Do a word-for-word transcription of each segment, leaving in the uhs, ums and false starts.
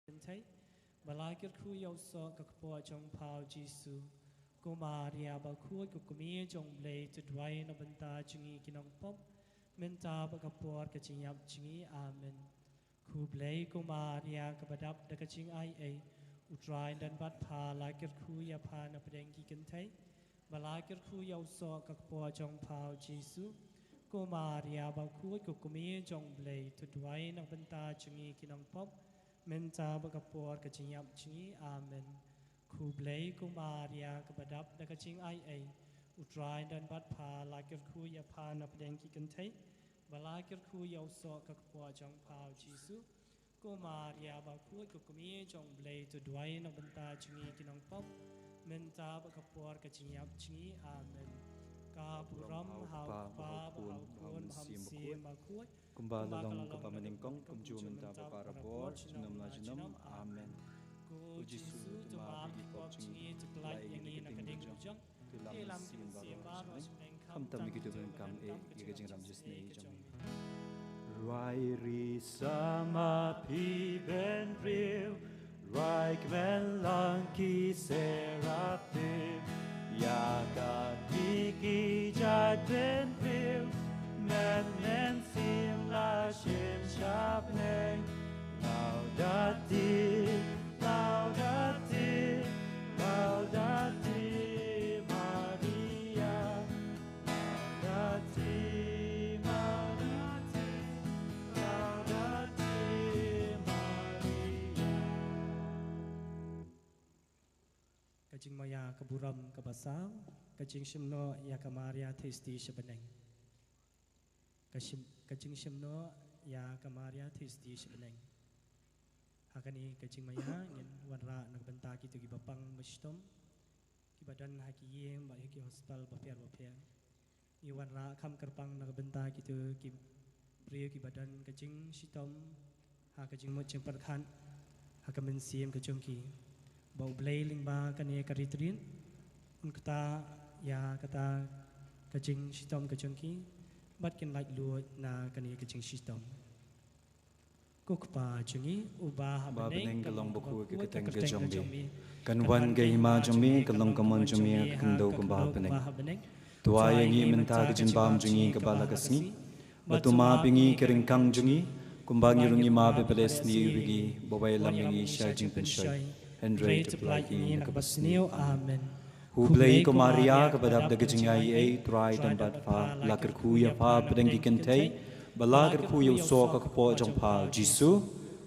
Kynthei, ba la kyrkhu ïa u soh ka kpoh jong pha u Jisu. Ko Maria bakhuid, ko kmie jong u Blei, to duwai na ka bynta jong ngi ki nongpop, mynta bad ka por ka jingïap jong ngi. Amen. Khublei ko Maria, kaba dap da ka jingaiei, u Trai u don bad pha, la kyrkhu ïa pha na pdeng ki kynthei, ba la kyrkhu ïa u soh ka kpoh jong pha u Jisu. Ko Maria bakhuid, ko kmie jong u Blei, to duwai na ka bynta jong ngi ki nongpop, mynta bad ka por ka jingïap jong ngi. Amen. Khublei ko Maria, kaba dap da ka jingaiei, u Trai u don bad pha, la kyrkhu ïa pha na pdeng ki kynthei, ba la kyrkhu ïa u soh ka kpoh jong pha u Jisu. Ko Maria bakhuid, ko kmie jong u Blei, to duwai na ka bynta jong ngi ki nongpop, mynta bad ka por ka jingïap jong ngi. Amen. Ka burom ha u Kpa, bad ha u Khun, bad ha u Mynsiem Bakhuid, kumba la long kaba mynnyngkong, kumjuh mynta bad barabor, junom la junom. Amen. Ko Jisu, to map ïa ki pop jong ngi, to pyllait ïa ngi na ka dieng ka jong, te la mynsiem baroh jong ngi, khamtam ïa kito kiba donkam eh ïa ka jingrem jingisynei jong ngi. Rwai ri sama phi bynriew, rwai kmen lang ki seraph, ïa ka kti ki jait bynriew, met mynsiem la shim sha bneng. Laudate, laudate, laudate Maria. Laudate, laudate, laudate Maria. Ka jingmaïa, ka burom kaba saw, ka jingshim noh ïa ka Maria Theisotti sha bneng. Ka shim, ka jingshim noh ïa ka Maria Theisotti sha bneng. Ha kane ka jingmaïa ngin wanrah na ka bynta kito kiba pang ba shitom, kiba don ha ki ïing bad ha ki hospital bapher bapher. Ngi wanrah kham kyrpang na ka bynta kito ki briew kiba don ka jingshitom ha ka jingmut jingpyrkhat ha ka mynsiem ka jong ki. Ba U Blei lyngba kane ka retreat un ktah ïa kata ka jingshitom ka jong ki, bad kin laitluid na kane ka jingshitom. Ko Kpa jong ngi uba ha bneng, ka long bakhuid ka kyrteng ka jong me. Kan wan ka hima jong me, kan long ka mon jong me ha ka khyndew kumba ha bneng. To ai ïa ngi mynta ka jingbam jong ngi kaba la ka sngi. Bad to map ïa ngi ki ryngkang jong ngi, kumba ngi ruh ngi map ïa ba la sniew ïa ngi, bad wat lam ïa ngi sha jingpynshoi, hynrei to pyllait ïa ngi na kaba sniew. Amen. Khublei ko Maria, kaba dap da ka jingaiei, U Trai u don bad pha, la kyrkhu ïa pha hapdeng ki kynthei, bad la kyrkhu ïa u soh ka kpoh jong pha u Jisu.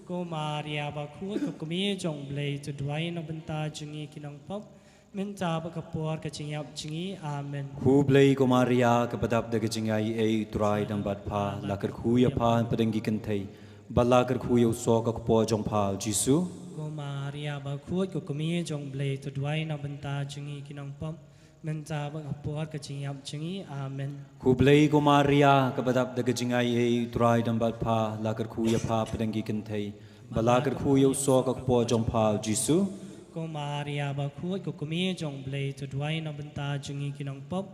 Ko Maria bakhuid, ko kmie jong U Blei, to duwai na ka bynta jong ngi ki nongpop, mynta bad ka por ka jingïap jong ngi. Amen. Khublei ko Maria, kaba dap da ka jingaiei, U Trai u don bad pha, la kyrkhu ïa pha hapdeng ki kynthei, bad la kyrkhu ïa u soh ka kpoh jong pha u Jisu. Ko Maria bakhuid, ko kmie jong U Blei, to duwai na ka bynta jong ngi ki nongpop, mynta bad ka por ka jingïap jong ngi. Amen. Khublei ko Maria, kaba dap da ka jingaiei, U Trai u don bad pha, la kyrkhu ïa pha hapdeng ki kynthei, bad la kyrkhu ïa u soh ka kpoh jong pha u Jisu. Ko Maria bakhuid, ko kmie jong U Blei, to duwai na ka bynta jong ngi ki nongpop,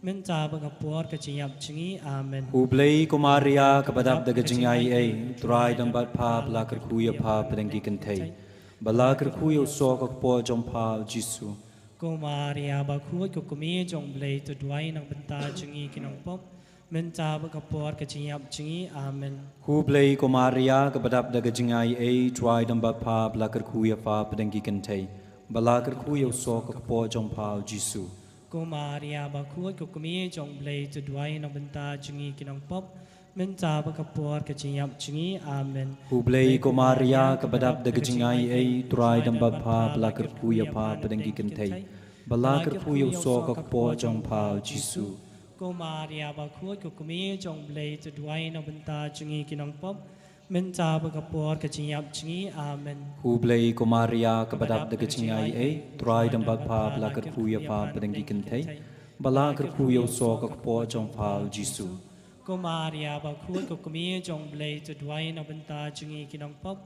mynta bad ka por ka jingïap jong ngi. Amen. Khublei ko Maria, kaba dap da ka jingaiei, U Trai u don bad pha, bad la kyrkhu ïa pha hapdeng ki kynthei, bad la kyrkhu ïa u soh ka kpoh jong pha u Jisu. Ko Maria bakhuid, ko kmie jong U Blei, to duwai na ka bynta jong ngi ki nongpop, mynta bad ka por ka jingïap jong ngi. Amen. Khublei ko Maria, kaba dap da ka jingaiei, U Trai u don bad pha, bad la kyrkhu ïa pha hapdeng ki kynthei, bad la kyrkhu ïa u soh ka kpoh jong pha u Jisu. Ko Maria bakhuid, ko kmie jong U Blei, to duwai na ka bynta jong ngi ki nongpop, mynta bad ka por ka jingïap jong ngi. Amen. Khublei ko Maria, kaba dap da ka jingaiei, U Trai u don bad pha, bad la kyrkhu ïa pha hapdeng ki kynthei, bad la kyrkhu ïa u soh ka kpoh jong pha u Jisu. Ko Maria bakhuid, ko kmie jong U Blei, to duwai na ka bynta jong ngi ki nongpop, mynta bad ka por ka jingïap jong ngi. Amen. Khublei ko Maria, kaba dap da ka jingaiei, U Trai u don bad pha, bad la kyrkhu ïa pha hapdeng ki kynthei, bad la kyrkhu ïa u soh ka kpoh jong pha u Jisu. Ko Maria bakhuid, ko kmie jong U Blei, to duwai na ka bynta jong ngi ki nongpop,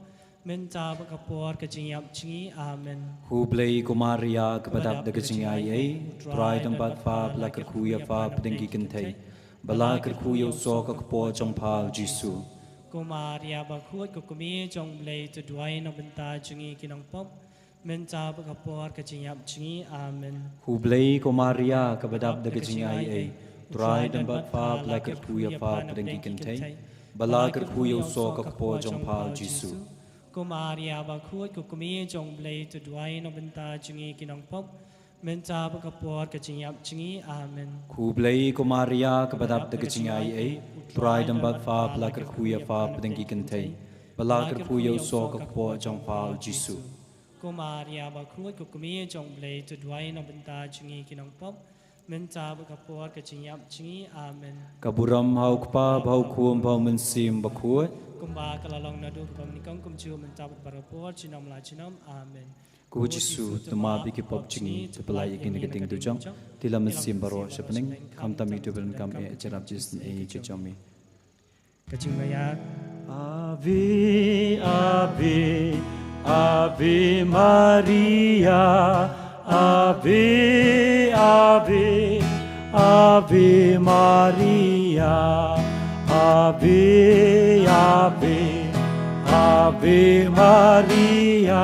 mynta bad ka por ka jingïap jong ngi. Amen. Khublei ko Maria, kaba dap da ka jingaiei, U Trai u don bad pha, bad la kyrkhu ïa pha hapdeng ki kynthei, bad la kyrkhu ïa u soh ka kpoh jong pha u Jisu. Ko Maria bakhuid, ko kmie jong Blei, to duwai na bynta jong ngi ki nongpop, mynta bad ka por ka jingïap jong ngi. Amen. Khublei ko Maria, kaba dap da ka jingaiei, Trai don bad pha, ba la kyrkhu ïa pha hapdeng ki kynthei, ba la kyrkhu ïa u soh ka kpoh jong pha u Jisu. Ko Maria bakhuid, ko kmie jong Blei, to duwai na bynta jong ngi ki nongpop, mynta bad ka por ka jingïap jong ngi. Amen. Khublei ko Maria, kaba dap da ka jingaiei, Trai don bad pha, ba la kyrkhu ïa pha hapdeng ki kynthei, ba la kyrkhu ïa u soh ka kpoh jong pha u Jisu. Ko Maria bakhuid, ko kmie jong Blei, to duwai na bynta jong ngi ki nongpop, mynta bad ka por ka jingïap jong ngi. Amen. Ka burom ha u Kpa, bad ha u Khun, bad ha u Mynsiem Bakhuid. Kumba ka la long naduh, kumba mynnyngkong, kumjuh, mynta bad barabor, junom la junom. Amen. Ko Jisu, to map ïa ki pop jong ngi, to pyllait ïa ngi na ka ïing dujok, to ïalam mynsiem baroh sha bneng, khamtam ïa uto ba donkam eh, jyrap jingïaseng eh jong ngi. Ka jingmaïa. Ave, Ave, Ave Maria. Ave, Ave, Ave Maria. Ave, Ave, Ave Maria.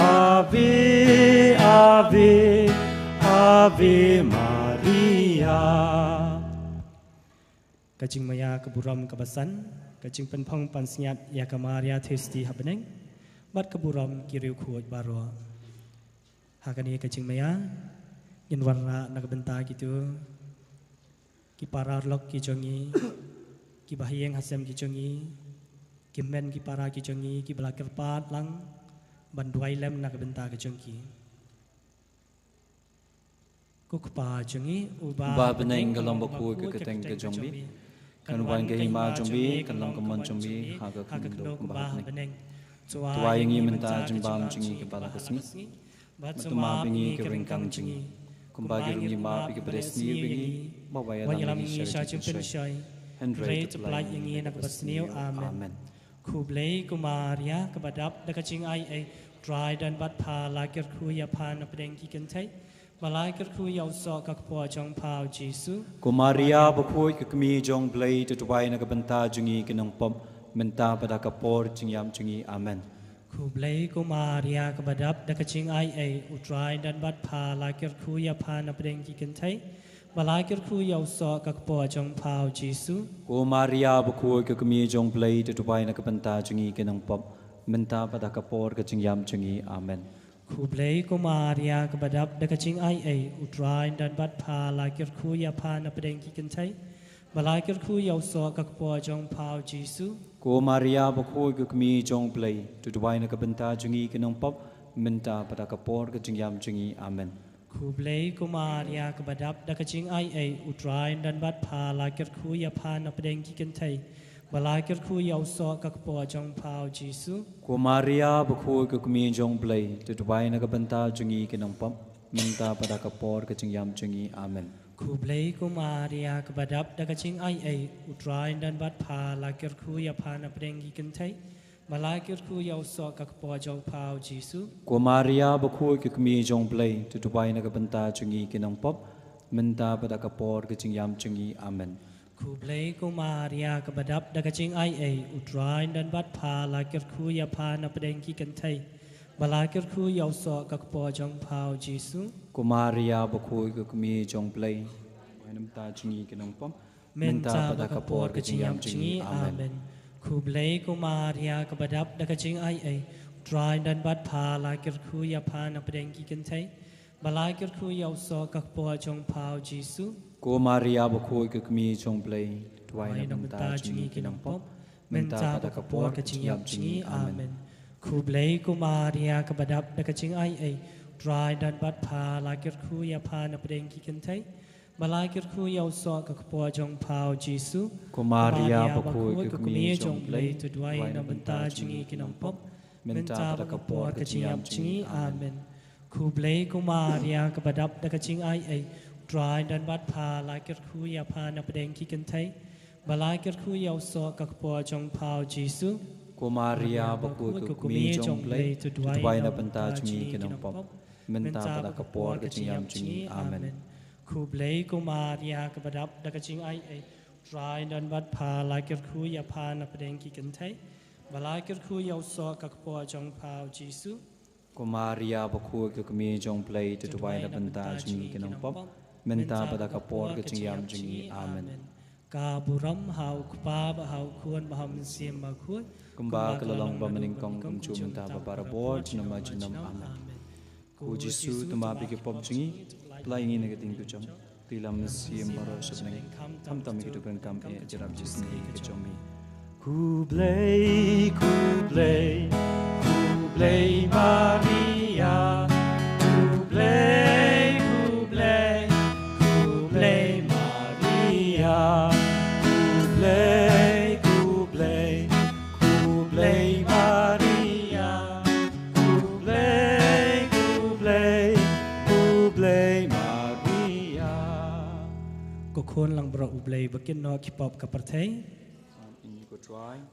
Ave, Ave, Ave Maria. Ka jingmaïa, ka burom kaba san, ka jingpynphong pansngiat ïa ka Maria Theisotti ha bneng, bad ka burom ki riewkhuid baroh. Ha kane ka jingmaïa, ngin wanrah na ka bynta kito ki paralok ki jong ngi, ki bahaïing hasem ki jong ngi, ki hynmen ki para ki jong ngi, kiba la kyrpad lang ban duwai lem na ka bynta ka jong ki. Ko Kpa jong ngi, uba ha bneng, ka long bakhuid ka kyrteng ka jong me. Kan wan ka hima jong me, kan long ka mon jong me ha ka khyndew kumba ha bneng. To ai ïa ngi mynta ka jingbam jong ngi kaba la ka sngi. Bad to map ïa ngi ki ryngkang jong ngi, kumba ngi ruh ngi map ïa kiba sniew ïa ngi. Wat ïalam ïa ngi sha jingpynshoi, hynrei to pyllait ïa ngi na kaba sniew. Amen. Khublei ko Maria, kaba dap da ka jingaiei, Trai don bad pha, ba la kyrkhu ïa pha na pdeng ki kynthei, ba la kyrkhu ïa u soh ka kpoh jong pha u Jisu. Ko Maria bakhuid, ko kmie jong Blei, to duwai na ka bynta jong ngi ki nongpop, mynta bad ha ka por jingïap jong ngi. Amen. Khublei ko Maria, kaba dap da ka jingaiei, U Trai don bad pha, ba la kyrkhu ïa pha na pdeng ki kynthei, ba la kyrkhu ïa u soh ka kpoh jong pha u Jisu. Ko Maria bakhuid, ko kmie jong Blei, to duwai na ka bynta jong ngi ki nongpop, mynta bad ha ka por ka jingïap jong ngi. Amen. Khublei ko Maria, kaba dap da ka jingaiei, U Trai don bad pha, ba la kyrkhu ïa pha na pdeng ki kynthei, ba la kyrkhu ïa u soh ka kpoh jong pha u Jisu. Ko Maria bakhuid, ko kmie jong Blei, to duwai na ka bynta jong ngi ki nongpop, mynta bad ha ka por ka jingïap jong ngi. Amen. Khublei ko Maria, kaba dap da ka jingaiei, U Trai don bad pha, ba la kyrkhu ïa pha na pdeng ki kynthei, ba la kyrkhu ïa u soh ka kpoh jong pha u Jisu. Ko Maria bakhuid, ko kmie jong Blei, to duwai na ka bynta jong ngi ki nongpop, mynta bad ha ka por ka jingïap jong ngi. Amen. Khublei ko Maria, kaba dap da ka jingaiei, U Trai don bad pha, ba la kyrkhu ïa pha na pdeng ki kynthei, ba la kyrkhu ïa u soh ka kpoh jong pha u Jisu. Ko Maria bakhuid, ko kmie jong Blei, to duwai na ka bynta jong ngi ki nongpop, mynta bad ha ka por ka jingïap jong ngi. Amen. Khublei ko Maria, kaba dap da ka jingaiei, U Trai don bad pha, ba la kyrkhu ïa pha na pdeng ki kynthei, ba la kyrkhu ïa u soh ka kpoh jong pha u Jisu. Ko Maria bakhuid, ko kmie jong Blei, duwai na ka bynta jong ngi ki nongpop, mynta bad ha ka por ka jingïap jong ngi. Amen. Khublei ko Maria, kaba dap da ka jingaiei, U Trai don bad pha, ba la kyrkhu ïa pha na pdeng ki kynthei, ba la kyrkhu ïa u soh ka kpoh jong pha u Jisu. Ko Maria bakhuid, ko kmie jong Blei, duwai na ka bynta jong ngi ki nongpop, mynta bad ha ka por ka jingïap jong ngi. Amen. Khublei ko Maria, kaba dap da ka jingaiei, U Trai don bad pha, ba la kyrkhu ïa pha na pdeng ki kynthei, ba la kyrkhu ïa u soh ka kpoh jong pha u Jisu. Ko Maria bakhuid, ko kmie jong Blei, to duwai na ka bynta jong ngi ki nongpop, mynta bad ha ka por ka jingïap jong ngi. Amen. Khublei ko Maria, kaba dap da ka jingaiei, U Trai don bad pha, ba la kyrkhu ïa pha na pdeng ki kynthei, ba la kyrkhu ïa u soh ka kpoh jong pha u Jisu. Ko Maria bakhuid, ko kmie jong Blei, to duwai na ka bynta jong ngi ki nongpop, mynta bad ha ka por ka jingïap jong ngi. Amen. Khublei ko Maria, kaba dap da ka jingaiei, Trai don bad pha, la kyrkhu ïa pha na pdeng ki kynthei, ba la kyrkhu ïa u soh ka kpoh jong pha u Jisu. Ko Maria bakhuid, ka kmie jong U Blei, to duwai na bynta jong ngi ki nongpop, mynta bad ha ka por ka jingïap jong ngi. Amen. Ka burom ha u Kpa bad ha u Khun bad ha u Mynsiem Bakhuid, kumba ka la long ba mynnyngkong, kumjuh mynta bad barabor, junom la junom. Amen. Ko Jisu, to map ïa ki pop jong ngi, pynlait ïa ngi na ka ïing ka jong, pynlait ïa ngi na ka mynsiem baroh sha bneng, khamtam ïa ki dohnud kam eh, jyrap jingïaseng ka jong me. Khublei, khublei, khublei Maria. Khublei, khublei, khublei Maria. Khublei, khublei, khublei Maria. Khublei, khublei, khublei Maria. Ko Khun langbrot U Blei ba kynnoh ki pop ka pyrthei.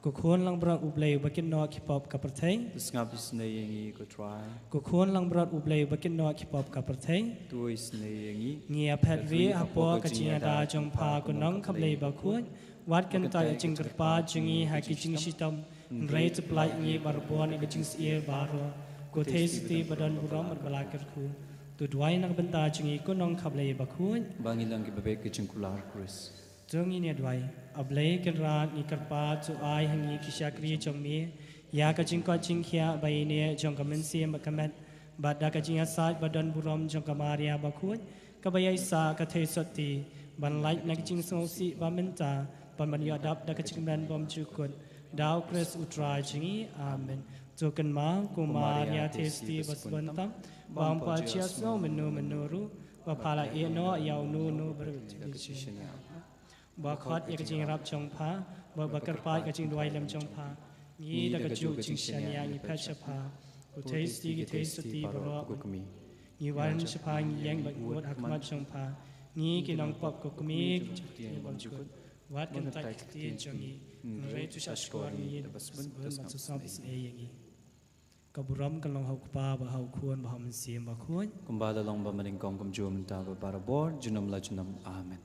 Ko Khun langbrot U Blei ba kynnoh ki pop ka pyrthei. To sngap isynei ïa ngi, ko Trai. Ko Khun langbrot U Blei ba kynnoh ki pop ka pyrthei. To isynei ïa ngi. Ngi ïaphet rieh hapoh ka jingïada jong pha, ko Nongkha Blei bakhuid. Wat kyntait ïa ka jingkyrpad jong ngi ha ki jingshitom, hynrei to pynlait ïa ngi barabor na ka jingsyier baroh. Ko Theisotti ba don burom bad ba la kyrkhu, to duwai na ka bynta jong ngi, ko Nongkha Blei bakhuid. Ba ngin long kiba beh ka jingkular Khrist. To ngin ïa duwai. A Blei Kynrad, ngi kyrpad, to ai ha ngi ki shakri jong me ïa ka jingkoit jingkhiah ba ïaineh jong ka mynsiem bad ka met, bad da ka jingïasaid ba don burom jong ka Maria bakhuid, kaba ïaisah ka Theisotti, ban lait na ka jingsngewsih ba mynta, ban ban ïoh dap da ka jingkmen bymjukut. Da U Khrist U Trai jong ngi. Amen. To kynmaw, ko Maria Theisotti ba sbun tam, ba ym pat ïohsngew mynno mynno ruh, ba pha la ïehnoh ïa uno uno baroh. Ba khot ïa ka jingïarap jong pha, ba, ba kyrpad ka jingduwai lem jong pha, ngi da kajuh ka jingshaniah ngi phet sha pha. Ko Theisotti ki Theisotti baroh, ko kmie. Ngi wan sha pha, ngi ïeng bad ngi bud ha khmat jong pha. Ngi ki nongpop, ko kmie, ki jingkyrkhu bymjukut. Wat kyntait ïa ka ktien jong ngi, hynrei to shahshkor ïa ngi da ba sbun, bad to sngap isynei ïa ngi. Ka burom kan long ha u Kpa bad ha u Khun bad ha u Mynsiem Bakhuid. Kumba la long ba mynnyngkong, kumjuh mynta bad barabor, junom la junom. Amen.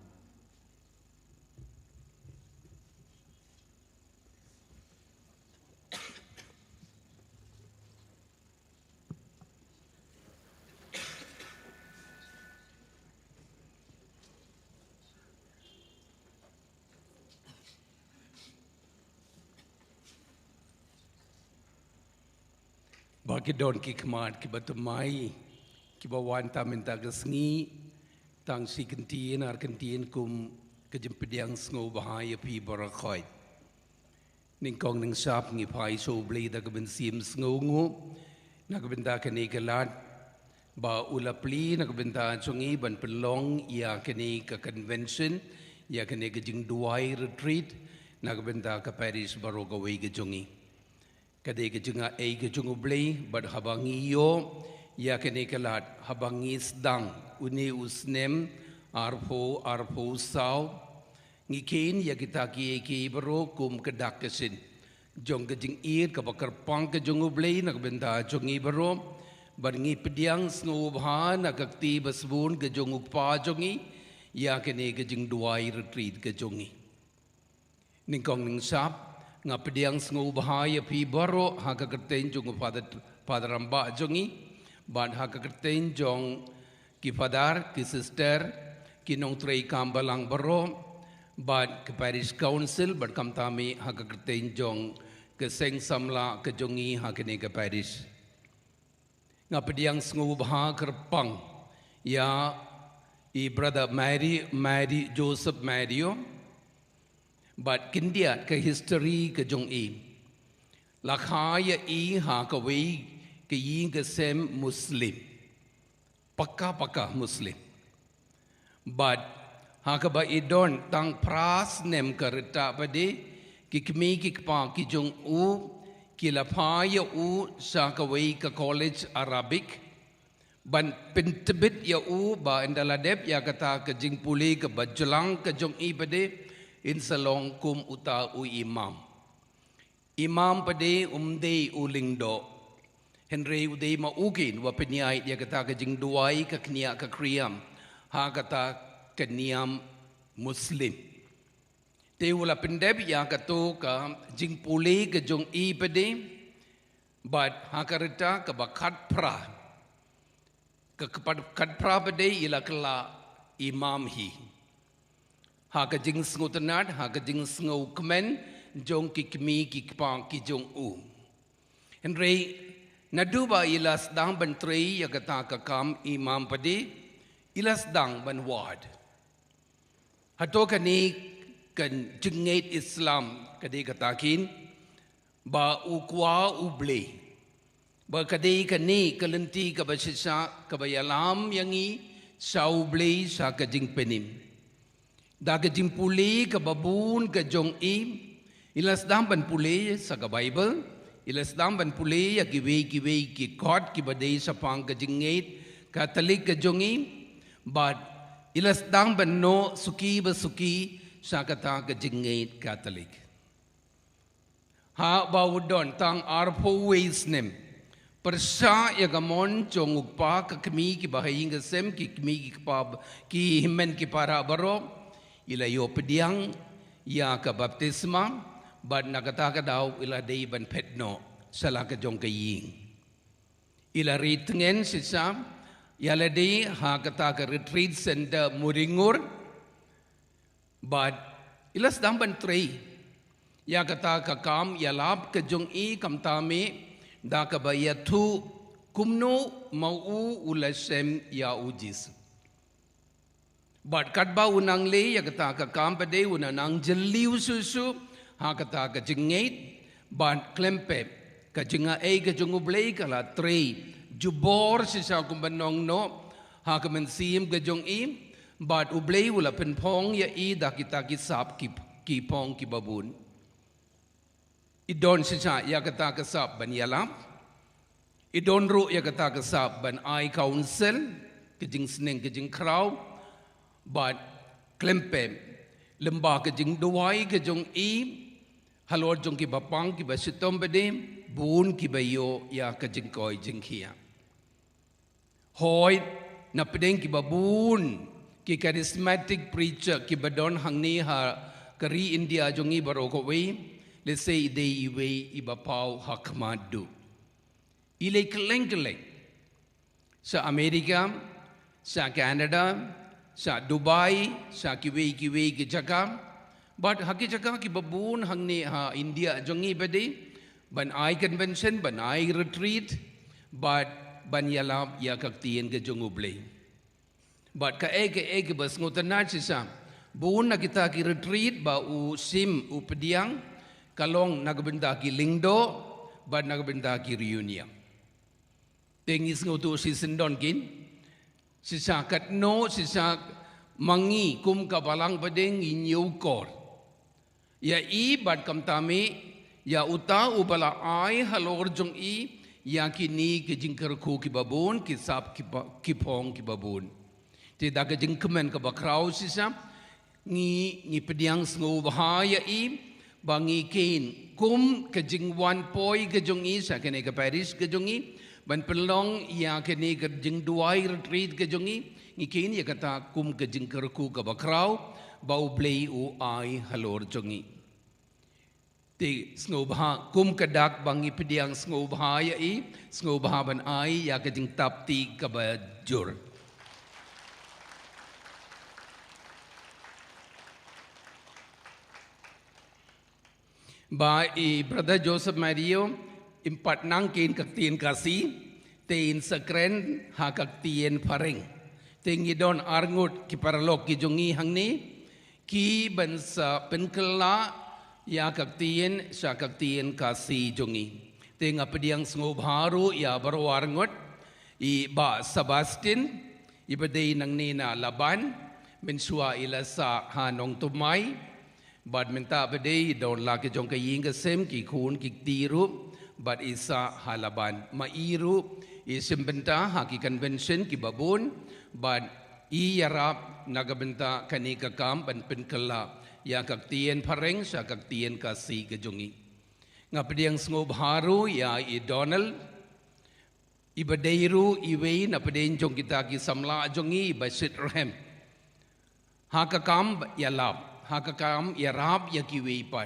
Ba ki don ki khmat kiba thymmai, kiba wan tam mynta ka sngi, tang shi kyntien ar kyntien kum ka jingpdiang sngewbha ïa phi baroh khoit. Nyngkong nyngshap ngi phai sha U Blei da ka mynsiem sngewnguh na ka bynta kane ka lad ba u la plie na ka bynta jong ngi ban pynlong ïa kane ka convention, ïa kane ka jingduwai retreat na ka bynta ka parish baroh kawei ka jong ngi. Ka dei ka jingaiei ka jong U Blei, bad haba ngi ïoh ïa kane ka lad, haba ngi sdang une u snem arphew arphew saw, ngi kheiñ ïa kita kiei kiei baroh kum ka dak ka shin jong ka jingïeit kaba kyrpang ka jong U Blei na ka bynta jong ngi baroh, bad ngi pdiang sngewbha na ka kti ba sbun ka jong u Kpa jong ngi ïa kane ka jingduwai retreat ka jong ngi. Nyngkong nyngshap, nga pdiang sngewbha ïa phi baroh ha ka kyrteng jong u Father, Father Rangbah jong ngi, bad ha ka kyrteng jong ki Father, ki Sister, ki nongtrei kam balang baroh, bad ka Parish Council, bad khamtam eh ha ka kyrteng jong ka seng samla ka jong ngi ha kane ka parish. Nga pdiang sngewbha kyrpang ïa i Brother Mary, Mary Joseph Mario, bad khyndiat ka history ka jong i. La kha ïa i ha kawei ka ïing ka sem Muslim. Paka paka Muslim. Bad ha kaba i don tang phra snem ka rta pat de, ki kmie ki kpa ki jong u ki la phai ïa u sha kawei ka college Arabic ban pyntbit ïa u ba ynda la dep ïa kata ka jingpule kaba jlang ka jong i pat de, in sa long kum uta u imam. Imam pat de um dei u lyngdoh, hynrei u dei ma u keiñ uba pynïaid ïa kata ka jingduwai ka khñiah ka khriam ha kata ka niam Muslim. Te u la pyndep ïa kato ka jingpule ka jong i pat de, bad ha ka rta kaba khatphra, ka kpat-, khatphra pat de i la kylla imam hi. Ha ka jingsngewtynnad, ha ka jingsngewkmen jong ki kmie ki kpa ki jong u. Hynrei naduh ba i la sdang ban trei ïa kata ka kam imam pat de, i la sdang ban wad. Hato kane ka jingngeit Islam ka dei kata kin, ba u kwah U Blei, ba ka dei kane ka lynti kaba shisha kaba ïalam ïa ngi sha U Blei sha ka jingpynim. Da ka jingpule kaba bun ka jong i, i la sdang ban pule sa ka Baibl, i la sdang ban pule ïa kiwei kiwei ki kot kiba dei shaphang ka jingngeit Katholik ka jong i, bad i la sdang ban noh suki ba suki sha kata ka jingngeit Katholik. Haba u don tang arphew wei snem, pyrshah ïa ka mon jong u kpa, ka kmie kiba ha ïing ka sem, ki kmie ki kpa, ki hynmen ki para baroh, i la ïoh pdiang ïa ka baptisma, bad na kata ka daw i la dei ban phet noh sha la ka jong ka ïing. I la ri tngen shisha ïa lade ha kata ka retreat center Muringur, bad i la sdang ban trei ïa kata ka kam ïalap ka jong i, khamtam eh da kaba ïathuh kumno ma u u la shem ïa U Jisu. Bad katba u nang leh ïa kata ka kam pat de, u nang jylliew shuh shuh ha kata ka jingngeit, bad khlem pep ka jingaiei ka jong U Blei ka la trei jubor shisha kumba nongnoh ha ka mynsiem ka jong i, bad U Blei u la pynphong ïa i da kita ki sap ki, ki phong kiba bun. I don shisha ïa kata ka sap ban ïalap, i don ruh ïa kata ka sap ban ai counsel, ka jingsneng ka jingkhraw, bad khlem pep lyngba ka jingduwai ka jong i halor jong kiba pang kiba shitom pat de, bun kiba ïoh ïa ka jingkoit jingkhiah. Hooid, na pdeng kiba bun ki charismatic preacher kiba don hangne ha ka ri India jong i baroh kawei, lehse i dei iwei iba paw ha khmat duh. I leit kylleng kylleng, sha America, sha Canada, sha Dubai, sha kiwei kiwei ki jaka, bad ha ki jaka kiba bun hangne ha India jong i pat de, ban ai convention, ban ai retreat, bad ban ïalap ïa ka ktien ka jong U Blei. Bad kaei kaei kiba sngewtynnat shisha, bun na kita ki retreat ba u shim u pdiang, ka long na ka bynta ki lyngdoh, bad na ka bynta ki riewniam. Te ngi sngewthuh shisyndon kin, shisha katno, shisha ma ngi kum ka balang pat de ngi ñiewkor ïa i, bad khamtam eh ïa uta uba la ai halor jong i ïa kine ki jingkyrkhu kiba bun, ki sap kiba, ki phong kiba bun. Te da ka jingkmen kaba khraw shisha, ngi, ngi pdiang sngewbha ïa i, ba ngi khein kum ka jingwan poi ka jong i sha kane ka parish ka jong i, ban pynlong ïa kane ka jingduwai retreat ka jong i, ngi khein ïa kata kum ka jingkyrkhu kaba khraw ba U Blei u ai halor jong i. Te sngewbha, kum ka dak ba ngi pdiang sngewbha ïa i, sngewbha ban ai ïa ka jingtap ti kaba jur. Ba i Brother Joseph Mario, im pat nang khein ka ktien Khasi, te in sa kren ha ka ktien Phareng. Te ngi don arngut ki paralok ki jong i hangne, ki ban sa pynkylla ïa ka ktien sha ka ktien Khasi jong i. Te nga pdiang sngewbha ruh ïa baroh arngut, i Bah Sebastian, iba dei nangne na Laban, mynshuwa i la sah ha Nongthymmai, bad mynta pat de i don la ki jong ka ïing ka sem, ki khun ki kti ruh, bad i sah ha Laban. Ma i ruh i shim bynta ha ki convention kiba bun, bad i ïarap na ka bynta kane ka kam ban pynkylla ïa ka ktien Phareng sha ka ktien Khasi ka jong i. Nga pdiang sngewbha ruh ïa i Donald, iba dei ruh iwei na pdeng jong kita ki samla jong i, iba shit rhem ha ka kam ïalap, Ha ka kam ïarap ïa kiwei pat.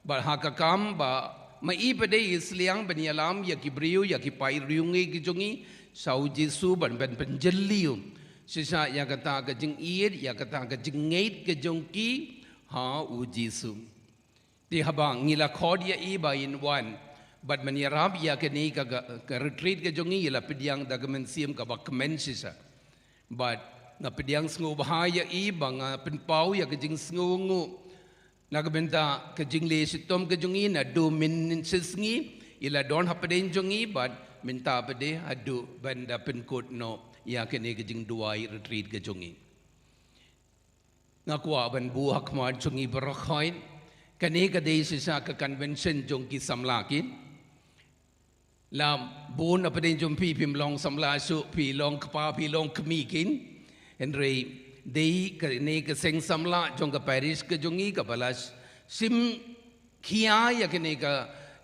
Bad ha ka kam ba ma i pat de i sliang ban ïalam ïa ki briew, ïa ki paid riewngeit ki jong i sha u Jisu, ban ban pynjylliew shisha ïa kata ka jingïeit, ïa kata ka jingngeit ka jong ki ha u Jisu. Te haba ngi la khot ïa i ba in wan bad ban ïarap ïa kane ka, ka, ka retreat ka jong i, i la pdiang da ka mynsiem kaba kmen shisha. Bad nga pdiang sngewbha ïa i ba nga pynpaw ïa ka jingsngewnguh na ka bynta ka jingleh shitom ka jong i. Naduh mynshisngi i la don hapdeng jong i, bad mynta pat de haduh ban da pynkut noh ïa kane ka jingduwai retreat ka jong i. Nga kwah ban buh ha khmat jong i baroh khoit. Kane ka dei shisha ka convention jong ki samla kin. La bun hapdeng jong phi phim long samla shuh, phi long kpa, phi long kmie kin. Hynrei dei kane ka seng samla jong ka parish ka jong i kaba la shim khia ïa kane ka,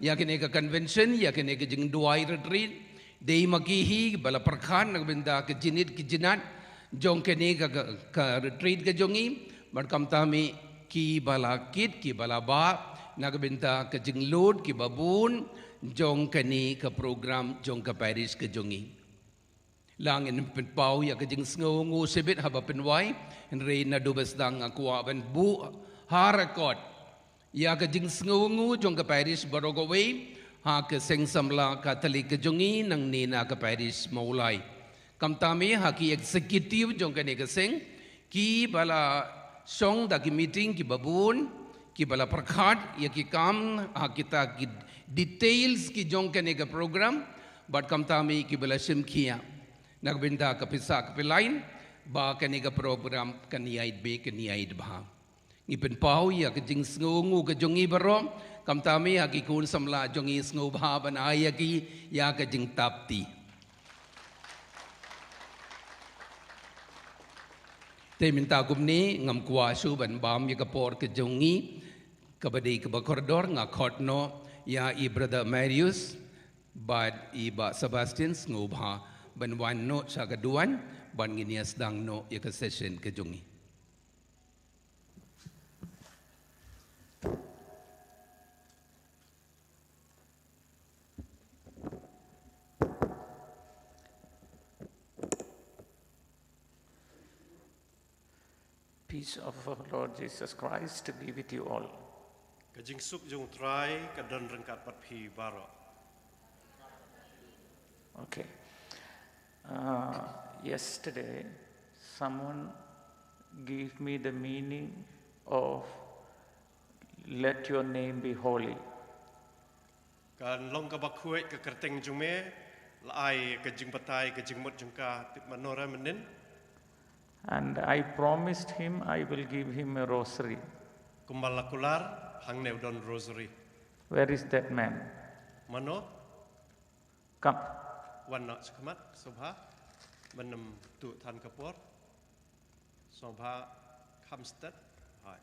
ïa kane ka convention, ïa kane ka jingduwai retreat. Dei ma ki hi ba la pyrkhat na ka bynta ka jingit ki jingat jong kane ka, ka, ka retreat ka jong i. Bad kumta hi ki ba la kit, ki ba la bah na ka bynta ka jinglut kiba bun jong kane ka program jong ka parish ka jong i. La ngin pynpaw ïa ka jingsngewnguh shibit haba pynwai, hynrei naduh ba sdang nga kwah ban buh ha record ïa ka jingsngewnguh jong ka parish baroh kawei, ha ka seng samla Katholik ka jong i nangne na ka parish Mawlai. Kumta hi ha ki executive jong kane ka seng, ki ba la shong da ki meeting kiba bun, ki ba la pyrkhat ïa ki kam, ha kita ki details ki jong kane ka program, bad kumta hi ki ba la shim khia na ka bynta ka pisa ka pynlait ba kane ka program kan ïaid bha, kan ïaid bha. Ngi pynpaw ïa ka jingsngewnguh ka jong i baroh, kumta hi ha ki khun samla jong i sngewbha ban ai ïa ki ïa ka jingtapti. Te mynta kumne ngam kwah shuh ban bam ïa ka por ka jong i, kaba dei kaba kordor, nga khot noh ïa i Brother Marius bad i Bah Sebastian sngewbha ban wan noh sha ka duwan, ban ngin ïa sdang noh ïa ka session ka jong i. Peace of our Lord Jesus Christ be with you all. Ka jingsuk jong u Trai ka don ryngkat bad phi baroh. Okay. Uh, yesterday, someone gave me the meaning of "Let your name be holy." Kan long kaba khuid ka kyrteng jong me, la ai ka jingbatai ka jingmut jong ka, tip mano re mynnin. And I promised him I will give him a rosary. Kumba la kular, hangne u don rosary. Where is that man? Mano? Come. Wan noh shakhmat, sngewbha. Mynnym tuh than ka por. Sngewbha kham stet. Hai.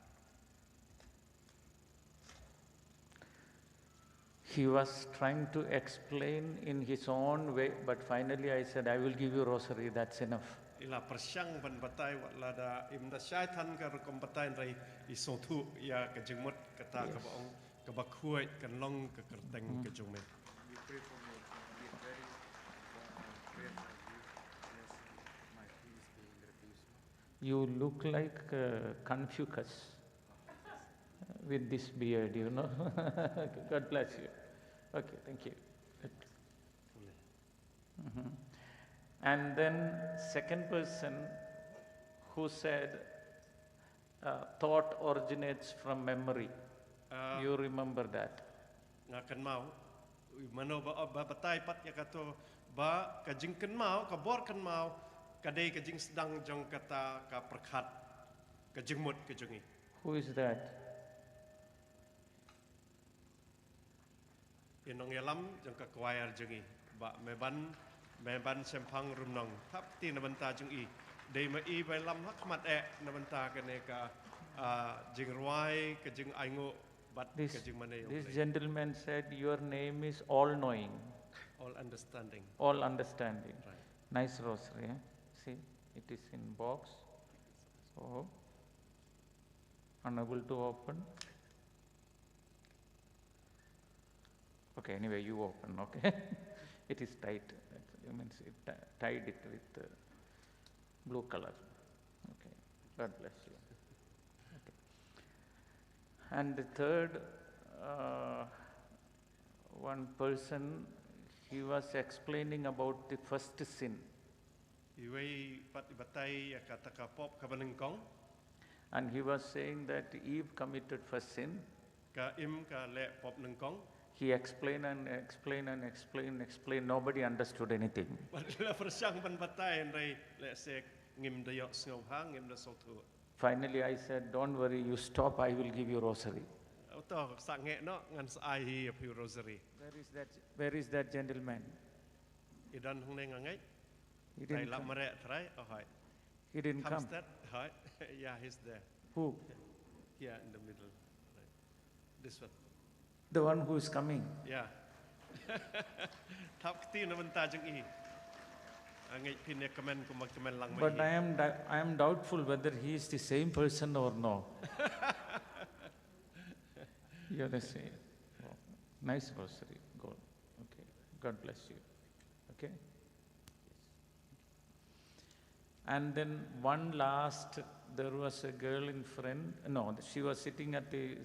He was trying to explain in his own way, but finally I said, "I will give you rosary, that's enough." I la pyrshang ban batai wat lada im da shai than ka rukom batai, hynrei i sngewthuh ïa ka jingmut kata, yes, kaba ong, kaba khuid kan long ka kyrteng, hmm, ka jong me. You pray for me also. Be very, uh, prayerful. Bless you. My fee is being reduced. You look like, uh, Confucius with this beard, you know. God bless you. Okay, thank you. Good. Mhm. And then second person who said, uh, "Thought originates from memory." Ah. You remember that? Nga kynmaw, mano ba, ba batai pat ïa kato, ba ka jingkynmaw, ka bor kynmaw ka dei ka jingsdang jong kata ka pyrkhat, ka jingmut ka jong i. Who is that? I nongïalam jong ka choir jong i, Bah Meban, Meban Shemphang Rumnong. Thap kti na bynta jong i. Dei ma i ba ïalam ha khmat eh na bynta kane ka, ah, jingrwai, ka jingainguh bad ka jingmane ïa u Blei. This gentleman said, "Your name is all knowing." All understanding. All understanding. Right. Nice rosary, eh? See, it is in box. Oh. unable to open. Okay, anyway, you open, okay? It is tight. It means it ti-, tied it with the blue color. Okay, God bless you. Okay. And the third, uh, one person, he was explaining about the first sin. Iwei pat i batai ïa kata ka pop kaba nyngkong. And he was saying that Eve committed first sin. Ka Im ka leh pop nyngkong. He explained and explained and explained, explained. Nobody understood anything. Bad la pyrshang ban batai hynrei lehse ngim da ïoh sngewbha, ngim da sngewthuh. Finally, I said, "Don't worry, you stop, I will give you rosary." Uto, sangeh noh, ngan sa ai hi ïa phi rosary. Where is that, where is that gentleman? I don hangne nga ngeit. He didn't come. Trai la mareh trai. Oh, hi. He didn't come. Kamstad. Hi. Yeah, he's there. Who? Here in the middle. Right. This one. The one who is coming. Yeah. Thap kti na bynta jong i. Nga ngeit phin ïa kmen kumba kmen lang ma i. But I am di-, I am doubtful whether he is the same person or no. You're the same. Oh, nice rosary. Good. Okay. God bless you. Okay. And then one last, there was a girl in front. No, she was sitting at the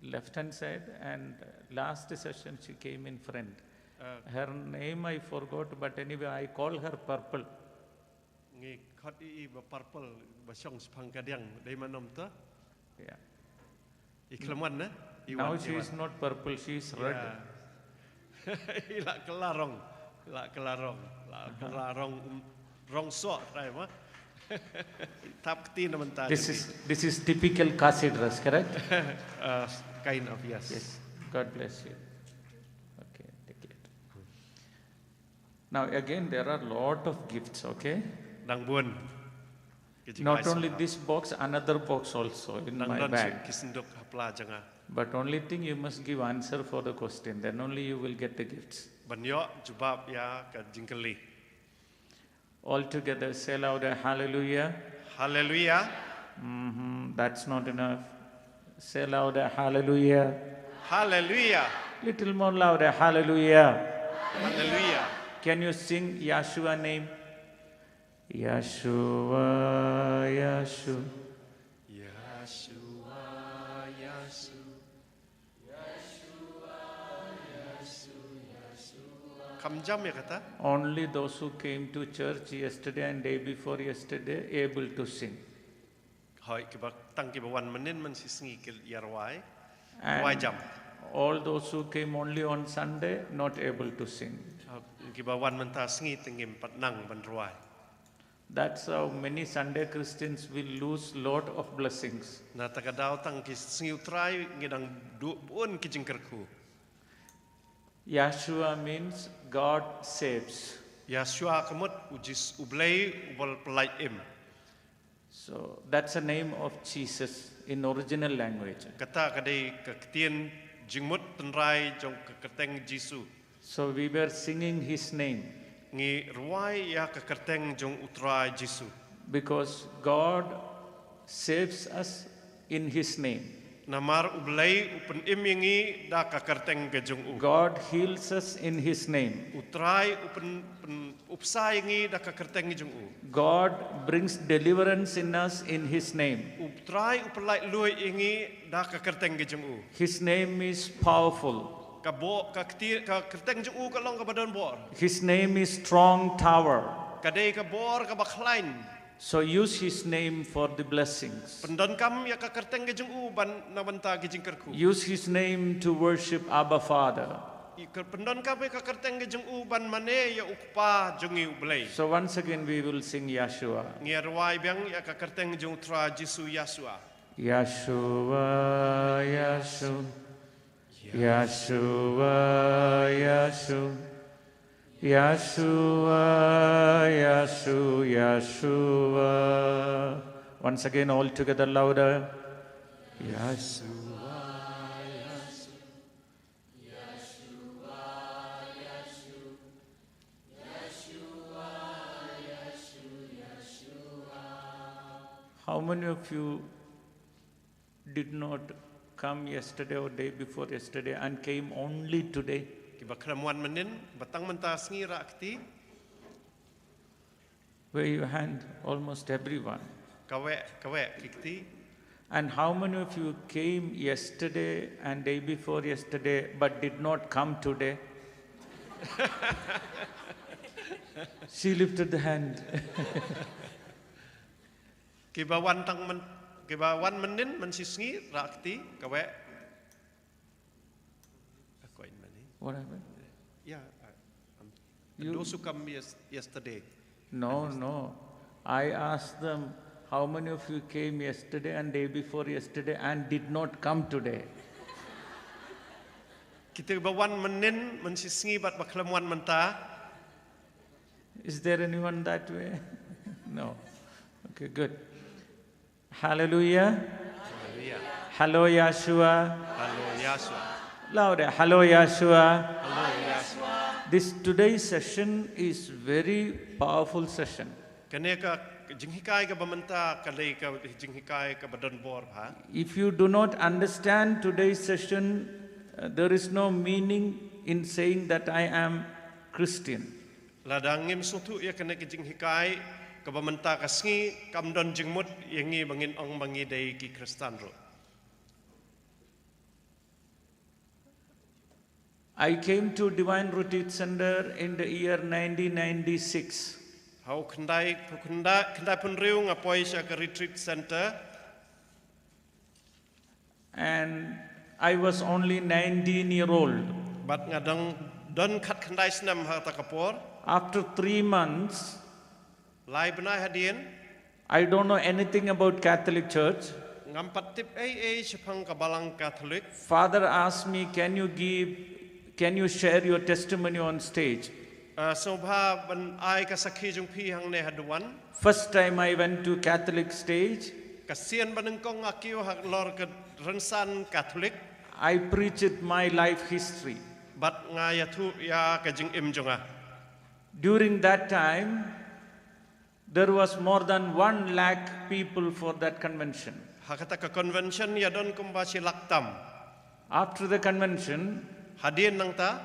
left-hand side, and last session she came in front. Uh, her name I forgot, but anyway, I call her Purple. Ngi khot i, i ba Purple, ba shong shaphang kadiang, dei manom to? Yeah. I khlem wan na? I wan, i wan. Now she is not purple, she is red. Yeah. I la kylla rong. La kylla rong. La kylla rong, um, rong soh, trai ma. Thap kti na bynta. This is, this is typical Khasi dress, correct? Uh, kind of, yes. Yes. God bless you. Okay, take it. Now again, there are lot of gifts, okay? Dang bun. Not only this box, another box also in my bag. Dang don ki synduk hapla jong nga. But only thing, you must give answer for the question, then only you will get the gifts. Ban ïoh jubab ïa ka jingkylli. All together, say louder, "Hallelujah." Hallelujah. Mm-hmm. That's not enough. Say louder, "Hallelujah." Hallelujah. Little more louder, "Hallelujah." Hallelujah. Can you sing Yahshua name? Yahshua, Yahshua. Yahshua, Yahshua. Kam jam ïa kata? Only those who came to church yesterday and day before yesterday able to sing. Hooid, kiba, tang kiba wan mynnin mynshisngi ki ïa rwai. And rwai jam. All those who came only on Sunday, not able to sing. Hooid, kiba wan mynta sngi te ngim pat nang ban rwai. That's how many Sunday Christians will lose lot of blessings. Na kata ka daw tang ki Sngi U Trai ngi dang duh bun ki jingkyrkhu. Yahshua means God saves. Yahshua ka mut U Jis-, U Blei uba la pyllait im. So that's the name of Jesus in original language. Kata ka dei ka ktien jingmut tynrai jong ka kyrteng Jisu. So we were singing his name. Ngi rwai ïa ka kyrteng jong U Trai Jisu. Because God saves us in his name. Namar U Blei u pynim ïa ngi da ka kyrteng ka jong u. God heals us in his name. U Trai u pyn, pyn, u bsa ïa ngi da ka kyrteng ka jong u. God brings deliverance in us in his name. U Trai u pyllait luid ïa ngi da ka kyrteng ka jong u. His name is powerful. Ka bor, ka kti-, ka kyrteng jong u ka long kaba don bor. His name is strong tower. Ka dei ka bor kaba khlaiñ. So use his name for the blessings. Pyndonkam ïa ka kyrteng ka jong u ban na bynta ki jingkyrkhu. Use his name to worship Abba Father. I kyr-, pyndonkam ïa ka kyrteng ka jong u ban mane ïa U Kpa jong ngi U Blei. So once again we will sing Yahshua. Ngi rwai biang ïa ka kyrteng jong U Trai Jisu, Yahshua. Yahshua, Yahshua. Yahshua, Yahshua. Yahshua, Yahshua, Yahshua. Once again, all together, louder. Yahshua, Yahshua. How many of you did not come yesterday or day before yesterday and came only today? Kiba khlem wan mynnin, ba tang mynta sngi rah kti. Wave your hand, almost everyone. Kawei, kawei ki kti. And how many of you came yesterday and day before yesterday but did not come today? She lifted the hand. Kiba wan tang men, kiba wan mynnin mynshi sngi rah kti, kawei. Quite many. What happened? Yeah, uh, um, you, those who come yes, yesterday. No, no. I asked them, how many of you came yesterday and day before yesterday and did not come today? Kita ba wan mynnin, mynshi sngi bad ba khlem wan mynta. Is there anyone that way? No. Okay, good. Hallelujah. Hallelujah. Hello, Yahshua. Hello, Yahshua. Louder. Hello, Yahshua. Hello, Yahshua. This today's session is very powerful session. Kane ka jinghikai kaba mynta ka dei ka jinghikai kaba don bor bha. If you do not understand today's session, uh, there is no meaning in saying that I am Christian. Lada ngim sngewthuh ïa kane ka jinghikai kaba mynta ka sngi, kam don jingmut ïa ngi ba ngin ong ba ngi dei ki Khristan ruh. I came to Divine Retreat Center in the year nineteen ninety-six. Ha u khyndai, u khyndai, khyndai phew hynriew nga poi sha ka Retreat Center. And I was only nineteen year old. Bad nga dang don khatkhyndai snem ha kata ka por. After three months, lai bnai hadien, I don't know anything about Catholic Church. Ngam pat tip ei ei shaphang ka balang Catholic. Father asked me, can you give, can you share your testimony on stage? Ah, sngewbha ban ai ka sakhi jong phi hangne ha duwan. First time I went to Catholic stage. Ka sien ba nyngkong nga kiew halor ka rynsan Catholic. I preached my life history. Bad nga ïathuh ïa ka jingim jong nga. During that time, there was more than one lakh people for that convention. Ha kata ka convention ïa don kumba shi lak tam. After the convention, hadien nangta,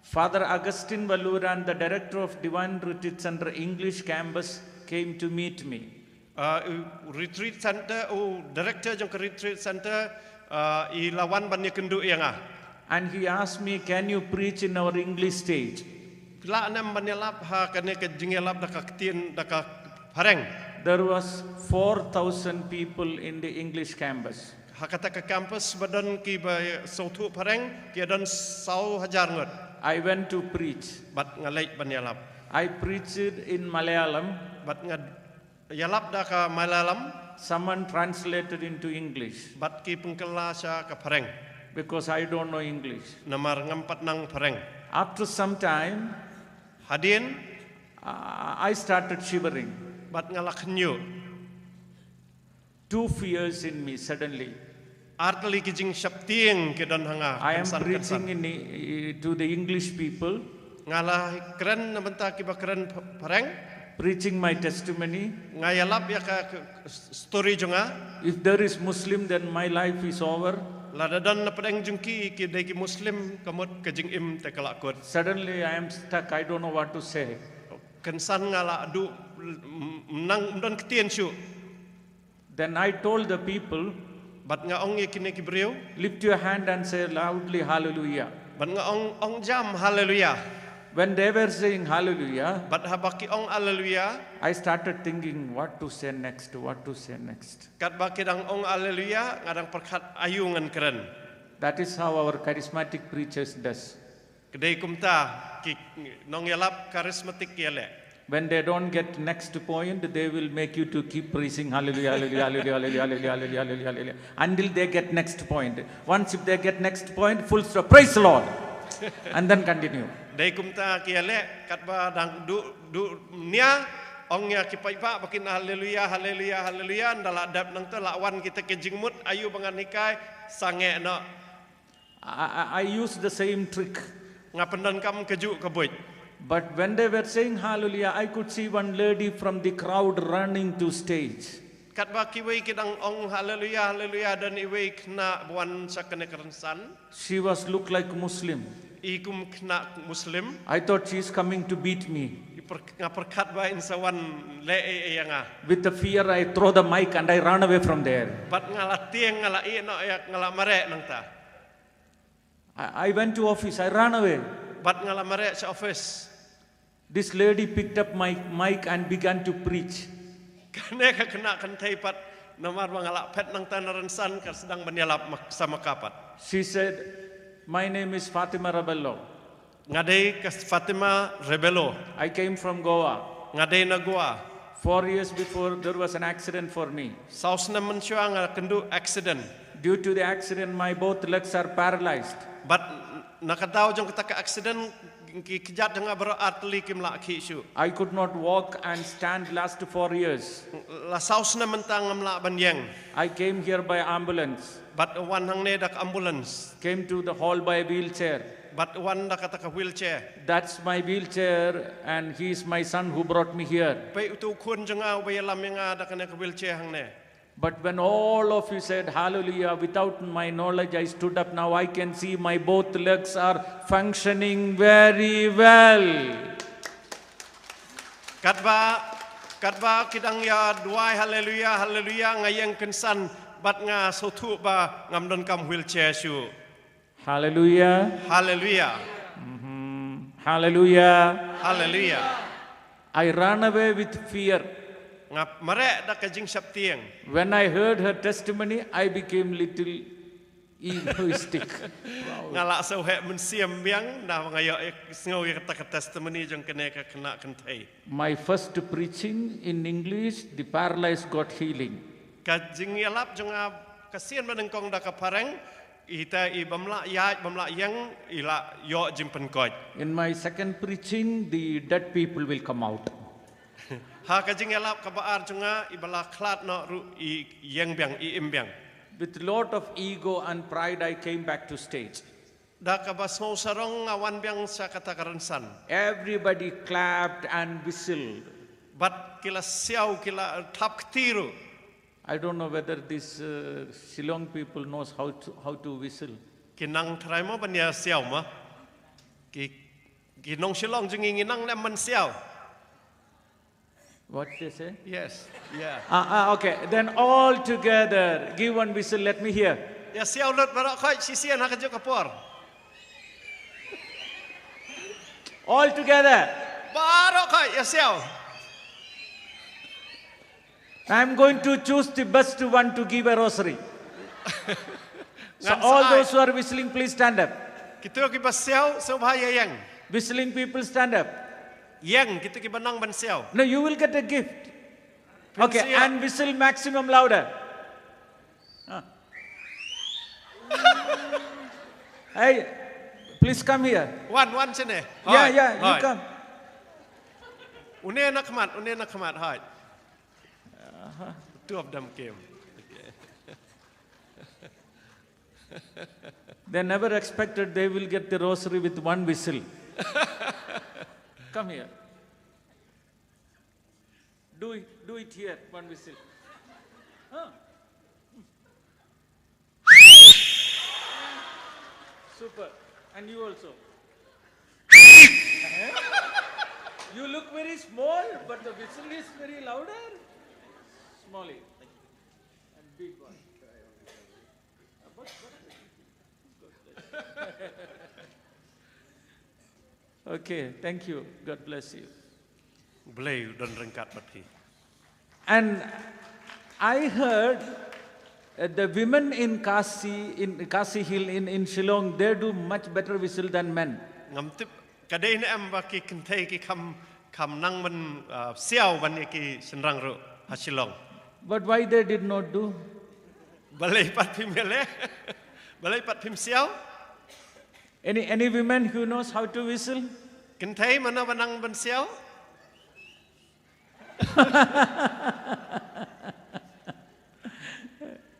Father Augustine Baluran, the director of Divine Retreat Center English campus, came to meet me. Ah, u Retreat Center, u director jong ka Retreat Center, ah, i la wan ban ïakynduh ïa nga. And he asked me, can you preach in our English stage? Lah ne em ban ïalap ha kane ka jingïalap da ka ktien, da ka phareng. There was four thousand people in the English campus. Ha kata ka campus ba don kiba sngewthuh phareng, ki don saw hajar ngut. I went to preach. Bad nga leit ban ïalap. I preached in Malayalam. Bad nga ïalap da ka Malayalam. Someone translated into English. Bad ki pynkylla sha ka phareng. Because I don't know English. Namar ngam pat nang phareng. After some time, hadien, uh, I started shivering. Bad nga la khñiuh. Two fears in me suddenly. Ar tylli ki jingsheptieng ki don ha nga. I am preaching in, eh, to the English people. Nga la kren na bynta kiba kren ph-, phareng. Preaching my testimony. Nga ïalap ïa ka, ka story jong nga. If there is Muslim, then my life is over. Lada don na pdeng jong ki, ki dei ki Muslim, ka mut ka jingim te ka la kut. Suddenly I am stuck. I don't know what to say. Kynsan nga la duh, m-, m-, nang ym don ktien shuh. Then I told the people, bad nga ong ïa kine ki briew, lift your hand and say loudly, "Hallelujah." Bad nga ong, ong jam, "Hallelujah." When they were saying, "Hallelujah," bad haba ki ong, "Hallelujah," I started thinking, "What to say next? What to say next?" Katba ki dang ong, "Hallelujah," nga dang pyrkhat, "Aïu ngan kren?" That is how our charismatic preachers does. Ka dei kumta ki nongïalap charismatic ki ïaleh. When they don't get next point, they will make you to keep praising, "Hallelujah, hallelujah, hallelujah, until they get next point. Once if they get next point, full stop, "Praise the Lord," and then continue. Dei kumta ki ïaleh, katba dang duh, duh nia, ong ïa ki paidbah ba kin, "Hallelujah, hallelujah, hallelujah," ynda la dep nangta la wan kita ki jingmut, aïu ba ngan hikai, sangeh noh. I, I, I used the same trick. Nga pyndonkam kajuh ka buit. But when they were saying hallelujah, I could see one lady from the crowd running to stage. Katba kiwei ki dang ong haleluya, haleluya, don iwei khynnah ba wan sha kane ka rynsan. She was look like Muslim. I kum khynnah Muslim. I thought she is coming to beat me. I pyrkh-, nga pyrkhat ba in sa wan leh ei ei ïa nga. With the fear, I throw the mic and I run away from there. Bad nga la tieng, nga la ïeh noh ïa, nga la mareh nangta. I, I went to office, I ran away. Bad nga la mareh sha office. This lady picked up my mic and began to preach. Kane ka khynnah kynthei pat, namar ba nga la phet nangta na rynsan, ka sdang ban ïalap mak-, sa ma ka pat. She said, "My name is Fatima Rebello." Nga dei ka Fatima Rebello. I came from Goa. Nga dei na Goa. Four years before, there was an accident for me. Saw snem mynshuwa nga kynduh accident. Due to the accident, my both legs are paralyzed. Bad na ka daw jong kata ka accident, ki kjat jong nga baroh ar tylli kim lah khih shuh. I could not walk and stand last four years. La saw snem mynta ngam lah ban ïeng. I came here by ambulance. Bad wan hangne da ka ambulance. Came to the hall by wheelchair. Bad wan da kata ka wheelchair. That's my wheelchair, and he is my son who brought me here. Peit utu u khun jong nga uba ïalam ïa nga da kane ka wheelchair hangne. But when all of you said hallelujah, without my knowledge, I stood up. Now I can see my both legs are functioning very well. Katba, katba ki dang ïa duwai haleluya, haleluya, nga ïeng kynsan bad nga sngewthuh ba ngam donkam wheelchair shuh. Haleluya. Haleluya. Mhm. Haleluya. Haleluya. I ran away with fear. Nga mareh da ka jingsheptieng. When I heard her testimony, I became little egoistic. Nga la sngewheh mynsiem biang, naba nga ïoh sngew ïa kata ka testimony jong kane ka khynnah kynthei. My first preaching in English, the paralyzed got healing. Ka jingïalap jong nga ka sien ba nyngkong da ka phareng, ita i bym lah ïaid, bym lah ïeng, i la ïoh jingpynkoit. In my second preaching, the dead people will come out. Ha ka jingïalap kaba ar jong nga, iba la khlad noh ruh i ïeng biang, i im biang. With lot of ego and pride, I came back to stage. Da kaba sngewsarong nga wan biang sha kata ka rynsan. Everybody clapped and whistled. Bad ki la siaw, ki la thap kti ruh. I don't know whether this, uh, Shillong people knows how to, how to whistle. Ki nang tharai mo ban ïa siaw mo. Ki, ki nong Shillong jong ngi ngi nang lem ban siaw. What they say? Yes. Yeah. Ah, ah, okay. Then all together, give one whistle, let me hear. Ïa siaw lut baroh khoit, shisien ha kajuh ka por. All together. Baroh khoit, ïa siaw. I'm going to choose the best one to give a rosary. So ngan all sa ai those who are whistling, please stand up. Kito kiba siaw, sngewbha ïa ïeng. Whistling people, stand up. Ïeng, kito kiba nang ban siaw. No, you will get a gift. Phin siaw. Okay, and whistle maximum louder. Ah. Hey, please come here. Wan, wan shane. Yeah, yeah, you come. Une na khmat, une na khmat, hooid. Two of them came. They never expected they will get the rosary with one whistle. Come here. Do it, do it here, one whistle. Huh? Super. And you also. You look very small, but the whistle is very louder. Small. And big one. Okay, thank you. God bless you. Blei u don ryngkat bad phi. And I heard, uh, the women in Khasi, in Khasi Hill, in, in Shillong, they do much better whistle than men. Ngam tip, ka dei ne em ba ki kynthei ki kham, kham nang ban, uh, siaw ban ïa ki shynrang ruh ha Shillong. But why they did not do? Balei pat phim ïaleh? Balei pat phim siaw? Any, any women who knows how to whistle? Kynthei mano ba nang ban siaw?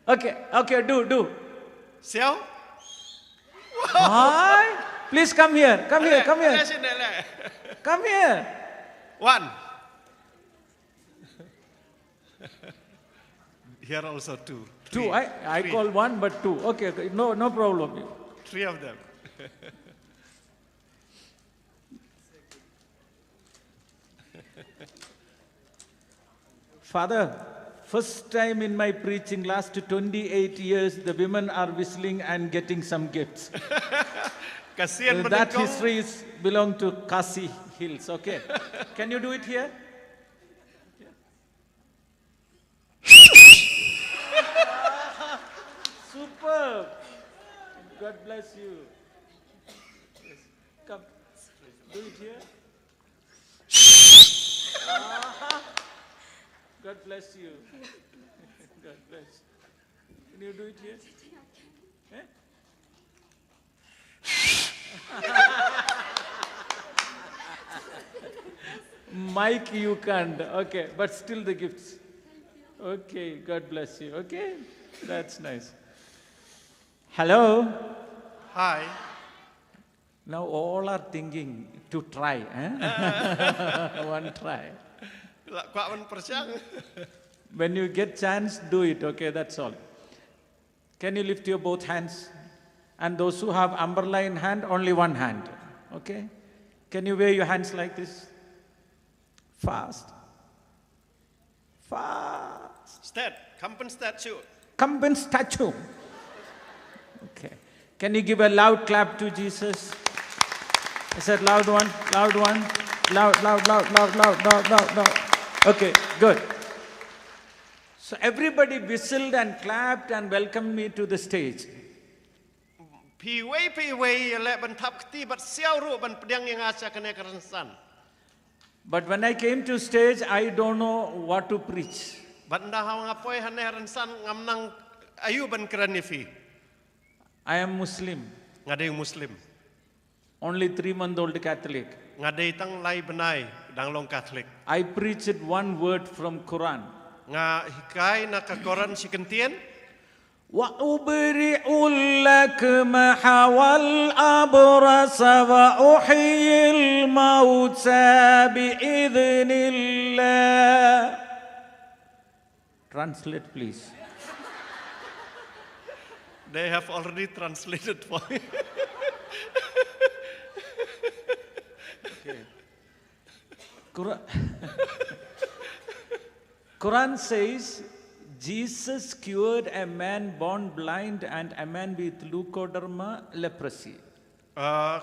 Okay, okay, do, do. Siaw? Hi. Please come here, come here, come here. Come here. One. Here also two. Two. I, I call one, but two. Okay, okay. No, no problem. Three of them. Father, first time in my preaching, last twenty-eight years, the women are whistling and getting some gifts. Kasian Uh, that history is belong to Khasi Hills, okay? Can you do it here? Superb. God bless you. Yes. Come. Do it here. God bless you. God bless. Can you do it here? Eh? Mike, you can't. Okay, but still the gifts. Okay, God bless you. Okay, that's nice. Hello. Hi. Now all are thinking to try, eh? One try. Lah, kwah wan persiang. When you get chance, do it, okay? That's all. Can you lift your both hands? And those who have umbrella in hand, only one hand, okay? Can you wave your hands like this? Fast. Fast. Stat, kampen stat chu. Kampen statue. Okay. Can you give a loud clap to Jesus? I said loud one, loud one, loud, loud, loud, loud, loud, loud, loud, loud. Okay, good. So everybody whistled and clapped and welcomed me to the stage. Phi wei phi wei ïa leh ban thap kti bad siaw ruh ban pdiang ïa nga sha kane ka rynsan. But when I came to stage, I don't know what to preach. Bad ynda ha nga poi hane rynsan ngam nang aïu ban kren ïa phi. I am Muslim, Nga dei Muslim. Only three month old Catholic. Nga dei tang lai bnai dang long Catholic. I preached one word from Quran. Nga hikai na ka Koran shi kyntien. وأبرئ الأكمه والأبرص وأحيي الموتى بإذن الله. Translate, please. They have already translated for me. Okay. Quran, Quran says Jesus cured a man born blind and a man with leukoderma leprosy. Uh,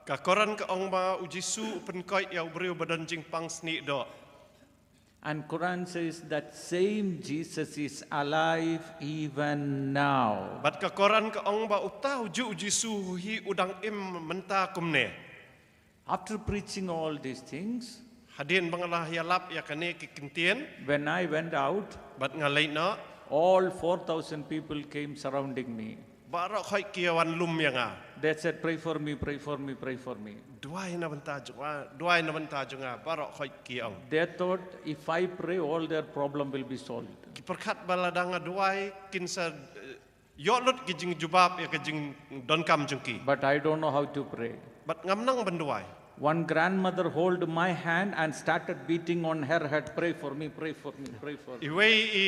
ka Koran ka ong ba u Jisu u pynkoit ïa u briew ba don jingpang snieh doh. And Quran says that same Jesus is alive even now. Bad ka Koran ka ong ba uta u ju u Jisu hi u dang im mynta kumne. After preaching all these things, Hadien ba nga la ïalap ïa kane ki kyntien. When I went out, Bad nga leit noh. All four thousand people came surrounding me. Baroh khoit ki ïa wan lum ïa nga. They said, "Pray for me, pray for me, pray for me." Duwai na bynta jong nga, duwai na bynta jong nga, baroh khoit ki ong. They thought if I pray, all their problem will be solved. Ki pyrkhat ba lada nga duwai kin sa eh, ïoh lut ki jingjubab ïa ka jingdonkam jong ki. But I don't know how to pray. Bad ngam nang ban duwai. One grandmother hold my hand and started beating on her head, "Pray for me, pray for me, pray for me." Iwei i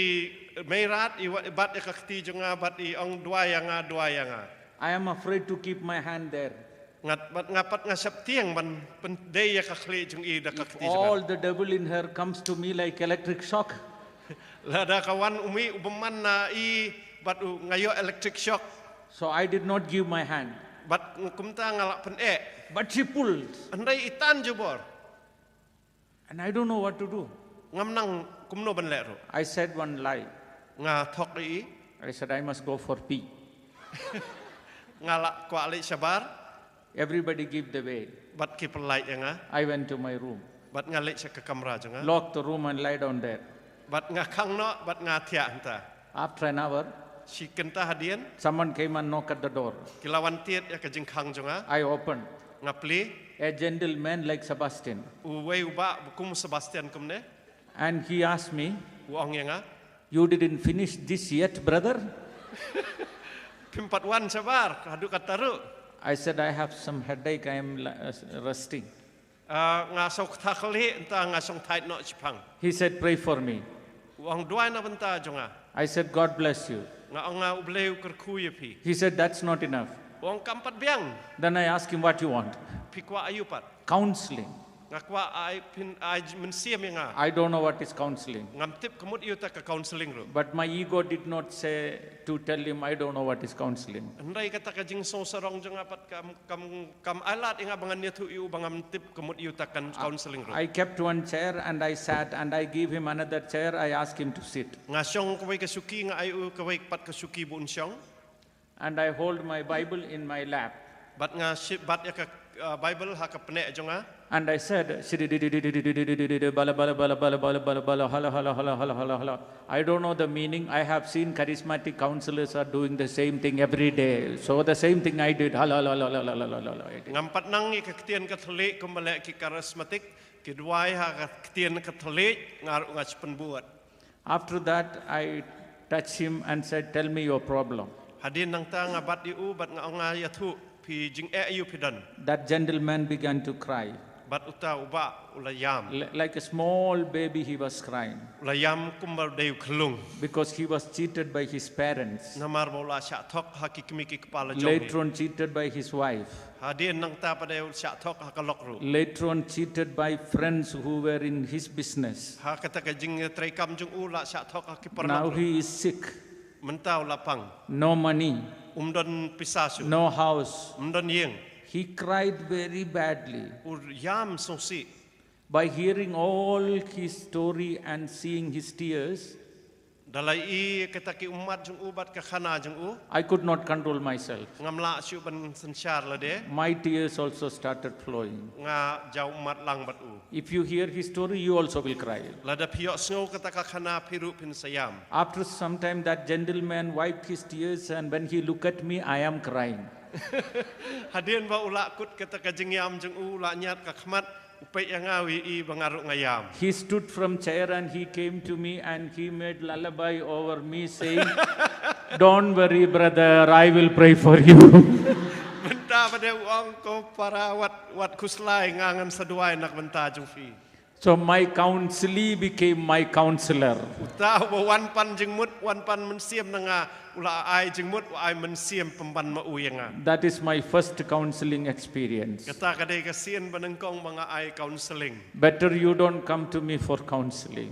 mei rat i bad ïa ka kti jong nga bad i ong duwai ïa nga, duwai ïa nga. I am afraid to keep my hand there. Ngat bad nga pat nga sheptieng ban pyndei ïa ka khlieh jong i da ka kti jong All nga. The devil in her comes to me like electric shock. Lada ka wan u mih u bymman na i bad u nga ïoh electric shock. So I did not give my hand. Bad kumta nga lah pyneh. But she pulled. Hynrei i tan jubor. And I don't know what to do. Ngam nang kumno ban leh ruh. I said one lie. Nga thok ïa i. I said, "I must go for pee." Nga lah kwah leit shabar. Everybody give the way. Bad ki pyllait ïa nga. I went to my room. Bad nga leit sha ka kamra jong nga. Lock the room and lie down there. Bad nga khang noh bad nga thiah hangta. After an hour, Shi kynta hadien. Someone came and knocked at the door. Ki la wan tied ïa ka jingkhang jong nga. I opened. Nga plie. A gentleman like Sebastian. Uwei u bah ba kum Sebastian kumne. And he asked me, U ong ïa nga. "You didn't finish this yet, brother?" Phim pat wan shabar haduh katta ruh. I said, "I have some headache. I am la- uh, resting." Ah, nga sngewthuh khleh, hangta nga shong thait noh shiphang. He said, "Pray for me." U ong, "Duwai na bynta jong nga." I said, "God bless you." Nga ong nga, "U Blei u kyrkhu ïa phi." He said, "That's not enough." U ong, "Kam pat biang." Then I asked him, "What you want?" "Phi kwah aïu pat?" "Counseling." Nga kwah ai phin ai j-, mynsiem ïa nga. "I don't know what is counseling." Ngam tip ka mut aïu ta ka counseling ruh. But my ego did not say to tell him, "I don't know what is counseling." Hynrei kata ka jingsngewsarong jong nga pat kam, kam, kam ai lad ïa nga ba ngan ïathuh ïa u ba ngam tip ka mut aïu ta ka counseling ruh. I kept one chair and I sat and I gave him another chair. I asked him to sit. Nga shong kawei ka shuki, nga ai u kawei pat ka shuki ba un shong. And I hold my Bible in my lap. Bad nga shim, bat ïa ka, uh, Bible ha ka pneh jong nga. And I said, "Shidi di di di di di di di di di di, bala bala bala bala bala bala bala, hala hala hala hala hala hala. I don't know the meaning. I have seen charismatic counselors are doing the same thing every day. So the same thing I did. Hala hala hala hala hala hala." Ngam pat nang ïa ka ktien Katholik kumba leh ki charismatic, ki duwai ha ka ktien Katholik, nga ruh nga shu pynbud. After that, I touched him and said, "Tell me your problem." Hadien nangta nga bat ïa u, bad nga ong, "Nga ïathuh, phi jingeh aïu phi don?" That gentleman began to cry. Bad uta u bah u la ïam. Li-, like a small baby, he was crying. U la ïam kumba dei u khyllung. Because he was cheated by his parents. Namar ba u la shah thok ha ki kmie ki kpa la jong hi. Later on, cheated by his wife. Hadien nangta pat de u shah thok ha ka lok ruh. Later on, cheated by friends who were in his business. Ha kata ka jingtreikam jong u la shah thok ha ki paralok ruh. Now he is sick. Mynta u la pang. No money. Um don pisa shuh. No house. Um don ïing. He cried very badly. U ïam sngewsih. By hearing all his story and seeing his tears, da la ïohi kata ki ummat jong u bad ka khana jong u, I could not control myself. Ngam lah shuh ban synshar lade. My tears also started flowing. Nga jaw ummat lang bad u. If you hear his story, you also will cry. Lada phi ïohsngew kata ka khana, phi ruh phin sa ïam. After some time, that gentleman wiped his tears, and when he looked at me, I am crying. Hadien ba u la kut kata ka jingïam jong u, u la ñiad ka khmat, u peit ïa nga, u ïohi ba nga ruh nga ïam. He stood from chair and he came to me and he made lullaby over me saying, "Don't worry, brother, I will pray for you." Mynta pat de u ong, "Ko para, wat, wat khuslai, nga ngan sa duwai na ka bynta jong phi." So my counselee became my counselor. Uta uba wan pan jingmut, wan pan mynsiem na nga, u la ai jingmut, u ai mynsiem pynban ma u ïa nga. That is my first counseling experience. Kata ka dei ka sien ba nyngkong ba nga ai counseling. Better you don't come to me for counseling.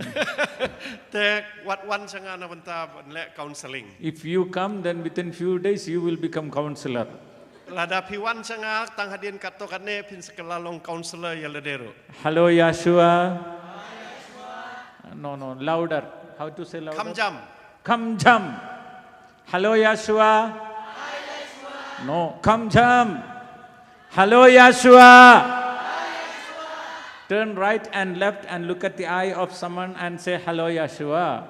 Te wat wan sha nga na bynta ban leh counseling. If you come, then within few days you will become counselor. Lada phi wan sha nga tang hadien katto katne, phin sa kylla long counselor ïa lade ruh. Hello, Yahshua. No, no, louder. How to say louder? Kham jam. Kham jam. Hello, Yahshua. No, kham jam. Hello, Yahshua. Turn right and left and look at the eye of someone and say, "Hello, Yahshua."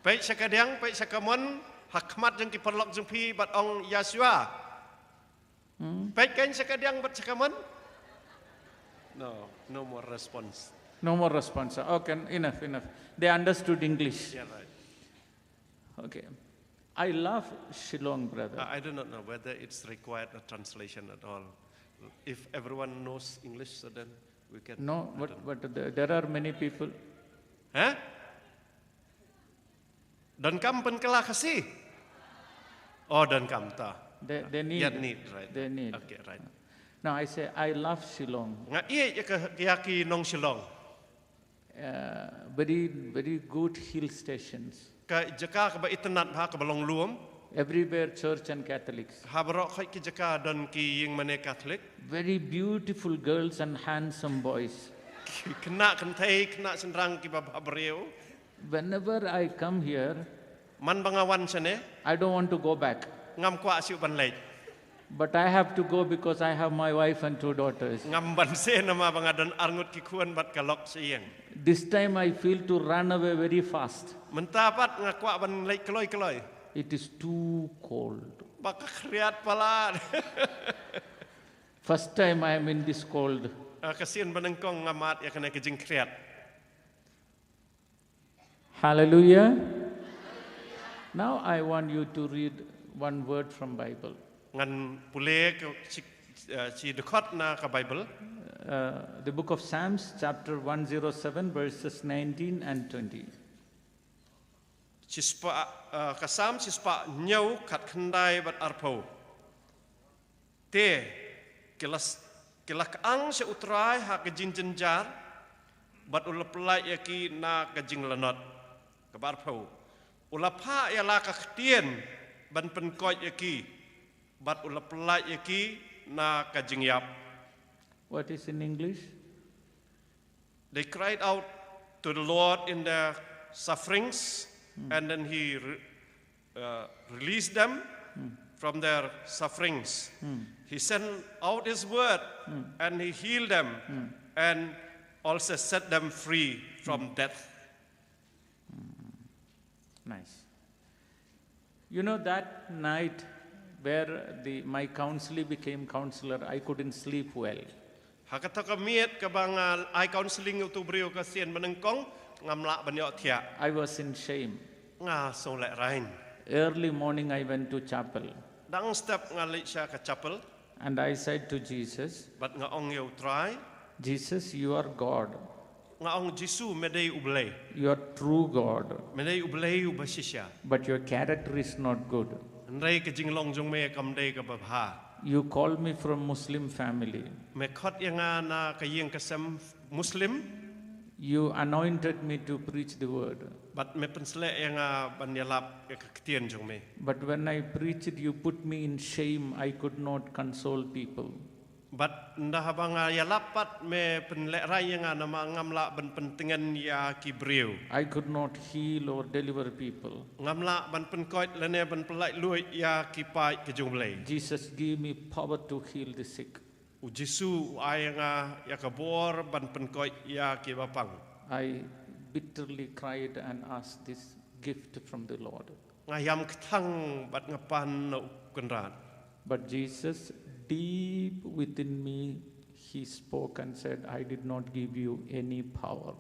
Peit sha kadiang, peit sha kamon, ha khmat jong ki paralok jong phi bad ong, "Yahshua." Hmm? Peit kein sha kadiang bad sha kamon. No, no more response. No more response. Okay, enough, enough. They understood English. Yeah, right. Okay. I love Shillong, brother. I, I do not know whether it's required a translation at all. If everyone knows English, so then we can. No, I but, don't know. But the, there are many people. Huh? Donkam pynkylla Khasi? Oh, donkam ta. They, they need. Yet need, right. They need. Okay, right. No, I say, I love Shillong. Nga ïeit ïa ka, ïa ki nong Shillong. Uh, very, very good hill stations. Ka jaka kaba itynnad bha, kaba long lum. Everywhere church and Catholics. Ha baroh khoit ki jaka don ki ïing mane Catholic. Very beautiful girls and handsome boys. Ki khynnah kynthei, khynnah shynrang kiba bhabriew. Whenever I come here, man ba nga wan shane, I don't want to go back. Ngam kwah shuh ban leit. But I have to go because I have my wife and two daughters. Ngam banse namar ba nga don arngut ki khun bad ka lok sha ïing. This time I feel to run away very fast. Mynta pat nga kwah ban leit kloi kloi. It is too cold. Ba ka khriat palat. First time I am in this cold. Ah, ka sien ba nyngkong nga mad ïa kane ka jingkhriat. Hallelujah. Now I want you to read one word from Bible. Ngan pule ka shi, eh, shi dkhot na ka Bible. Uh, the book of Psalms, chapter one zero seven, verses nineteen and twenty. Shispah, eh, ka Salm shispah hynñiew, khatkhyndai bad arphew. Te, ki la s-, ki la kyang sha U Trai ha ka jingjynjar, bad u la pyllait ïa ki na ka jinglanot. Kaba arphew. U la phah ïa la ka ktien ban pynkoit ïa ki, bad u la pyllait ïa ki na ka jingïap. What is in English? They cried out to the Lord in their sufferings, and then he re-, uh, released them from their sufferings. He sent out his word, and he healed them, and also set them free from death. Nice. You know, that night where the, my counselee became counselor, I couldn't sleep well. Ha kata ka miet kaba nga ai counseling ïa utu u briew ka sien banyngkong, ngam lah ban ïohthiah. I was in shame. Nga sngewlehraiñ. Early morning, I went to chapel. Dang step nga leit sha ka chapel. And I said to Jesus, Bad nga ong ïa U Trai, Jesus, you are God. Nga ong, Jisu, me dei U Blei. You are true God. Me dei U Blei uba shisha. But your character is not good. Hynrei ka jinglong jong me kam dei kaba bha. You call me from Muslim family. Me khot ïa nga na ka ïing ka sem Muslim. You anointed me to preach the word. Bad me pynsleh ïa nga ban ïalap ïa ka ktien jong me. But when I preached, you put me in shame. I could not console people. Bad ynda haba nga ïalap pat me pynlehraiñ ïa nga namar ngam lah ban pyntngen ïa ki briew. I could not heal or deliver people. Ngam lah ban pynkoit lane ban pyllait luid ïa ki paid ka jong U Blei. Jesus, give me power to heal the sick. U Jisu u ai ïa nga ïa ka bor ban pynkoit ïa kiba pang. I bitterly cried and asked this gift from the Lord. Nga ïam kthang bad nga pan na U Kynrad. But Jesus, deep within me, he spoke and said, I did not give you any power.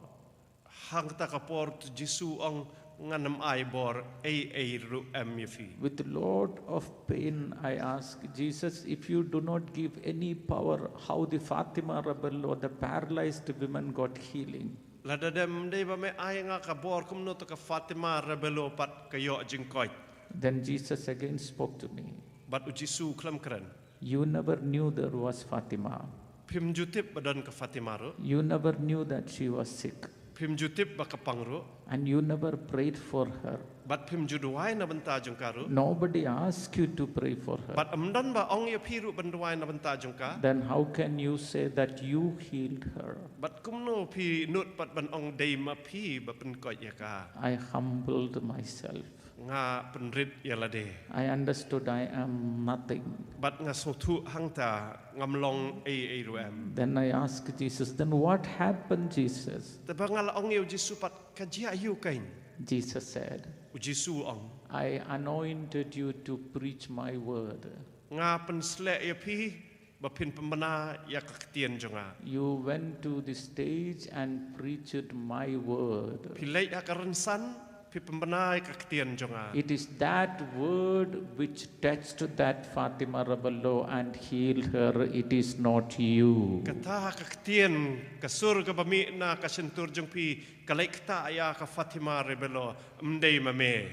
Hangta ka por U Jisu u ong, ngan ym ai bor ei ei ruh em ïa phi. With a lot of pain, I asked Jesus, if you do not give any power, how the Fatima Rebello, the paralyzed women, got healing? Lada ym dei ba me ai nga ka bor, kumno te ka Fatima Rebello pat ka ïoh jingkoit? Then Jesus again spoke to me. Bad U Jisu u khlem kren. You never knew there was Fatima. Phim ju tip ba don ka Fatima ruh. You never knew that she was sick. Phim ju tip ba ka pang ruh. And you never prayed for her. Bad phim ju duwai na bynta jong ka ruh. Nobody asked you to pray for her. Bad ym don ba ong ïa phi ruh ban duwai na bynta jong ka. Then how can you say that you healed her? Bad kumno phi nud pat ban ong dei ma phi ba pynkoit ïa ka? I humbled myself. Nga pynrit ïa lade. I understood I am nothing. Bad nga sngewthuh hangta ngam long ei ei ruh em. Then I asked Jesus, then what happened, Jesus? Te ba nga la ong ïa U Jisu pat, ka jia aïu keiñ? Jesus said, U Jisu u ong, I anointed you to preach my word. Nga pynsleh ïa phi ba phin pynbna ïa ka ktien jong nga. You went to the stage and preached my word. Phi leit ha ka rynsan, phi pynbna ïa ka ktien jong nga. It is that word which touched that Fatima Rebello and healed her. It is not you. Kata ka ktien, ka sur kaba mih na ka shyntur jong phi, ka leit ktah ïa ka Fatima Rebello, ym dei ma me.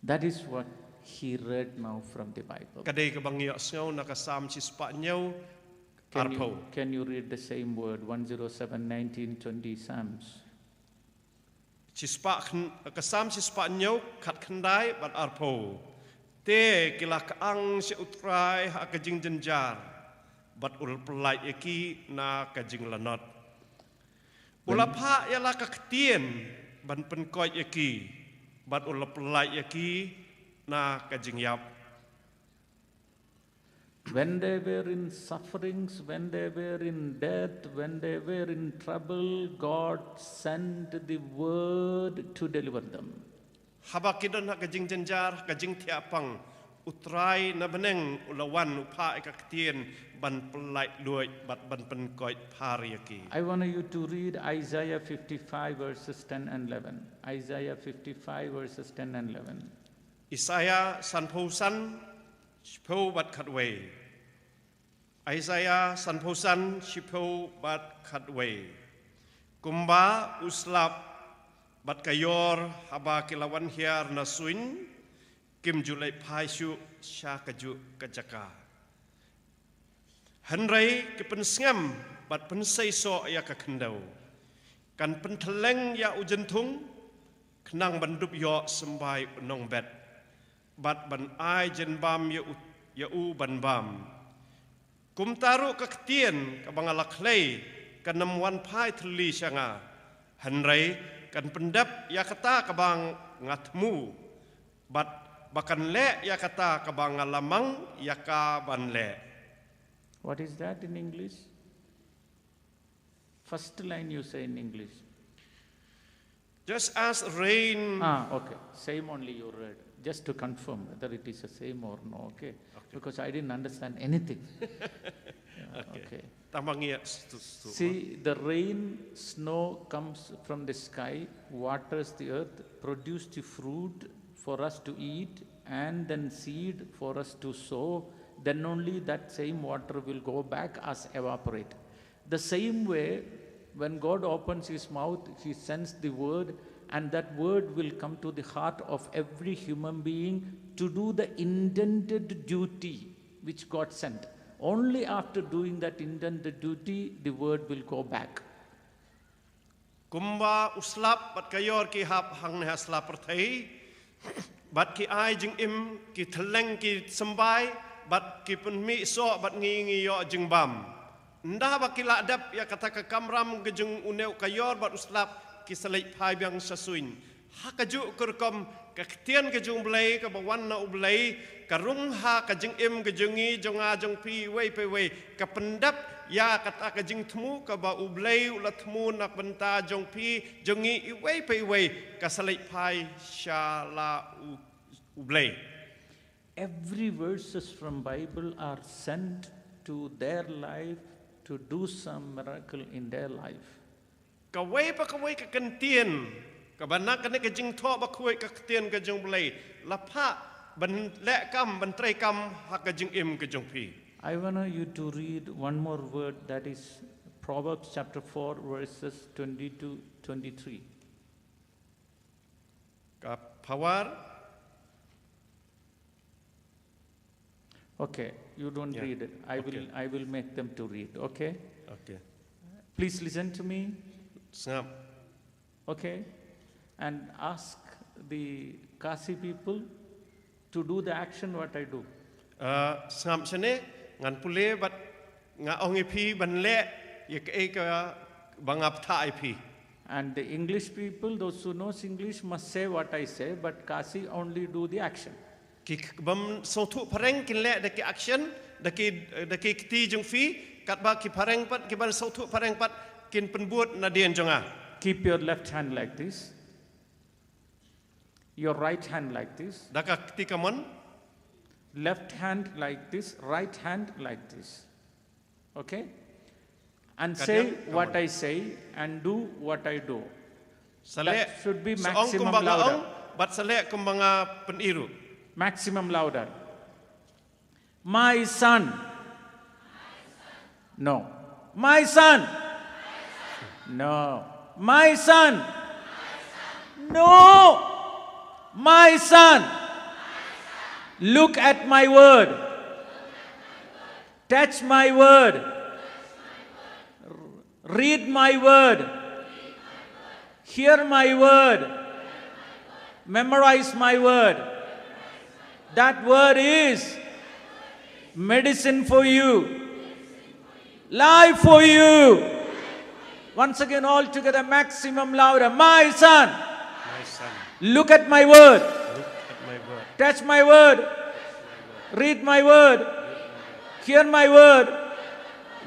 That is what he read now from the Bible. Ka dei kaba ngi ïohsngew na ka Salm shispah hynñiew, arphew. Can you, can you read the same word, one zero seven, nineteen, twenty, Psalms? Shispah khyn-, ka Salm shispah hynñiew, khatkhyndai bad arphew. Te ki la kyang sha U Trai ha ka jingjynjar, bad u la pyllait ïa ki na ka jinglanot. U la phah ïa la ka ktien ban pynkoit ïa ki, bad u la pyllait ïa ki na ka jingïap. When they were in sufferings, when they were in death, when they were in trouble, God sent the word to deliver them. Haba ki don ha ka jingjynjar, ka jingthiah pang, U Trai na bneng u la wan, u phah ïa ka ktien ban pyllait luid bad ban pynkoit phar ïa ki. I want you to read Isaiah fifty-five verses ten and eleven. Isaiah fifty-five verses ten and eleven. Isaiah sanphew san, shiphew bad khatwei. Isaiah sanphew san, shiphew bad khatwei. Kumba u slap Bad ka ïor haba ki la wan hiar na suiñ, kim ju leit phai shuh sha kajuh ka jaka. Hynrei ki pynsngem bad pynseisoh ïa ka khyndew. Kan pynthylleng ïa u jynthung, khnang ban dup ïoh symbai u nongbet. Bad ban ai jynbam ïa u, ïa u ban bam. Kumta ruh ka ktien kaba nga la khlei kan ym wan phai thylli sha nga. Hynrei kan pyndep ïa kata kaba nga thmu. Bad ba kan leh ïa kata kaba nga la mang ïa ka ban leh. What is that in English? First line you say in English. Just as rain. Ah, okay. Same only you read. Just to confirm whether it is the same or no, okay? Okay. Because I didn't understand anything. Yeah, okay. Okay. Tamang ya, stu-, stu-, See, the rain, snow comes from the sky, waters the earth, produce the fruit for us to eat, and then seed for us to sow. Then only that same water will go back as evaporate. The same way, when God opens his mouth, he sends the word, and that word will come to the heart of every human being to do the intended duty which God sent. Only after doing that intended duty, the word will go back. Kumba u slap bad ka ïor ki hap hangne ha sla pyrthei, bad ki ai jingim, ki thylleng ki symbai, bad ki pynmih soh bad ngi ngi ïoh jingbam. Ynda ba ki la dep ïa kata ka kamram ka jong une u ka ïor bad u slap, ki sa leit phai biang sha suiñ. Ha kajuh ka rukom ka ktien ka jong U Blei kaba wan na U Blei, ka rung ha ka jingim ka jong ngi, jong nga, jong phi, iwei pa iwei, ka pyndep ïa kata ka jingthmu kaba U Blei u la thmu na ka bynta jong phi, jong ngi, iwei pa iwei, ka sa leit phai sha la U, U Blei. Every verses from Bible are sent to their life to do some miracle in their life. Kawei pa kawei ka ktien kaba na kane ka jingthoh bakhuid ka ktien ka jong U Blei, la phah ban leh kam, ban trei kam ha ka jingim ka jong phi. I want you to read one more word, that is Proverbs chapter four, verses twenty to twenty-three. Ka power. Okay, you don't Yeah. read it. I will, Okay. I will make them to read, okay? Okay. Please listen to me. Sngap. Okay? And ask the Khasi people to do the action what I do. Uh, sngap shane, ngan pule bad nga ong ïa phi ban leh ïa kaei kaba nga bthah ïa phi. And the English people, those who knows English must say what I say, but Khasi only do the action. Ki k-, bym sngewthuh phareng kin leh da ki action, da ki, da ki kti jong phi, katba ki phareng pat, ki bym sngewthuh phareng pat, kin pynbud nadien jong nga. Keep your left hand like this. Your right hand like this. Da ka kti kamon. Left hand like this, right hand like this. Okay? And Ka say diang, what kamon. I say and do what I do. Sa leh, That should be sa ong maximum kumba nga louder. Ong, bad sa leh kumba nga pyn-i ruh. Maximum louder. My son. No. My son. No. My son. No. My son. Look at my word. Touch my word. Read my word. Hear my word. Memorize my word. That word is medicine for you. Life for you. Once again, all together, maximum louder. My son, My son, look at my word. Look at my word. Touch my word. Read my word. Hear my word.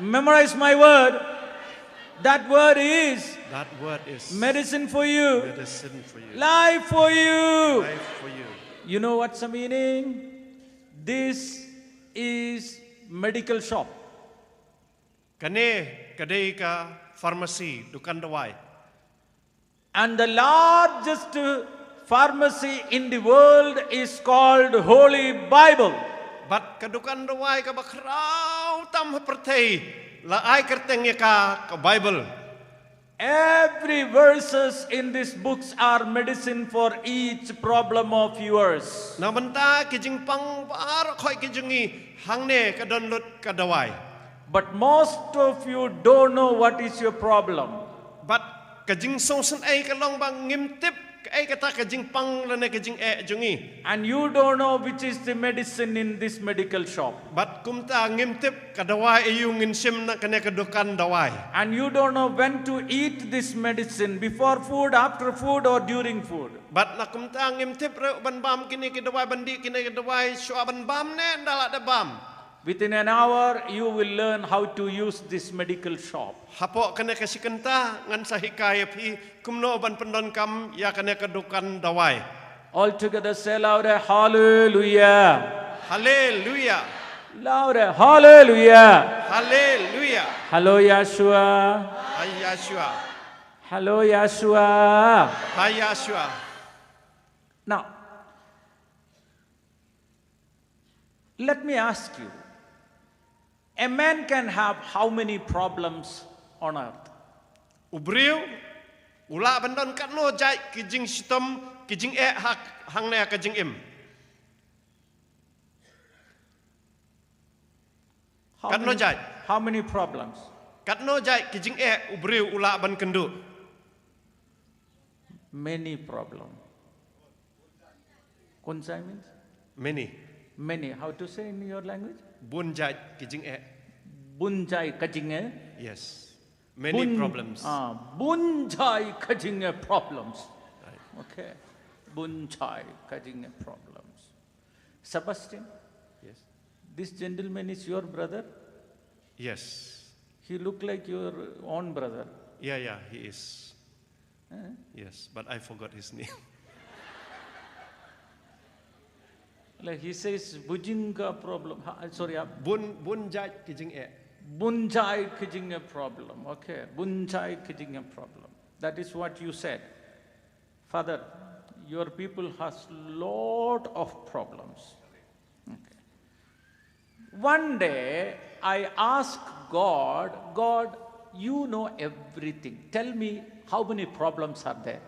Memorize my word. That word is That word is medicine for you. Medicine for you. Life for you. Life for you. You know what's the meaning? This is medical shop. Kane ka dei ka pharmacy, dukan dawai. And the largest pharmacy in the world is called Holy Bible. Bad ka dukan dawai kaba khraw tam ha pyrthei la ai kyrteng ïa ka, ka Bible. Every verses in these books are medicine for each problem of yours. Na mynta ki jingpang baroh khoit ki jong ngi hangne ka don lut ka dawai. But most of you don't know what is your problem. But ka jingsngewsynei ka long ba ngim tip kaei kata ka jingpang lane ka jingeh jong ngi. And you don't know which is the medicine in this medical shop. But kumta ngim tip ka dawai aïu ngin shim na kane ka dukan dawai. And you don't know when to eat this medicine, before food, after food, or during food. But na kumta ngim tip ruh ban bam kine ki dawai, ban dih kine ki dawai shuwa ban bam ne ynda la dep bam. Within an hour, you will learn how to use this medical shop. Hapoh kane ka shi kynta ngan sa hikai ïa phi kumno ban pyndonkam ïa kane ka dukan dawai. All together say louder, Hallelujah. Hallelujah. Louder, Hallelujah. Hallelujah. Hello, Yahshua. Hi, Yahshua. Hello, Yahshua. Hi, Yahshua. Now, let me ask you, a man can have how many problems on earth? U briew u lah ban don katno jait ki jingshitom, ki jingeh ha, hangne ha ka jingim. How Katno many, jait? How many problems? Katno jait ki jingeh u briew u lah ban kynduh? Many problem. Konsai means? Many. Many. How to say in your language? Bun jait ki jingeh. Bun jait ka jingeh? Yes. Many Bun, problems. Ah, bun jait ka jingeh problems. Right. Okay. Bun jait ka jingeh problems. Sebastian? Yes. This gentleman is your brother? Yes. He look like your own brother. Yeah, yeah, he is. Eh? Yes, but I forgot his name. Like he says, bujing ka problem. Ha, sorry, ah. Bun, bun jait ki jingeh. Bun jait ki jingeh problem. Okay, bun jait ki jingeh problem. That is what you said. Father, your people has lot of problems. Okay. One day, I ask God, God, you know everything. Tell me how many problems are there.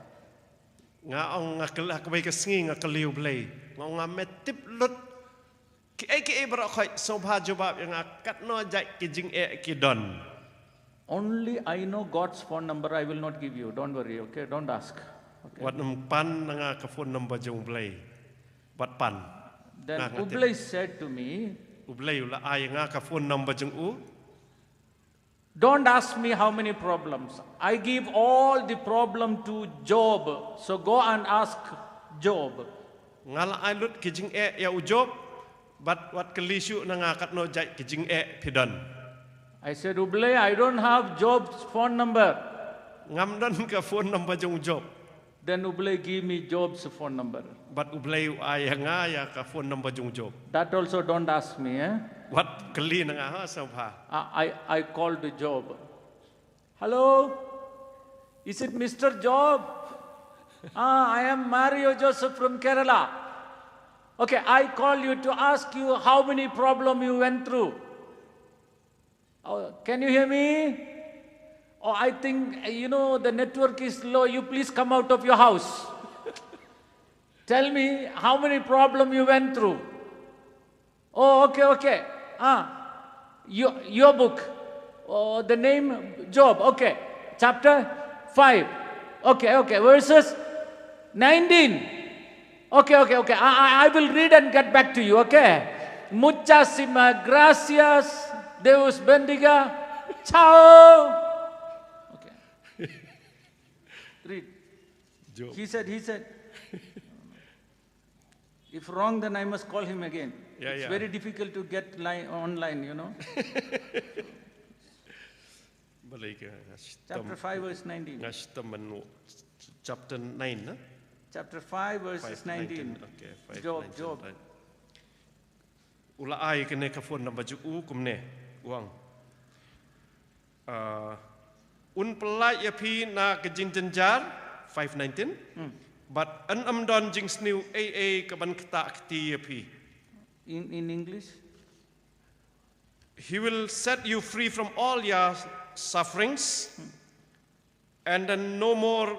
Nga ong nga kylli, ha kawei ka sngi nga kylli U Blei. Nga ong nga me tip lut. Kiei kiei baroh khoit, sngewbha jubab ïa nga katno jait ki jingeh ki don. Only I know God's phone number, I will not give you. Don't worry, okay? Don't ask. Okay? Wat nym pan na nga ka phone number jong U Blei. Wat pan. Then U Blei said to me, U Blei u la ai ïa nga ka phone number jong u. Don't ask me how many problems. I give all the problem to Job. So go and ask Job. Nga la ai lut ki jingeh ïa u Job, bad wat kylli shuh na nga katno jait ki jingeh phi don. I said, U Blei, I don't have Job's phone number. Ngam don ka phone number jong u Job. Then U Blei give me Job's phone number. Bad U Blei u ai ïa nga ïa ka phone number jong u Job. That also don't ask me, eh? Wat kylli na nga ha, sngewbha. I, I, I called Job. Hello? Is it Mister Job? Ah, I am Mario Joseph from Kerala. Okay, I call you to ask you how many problem you went through. Oh, can you hear me? Oh, I think, uh, you know, the network is low. You please come out of your house. Tell me how many problem you went through. Oh, okay, okay. Ah, your, your book. Oh, the name Job. Okay. Chapter five. Okay, okay. Verses nineteen. Okay, okay, okay. I, I, I will read and get back to you, okay? Muchas gracias. Deus bendiga. Chao. Okay. Read. Job. He said, he said. If wrong, then I must call him again. Yeah, it's yeah. Very difficult to get line, online, you know. Balei ka, nga shitom. Chapter five, verse nineteen. Nga shitom mynno. Chapter nine, na? Chapter five, verses nineteen. Five nineteen. Okay, five nineteen, Job, Job. Right. U la ai kane ka phone number jong u kumne. U ong, ah, un pyllait ïa phi na ka jingjynjar, five nineteen. Hmm. Bad yn ym don jingsniew ei ei ka ban ktah kti ïa phi. In, in English? He will set you free from all your sufferings. Hmm. And then no more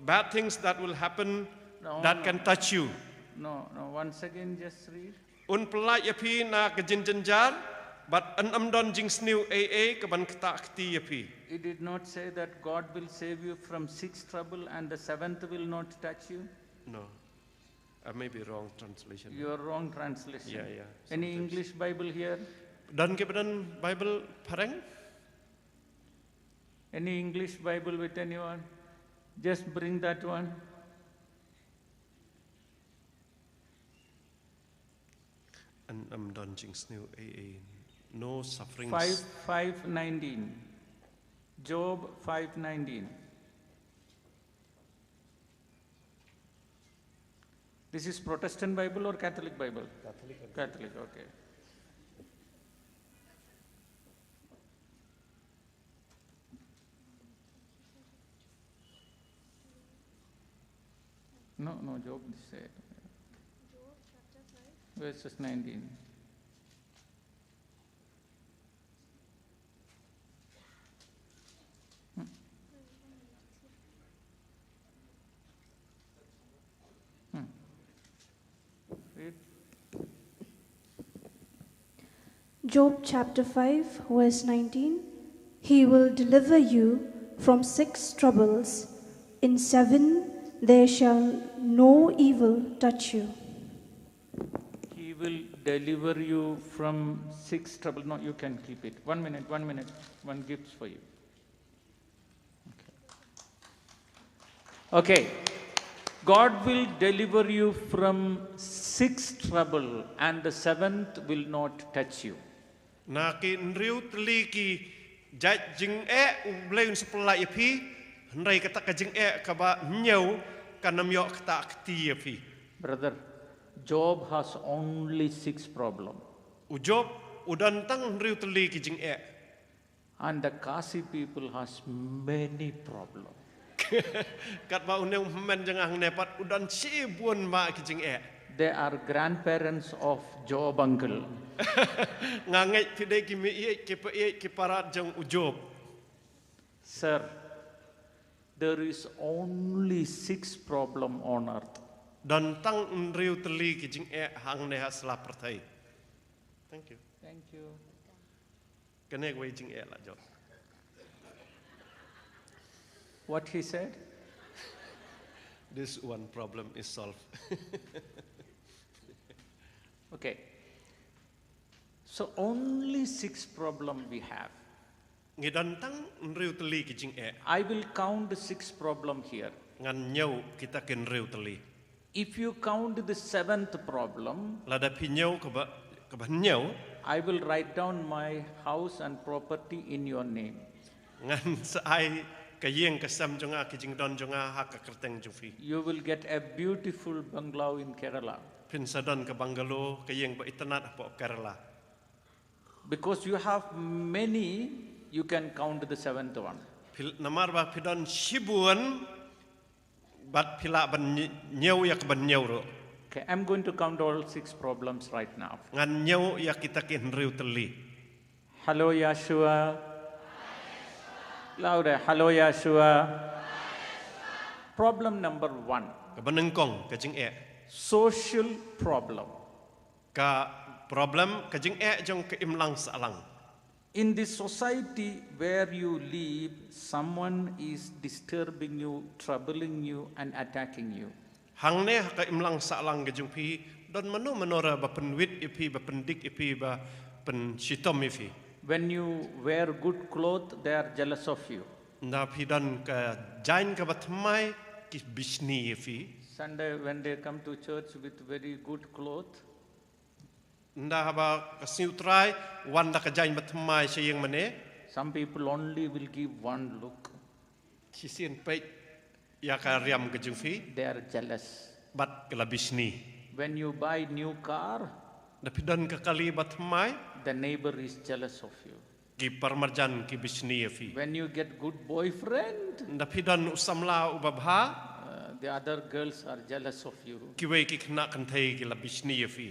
bad things that will happen No, that no. can touch you. No, no. Once again, just read. Un pyllait ïa phi na ka jingjynjar, bad yn ym don jingsniew ei ei ka ban ktah kti ïa phi. It did not say that God will save you from six trouble and the seventh will not touch you. No. I may be wrong translation. You are wrong translation. Yeah, yeah. Any Sometimes. English Bible here? Don ki ba don Bible phareng? Any English Bible with anyone? Just bring that one. Yn ym don jingsniew ei ei. No suffering. Five, five nineteen. Job five nineteen. This is Protestant Bible or Catholic Bible? Catholic. Catholic, okay. No, no, Job this side. Job chapter five. Verses nineteen. Hmm. Hmm. Read. Job chapter five, verse nineteen. He will deliver you from six troubles. In seven, there shall no evil touch you. He will deliver you from six trouble. No, you can keep it. One minute, one minute. One gift for you. Okay. Okay. God will deliver you from six trouble, and the seventh will not touch you. Na ki hynriew tylli ki jait jingeh U Blei un sa pyllait ïa phi, hynrei kata ka jingeh kaba hynñiew kan ym ïoh ktah kti ïa phi. Brother, Job has only six problem. U Job u don tang hynriew tylli ki jingeh. And the Khasi people has many problem. Katba une u hynmen jong nga hangne pat u don shibun ma ki jingeh. They are grandparents of Job uncle. Nga ngeit phi dei ki meiieit ki paieit ki para jong u Job. Sir, there is only six problem on earth. Don tang hynriew tylli ki jingeh hangne ha sla pyrthei. Thank you. Thank you. Kane kawei jingeh la jop. What he said? This one problem is solved. Okay. So only six problem we have. Ngi don tang hynriew tylli ki jingeh. I will count the six problem here. Ngan ñiew kita ki hynriew tylli. If you count the seventh problem, lada phi ñiew kaba, kaba hynñiew, I will write down my house and property in your name. Ngan sa ai ka ïing ka sem jong nga, ki jingdon jong nga ha ka kyrteng jong phi. You will get a beautiful bungalow in Kerala. Phin sa don ka bungalow, ka ïing ba itynnad hapoh Kerala. Because you have many, you can count the seventh one. Phi, namar ba phi don shibun, bad phi lah ban ñi-, ñiew ïa ka ban ñiew ruh. Okay, I'm going to count all six problems right now. Ngan ñiew ïa kita ki hynriew tylli. Hello, Yahshua. Louder, hello, Yahshua. Problem number one. Kaba nyngkong, ka jingeh. Social problem. Ka problem, ka jingeh jong ka imlang sahlang. In this society where you live, someone is disturbing you, troubling you, and attacking you. Hangne ha ka imlang sahlang ka jong phi, don mano mano ruh ba pynwit ïa phi, ba pyndik ïa phi, ba pynshitom ïa phi. When you wear good cloth, they are jealous of you. Nda phi don ka jaiñ kaba thymmai ki bishni ïa phi. Sunday, when they come to church with very good cloth, nda haba ka sngi U Trai, wan da ka jaiñ ba thymmai sha ïing mane. Some people only will give one look. Shisien peit ïa ka riam ka jong phi. They are jealous. Bad ki la bishni. When you buy new car, nda phi don ka kali ba thymmai, the neighbor is jealous of you. Ki paramarjan ki bishni ïa phi. When you get good boyfriend, nda phi don u samla uba bha, uh, the other girls are jealous of you. Kiwei ki khynnah kynthei ki la bishni ïa phi.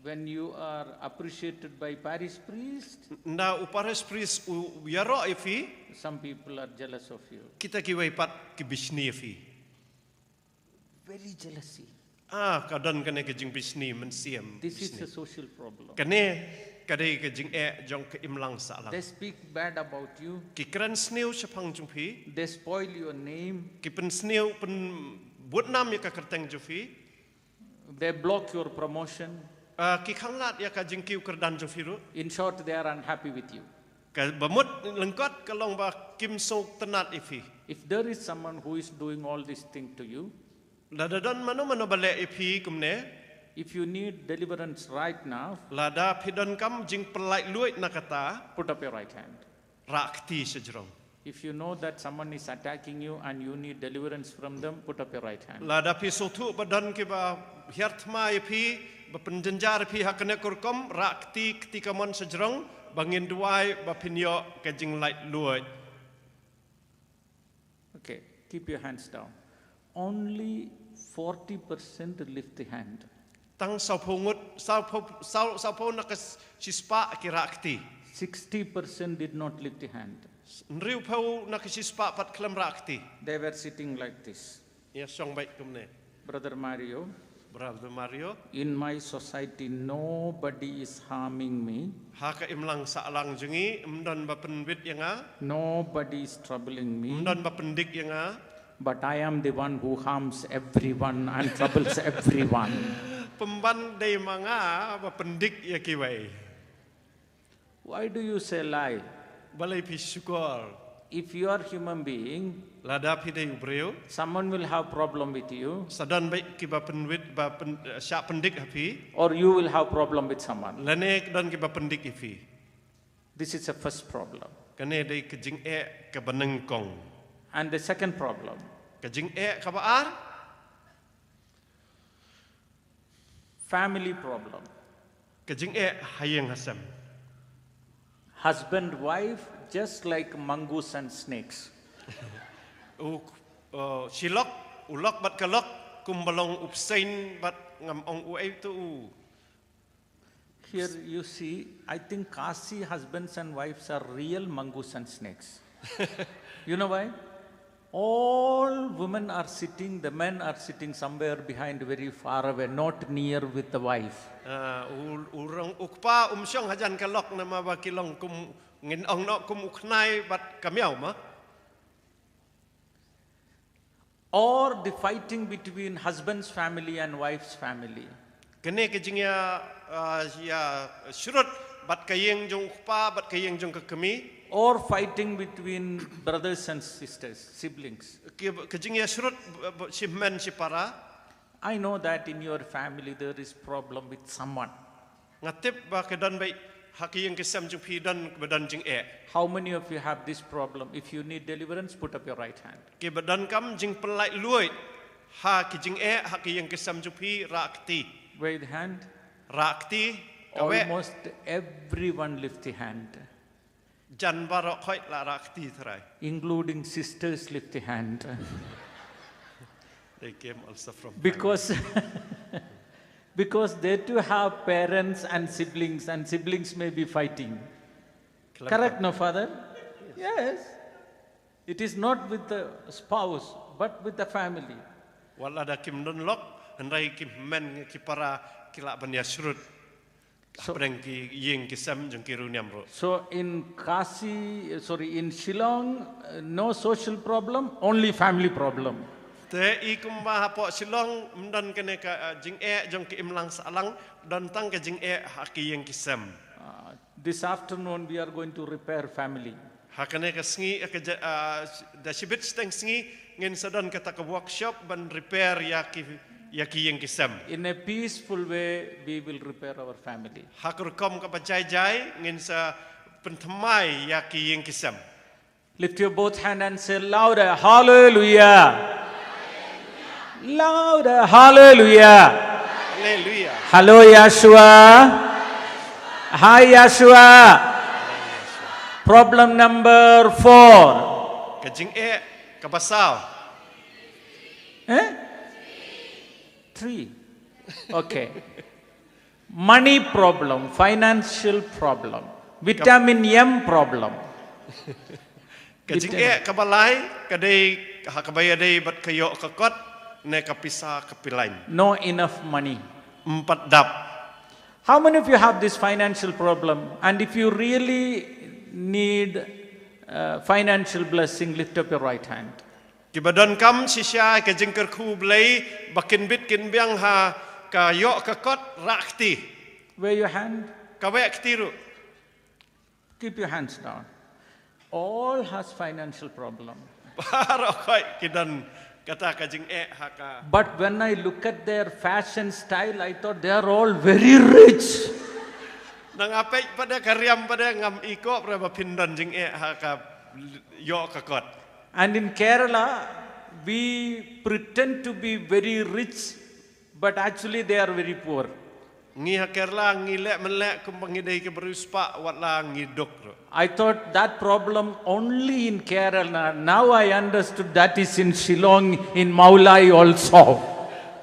When you are appreciated by parish priest, Nda u parish priest u ïaroh ïa phi, some people are jealous of you. Kita kiwei pat ki bishni ïa phi. Very jealousy. Ah, ka don kane ka jingbishni mynsiem. This is Bishni. A social problem. Kane ka dei ka jingeh jong ka imlang sahlang. They speak bad about you. Ki kren sniew shaphang jong phi. They spoil your name. Ki pynsniew pynbud nam ïa ka kyrteng jong phi. They block your promotion. Ah, ki khanglad ïa ka jingkiew kyrdan jong phi ruh. In short, they are unhappy with you. Kaba mut lyngkot ka long ba kim sngewtynnad ïa phi. If there is someone who is doing all this thing to you, Lada don mano mano ba leh ïa phi kumne. If you need deliverance right now, Lada phi donkam jingpyllait luid na kata. Put up your right hand. Rah kti shajrong. If you know that someone is attacking you and you need deliverance from them, put up your right hand. Lada phi sngewthuh ba don kiba hiar thma ïa phi, ba pynjynjar ïa phi ha kane ka rukom, rah kti, kti kamon shajrong, ba ngin duwai ba phin ïoh ka jinglait luid. Okay, keep your hands down. Only forty percent lift the hand. Tang sawphew ngut, sawphew, saw, sawphew na ka shispah ki rah kti. Sixty percent did not lift the hand. Hynriewphew na ka shispah pat khlem rah kti. They were sitting like this. Ïa shong beit kumne. Brother Mario, Brother Mario. In my society, nobody is harming me. Ha ka imlang sahlang jong ngi, ym don ba pynbit ïa nga. Nobody is troubling me. Ym don ba pyndik ïa nga. But I am the one who harms everyone and troubles everyone. Pynban dei ma nga ba pyndik ïa kiwei. Why do you say lie? Balei phi shukor? If you are human being, Lada phi dei u briew, someone will have problem with you, sa don beit kiba pynwit ba pyn, eh, shah pyndik ha phi, or you will have problem with someone. Lane don kiba pyndik ïa phi. This is the first problem. Kane dei ka jingeh kaba nyngkong. And the second problem, Ka jingeh kaba ar, family problem. Ka jingeh ha ïing ha sem. Husband, wife, just like mongoose and snakes. U, uh, shilok, u lok bad ka lok, kumba long u bseiñ bad ngam ong uei tu u. Here you see, I think Khasi husbands and wives are real mongoose and snakes. You know why? All women are sitting, the men are sitting somewhere behind, very far away, not near with the wife. Ah, u, u rong u kpa um shong hajan ka lok namar ba ki long kum ngin ong noh kum u khnai bad ka miaw ma. Or the fighting between husband's family and wife's family. Kane ka jingïa, ah, ïa shrut bad ka ïing jong u kpa bad ka ïing jong ka kmie. Or fighting between brothers and sisters, siblings. Ka, ka jingïa shrut b-, b-, shi hynmen shi para. I know that in your family there is problem with someone. Nga tip ba ka don beit ha ka ïing ka sem jong phi don ba don jingeh. How many of you have this problem? If you need deliverance, put up your right hand. Kiba donkam jingpyllait luid ha ka jingeh ha ka ïing ka sem jong phi, rah kti. Wave the hand. Rah kti. Kaweh. Almost everyone lift the hand. Jan baroh khoit la rah kti, Trai. Including sisters lift the hand. They came also from Because, because they too have parents and siblings, and siblings may be fighting. Correct, no, Father? Yes. It is not with the spouse, but with the family. Wat lada kim don lok, hynrei ki hynmen ki para ki lah ban ïa shrut. So, hapdeng ki ïing ki sem jong ki riewniam ruh. So in Khasi, sorry, in Shillong, uh, no social problem, only family problem. Te i kumba hapoh Shillong ym don kane ka, uh, jingeh jong ki imlang sahlang, don tang ka jingeh ha ki ïing ki sem. Uh, this afternoon we are going to repair family. Ha kane ka sngi, eh, ka ja-, ah, da shibit shiteng sngi, ngin sa don kata ka workshop ban repair ïa ki, ïa ki ïing ki sem. In a peaceful way, we will repair our family. Ha ka rukom kaba jai jai, ngin sa pynthymmai ïa ki ïing ki sem. Lift your both hand and say louder, Hallelujah! Louder, Hallelujah! Hallelujah! Hello, Yahshua! Hi, Yahshua! Problem number four. Ka jingeh kaba saw. Eh? Three. Okay. Money problem, financial problem, vitamin M problem. Ka jingeh kaba lai ka dei ha kaba ïadei bad ka ïoh ka kot ne ka pisa ka pilain. No enough money. Em pat dap. How many of you have this financial problem? And if you really need uh, financial blessing, lift up your right hand. Kiba donkam shisha ka jingkyrkhu Blei ba kin bit kin biang ha ka ïoh ka kot, rah kti. Wave your hand. Kaweh kti ruh. Keep your hands down. All has financial problem. Baroh khoit ki don kata ka jingeh ha ka. But when I look at their fashion style, I thought they are all very rich. Nang apek pada ka riam pada ngam iko pada ba phin don jingeh ha ka ïoh ka kot. And in Kerala, we pretend to be very rich, but actually they are very poor. Ngi ha Kerala ngi leh men leh kum ba ngi dei ki briew spah wat la ngi duk ruh. I thought that problem only in Kerala. Now I understood that is in Shillong, in Mawlai also.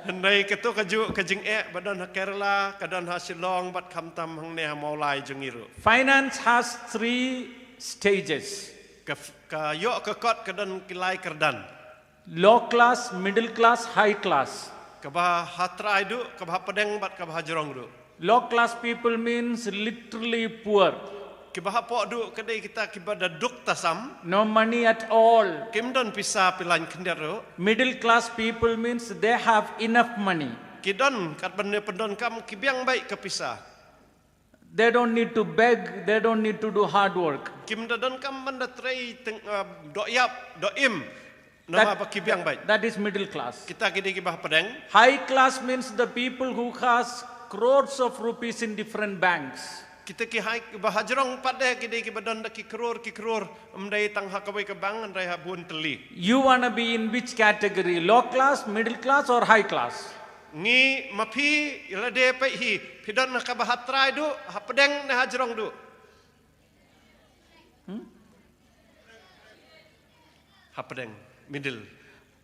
Hynrei kato ka ju ka jingeh ba don ha Kerala ka don ha Shillong bad khamtam hangne ha Mawlai jong ngi ruh. Finance has three stages. Ka, ka ïoh ka kot ka don ki lai kyrdan. Low class, middle class, high class. Kaba ha trai duh, kaba ha pdeng bad kaba ha jrong duh. Low class people means literally poor. Kiba hapoh duh ka dei kita kiba da duk tasam. No money at all. Kim don pisa pilain khyndiat ruh. Middle class people means they have enough money. Ki don kat ban ïa pyndonkam ki biang beit ka pisa. They don't need to beg, they don't need to do hard work. Kim da donkam ban da trei teng, uh, doh ïap, doh im. Namar ba ki biang beit. That is middle class. Kita ki dei kiba ha pdeng. High class means the people who has crores of rupees in different banks. Kita ki hai kiba ha jrong pat de ki dei kiba don da ki crore ki crore, em dei tang ha kawei ka bank, em dei ha bun tylli. You wanna be in which category? Low class, middle class, or high class? Ngi ma phi ïa lade peit hi, phi don ha kaba ha trai duh, ha pdeng ne ha jrong duh? Hmm? Ha pdeng, middle.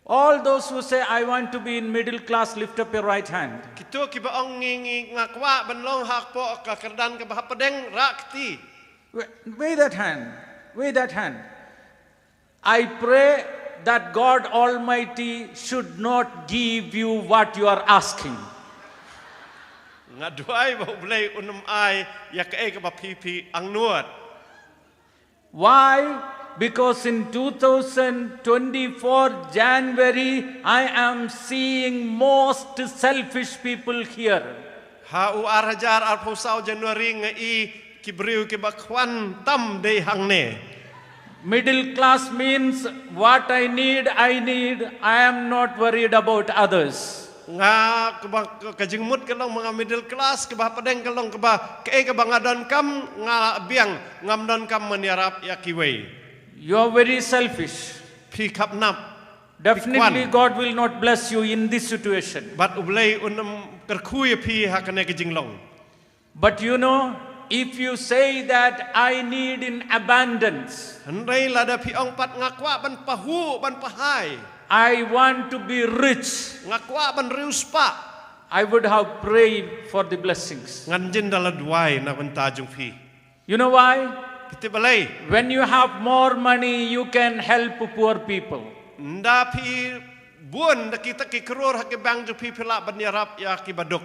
All those who say, "I want to be in middle class," lift up your right hand. Kito kiba ong ngi, ngi nga kwah ban long hapoh ka kyrdan kaba ha pdeng, rah kti. Wave that hand. Wave that hand. I pray that God Almighty should not give you what you are asking. Nga duwai ba U Blei un ym ai ïa kaei kaba phi phi angnud. Why? Because in two thousand twenty-four January, I am seeing most selfish people here. Ha u ar hajar arphew saw January nga i ki briew kiba khwan tam dei hangne. Middle class means what I need, I need. I am not worried about others. Nga kaba ka jingmut ka long ma nga middle class, kaba ha pdeng ka long kaba kaei kaba nga donkam nga biang, ngam donkam ban ïarap ïa kiwei. You are very selfish. Phi khapnap. Definitely God will not bless you in this situation. Bad U Blei un ym kyrkhu ïa phi ha kane ka jinglong. But you know, if you say that I need in abundance, hynrei lada phi ong pat nga kwah ban pahuh ban pahai, I want to be rich, nga kwah ban riewspah, I would have prayed for the blessings. Ngan jin da la duwai na bynta jong phi. You know why? Phi tip balei? When you have more money, you can help poor people. Nda phi bun da kita ki crore ha ki bank jong phi, phi lah ban ïarap ïa kiba duk.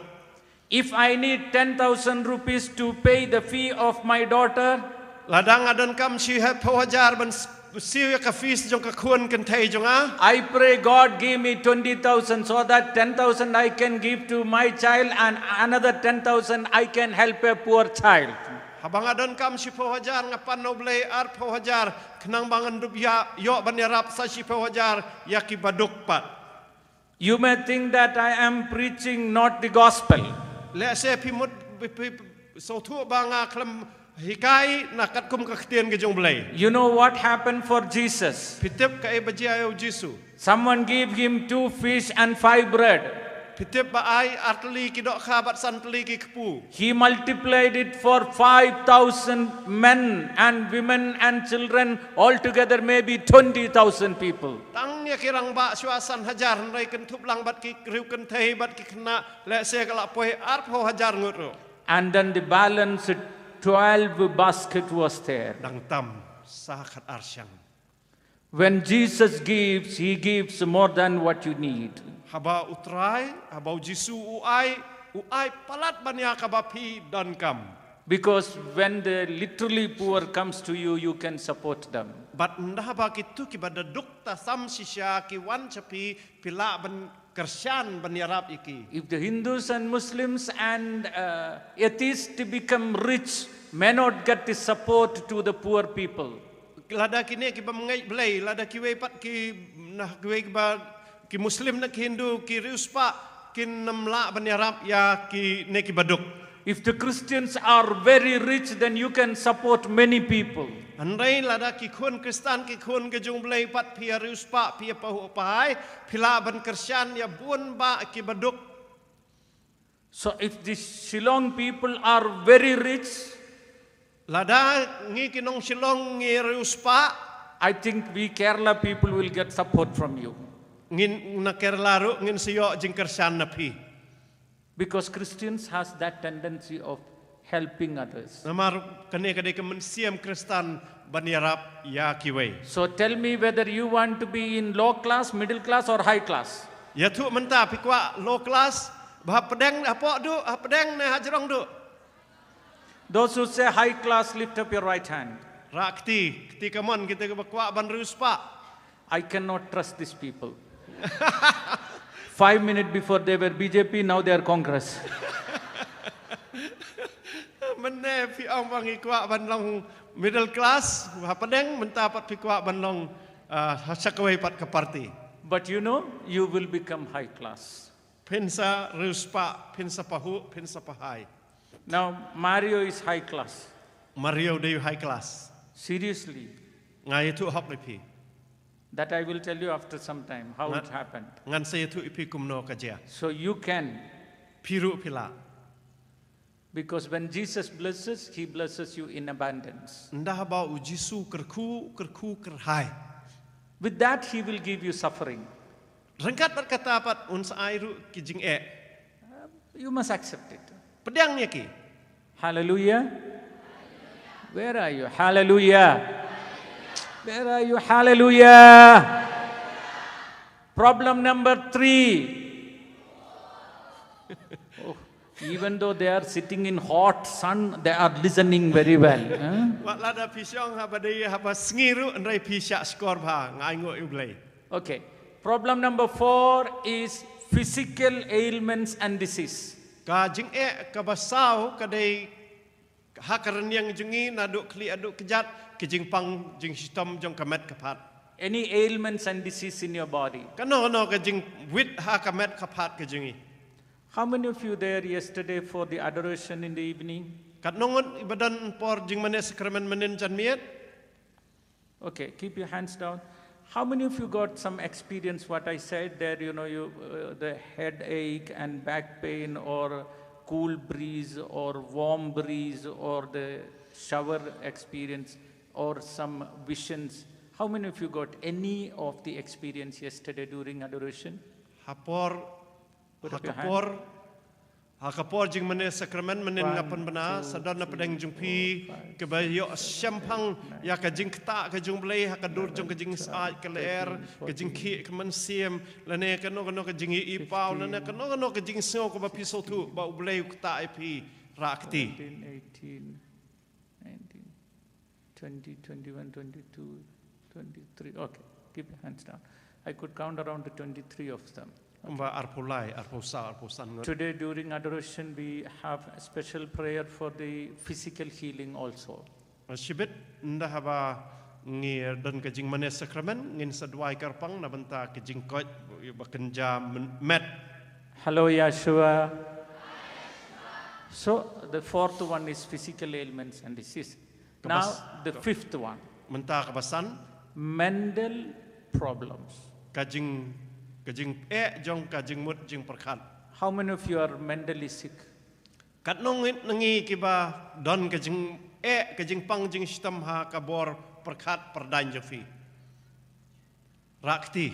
If I need ten thousand rupees to pay the fee of my daughter, lada nga donkam shiphew hajar ban siew ïa ka fees jong ka khun kynthei jong nga, I pray God give me twenty thousand so that ten thousand I can give to my child and another ten thousand I can help a poor child. Haba nga donkam shiphew hajar nga pan na U Blei arphew hajar khnang ba ngan dup ïa ïoh ban ïarap sa shiphew hajar ïa kiba duk pat. You may think that I am preaching not the gospel. Lehse phi mut phi, phi, phi sngewthuh ba nga khlem hikai na katkum ka ktien ka jong U Blei. You know what happened for Jesus? Phi tip kaei ba jia ïa u Jisu? Someone gave him two fish and five bread. Phi tip ba ai ar tylli ki dohkha bad san tylli ki kpu. He multiplied it for five thousand men and women and children, altogether maybe twenty thousand people. Tang ïa ki rangbah shuwa san hajar, hynrei kynthup lang bad ki briew kynthei bad ki khynnah, lehse ka la poi arphew hajar ngut ruh. And then the balance twelve basket was there. Dang tam sa khat ar shang. When Jesus gives, he gives more than what you need. Haba U Trai, haba U Jisu u ai, u ai palat ban ïa kaba phi donkam. Because when the literally poor comes to you, you can support them. But nda haba kitu kiba da duk ta sam shisha ki wan cha phi, phi lah ban kyrshan ban ïarap ïa ki. If the Hindus and Muslims and uh, atheists become rich, may not get the support to the poor people. Lada kine kiba mngeit Blei, lada kiwei pat ki, na kiwei kiba ki Muslim na ki Hindu, ki riewspah, kin ym lah ban ïarap ïa kine kiba duk. If the Christians are very rich, then you can support many people. Hynrei lada ki khun Khristan, ki khun ka jong Blei pat phi ïa riewspah, phi ïa pahuh pahai, phi lah ban kyrshan ïa bun bah kiba duk. So if the Shillong people are very rich, lada ngi ki nong Shillong ngi riewspah, I think we Kerala people will get support from you. Ngin na Kerala ruh ngin sa ïoh jingkyrshan na phi. Because Christians has that tendency of helping others. Namar kane ka dei ka mynsiem Khristan ban ïarap ïa kiwei. So tell me whether you want to be in low class, middle class, or high class. Ïathuh mynta phi kwah low class, ba ha pdeng, ha pdeng duh, ha pdeng ne ha jrong duh. Those who say high class, lift up your right hand. Rah kti, kti kamon kita kiba kwah ban riewspah. I cannot trust these people. Five minutes before they were B J P, now they are Congress. Mynne phi ong ba ngi kwah ban long middle class, ha pdeng, mynta pat phi kwah ban long, ah, ha sa kawei pat ka party. But you know, you will become high class. Phin sa riewspah, phin sa pahuh, phin sa pahai. Now, Mario is high class. Mario dei high class. Seriously. Nga ïathuh hok ïa phi. That I will tell you after some time how it happened. Ngan sa ïathuh ïa phi kumno ka jia. So you can. Phi ruh phi lah. Because when Jesus blesses, he blesses you in abundance. Nda haba U Jisu kyrkhu, kyrkhu kyrhai. With that, he will give you suffering. Ryngkat bad kata pat un sa ai ruh ki jingeh. You must accept it. Pdiang ïa ki. Hallelujah. Where are you? Hallelujah. Where are you? Hallelujah. Problem number three. Oh, even though they are sitting in hot sun, they are listening very well. Huh? Wat lada phi shong haba dei haba sngi ruh, hynrei phi shah shkor bha, nga ainguh ïa U Blei. Okay. Problem number four is physical ailments and disease. Ka jingeh kaba saw ka dei ha ka rynïeng jong ngi naduh khlieh haduh kjat, ka jingpang jingshitom jong ka met ka phad. Any ailments and disease in your body? Kano kano ka jingwit ha ka met ka phad ka jong ngi. How many of you there yesterday for the adoration in the evening? Katno ngut iba don por jingmane sakramen mynhynnin janmiet? Okay, keep your hands down. How many of you got some experience what I said there, you know, you, uh, the headache and back pain or cool breeze or warm breeze or the shower experience or some visions? How many of you got any of the experience yesterday during adoration? Ha por, ha ka por, ha ka por jingmane sakramen mynhynnin nga pynbna, sa don na pdeng jong phi kiba ïoh shemphang ïa ka jingktah ka jong U Blei ha ka dur jong ka jingïaid ka lyer, ka jingkhih ka mynsiem, lane kano kano ka jingïohi paw, lane kano kano ka jingsngew kaba phi sngewthuh ba U Blei u ktah ïa phi. Rah kti. Eighteen, eighteen, nineteen, twenty, twenty-one, twenty-two, twenty-three. Okay, keep your hands down. I could count around the twenty-three of them. Kumba arphew lai, arphew saw, arphew san ngut. Today during adoration we have a special prayer for the physical healing also. Shibit nda haba ngi don ka jingmane sakramen, ngin sa duwai kyrpang na bynta ka jingkoit ba kynja met. Hello, Yahshua. So, the fourth one is physical ailments and disease. Now, the fifth one. Mynta kaba san. Mental problems. Ka jing, ka jingeh jong ka jingmut jingpyrkhat. How many of you are mentally sick? Katno ngut na ngi kiba don ka jingeh, ka jingpang jingshitom ha ka bor pyrkhat pyrdaiñ jong phi? Rah kti.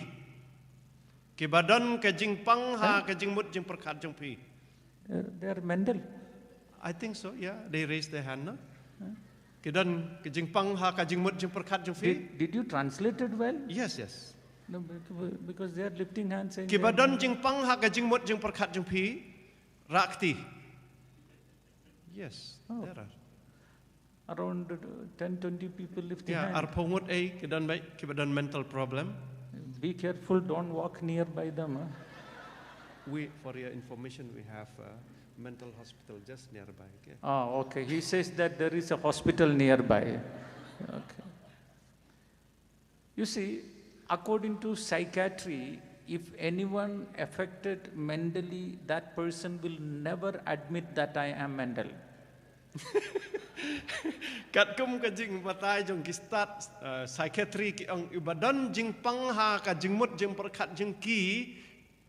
Kiba don ka jingpang ha ka jingmut jingpyrkhat jong phi. They're, they're mental. I think so, yeah. They raised their hand, no? Ki don ka jingpang ha ka jingmut jingpyrkhat jong phi? Did, did you translate it well? Yes, yes. No, bec- because they are lifting hands saying Kiba they are don jingpang ha ka jingmut jingpyrkhat jong phi, rah kti. Yes, Oh. there are. Around uh, ten, twenty people lifting Yeah, hands. arphew ngut ei ki don ba, kiba don mental problem. Be careful, don't walk nearby them. Huh? We, for your information, we have a mental hospital just nearby. Okay? Oh, okay. He says that there is a hospital nearby. Okay. You see, according to psychiatry, if anyone affected mentally, that person will never admit that I am mental. Katkum ka jingbatai jong ki stad uh, psychiatry ki ong, iba don jingpang ha ka jingmut jingpyrkhat jong ki,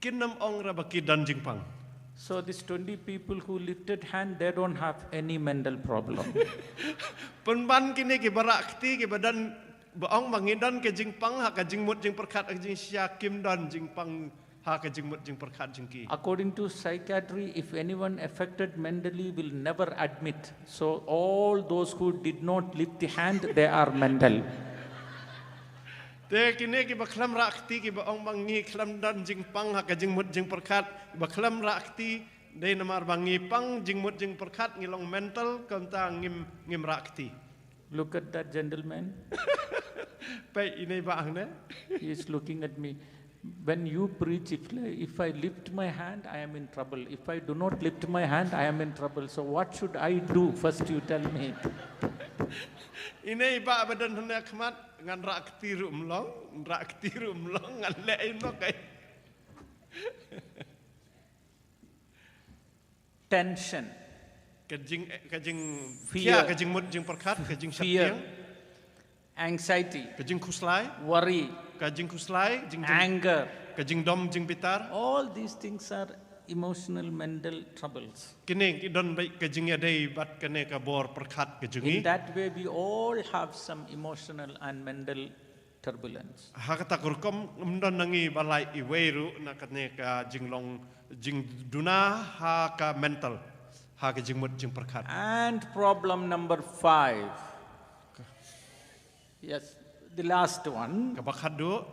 kin ym ong re ba ki don jingpang. So these twenty people who lifted hand, they don't have any mental problem. Pynban kine kiba rah kti, kiba don, ba ong ba ngi don ka jingpang ha ka jingmut jingpyrkhat, ka jingshisha, kim don jingpang ha ka jingmut jingpyrkhat jong ki. According to psychiatry, if anyone affected mentally will never admit. So all those who did not lift the hand, they are mental. Te kine kiba khlem rah kti, kiba ong ba ngi khlem don jingpang ha ka jingmut jingpyrkhat, kiba khlem rah kti, dei namar ba ngi pang jingmut jingpyrkhat, ngi long mental, kumta ngim, ngim rah kti. Look at that gentleman. Peit ine i bah hangne. He is looking at me. When you preach, if, if I lift my hand, I am in trouble. If I do not lift my hand, I am in trouble. So what should I do? First you tell me. Ine i bah ba don hangne khmat, ngan rah kti ruh ym long, rah kti ruh ym long, ngan leh ei noh kai. Tension, Ka jing, ka jing Fear. Ka jingmut jingpyrkhat, ka jing Fear. Shatiang, Anxiety, Ka jingkhuslai, Worry, Ka jingkhuslai, jing, jing, Anger, Ka jingdom jingbitar. All these things are emotional, mental troubles. Kine ki don beit ka jingïadei bad kane ka bor pyrkhat ka jong ngi. In that way, we all have some emotional and mental turbulence. Ha kata ka rukom, ym don na ngi ba lait iwei ruh na kane ka jinglong jingduna ha ka mental, ha ka jingmut jingpyrkhat. And problem number five. Yes, the last one. Kaba khatduh,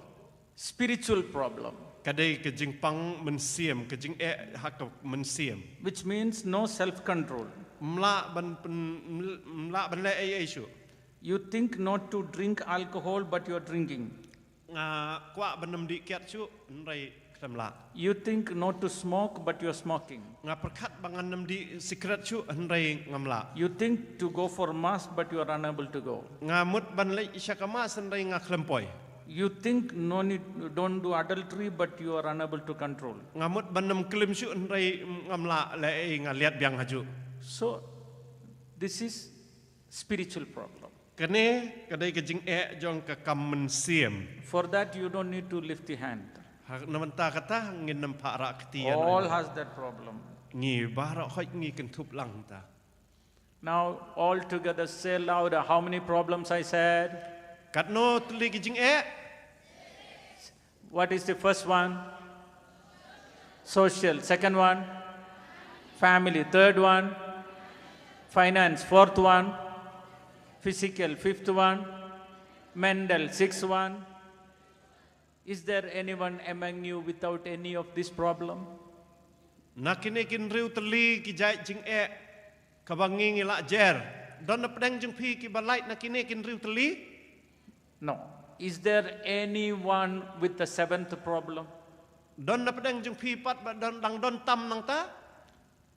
Spiritual problem, ka dei ka jingpang mynsiem, ka jingeh ha ka mynsiem. Which means no self control. Ym lah ban pyn, ym lah ban leh ei ei shuh. You think not to drink alcohol, but you are drinking. Nga kwah ban ym dih kiad shuh, hynrei khlem lah. You think not to smoke, but you are smoking. Nga pyrkhat ba ngan ym dih sikret shuh, hynrei ngam lah. You think to go for mass, but you are unable to go. Nga mut ban leit sha ka mass, hynrei nga khlem poi. You think no need, don't do adultery, but you are unable to control. Nga mut ban ym klim shuh, hynrei ngam lah leh ei, nga liat biang hajuh. So, this is spiritual problem. Kane ka dei ka jingeh jong ka kam mynsiem. For that, you don't need to lift the hand. Ha, na bynta kata ngin ym pat rah kti ïa All ngi. Has that problem. Ngi baroh khoit ngi kynthup lang ta. Now, all together, say louder. How many problems I said? Katno tylli ki jingeh? What is the first one? Social. Second one? Family. Third one? Finance. Fourth one? Physical. Fifth one? Mental. Sixth one? Is there anyone among you without any of this problem? Na kine ki hynriew tylli ki jait jingeh kaba ngi ngi lah jer, don na pdeng jong phi kiba lait na kine ki hynriew tylli? No. Is there anyone with the seventh problem? Don na pdeng jong phi pat ba don, dang don tam nangta?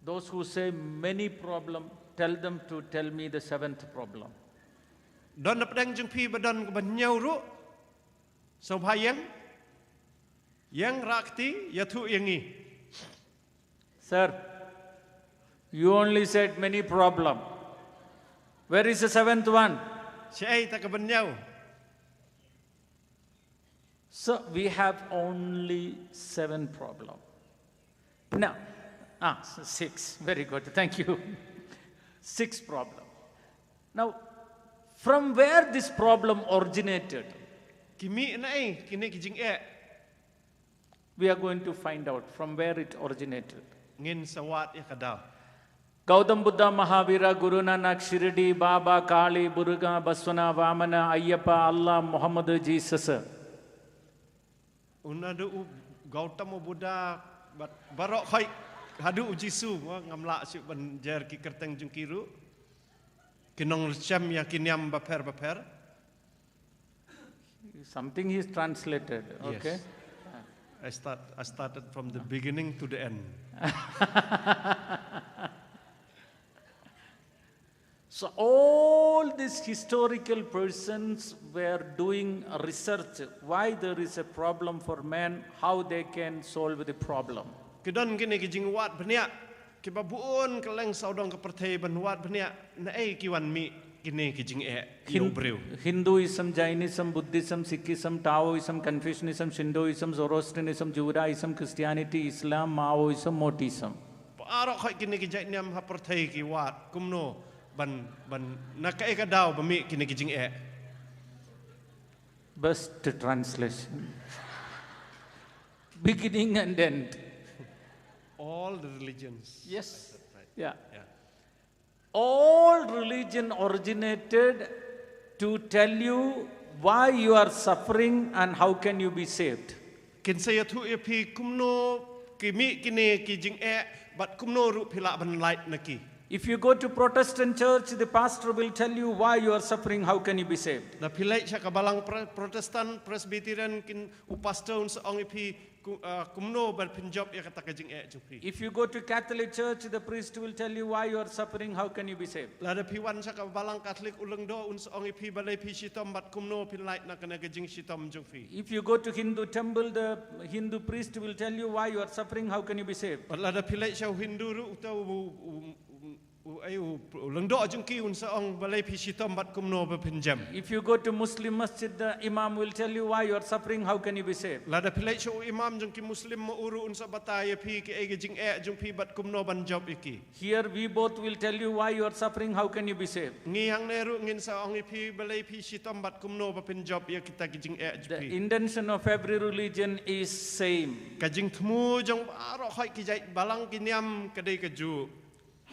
Those who say many problem, tell them to tell me the seventh problem. Don na pdeng jong phi ba don kaba hynñiew ruh? Sngewbha ïeng. Ïeng rah kti, ïathuh ïa ngi. Sir, you only said many problem. Where is the seventh one? Shaei ta kaba hynñiew? So we have only seven problem. Now, ah, s- six. Very good. Thank you. Six problem. Now, from where this problem originated, Ki mih naei kine ki jingeh? We are going to find out from where it originated. Ngin sa wad ïa ka daw. Gautam Buddha, Mahavira, Guru Nanak, Shirdi, Baba, Kali, Durga, Baswana, Vamana, Ayyappa, Allah, Muhammad, Jesus. Una da u Gautam Buddha, bad baroh khoi haduh u Jisu, mo, ngam lah shuh ban jer ki kyrteng jong ki ruh. Ki nongchem ïa ki niam bapher bapher. Something is translated. Yes. Okay. I start, I started from the beginning to the end. So all these historical persons were doing research why there is a problem for men, how they can solve the problem. Ki don kine ki jingwad bniah, kiba bun kylleng sawdong ka pyrthei ban wad bniah, naei ki wan mih kine ki jingeh ïa u briew. Hinduism, Jainism, Buddhism, Sikhism, Taoism, Confucianism, Shintoism, Zoroastrianism, Judaism, Christianity, Islam, Maoism, Motism. Baroh khoi kine ki jait niam ha pyrthei ki wad kumno ban, ban na kaei ka daw ba mih kine ki jingeh. Best translation. Beginning and end. All the religions. Yes. Right. Yeah. Yeah. All religion originated to tell you why you are suffering and how can you be saved. Kin sa ïathuh ïa phi kumno ki mih kine ki jingeh bad kumno ruh phi lah ban lait na ki. If you go to Protestant church, the pastor will tell you why you are suffering, how can you be saved. Lada phi leit sha ka balang Pre-, Protestant, Presbyterian, kin, u pastor un sa ong ïa phi, ku-, ah, kumno ban pynjop ïa kata ka jingeh jong phi. If you go to Catholic church, the priest will tell you why you are suffering, how can you be saved. Lada phi wan sha ka balang Catholic, u lyngdoh un sa ong ïa phi balei phi shitom bad kumno phin lait na kane ka jingshitom jong phi. If you go to Hindu temple, the Hindu priest will tell you why you are suffering, how can you be saved. Bad lada phi leit sha u Hindu ruh, uta u, u, u, u, ai u, u lyngdoh jong ki un sa ong balei phi shitom bad kumno ba phin jem. If you go to Muslim masjid, the imam will tell you why you are suffering, how can you be saved. Lada phi leit sha u imam jong ki Muslim ma u ruh un sa batai ïa phi kaei ka jingeh jong phi bad kumno ban jop ïa ki. Here we both will tell you why you are suffering, how can you be saved. Ngi hangne ruh ngin sa ong ïa phi balei phi shitom bad kumno ba phin jop ïa kita ki jingeh jong phi. The intention of every religion is same. Ka jingthmu jong baroh khoi ki jait balang ki niam ka dei kajuh.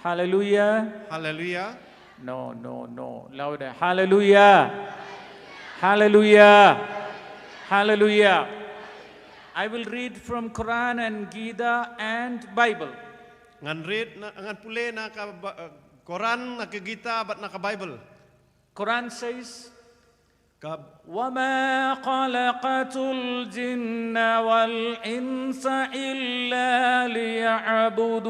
Hallelujah. Hallelujah. No, no, no. Louder. Hallelujah. Hallelujah. Hallelujah. I will read from Quran and Gita and Bible. Ngan read na, ngan pule na ka ba-, eh, Quran, na ka Gita bad na ka Bible. Quran says, Ka وما خلقت الجن والإنس إلا ليعبدون.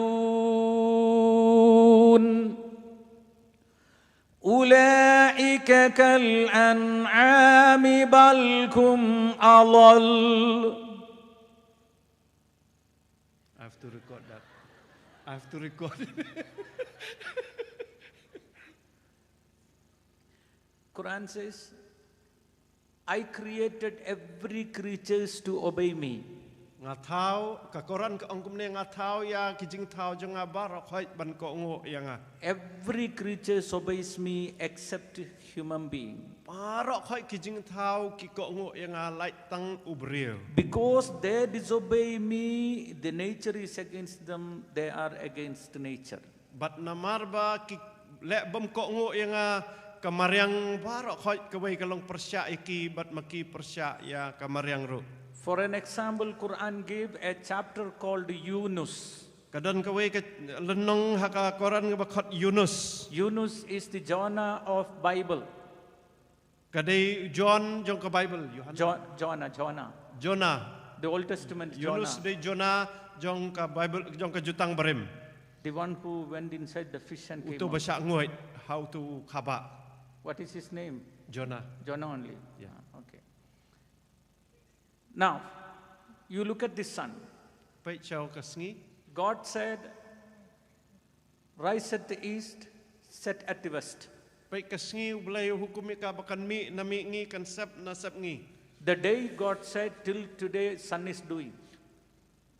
أولئك كالأنعام بل هم أضل. I have to record that. I have to record. Quran says, "I created every creatures to obey me." Nga thaw, ka Quran ka ong kumne, nga thaw ïa ki jingthaw jong nga baroh khoi ban kohnguh ïa nga. Every creature obeys me except human being. Baroh khoi ki jingthaw ki kohnguh ïa nga lait tang u briew. Because they disobey me, the nature is against them, they are against nature. Bad namar ba ki leh bym kohnguh ïa nga, ka mariang baroh khoi kawei ka long pyrshah ïa ki bad ma ki pyrshah ïa ka mariang ruh. For an example, Quran give a chapter called Yunus. Ka don kawei ka lynnong ha ka Quran kaba khot Yunus. Yunus is the Jonah of Bible. Ka dei John jong ka Bible, Yohan. Jo-, Jonah, Jonah. Jonah. The Old Testament Yunus Jonah. Dei Jonah jong ka Bible, jong ka Jutang Barim. The one who went inside the fish and came out. Uto ba shah nguid ha uto u khabah. What is his name? Jonah. Jonah only. Yeah. Ah, okay. Now, you look at the sun. Peit sha ka sngi. God said, "Rise at the east, set at the west." Peit ka sngi, U Blei u hukum ïa ka ba kan mih na mihngi, kan sep na sepngi. The day God said, till today sun is doing.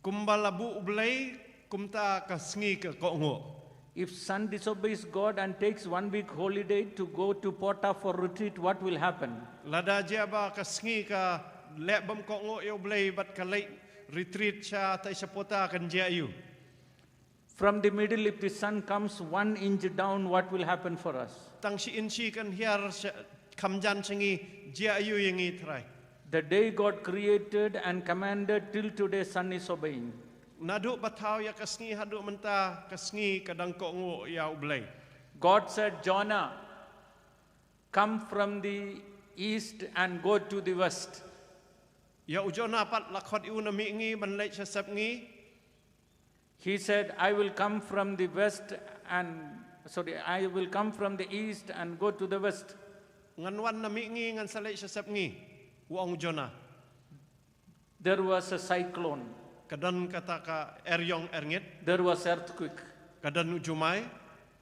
Kumba la buh U Blei, kumta ka sngi ka kohnguh. If sun disobeys God and takes one week holiday to go to Pota for retreat, what will happen? Lada jia ba ka sngi ka leh bym kohnguh ïa U Blei bad ka leit retreat sha tai sha Pota, kan jia aiu? From the middle, if the sun comes one inch down, what will happen for us? Tang shi inshi kan hiar sha-, kham jan sha ngi, jia aiu ïa ngi Trai. The day God created and commanded, till today, sun is obeying. Naduh ba thaw ïa ka sngi haduh mynta, ka sngi ka dang kohnguh ïa U Blei. God said, "Jonah, come from the east and go to the west." Ïa u Jonah pat la khot ïa u na mihngi ban leit sha sepngi. He said, "I will come from the west and, sorry, I will come from the east and go to the west." Ngan wan na mihngi, ngan sa leit sha sepngi, u ong u Jonah. There was a cyclone. Ka don kata ka erïong erngit. There was earthquake. Ka don u jumai.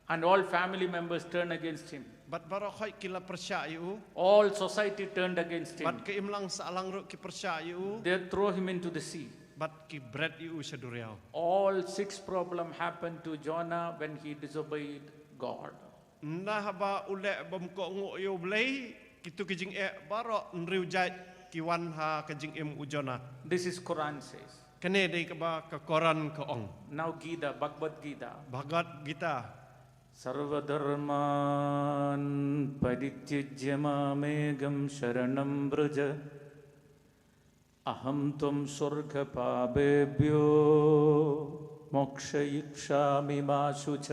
And all family members turned against him. Bad baroh khoit ki la pyrshah ïa u. All society turned against him. Bad ka imlang sahlang ruh ki pyrshah ïa u. They throw him into the sea. Bad ki bret ïa u sha duriaw. All six problem happened to Jonah when he disobeyed God. Ynda haba u leh bym kohnguh ïa U Blei, kitu ki jingeh baroh hynriew jait ki wan ha ka jingim u Jonah. This is Quran says. Kane dei kaba ka Quran ka ong. Now Gita, Bhagavad Gita. Bhagavad Gita. सर्वधर्मान् परित्यज्य मामेकं शरणं व्रज। अहं त्वं सर्वपापेभ्यो मोक्षयिष्यामि मा शुच।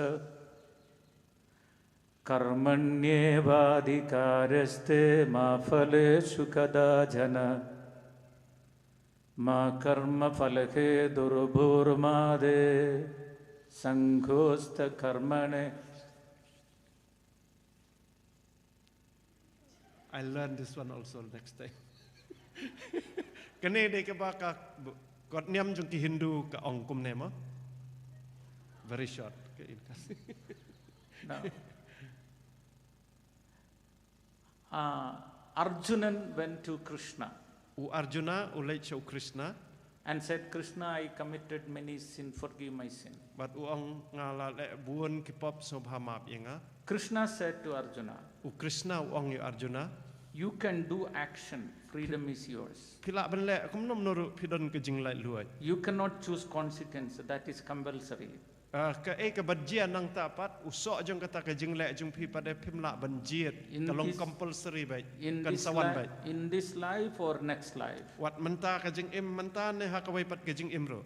कर्मण्येवाधिकारस्ते मा फलेषु कदाचन। मा कर्मफलहेतुर्भूर्मा ते सङ्गोऽस्त्वकर्मणे। I learn this one also next time. Kane dei kaba ka kot niam jong ki Hindu ka ong kumne mo. Very short. Ka in ka. Now, uh, Arjunan went to Krishna. U Arjuna u leit sha u Krishna. And said, "Krishna, I committed many sin, forgive my sin." Bad u ong, "Nga la leh bun ki pop, sngewbha map ïa nga." Krishna said to Arjuna, U Krishna u ong ïa u Arjuna, "You can do action, freedom is yours. Phi lah ban leh kumno kumno ruh, phi don ka jinglaitluid. You cannot choose consequence, that is compulsory." Ah, kaei kaba jia nangta pat, u soh jong kata ka jingleh jong phi pat de phim lah ban jied. In Ka long this, compulsory beit, in kan this sa wan li-, beit. In this life or next life. Wat mynta ka jingim mynta ne ha kawei pat ka jingim ruh.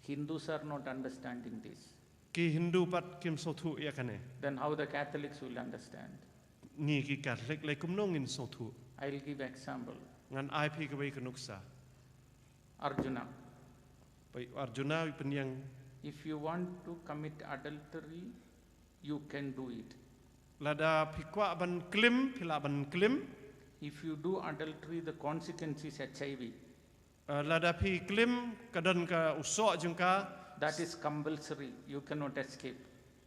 Hindus are not understanding this. Ki Hindu pat kim sngewthuh ïa kane. Then how the Catholics will understand? Ngi ki Catholic lei kumno ngin sngewthuh? I'll give example. Ngan ai phi kawei ka nuksa. Arjuna. Peit Arjuna u pynïeng. If you want to commit adultery, you can do it. Lada phi kwah ban klim, phi lah ban klim. If you do adultery, the consequence is H I V. Uh, lada phi klim, ka don ka u soh jong ka. That is compulsory. You cannot escape.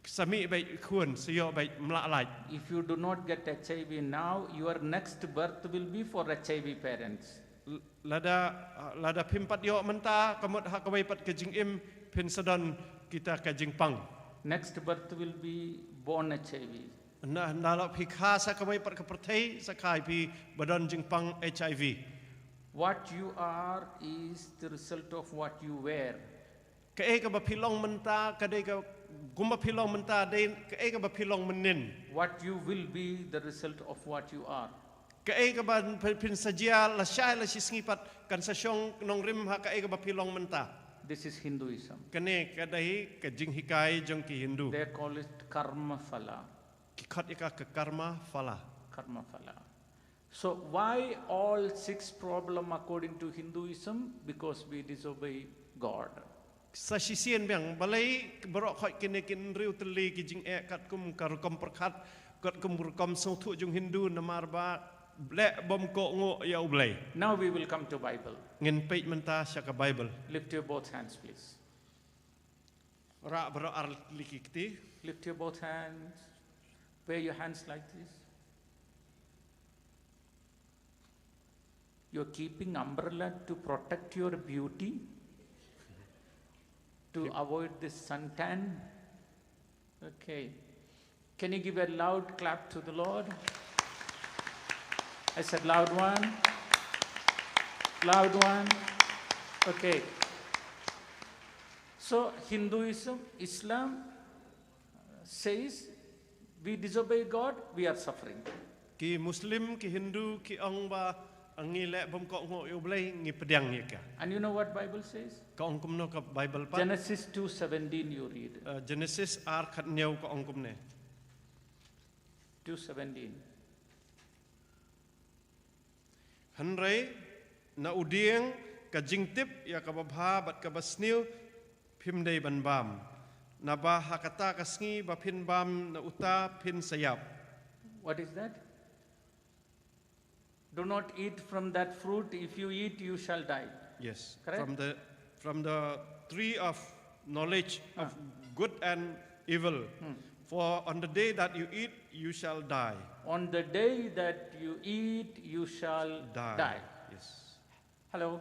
Sa mih beit khun, sa ïoh beit, ym lah lait. If you do not get H I V now, your next birth will be for H I V parents. L-, lada, uh, lada phim pat ïoh mynta, ka mut ha kawei pat ka jingim, phin sa don kita ka jingpang. Next birth will be born H I V. Na, na la phi kha sa kawei pat ka pyrthei, sa kha ïa phi ba don jingpang H I V. What you are is the result of what you were. Kaei kaba phi long mynta, ka dei ka, kumba phi long mynta, dei kaei kaba phi long mynnin. What you will be, the result of what you are. Kaei kaba phi-, phin sa jia, lashai lashisngi pat, kan sa shong nongrim ha kaei kaba phi long mynta. This is Hinduism. Kane ka dei ka jinghikai jong ki Hindu. They call it karma phala. Ki khot ïa ka ka karma phala. Karma phala. So why all six problem according to Hinduism? Because we disobey God. Sa shisien biang, balei baroh khoit kine ki hynriew tylli ki jingeh katkum ka rukom pyrkhat, katkum rukom sngewthuh jong Hindu, namar ba leh bym kohnguh ïa U Blei. Now we will come to Bible. Ngin peit mynta sha ka Bible. Lift your both hands, please. Rah baroh ar tylli ki kti. Lift your both hands. Wave your hands like this. You're keeping umbrella to protect your beauty, to avoid this suntan. Okay. Can you give a loud clap to the Lord? I said loud one. Loud one. Okay. So Hinduism, Islam says we disobey God, we are suffering. Ki Muslim, ki Hindu, ki ong ba ngi leh bym kohnguh ïa U Blei, ngi pdiang ïa ka. And you know what Bible says? Ka ong kumno ka Bible pat? Genesis two seventeen, you read. Uh, Genesis ar khatñiew ka ong kumne. Two seventeen. Hynrei na u dieng ka jingtip ïa kaba bha bad kaba sniew phim dei ban bam. Naba ha kata ka sngi ba phin bam na uta phin sa ïap. What is that? Do not eat from that fruit. If you eat, you shall die. Yes. Correct? From the, from the tree of knowledge of good and evil. Hmm. For on the day that you eat, you shall die. On the day that you eat, you shall die. Die. Yes. Hello.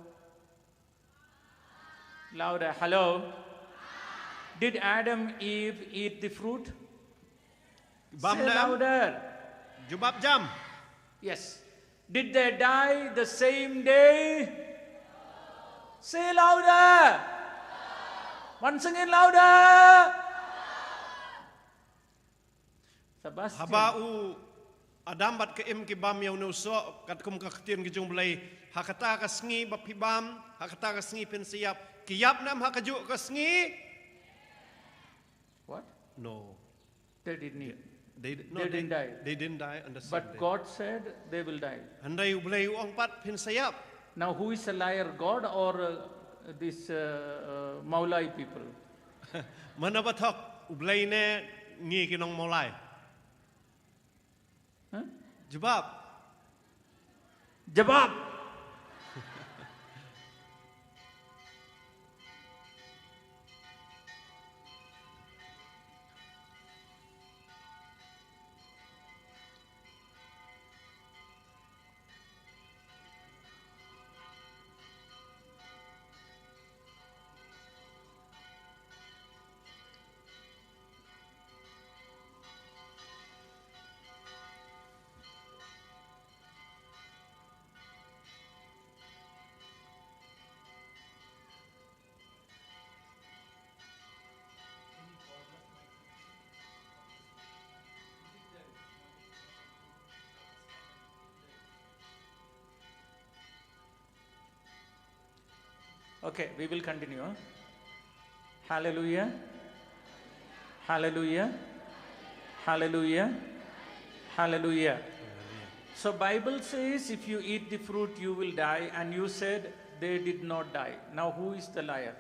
Louder. Hello. Did Adam Eve eat the fruit? Bam. Say louder. Jubab jam. Yes. Did they die the same day? Say louder. One second louder. Sebastian. Haba u Adam bad ka Im ki bam ïa une u soh, katkum ka ktien ki jong U Blei, ha kata ka sngi ba phi bam, ha kata ka sngi phin sa ïap. Ki ïap ne em ha kajuh ka sngi? What? No. They didn't eat. They, no, they didn't die. They didn't die on the same day. But God said they will die. Hynrei U Blei u ong pat phin sa ïap. Now, who is a liar, God or, uh, this, uh, uh, Mawlai people? Mano ba thok, U Blei ne ngi ki nong Mawlai? Huh? Jubab. Jubab. Okay, we will continue. Hallelujah. Hallelujah. Hallelujah. Hallelujah. So Bible says if you eat the fruit, you will die, and you said they did not die. Now who is the liar?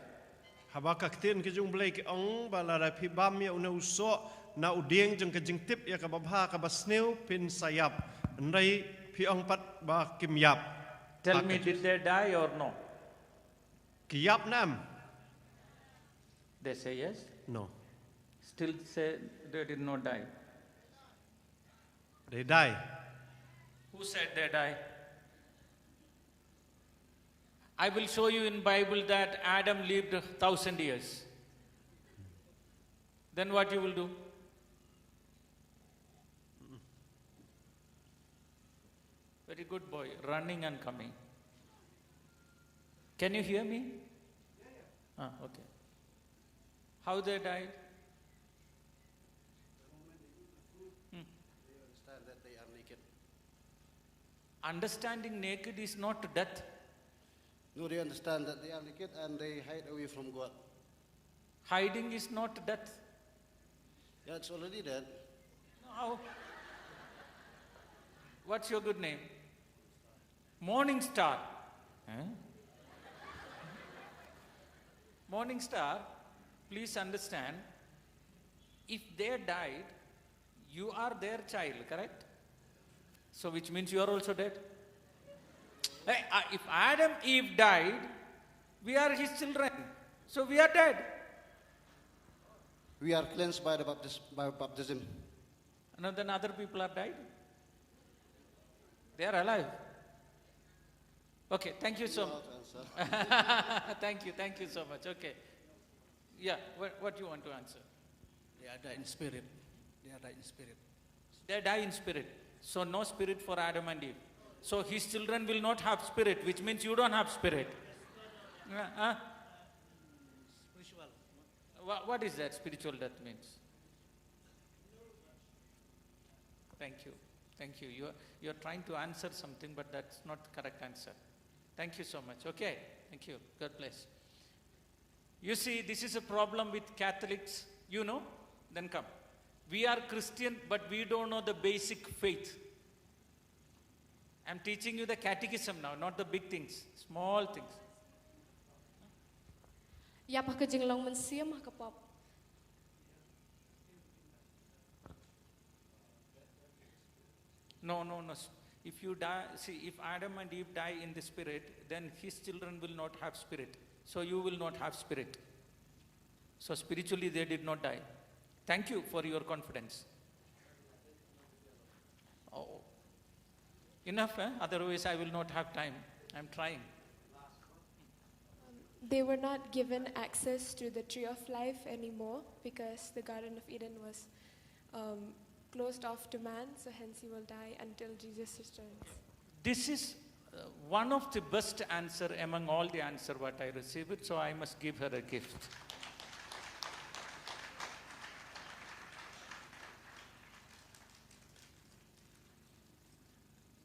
Haba ka ktien ka jong U Blei ka ong ba lada phi bam ïa une u soh na u dieng jong ka jingtip ïa kaba bha kaba sniew phin sa ïap. Hynrei phi ong pat ba kim ïap. Tell me, did they die or no? Ki ïap ne em? They say yes. No. Still say they did not die. They die. Who said they die? I will show you in Bible that Adam lived a thousand years. Then what you will do? Very good boy, running and coming. Can you hear me? Ah, okay. How they died? Hmm. They understand that they are naked. Understanding naked is not death. No, they understand that they are naked and they hide away from God. Hiding is not death. Yeah, it's already dead. How? What's your good name? Morning Star. Eh? Morning Star, please understand, if they died, you are their child, correct? So, which means you are also dead. Hey, uh, if Adam, Eve died, we are his children. So, we are dead. We are cleansed by the baptis-, by baptism. No, then other people are died. They are alive. Okay, thank you so much. Thank you, thank you so much. Okay. Yeah, what, what do you want to answer? They are dead in spirit. They are dead in spirit. They die in spirit. So no spirit for Adam and Eve. So his children will not have spirit, which means you don't have spirit. Uh, uh? Spiritual. What, what is that spiritual death means? Thank you. Thank you. You are, you are trying to answer something, but that's not the correct answer. Thank you so much. Okay. Thank you. God bless. You see, this is a problem with Catholics. You know? Then come. We are Christian, but we don't know the basic faith. I'm teaching you the catechism now, not the big things, small things. Ïa ka jinglong mynsiem ha ka pop. No, no, no. If you die, see, if Adam and Eve die in the spirit, then his children will not have spirit. So you will not have spirit. So spiritually, they did not die. Thank you for your confidence. Oh. Enough, eh? Otherwise, I will not have time. I'm trying. They were not given access to the tree of life anymore because the Garden of Eden was um, closed off to man, so hence he will die until Jesus returns. This is uh, one of the best answer among all the answer what I received, so I must give her a gift.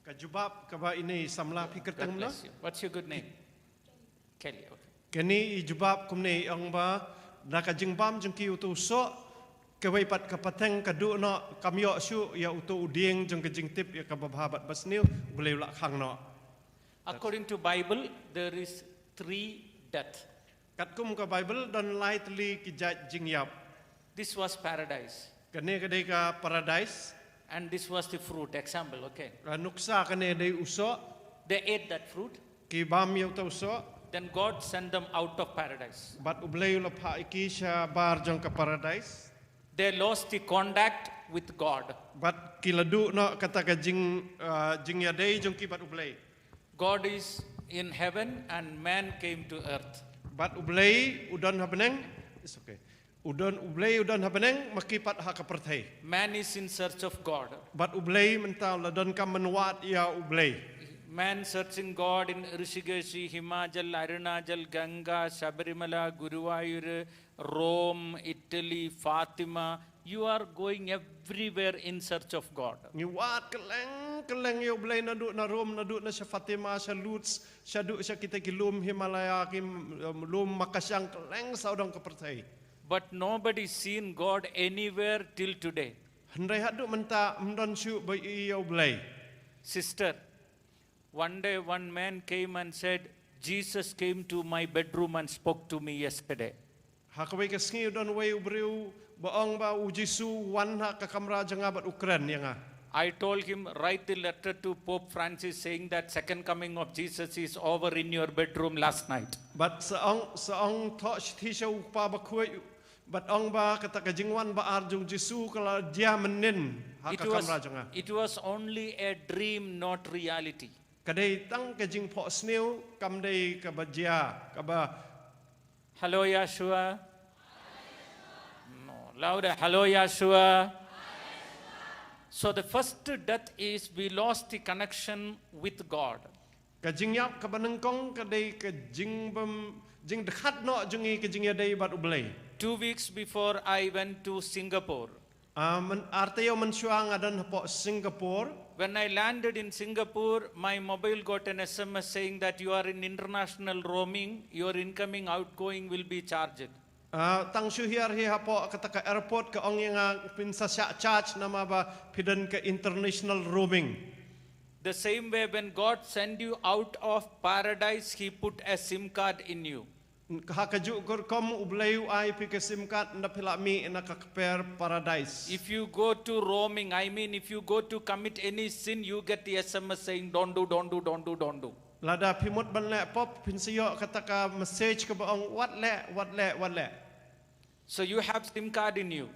Ka jubab kaba ine i samla phi kyrteng God mano? Bless you. What's your good name? Kelly. Okay. Kane i jubab kumne i ong ba na ka jingbam jong ki uto u soh, kawei pat ka pateng ka duh noh, kam ïoh shuh ïa uto u dieng jong ka jingtip ïa kaba bha bad basniew, U Blei u la khang noh. According to Bible, there is three death. Katkum ka Bible don lai tylli ki jait jingïap. This was paradise, Kane ka dei ka paradise, and this was the fruit. Example, okay. ka nuksa kane dei u soh, They ate that fruit. Ki bam ïa uta u soh. Then God sent them out of paradise. Bad U Blei u la phah ïa ki shabar jong ka paradise. They lost the contact with God. Bad ki la duh noh kata ka jing uh, jingïadei jong ki bad U Blei. God is in heaven and man came to earth. Bad U Blei u don ha bneng. It's okay. U don U Blei u don ha bneng, ma ki pat ha ka pyrthei. Man is in search of God. Bad U Blei mynta u la donkam ban wad ïa U Blei. Man searching God in Rishikesh, Himachal, Arunachal, Ganga, Sabarimala, Guruvayur, Rome, Italy, Fatima. You are going everywhere in search of God. Ngi wad kylleng kylleng ïa U Blei naduh na Rome, naduh na sha Fatima, sha Lourdes, shaduh sha kita ki lum Himalaya, ki um, lum Makashang, kylleng sawdong ka pyrthei. But nobody seen God anywhere till today. Hynrei haduh mynta ym don shuh ba i ïa U Blei. Sister, one day one man came and said, Jesus came to my bedroom and spoke to me yesterday. Ha kawei ka sngi u don wei u briew ba ong ba U Jisu u wan ha ka kamra jong nga bad u kren ïa nga. I told him, write the letter to Pope Francis saying that second coming of Jesus is over in your bedroom last night. Bad sa ong, sa ong thoh shithi sha u kpa bakhuid bad ong ba kata ka jingwan ba ar jong U Jisu ka la jia mynnin ha It ka was, kamra jong nga. It was only a dream, not reality. Ka dei tang ka jingphohsniew, kam dei kaba jia, kaba Hello, Yahshua. No, louder. Hello, Yahshua. So the first death is we lost the connection with God. Ka jingïap kaba nyngkong ka dei ka jingbym, jingdkhot noh jong ngi ka jingïadei bad U Blei. Two weeks before I went to Singapore, Ah, man, ar taïew mynshuwa nga don hapoh Singapore. When I landed in Singapore, my mobile got an S M S saying that you are in international roaming, your incoming outgoing will be charged. Ah, tang shu hiar hi hapoh kata ka airport ka ong ïa nga phin sa shah charge namar ba phi don ka international roaming. The same way, when God send you out of paradise, He put a SIM card in you. Ha kajuh ka rukom U Blei u ai phi ka SIM card ynda phi la mih na ka kper paradise. If you go to roaming, I mean, if you go to commit any sin, you get the S M S saying, don't do, don't do, don't do, don't do. Lada phi mut ban leh pop, phin sa ïoh kata ka message kaba ong wat leh, wat leh, wat leh. So you have SIM card in you.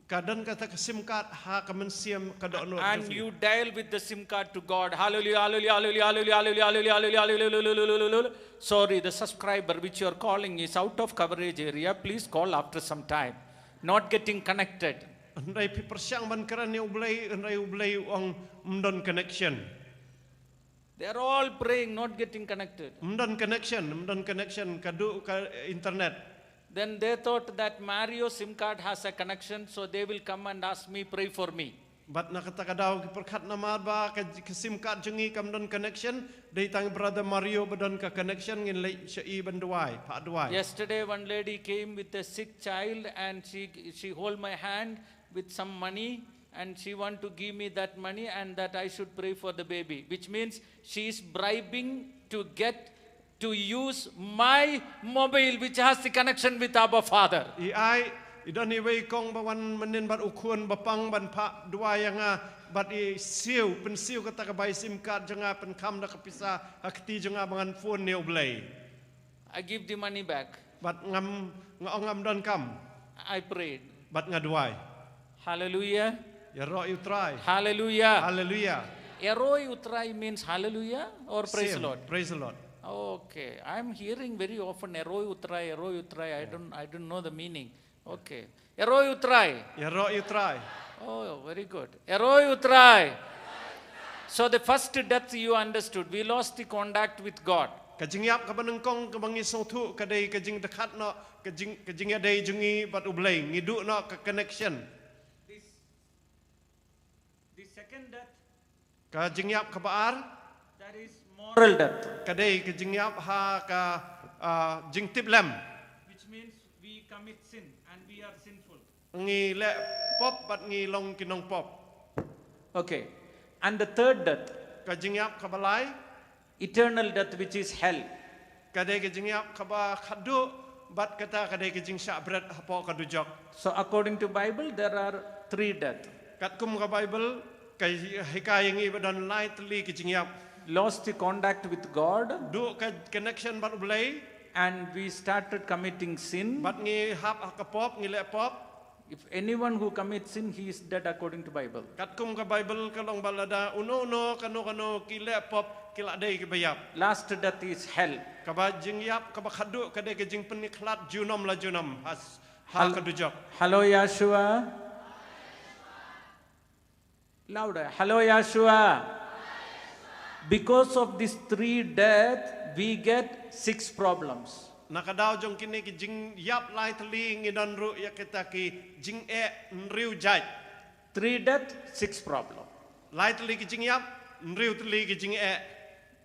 Ka don kata ka SIM card ha ka mynsiem ka dohnud. And you dial with the SIM card to God. Hallelujah, hallelujah, hallelujah, hallelujah, hallelujah, hallelujah, hallelujah, hallelujah. Sorry, the subscriber which you are calling is out of coverage area. Please call after some time. Not getting connected. Hynrei phi pyrshang ban kren ïa U Blei, hynrei U Blei u ong ym don connection. They are all praying, not getting connected. Ym don connection, ym don connection, ka duh ka internet. Then they thought that Mario SIM card has a connection, so they will come and ask me, pray for me. Bad na kata ka daw ki pyrkhat namar ba ka, ka SIM card jong ngi kam don connection, dei tang brother Mario ba don ka connection, ngin leit sha i ban duwai, phah duwai. Yesterday, one lady came with a sick child and she, she hold my hand with some money and she want to give me that money and that I should pray for the baby, which means she is bribing to get to use my mobile which has the connection with Abba Father. I ai, i don iwei i kong ba wan mynnin bad u khun ba pang ban phah duwai ïa nga, bad i siew, pynsiew kata ka bai SIM card jong nga, pynkham da ka pisa ha kti jong nga ba ngan phone ïa U Blei. I give the money back. Bad ngam, nga ong ngam donkam. I prayed. Bad nga duwai. Hallelujah. Ïaroh ïa U Trai. Hallelujah. Hallelujah. Ïaroh ïa U Trai means hallelujah or praise the Same. Lord? Praise the Lord. Okay, I'm hearing very often, "Ïaroh ïa U Trai, ïaroh ïa U Trai." I don't, I don't know the meaning. Okay. Ïaroh ïa U Trai. Ïaroh ïa U Trai. Oh, very good. Ïaroh ïa U Trai. So the first death you understood, we lost the contact with God. Ka jingïap kaba nyngkong kaba ngi sngewthuh ka dei ka jingdkhot noh, ka jing, ka jingïadei jong ngi bad U Blei, ngi duh noh ka connection. This, the second death, ka jingïap kaba ar, that is moral death. Ka dei ka jingïap ha ka, ah, jingtiplem. Which means we commit sin and we are sinful. Ngi leh pop bad ngi long ki nongpop. Okay. And the third death, ka jingïap kaba lai, eternal death, which is hell. Ka dei ka jingïap kaba khadduh, bad kata ka dei ka jingshah bret hapoh ka dujok. So according to Bible, there are three death. Katkum ka Bible, ka hikai ïa ngi ba don lai tylli ka jingïap. Lost the contact with God. Duh ka connection bad U Blei. And we started committing sin. Bad ngi hap ha ka pop, ngi leh pop. If anyone who commits sin, he is dead according to Bible. Katkum ka Bible ka long ba lada uno uno kano kano ki leh pop ki la dei kiba ïap. Last death is hell. Kaba jingïap kaba khadduh ka dei ka jingpynikhlad junom la junom ha, ha Hal-, ka dujok. Hello, Yahshua. Louder. Hello, Yahshua. Because of these three death, we get six problems. Na ka daw jong kine ki jingïap lai tylli ngi don ruh ïa kita ki jingeh hynriew jait. Three death, six problem. Lai tylli ki jingïap, hynriew tylli ki jingeh.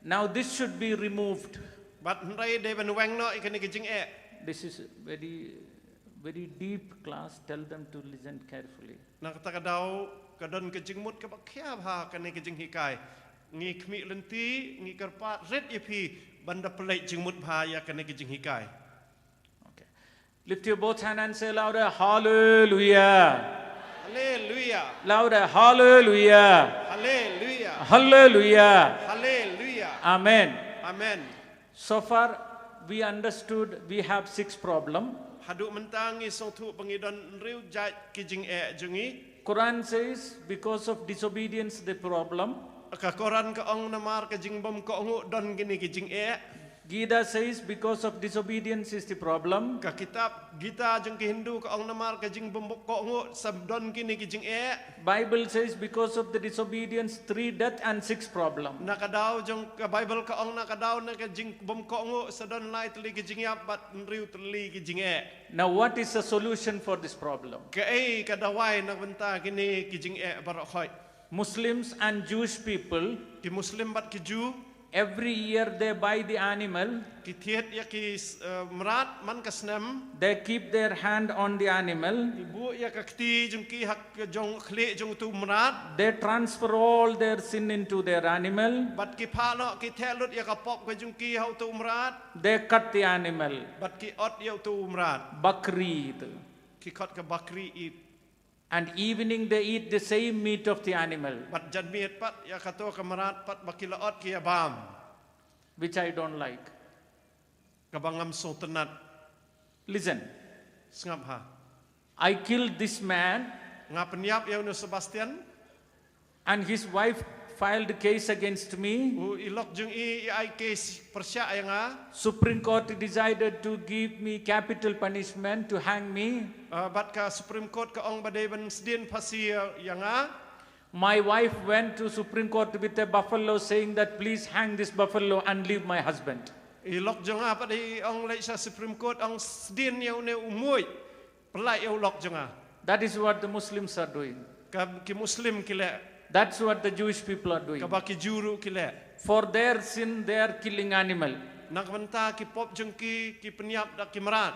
Now this should be removed. Bad hynrei dei ban weng noh ïa kine ki jingeh. This is very, very deep class. Tell them to listen carefully. Na kata ka daw ka don ka jingmut kaba khia bha kane ka jinghikai. Ngi khmih lynti, ngi kyrpad rit ïa phi ban da pynleit jingmut bha ïa kane ka jinghikai. Okay. Lift your both hand and say louder, "Hallelujah." Hallelujah. Louder, "Hallelujah." Hallelujah. Hallelujah. Hallelujah. Amen. Amen. So far, we understood we have six problem. Haduh mynta ngi sngewthuh ba ngi don hynriew jait ki jingeh jong ngi. Quran says, because of disobedience, the problem. Ka Quran ka ong namar ka jingbym kohnguh don kine ki jingeh. Gita says, because of disobedience is the problem. Ka kitab Gita jong ki Hindu ka ong namar ka jingbym kohnguh sa don kine ki jingeh. Bible says, because of the disobedience, three death and six problem. Na ka daw jong ka Bible ka ong na ka daw na ka jingbym kohnguh sa don lai tylli ki jingïap bad hynriew tylli ki jingeh. Now, what is the solution for this problem? Kaei ka dawai na ka bynta kine ki jingeh baroh khoit? Muslims and Jewish people, ki Muslim bad ki Jew, every year they buy the animal. Ki thied ïa ki, eh, mrad man ka snem. They keep their hand on the animal. Ki buh ïa ka kti jong ki ha ka jong khlieh jong utu u mrad. They transfer all their sin into their animal. Bad ki phah noh, ki theh lut ïa ka pop ka jong ki ha utu u mrad. They cut the animal. Bad ki ot ïa utu u mrad. Bakri Eid. Ki khot ka Bakri Eid. And evening they eat the same meat of the animal. Bad janmiet pat ïa kato ka mrad pat ba ki la ot ki ïa bam. Which I don't like. Kaba ngam sngewtynnat. Listen. Sngap ha. I killed this man. Nga pynïap ïa une u Sebastian. And his wife filed case against me. U i lok jong i i ai case pyrshah ïa nga. Supreme Court decided to give me capital punishment, to hang me. Ah, bad ka Supreme Court ka ong ba dei ban sdien phasi ïa, ïa nga. My wife went to Supreme Court with a buffalo saying that, "Please hang this buffalo and leave my husband." I lok jong nga pat i ong leit sha Supreme Court, ong sdien ïa une u muid. Pynlait ïa u lok jong nga. That is what the Muslims are doing. Ka ki Muslim ki leh. That's what the Jewish people are doing. Kaba ki Jiw ruh ki leh. For their sin, they are killing animal. Na ka bynta ki pop jong ki, ki pynïap da ki mrad.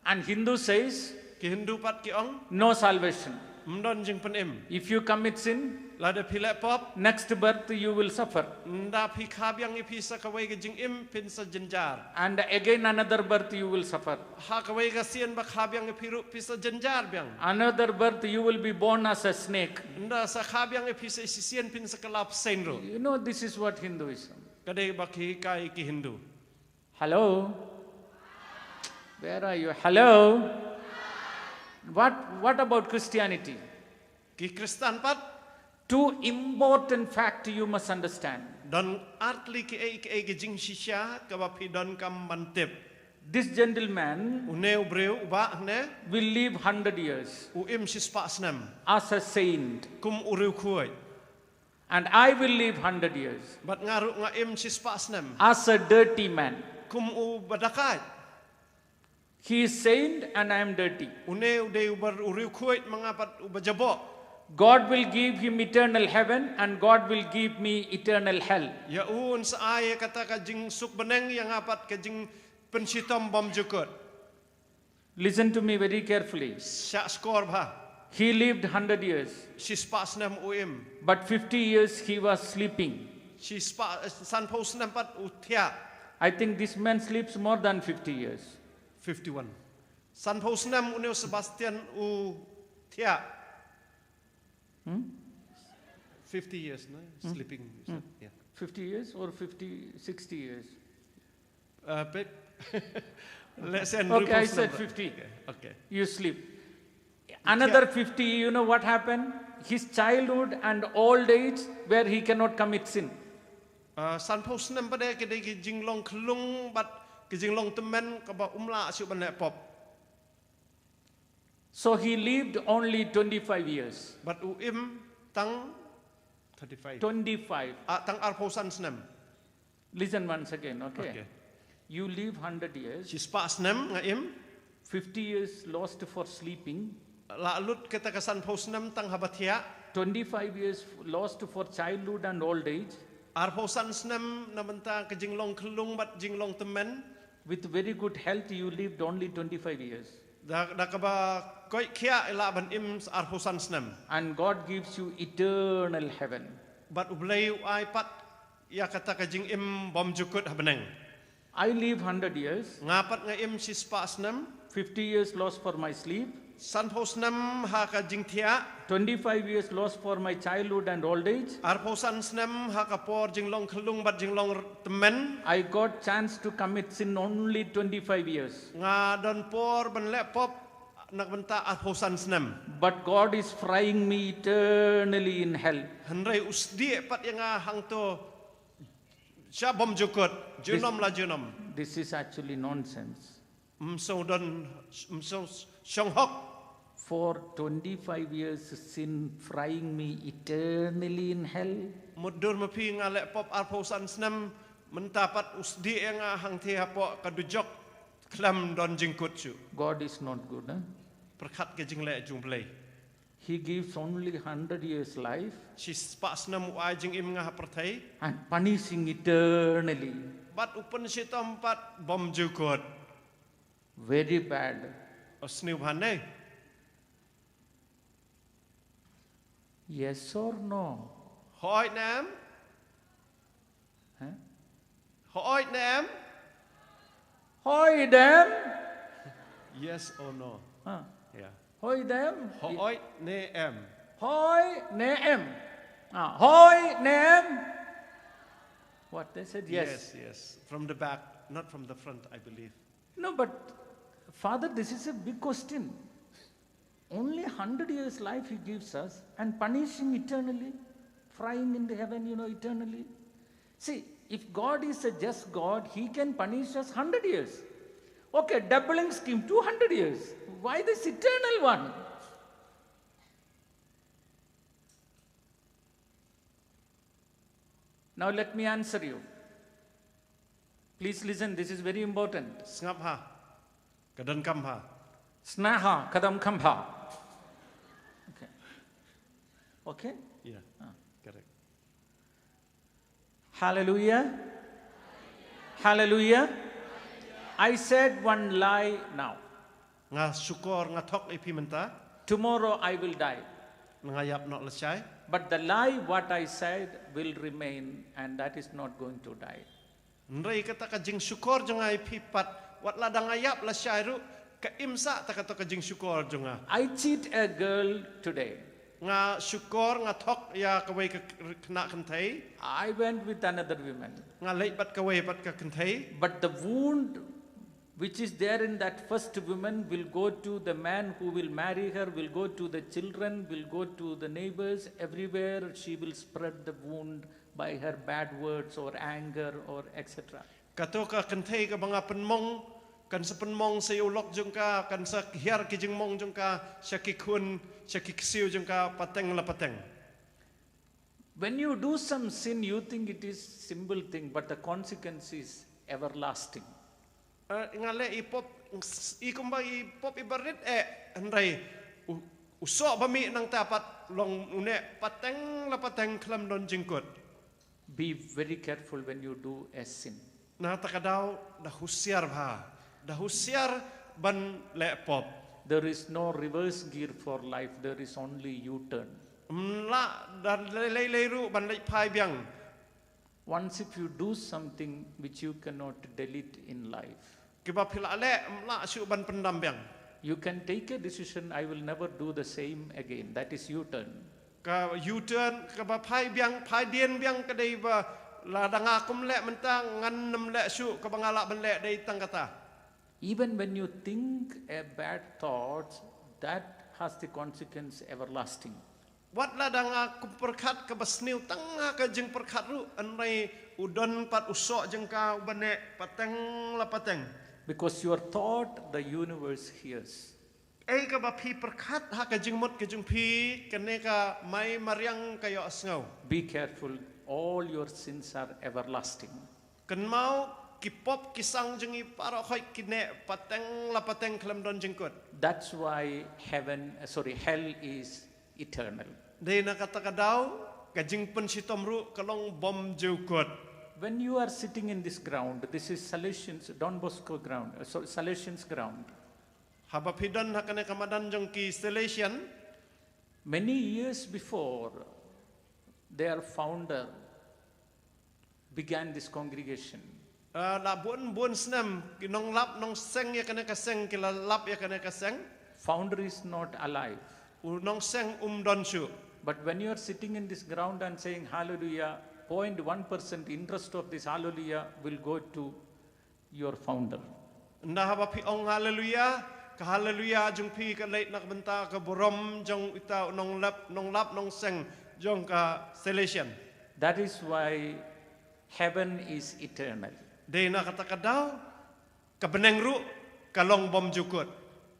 And Hindu says, ki Hindu pat ki ong, no salvation. Ym don jingpynim. If you commit sin, lada phi leh pop, next birth you will suffer. Ynda phi kha biang ïa phi sa kawei ka jingim, phin sa jynjar. And again another birth you will suffer. Ha kawei ka sien ba kha biang ïa phi ruh phi sa jynjar biang. Another birth you will be born as a snake. Ynda sa kha biang ïa phi sa shisien phin sa kylla bseiñ ruh. You know, this is what Hinduism. Ka dei ba ki hikai ki Hindu. Hello? Where are you? Hello? What, what about Christianity? Ki Khristan pat? Two important fact you must understand. Don artylli ki ei ki ei ki jingshisha kaba phi donkam ban tip. This gentleman, une u briew uba hangne, will live hundred years, u im shispah snem, as a saint. Kum u riewkhuid. And I will live hundred years. Bad nga ruh nga im shispah snem. As a dirty man. Kum u ba dakaid. He is saint and I am dirty. Une u dei uba u riewkhuid, ma nga pat u ba jaboh. God will give him eternal heaven and God will give me eternal hell. Ïa u un sa ai kata ka jingsuk bneng, ïa nga pat ka jingpynshitom bymjukut. Listen to me very carefully. Shah shkor bha. He lived hundred years. Shispah snem u im. But fifty years he was sleeping. Shispah, eh, sanphew snem pat u thiah. I think this man sleeps more than fifty years. Fifty-one. Sanphew snem une u Sebastian u thiah. Hmm? Fifty years, no? Hmm? Sleeping, you said. Hmm. Yeah. Fifty years or fifty, sixty years? Uh, but let's say, okay, I said fifty. Okay, okay. You sleep. Another fifty, you know what happened? His childhood and old age where he cannot commit sin. Uh, sanphew snem pat de ki dei ki jinglong khyllung bad ki jinglong tymmen kaba um lah shuh ban leh pop. So he lived only twenty-five years. But u im tang thirty-five. Twenty-five. Ah, tang arphew san snem. Listen once again, okay? Okay. You live hundred years. Shispah snem nga im. Fifty years lost for sleeping. La lut kata ka sanphew snem tang haba thiah. Twenty-five years lost for childhood and old age. Arphew san snem na bynta ka jinglong khyllung bad jinglong tymmen. With very good health, you lived only twenty-five years. Da, da kaba koit khiah i lah ban im arphew san snem. And God gives you eternal heaven. Bad U Blei u ai pat ïa kata ka jingim bymjukut ha bneng. I live hundred years. Nga pat nga im shispah snem. Fifty years lost for my sleep. Sanphew snem ha ka jingthiah. Twenty-five years lost for my childhood and old age. Arphew san snem ha ka por jinglong khyllung bad jinglong r-, tymmen. I got chance to commit sin only twenty-five years. Nga don por ban leh pop na ka bynta arphew san snem. But God is frying me eternally in hell. Hynrei u sdieh pat ïa nga hangto sha bymjukut, junom la junom. This is actually nonsense. Ym sngewdon, ym sngewshong hok. For twenty-five years sin frying me eternally in hell. Mutdur ma phi nga leh pop arphew san snem, mynta pat u sdieh ïa nga hangthie hapoh ka dujok khlem don jingkut shuh. God is not good, eh? Pyrkhat ka jingleh jong U Blei. He gives only hundred years life. Shispah snem u ai jingim nga ha pyrthei. And punishing eternally. Bad u pynshitom pat bymjukut. Very bad. U sniew bha ne? Yes or no? Hooid ne em? Huh? Hooid ne em? Hooid ne em? Yes or no? Huh. Yeah. Hooid ne em? Hooid ne em? Hooid ne em? Ah, hooid ne em? What, they said yes. Yes, yes. From the back, not from the front, I believe. No, but Father, this is a big question. Only hundred years life he gives us and punishing eternally, frying in the heaven, you know, eternally. See, if God is a just God, he can punish us hundred years. Okay, doubling scheme, two hundred years. Why this eternal one? Now let me answer you. Please listen, this is very important. Sngap ha. Ka donkam ha. Sngap ha, ka donkam ha. Okay. Okay? Yeah. Correct. Hallelujah. Hallelujah. I said one lie now. Nga shukor, nga thok ïa phi mynta. Tomorrow I will die. Nga ïap noh lashai. But the lie what I said will remain, and that is not going to die. Hynrei kata ka jingshukor jong nga ïa phi pat, wat la da nga ïap lashai ruh, ka im sah ta kata ka jingshukor jong nga. I cheat a girl today. Nga shukor, nga thok ïa kawei ka khynnah kynthei. I went with another woman. Nga leit bad kawei pat ka kynthei. But the wound which is there in that first woman will go to the man who will marry her, will go to the children, will go to the neighbors, everywhere she will spread the wound by her bad words or anger or et cetera. Kato ka kynthei kaba nga pynmong, kan sa pynmong sa ïa u lok jong ka, kan sa hiar ki jingmong jong ka sha ki khun, sha ki ksiew jong ka pateng la pateng. When you do some sin, you think it is simple thing, but the consequence is everlasting. Uh, nga leh i pop, i kumba i pop i barit eh, hynrei u, u soh ba mih nangta pat long une pateng la pateng khlem don jingkut. Be very careful when you do a sin. Na kata ka daw da husiar bha, da husiar ban leh pop. There is no reverse gear for life, there is only U-turn. Ym lah da lei lei ruh ban leit phai biang. Once if you do something which you cannot delete in life, kiba phi la leh ym lah shuh ban pyndam biang. You can take a decision, I will never do the same again. That is U-turn. Ka U-turn, kaba phai biang, phai dien biang ka dei ba lada nga kum leh mynta ngan ym leh shuh, kaba nga lah ban leh dei tang kata. Even when you think a bad thought, that has the consequence everlasting. Wat lada nga kum pyrkhat kaba sniew tang ha ka jingpyrkhat ruh, hynrei u don pat u soh jong ka uba neh pateng la pateng. Because your thought, the universe hears. Ei kaba phi pyrkhat ha ka jingmut ka jong phi, kane ka mai mariang ka ïohsngew. Be careful, all your sins are everlasting. Kynmaw, ki pop ki sang jong ngi baroh khoit ki neh pateng la pateng khlem don jingkut. That's why heaven, uh, sorry, hell is eternal. Dei na kata ka daw, ka jingpynshitom ruh ka long bym ju kut. When you are sitting in this ground, this is Salesians, Don Bosco ground, uh, so Salesians ground. Haba phi don ha kane ka madan jong ki Salesian. Many years before their founder began this congregation. Uh, la bun bun snem ki nonglap nongseng ïa kane ka seng, ki la lap ïa kane ka seng. Founder is not alive. U nongseng um don shuh. But when you are sitting in this ground and saying hallelujah, zero point one percent interest of this hallelujah will go to your founder. Ynda haba phi ong haleluya, ka haleluya jong phi ka leit na ka bynta ka burom jong uta u nonglap, nonglap nongseng jong ka Salesian. That is why heaven is eternal. Dei na kata ka daw, ka bneng ruh ka long bym ju kut.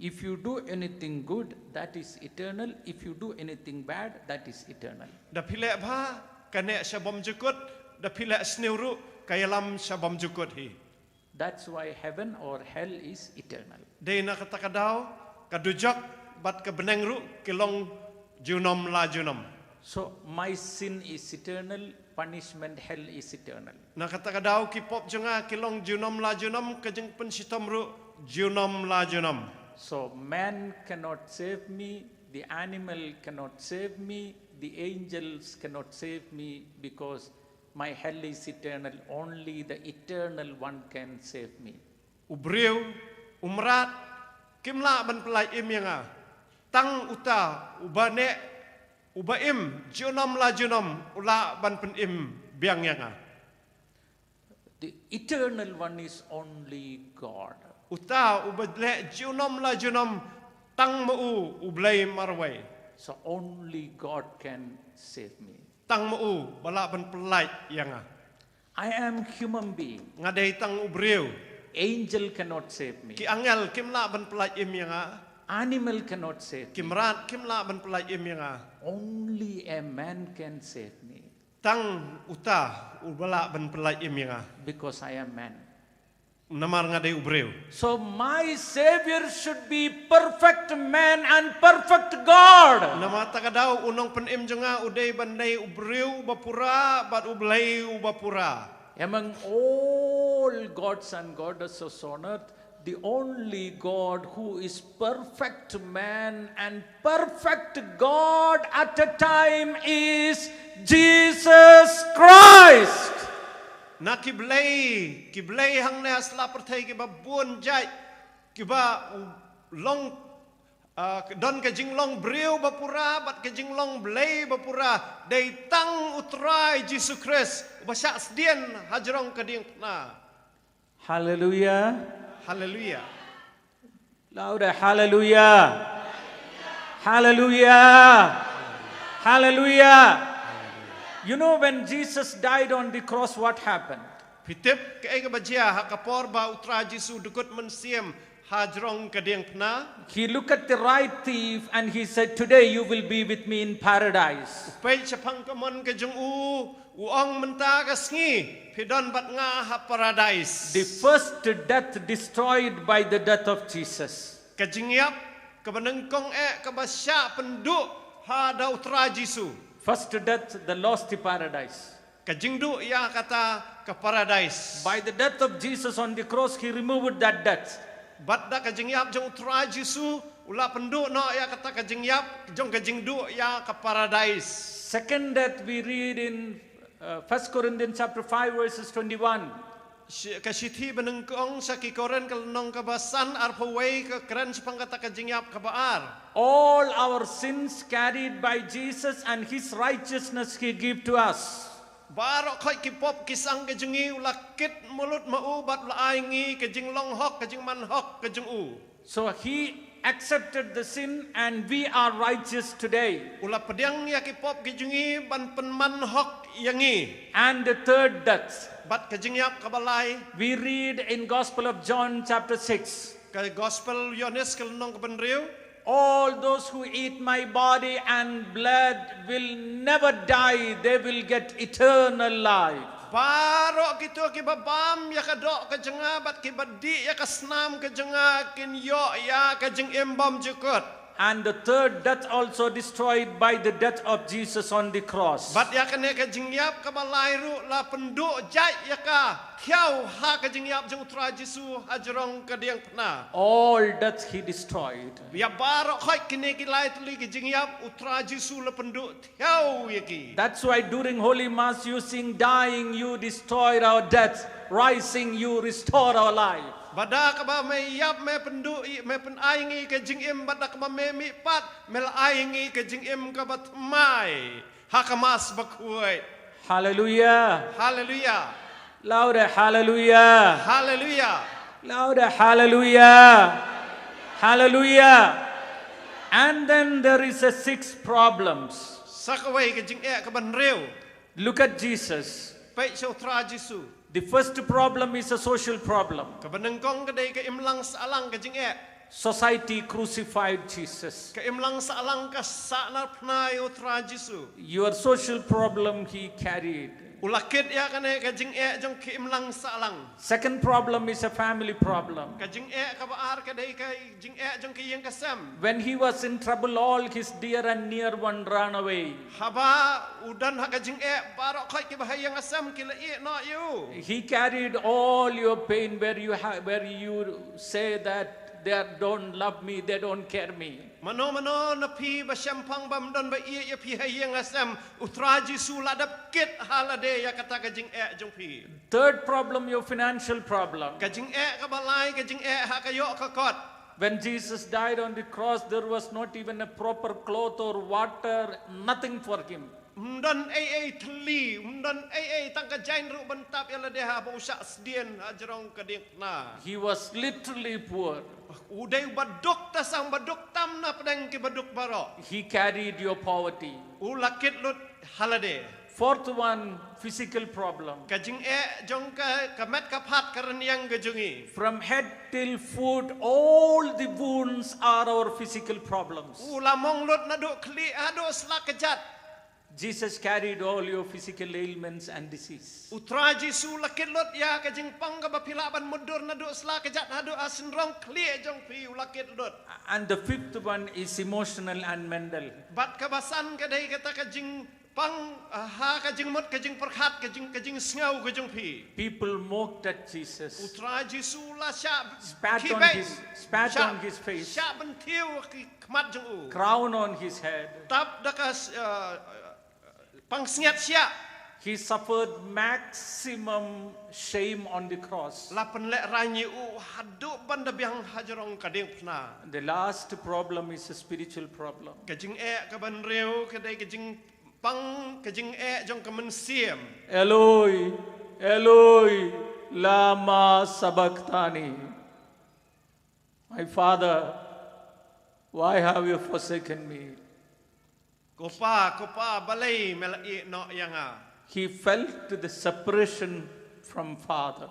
If you do anything good, that is eternal. If you do anything bad, that is eternal. Da phi leh bha, ka neh sha bym ju kut, da phi leh sniew ruh, ka ïalam sha bym ju kut hi. That's why heaven or hell is eternal. Dei na kata ka daw, ka dujok bad ka bneng ruh ki long junom la junom. So my sin is eternal, punishment, hell is eternal. Na kata ka daw ki pop jong nga ki long junom la junom, ka jingpynshitom ruh junom la junom. So man cannot save me, the animal cannot save me, the angels cannot save me, because my hell is eternal, only the eternal one can save me. U briew, u mrad, kim lah ban pyllait im ïa nga. Tang uta uba neh, uba im junom la junom, u lah ban pynim biang ïa nga. The eternal one is only God. Uta uba leh junom la junom, tang ma u U Blei marwei. So only God can save me. Tang ma u ba lah ban pyllait ïa nga. I am human being. Nga dei tang u briew. Angel cannot save me. Ki angel kim lah ban pyllait im ïa nga. Animal cannot save me. Ki mrad kim lah ban pyllait im ïa nga. Only a man can save me. Tang uta uba lah ban pyllait im ïa nga. Because I am man. Namar nga dei u briew. So my Savior should be perfect man and perfect God. Namar kata ka daw u nongpynim jong nga u dei ban dei u briew ba pura bad u Blei u ba pura. Among all gods and goddesses on earth, the only God who is perfect man and perfect God at a time is Jesus Christ. Na ki blei, ki blei hangne ha sla pyrthei kiba bun jait, kiba long, ah, don ka jinglong briew ba pura bad ka jinglong Blei ba pura, dei tang u Trai Jisu Khrist uba shah sdien ha jrong ka diengphna. Hallelujah. Haleluya. Louder. Hallelujah. Hallelujah. Hallelujah. You know, when Jesus died on the cross, what happened? Phi tip kaei kaba jia ha ka por ba u Trai Jisu u dkut mynsiem ha jrong ka diengphna? He looked at the right thief and he said, "Today you will be with me in paradise." U peit shaphang ka mon ka jong u, u ong, "Mynta ka sngi phi don bad nga ha paradais." The first death destroyed by the death of Jesus. Ka jingïap kaba nyngkong eh kaba shah pynduh ha da u Trai Jisu. First death, the lost paradise. Ka jingduh ïa kata ka paradais. By the death of Jesus on the cross, he removed that death. Bad da ka jingïap jong u Trai Jisu u la pynduh noh ïa kata ka jingïap jong ka jingduh ïa ka paradais. Second death we read in uh, First Corinthians chapter five, verses twenty-one. Shi-, ka shithi ba nyngkong sha ki Korinth ka lynnong kaba san, arphew wei, ka kren shaphang kata ka jingïap kaba ar. All our sins carried by Jesus and his righteousness he gave to us. Baroh khoit ki pop ki sang ka jong ngi u la kit mulut ma u bad u la ai ngi ka jinglong hok, ka jingman hok ka jong u. So he accepted the sin and we are righteous today. U la pdiang ïa ki pop ki jong ngi ban pynman hok ïa ngi. And the third death. Bad ka jingïap kaba lai. We read in Gospel of John chapter six. Ka Gospel Ïohannes ka lynnong kaba hynriew. All those who eat my body and blood will never die, they will get eternal life. Baroh kito kiba bam ïa ka doh ka jong nga bad kiba dih ïa ka snam ka jong nga kin ïoh ïa ka jingim bymjukut. And the third death also destroyed by the death of Jesus on the cross. Bad ïa kane ka jingïap kaba lai ruh la pynduh jait ïa ka thiaw ha ka jingïap jong u Trai Jisu ha jrong ka diengphna. All death he destroyed. Ïa baroh khoit kine ki lai tylli ki jingïap u Trai Jisu la pynduh thiaw ïa ki. That's why during Holy Mass you sing, "Dying, you destroy our death. Rising, you restore our life." Bad da kaba me ïap, me pynduh, me pyn-ai ngi ka jingim, bad da kaba me mihpat, me la ai ngi ka jingim kaba thymmai ha ka Mass bakhuid. Hallelujah. Haleluya. Louder, hallelujah. Haleluya. Louder, hallelujah. Hallelujah. And then there is a six problems. Sa kawei ka jingeh kaba hynriew. Look at Jesus. Peit sha u Trai Jisu. The first problem is a social problem. Kaba nyngkong ka dei ka imlang sahlang ka jingeh. Society crucified Jesus. Ka imlang sahlang ka sahnarphna ïa u Trai Jisu. Your social problem he carried. U la kit ïa kane ka jingeh jong ka imlang sahlang. Second problem is a family problem. Ka jingeh kaba ar ka dei ka jingeh jong ka ïing ka sem. When he was in trouble, all his dear and near one ran away. Haba u don ha ka jingeh, baroh khoit kiba ha ïing ha sem ki la ïeh noh ïa u. He carried all your pain where you ha- where you say that they don't love me, they don't care me. Mano mano na phi ba shemphang bym don ba ïeh ïa phi ha ïing ha sem, u Trai Jisu la dep kit ha lade ïa kata ka jingeh jong phi. Third problem, your financial problem. Ka jingeh kaba lai, ka jingeh ha ka ïoh ka kot. When Jesus died on the cross, there was not even a proper cloth or water, nothing for him. Ym don ei ei thylli, ym don ei ei tang ka jaiñ ruh ban tap ïa lade haba u shah sdien ha jrong ka diengphna. He was literally poor. U dei uba duk, tang ba duk tam na pdeng kiba duk baroh. He carried your poverty. U la kit lut ha lade. Fourth one, physical problem. Ka jingeh jong ka, ka met ka phad ka rynïeng ka jong ngi. From head till foot, all the wounds are our physical problems. U la mong lut naduh khlieh haduh slak kjat. Jesus carried all your physical ailments and disease. U Trai Jisu la kit lut ïa ka jingpang kaba phi lah ban mutdur naduh sla kjat haduh ha synrong khlieh jong phi, u la kit lut. And the fifth one is emotional and mental. Bad kaba san ka dei kata ka jingpang, ah, ha ka jingmut, ka jingpyrkhat, ka jing, ka jingsngew ka jong phi. People mocked at Jesus. U Trai Jisu la shah spat on khihbeiñ, his, spat shah, on his face, shah bynthiew ki khmat jong u. Crown on his head. Tap da ka, uh, pangsngiat shiah. He suffered maximum shame on the cross. La pynlehrain ïa u haduh ban da biang hajrong ka diengphna. The last problem is a spiritual problem. Ka jingeh kaba hynriew ka dei ka jingpang, ka jingeh jong ka mynsiem. Eloi, Eloi, lama sabachthani? My Father, why have you forsaken me? Ko Pa, ko Pa, balei me la ïeh noh ïa nga? He felt the separation from Father.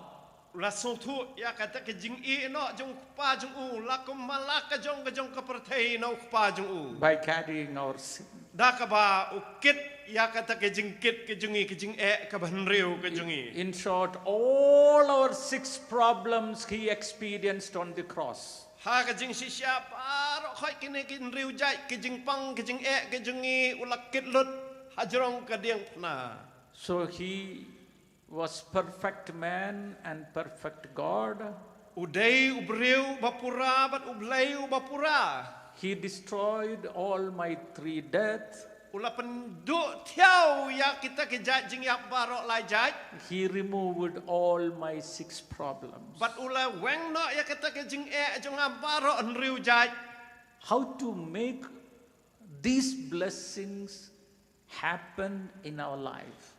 U la sngewthuh ïa kata ka jingïeh noh jong u Kpa jong u, la kum ma la ka jong ka jong ka pyrthei na u Kpa jong u. By carrying our sin. Da kaba u kit ïa kata ka jingkit ka jong ngi, ka jingeh kaba hynriew ka jong ngi. In short, all our six problems he experienced on the cross. Ha ka jingshisha baroh khoit kine ki hynriew jait ki jingpang, ki jingeh, ki jong ngi u la kit lut hajrong ka diengphna. So he was perfect man and perfect God. U dei u briew ba pura bad u Blei uba pura. He destroyed all my three deaths. U la pynduh thiaw ïa kita ki jait jingïap baroh lai jait. He removed all my six problems. Bad u la weng noh ïa kita ki jingeh jong nga baroh hynriew jait. How to make these blessings happen in our life?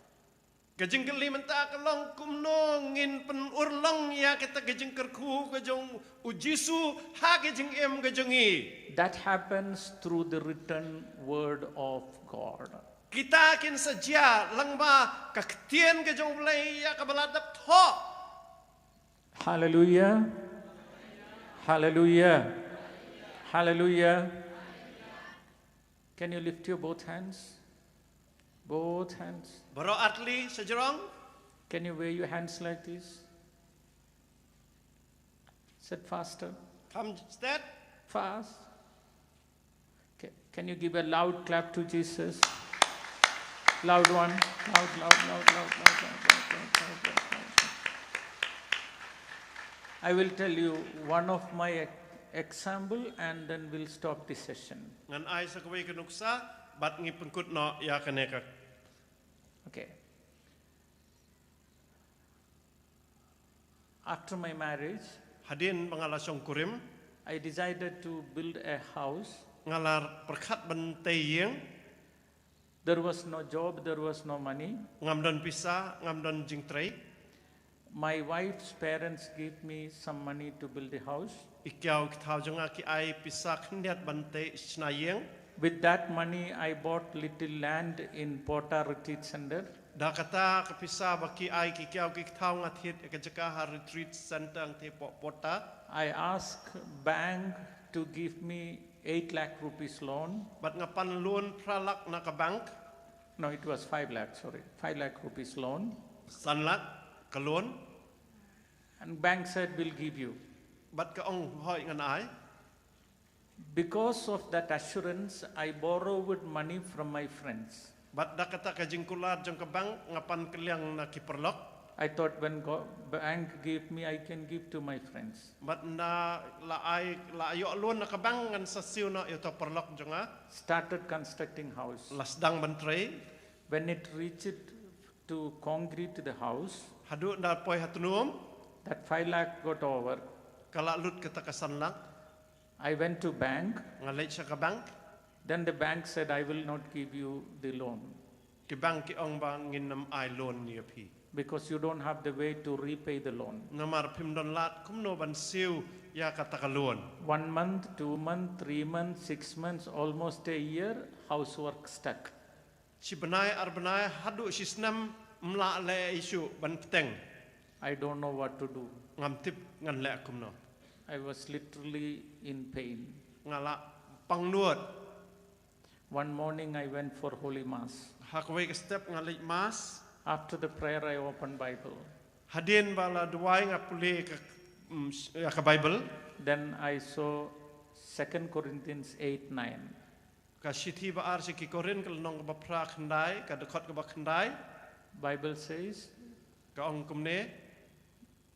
Ka jingkylli mynta ka long kumno ngin pynurlong ïa kita ki jingkyrkhu ka jong u Jisu ha ki jingim ka jong ngi. That happens through the written word of God. Kita kin sa jia lyngba ka ktien ka jong u Blei ïa kaba la dep thoh. Hallelujah. Hallelujah. Hallelujah. Can you lift your both hands? Both hands. Baroh artylli shajrong. Can you wave your hands like this? Sit faster. Kham stet. Fast. Okay. Can you give a loud clap to Jesus? Loud one. Loud, loud, loud, loud, loud, loud, loud, loud, loud, loud, loud. I will tell you one of my e-, example and then we'll stop the session. Ngan ai sa kawei ka nuksa, bad ngi pynkut noh ïa kane ka. Okay. After my marriage, hadien ba nga la shongkurim, I decided to build a house. Nga la pyrkhat ban tei ïing. There was no job, there was no money. Ngam don pisa, ngam don jingtrei. My wife's parents gave me some money to build the house. I kiaw ki thaw jong nga ki ai pisa khyndiat ban tei shna ïing. With that money, I bought little land in Pota Retreat Center. Da kata ka pisa ba ki ai ki kiaw ki thaw nga thied ka jaka ha Retreat Center hangtei Pota. I asked bank to give me eight lakh rupees loan. Bad nga pan loan phra lak na ka bank. No, it was five lakh, sorry. Five lakh rupees loan. San lak ka loan. And bank said, "We'll give you." Bad ka ong, "Hooid, ngan ai." Because of that assurance, I borrowed money from my friends. Bad da kata ka jingkular jong ka bank nga pan kylliang na ki paralok. I thought when go-, bank gave me, I can give to my friends. Bad nga la ai, la ïoh loan na ka bank ngan sa siew noh ïa uto u paralok jong nga. Started constructing house. La sdang ban trei. When it reached to concrete the house, haduh nga poi ha tnum, that five lakh got over. Ka la lut kata ka san lak. I went to bank. Nga leit sha ka bank. Then the bank said, "I will not give you the loan." Ki bank ki ong ba ngin ym ai loan ïa phi. Because you don't have the way to repay the loan. Namar phim don lad kumno ban siew ïa kata ka loan. One month, two month, three months, six months, almost a year, housework stuck. Shi bnai, ar bnai, haduh shi snem, ym lah leh issue ban bteng. I don't know what to do. Ngam tip ngan leh kumno. I was literally in pain. Nga la pangnud. One morning I went for Holy Mass. Ha kawei ka step nga leit Mass. After the prayer, I opened Bible. Hadien ba la duwai nga pule ka, mm, ïa ka Bible. Then I saw Second Corinthians eight nine. Ka shithi ba ar sha ki Korinth ka lynnong kaba phra khyndai, ka dkhot kaba khyndai. Bible says, Ka ong kumne,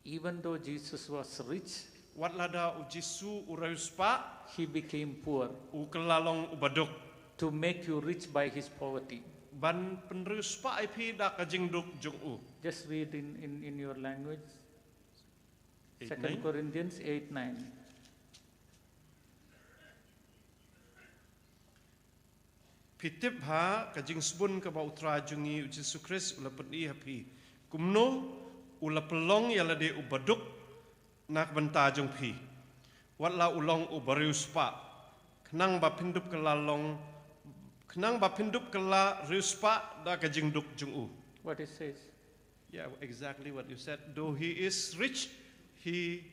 even though Jesus was rich, wat lada u Jisu u riewspah, he became poor u kylla long u baduk. To make you rich by his poverty. Ban pynriewspah ïa phi da ka jingduk jong u. Just read in, in, in your language. Eight Second nine. Corinthians eight nine. Phi tip ha ka jingsbun kaba u Trai jong ngi u Jisu Khrist u la pyni ha phi. Kumno u la pynlong ïa lade u baduk na ka bynta jong phi. Wat la u long u bariewspah. Khnang ba phin dup kylla long, khnang ba phin dup kylla riewspah da ka jingduk jong u. What it says? Yeah, exactly what you said. Though he is rich, he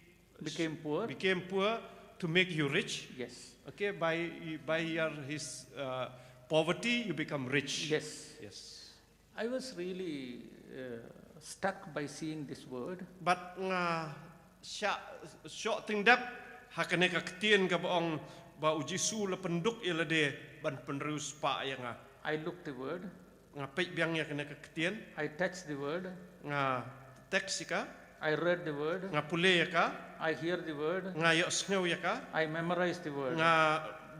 Became poor. became poor to make you rich. Yes. Okay, by by your his uh, poverty, you become rich. Yes. Yes. I was really uh, struck by seeing this word. But nga sha shoh tyngdep ha kane ka ktien kaba ong ba u Jisu la pynduk ïa lade ban pynriewspah ïa nga. I looked the word. Nga peit biang ïa kane ka ktien. I touched the word. Nga text ïa ka. I read the word. Nga pule ïa ka. I hear the word. Nga ïohsngew ïa ka. I memorized the word. Nga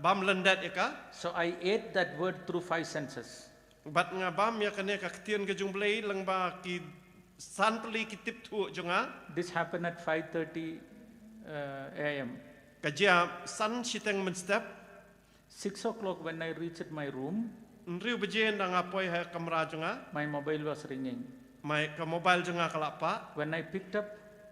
bam lyndet ïa ka. So I ate that word through five senses. Bad nga bam ïa kane ka ktien ka jong Blei lyngba ki san tylli ki tip thuh jong nga. This happened at five thirty uh, a m. Ka jia san shiteng mynstep. Six o'clock when I reached my room, Hynriew baje ynda nga poi ha kamra jong nga. My mobile was ringing. My ka mobile jong nga ka la pah. When I picked up,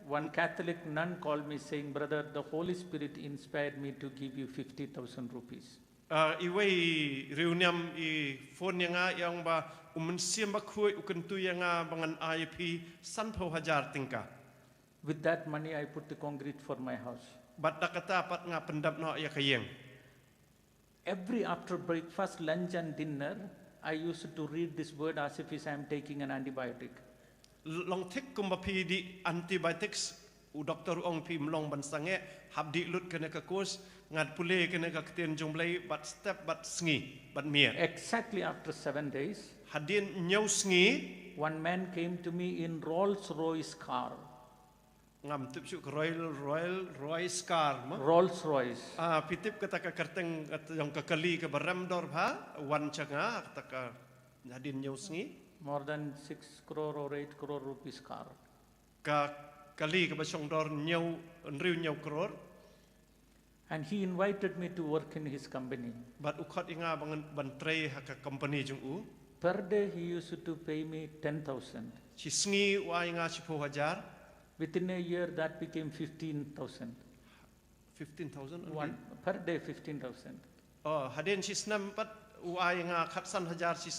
one Catholic nun called me saying, "Brother, the Holy Spirit inspired me to give you fifty thousand rupees." Uh, iwei riewniam i phone ïa nga i ong ba u Mynsiem Bakhuid u kyntu ïa nga ba ngan ai ïa phi sanphew hajar tyngka. With that money, I put the concrete for my house. Bad da kata pat nga pyndep noh ïa ka ïing. Every after breakfast, lunch, and dinner, I used to read this word as if I am taking an antibiotic. Long thik kumba phi dih antibiotics, u doktor u ong phi mlong ban sangeh, hap dih lut kane ka course, ngat pule kane ka ktien jong Blei, bad step, bad sngi, bad miet. Exactly after seven days, Hadien hynñiew sngi, one man came to me in Rolls Royce car. Ngam tip shuh ka Royal, Royal, Royce car ma. Rolls Royce. Ah, phi tip kata ka kyrteng kata jong ka kali kaba rem dor bha, wan sha nga, kata ka hadien hynñiew sngi. More than six crore or eight crore rupees car. Ka kali kaba shong dor hynñiew, hynriew hynñiew crore. And he invited me to work in his company. Bad u khot ïa nga ban, ban trei ha ka company jong u. Per day, he used to pay me ten thousand. Shi sngi u ai nga shiphew hajar. Within a year, that became fifteen thousand. Fifteen thousand? One, per day, fifteen thousand. Oh, hadien shi snem pat u ai nga khatsan hajar shi,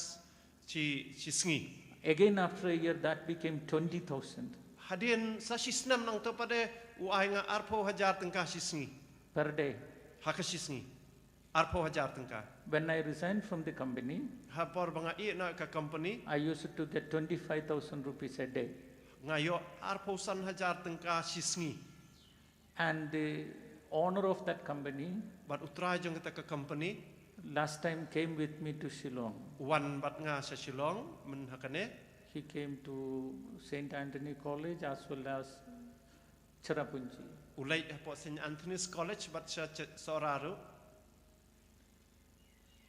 shi, shi sngi. Again, after a year, that became twenty thousand. Hadien sa shi snem nangta pat de u ai nga arphew hajar tyngka shi sngi. Per day. Ha ka shi sngi. Arphew hajar tyngka. When I resigned from the company, Ha por ba nga ïeh na ka company. I used to get twenty-five thousand rupees a day. Nga ïoh arphew san hajar tyngka shi sngi. And the owner of that company, Bad u trai jong kata ka company. Last time came with me to Shillong. Wan bad nga sha Shillong, myn ha kane. He came to Saint Anthony College as well as Cherrapunji. U leit hapoh Saint Anthony's College bad sha Sohra ruh.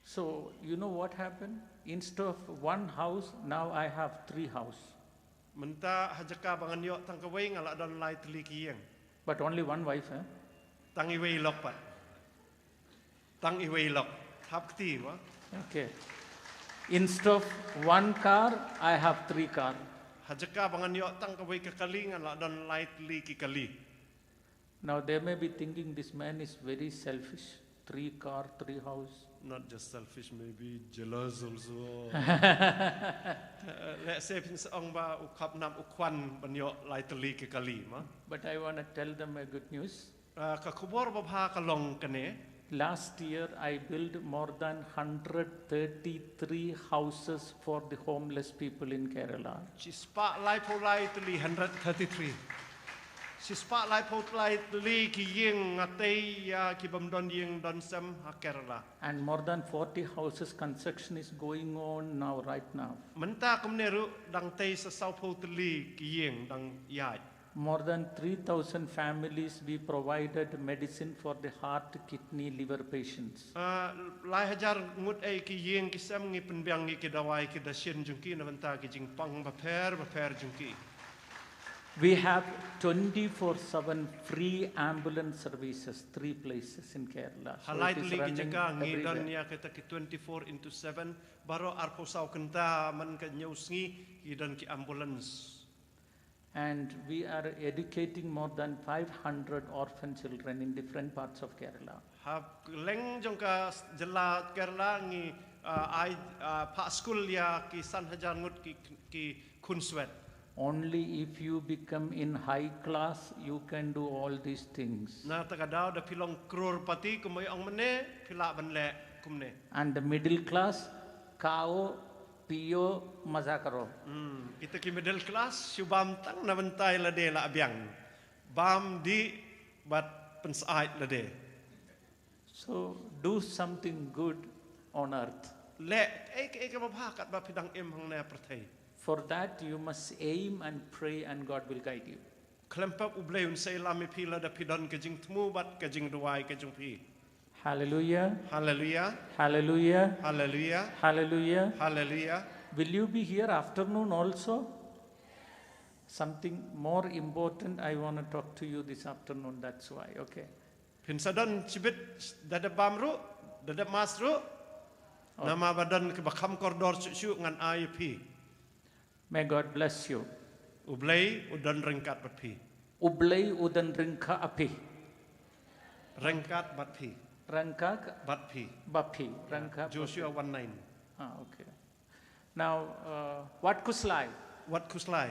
So, you know what happened? Instead of one house, now I have three house. Mynta ha jaka ba ngan ïoh tang kawei nga la don lai tylli ki ïing. But only one wife, eh? Tang iwei i lok pat. Tang iwei i lok. Hap kti wa. Okay. Instead of one car, I have three car. Ha jaka ba ngan ïoh tang kawei ka kali nga la don lai tylli ki kali. Now they may be thinking this man is very selfish. Three car, three house. Not just selfish, maybe jealous also. Let's say phin sa ong ba u khapnap u khwan ban ïoh lai tylli ki kali ma. But I want to tell them a good news. Uh, ka khubor babha ka long kane. Last year, I built more than one hundred thirty-three houses for the homeless people in Kerala. Shispah laiphew lai tylli, hundred thirty-three. Shispah laiphew lai tylli ki ïing nga tei ïa ki bym don ïing don sem ha Kerala. And more than forty houses construction is going on now, right now. Mynta kumne ruh dang tei sa sawphew tylli ki ïing dang ïaid. More than three thousand families we provided medicine for the heart, kidney, liver patients. Ah, lai hajar ngut ei ki ïing ki sem ngi pynbiang ïa ki dawai ki dashin jong ki na bynta ki jingpang bapher bapher jong ki. We have twenty-four seven free ambulance services, three places in Kerala. So ha lai tylli ki jaka ngi don ïa kita ki twenty-four into seven, baroh arphew saw kynta man ka hynñiew sngi ki don ki ambulance. And we are educating more than five hundred orphan children in different parts of Kerala. Ha kylleng jong ka jylla Kerala ngi, ah, ai, ah, phah skul ïa ki san hajar ngut ki, ki khunswet. Only if you become in high class, you can do all these things. Na kata ka daw da phi long crorepati kumba ong mynne phi lah ban leh kumne. And the middle class, kao, pio, maza karo. Hmm, kita ki middle class shu bam tang na bynta ïa lade la biang. Bam dih bad pynsyaid lade. So do something good on earth. Leh ei, ei kaba bha katba phi dang im hangne ha pyrthei. For that you must aim and pray and God will guide you. Khlem pep U Blei un sei lam ïa phi lada phi don ka jingthmu bad ka jingduwai ka jong phi. Hallelujah. Hallelujah. Hallelujah. Hallelujah. Hallelujah. Hallelujah. Will you be here afternoon also? Something more important I want to talk to you this afternoon, that's why. Okay. Phin sa don shibit da dep bam ruh, da dep mass ruh. Oh. Namar ba don kaba kham kordor shuh shuh ngan ai ïa phi. May God bless you. U Blei u don ryngkat bad phi. U Blei u don ryngkat bad phi. Ryngkat bad phi. Ryngkat bad phi. Bad phi. Ryngkat bad phi. Joshua one nine. Ah, okay. Now, uh, wat khuslai. Wat khuslai.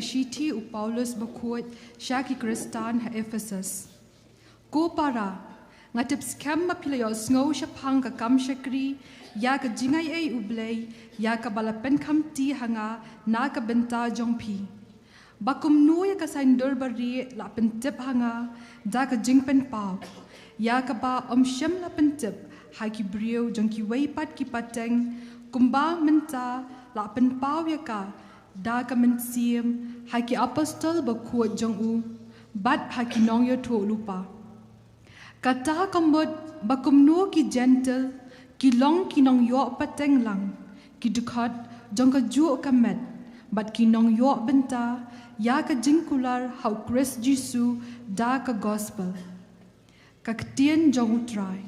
Shithi u Paulus bakhuid sha ki Khristan ha Ephesus. Ko para, nga tip skhem ba phi la ïohsngew shaphang ka kam shakri ïa ka jingai ei u Blei, ïa kaba la pynkhamti ha nga na ka bynta jong phi. Ba kumno ïa ka saiñdur barieh la pyntip ha nga da ka jingpynpaw, ïa kaba ym shym la pyntip ha ki briew jong kiwei pat ki pateng, kumba mynta la pynpaw ïa ka da ka mynsiem ha ki apostol bakhuid jong u bad ha ki nongïathuhlypa. Kata ka mut ba kumno ki Jentil ki long ki nongïoh pateng lang, ki dkhot jong kajuh ka met, bad ki nongïoh bynta ïa ka jingkular ha u Khrist Jisu da ka gospel. Ka ktien jong u Trai.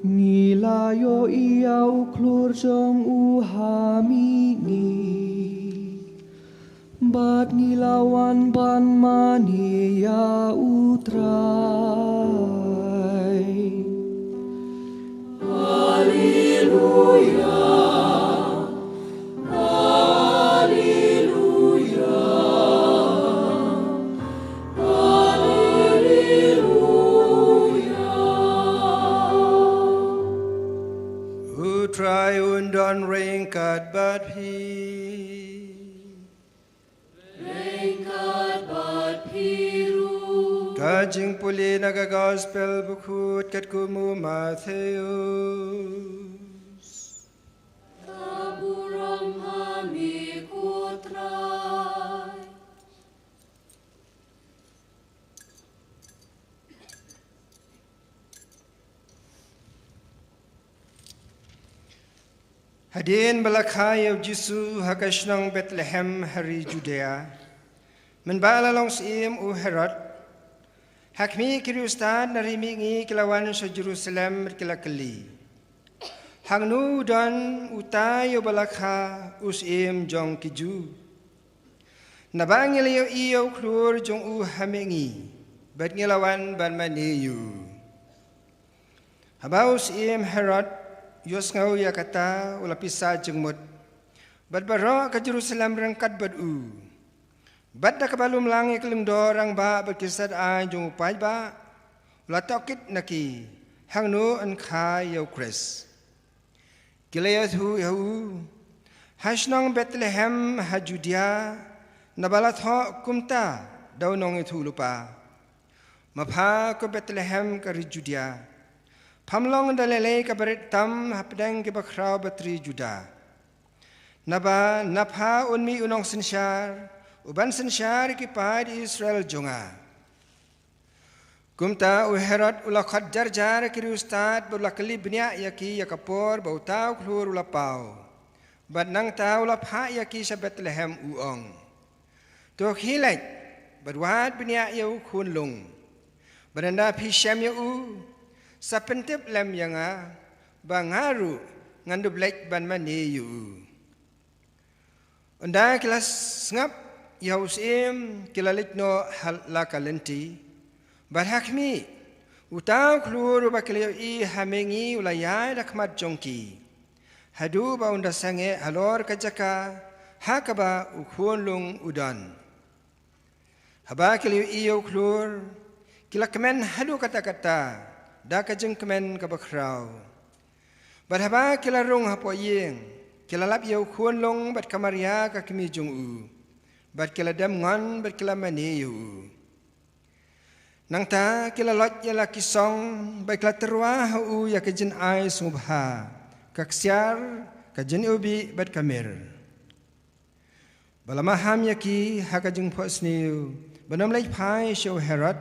Ngi la ïohi ïa u khlur jong u ha mihngi, bad ngi la wan ban mane ïa u Trai. Haleluya. Haleluya. Haleluya. U Trai un don ryngkat bad phi. Ryngkat bad phi ruh. Ka jingpule na ka gospel bakhuid katkum u Mathaios. Ka burom ha me ko Trai. Hadien ba la kha ïa u Jisu ha ka shnong Bethlehem ha ri Judia, mynba la long syiem u Herod, ha khmih ki riewstad na ri mihngi ki la wan sha Jerusalem bad ki la kylli, hangno u don utai uba la kha u syiem jong ki Jiw? Naba ngi la ïohi ïa u khlur jong u ha mihngi, bad ngi la wan ban mane ïa u. Haba u syiem Herod u ïohsngew ïa kata, u la pisa jingmut, bad baroh ka Jerusalem ryngkat bad u. Bad da kaba lum lang ïa ki lyngdoh rangbah bad ki sad-aiñ jong u paidbah, u la tohkit na ki, hangno yn kha ïa u Khrist. Ki la ïathuh ïa u, ha shnong Bethlehem ha Judia, naba la thoh kumta da u nongïathuhlypa, ma pha ko Bethlehem ka ri Judia, pham long da lei lei kaba rit tam hapdeng ki bakhraw batri Juda. Naba na pha un mih u nongsynshar, uban synshar ïa ki paid Israel jong nga. Kumta u Herod u la khot jar jar ki riewstad bad u la kylli bniah ïa ki ïa ka por ba uta u khlur u la paw. Bad nangta u la phah ïa ki sha Bethlehem u ong, to khie leit bad wad bniah ïa u khunlung. Bad ynda phi shem ïa u, sa pyntip lem ïa nga, ba nga ruh ngan dup leit ban mane ïa u. Ynda ki la sngap ïa u syiem, ki la leit noh ha la ka lynti. Bad ha khmih, uta u khlur uba ki la ïohi ha mihngi u la ïaid ha khmat jong ki, haduh ba un da sangeh halor ka jaka ha kaba u khunlung u don. Haba ki la ïohi ïa u khlur, ki la kmen haduh katta katta da ka jingkmen kaba khraw. Bad haba ki la rung hapoh ïing, ki la lap ïa u khunlung bad ka Maria ka kmie jong u, bad ki la dem ngon bad ki la mane ïa u. Nangta ki la loit ïa la ki song bad ki la tyrwa ha u ïa ka jingai sngewbha, ka ksiar, ka jiniwbih bad ka mir. Ba la maham ïa ki ha ka jingphohsniew ban ym leit phai sha u Herod,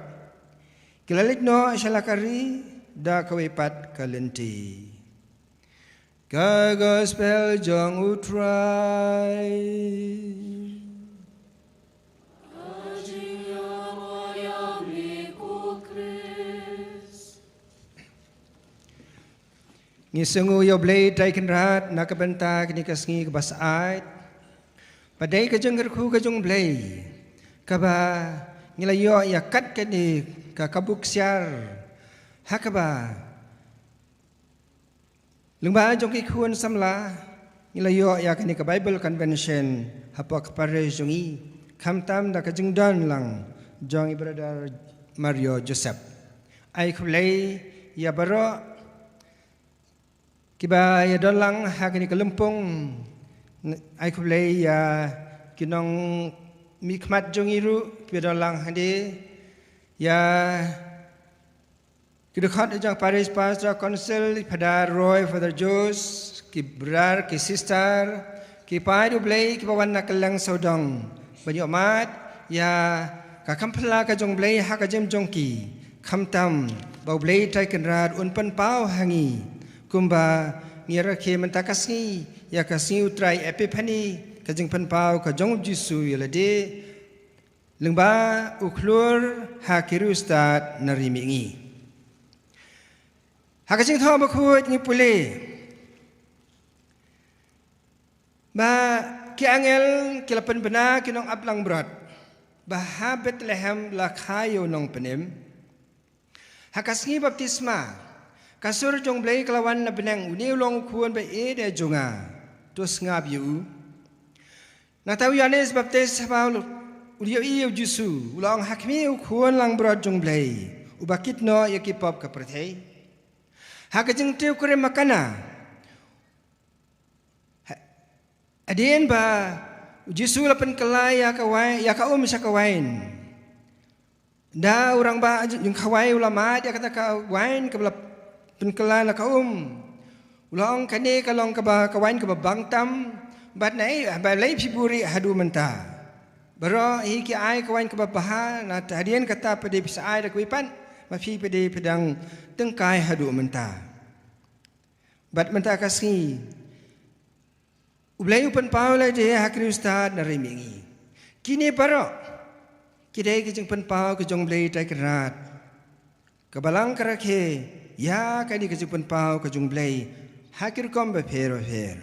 Ki la leit noh sha la ka ri da kawei pat ka lynti. Ka gospel jong U Trai. Ngi sngew ïa U Blei Trai Kynrad na ka bynta kane ka sngi kaba syaid. Ba dei ka jingkyrkhu ka jong U Blei kaba ngi la ïoh ïa kat kane ka kabu ksiar ha kaba lyngba jong ki khun samla ngi la ïoh ïa kane ka Bible Convention hapoh ka parish jong ngi, khamtam da ka jingdon lang jong i brother Mario Joseph. Ai khublei ïa baroh kiba ïa don lang ha kane ka lympung. Ai khublei ïa ki nongmihkhmat jong ngi ruh kiba don lang hangne, ïa ki dkhot jong Parish Pastoral Council, Father Roy, Father Joes, ki brother, ki sister, ki paid U Blei kiba wan na kylleng sawdong ban ïohmad ïa ka kam phylla ka jong U Blei ha ka jingim jong ki, khamtam ba U Blei Trai Kynrad un pynpaw ha ngi kumba ngi rakhe mynta ka sngi ïa ka sngi U Trai Epiphany, ka jingpynpaw ka jong U Jisu ïa lade lyngba u khlur ha ki riewstad na ri mihngi. Ha ka Jingthoh Bakhuid ngi pule ba ki angel ki la pynbna ki nongap langbrot ba ha Bethlehem la kha ïa u nongpynim. Ha ka sngi baptisma ka sur jong U Blei ka la wan na bneng, une u long u khun ba ïeit jong nga, to sngap ïa u. Nangta u Ïoannis Baptis haba u ïohi ïa U Jisu u la ong, ha khmih, u khun langbrot jong U Blei uba kit noh ïa ki pop ka pyrthei. Ha ka jingtrei u krim ha Kana, hadien ba U Jisu la pynkylla ïa ka wai-, ïa ka um sha ka wain, da u rangbah jong ka wai u la mad ïa kata ka wain kaba la pynkylla na ka um. U la ong, kane ka long kaba, ka wain kaba bang tam, bad naei, balei phi buhrieh haduh mynta? Baroh hi ki ai ka wain kaba bha, nangta hadien kata pat phi sa ai da kawei pat, ma phi pat phi dang tyngkai haduh mynta. Bad mynta ka sngi U Blei u pynpaw lade ha ki riewstad na ri mihngi. Kine baroh ki dei ki jingpynpaw ki jong U Blei Trai Kynrad, kaba lang ka rakhe ïa kane ka jingpynpaw ka jong U Blei ha ki rukom bapher bapher.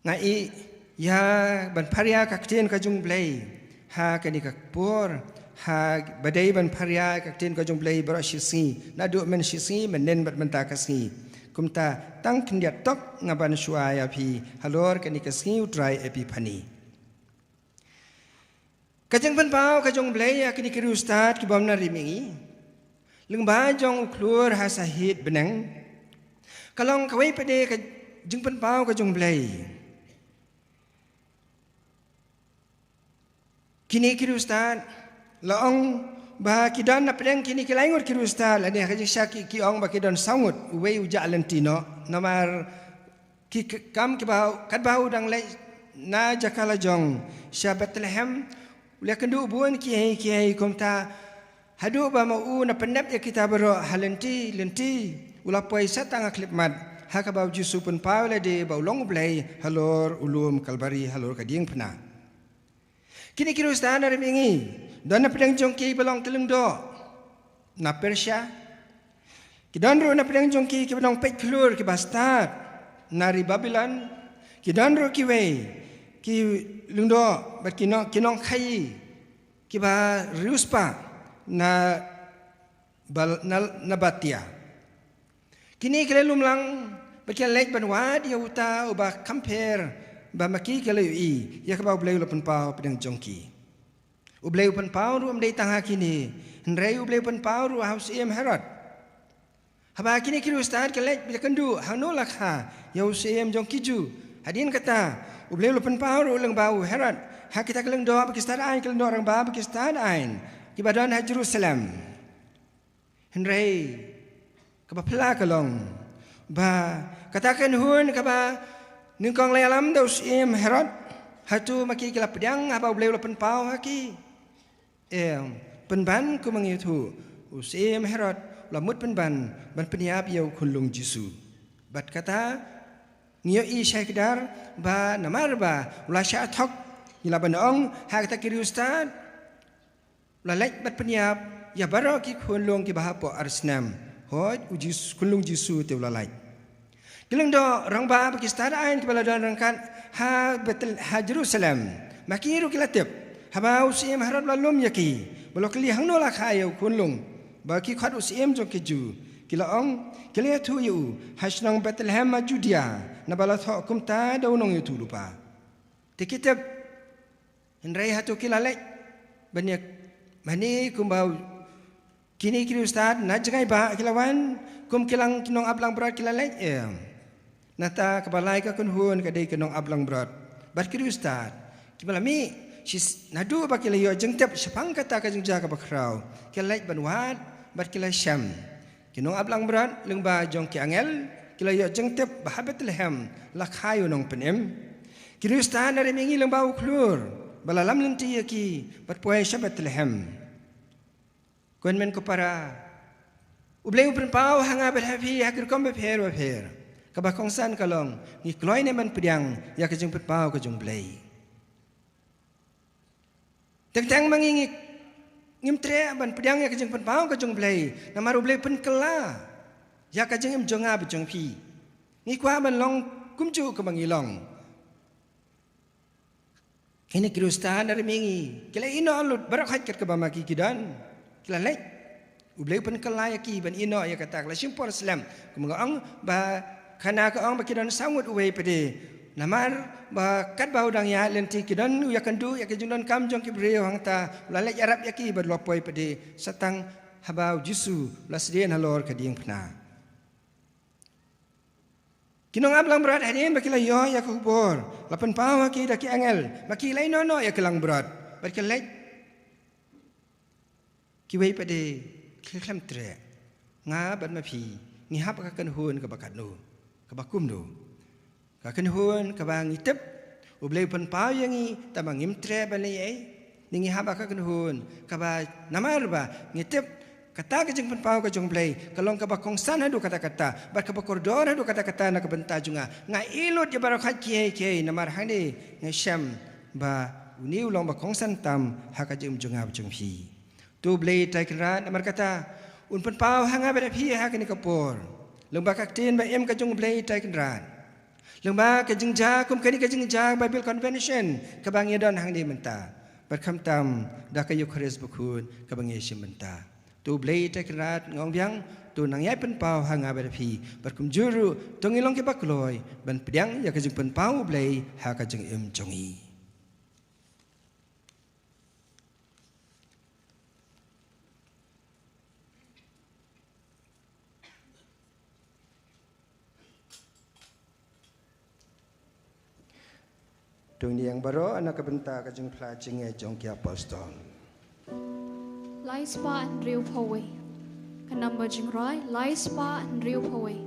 Nga ïeit ïa ban pharia ka ktien ka jong U Blei ha kane ka por, ha ba dei ban pharia ka ktien ka jong U Blei baroh shi sngi, naduh mynshisngi, mynnin bad mynta ka sngi. Kumta tang khyndiat tok nga ban shuwa ïa phi halor kane ka sngi U Trai Epiphany. Ka jingpynpaw ka jong U Blei ïa kine ki riewstad ki bym na ri mihngi lyngba jong u khlur ha sahit bneng ka long kawei pat de ka jingpynpaw ka jong U Blei. Kine ki riewstad, la ong ba ki don na pdeng kine ki lai ngut ki riewstad, lane ha ka jingshisha ki, ki ong ba ki don saw ngut, uwei u jah lynti noh, namar ki k-, kam kiba, katba u dang leit na jaka lajong sha Bethlehem, u la kynduh bun kiei kiei, kumta haduh ba ma u na pynnep ïa kita baroh ha lynti lynti, u la poi sah tang ha khyllipmat, ha kaba U Jisu u pynpaw lade ba u long U Blei halor u lum Kalbari, halor ka diengphna. Kine ki riewstad na ri mihngi, don na pdeng jong ki ba long ki lyngdoh na Persia. Ki don ruh na pdeng jong ki kiba nongpeit khlur kiba stad na ri Babilon. Ki don ruh kiwei ki lyngdoh bad ki nong, ki nongkhaii kiba riewspah na Bal-, na, na Batia. Kine ki la lum lang bad ki la leit ban wad ïa uta uba kham pher, ba ma ki ki la ïohi ïa kaba U Blei u la pynpaw hapdeng jong ki. U Blei u pynpaw ruh ym dei tang ha kine, hynrei U Blei u pynpaw ruh ha u syiem Herod. Haba kine ki riewstad ki la leit ban kynduh hangno la kha ïa u syiem jong ki Jiw, hadien kata U Blei u la pynpaw ruh lyngba u Herod ha kita ki lyngdoh ba ki stad aiñ, ki lyngdoh rangbah ba ki stad aiñ kiba don ha Jerusalem. Hynrei kaba phylla ka long ba kata ka kynhun kaba nyngkong la ïalam da u syiem Herod, hato ma ki ki la pdiang haba U Blei u la pynpaw ha ki? Em, Pynban kumba ngi ïathuh, u Syiem Herod u la mut pynban ban pynïap ïa u khunlung Jisu. Bad kata ngi ïohi shai kdar ba namar ba u la shah thok, ngi lah ban ong ha kata ki riewstad u la leit bad pynïap ïa baroh ki khunlung kiba hapoh ar snem. Hooid, u Jis-, khunlung Jisu te u la leit. Ki lyngdoh rangbah bad ki stad aiñ kiba la don ryngkat ha Bethel-, ha Jerusalem, ma ki ruh ki la tip haba u Syiem Herod u la lum ïa ki, ba la kylli hangno la kha ïa u khunlung, ba ki khot u syiem jong ki Jiw. Ki la ong, ki la ïathuh ïa u ha shnong Bethlehem ha Judia, naba la thoh kumta da u nongïathuhlypa. Te ki tip. Hynrei hato ki la leit ban ïa, mane kumba u, kine ki riewstad na jngai bah ki la wan, kum ki long ki nongap langbrot ki la leit? Em. Nangta kaba lai ka kynhun ka dei ki nongap langbrot bad ki riewstad kiba la mih, shi s-, naduh ba ki la ïoh jingtip shaphang kata ka jingjia kaba khraw, ki la leit ban wad bad ki la shem. Ki nongap langbrot lyngba jong ki angel ki la ïoh jingtip ba ha Bethlehem la kha ïa u nongpynim. Ki riewstad la rem ïa ngi lyngba u khlur ba la lam lynti ïa ki bad poi sha Bethlehem. Ko hynmen ko para, U Blei u pynpaw ha nga bad ha phi ha ki rukom bapher bapher. Kaba kongsan ka long, ngi kloi ne ban pdiang ïa ka jingpynpaw ka jong U Blei? Teng teng ma ngi, ngi, ngim treh ban pdiang ïa ka jingpynpaw ka jong U Blei, namar U Blei u pynkylla ïa ka jingim jong nga bad jong phi. Ngi kwah ban long kumjuh kumba ngi long. Kine ki riewstad na rem ïa ngi ki la ïehnoh lut baroh khoit kat kaba ma ki ki don. Ki la leit. U Blei u pynkylla ïa ki ban ïehnoh ïa kata, ki la shim por slem. Kumba nga ong ba khana ka ong ba ki don saw ngut uwei pat de. Namar ba katba u dang ïaid lynti ki don u ïakynduh ïa ka jingdonkam jong ki briew, hangta u la leit ïarap ïa ki bad u la poi pat de, sa tang haba u Jisu u la sdien halor ka diengphna. Ki nongap langbrot hadien ba ki la ïoh ïa ka khubor, la pynpaw ha ki da ki angel ba ki la ïehnoh noh ïa ki langbrot bad ki la leit. Kiwei pat de ki khlem treh. Nga bad ma phi ngi hap ha ka kynhun kaba katno, kaba kumno? Ka kynhun kaba ngi tip U Blei u pynpaw ïa ngi tangba ngim treh ban leh ei ei, ne ngi hap ha ka kynhun kaba namar ba ngi tip kata ka jingpynpaw ka jong U Blei ka long kaba kongsan haduh katta katta bad kaba kordor haduh katta katta na ka bynta jong nga? Nga ïeh lut ïa baroh khoit kiei kiei, namar hangne nga shem ba une u long ba kongsan tam ha ka jingim jong nga bad jong phi. To U Blei Trai Kynrad namar kata un pynpaw ha nga bad ha phi ha kane ka por, lyngba ka ktien ba im ka jong U Blei Trai Kynrad, lyngba ka jingjia kum kane ka jingjia Bible Convention kaba ngi don hangne mynta, bad khamtam da ka Eukharist bakhuid kaba ngi shim mynta. To U Blei Trai Kynrad, nga ong biang, to nang ïai pynpaw ha nga bad ha phi, bad kumjuh ruh to ngin long kiba kloi ban pdiang ïa ka jingpynpaw U Blei ha ka jingim jong ngi. To ngin ïeng baroh na ka bynta ka jingphla jingngeit jong ki apostol. Lai spah hynriew phew wei. Ka number jingrwai, lai spah hynriew phew wei.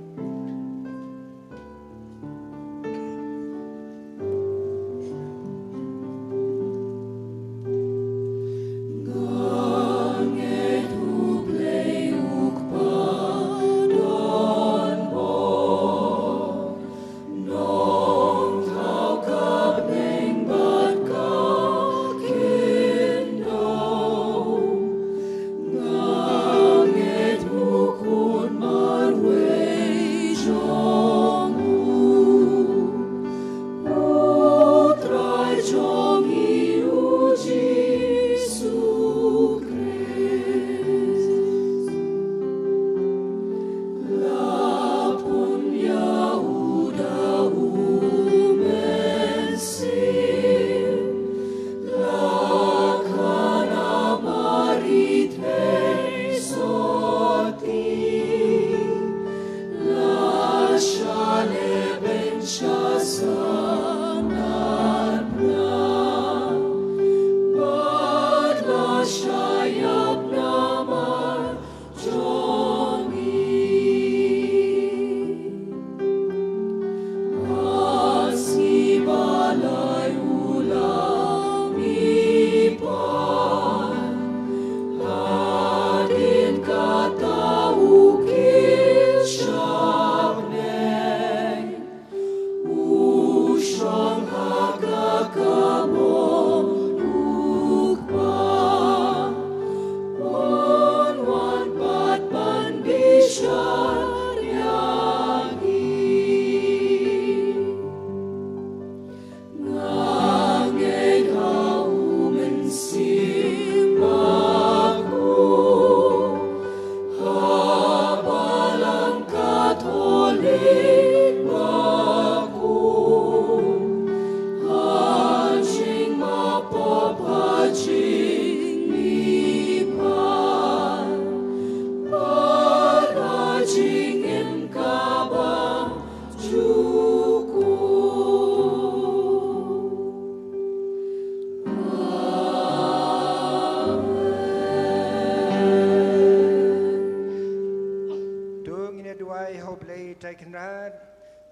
Trai Kynrad,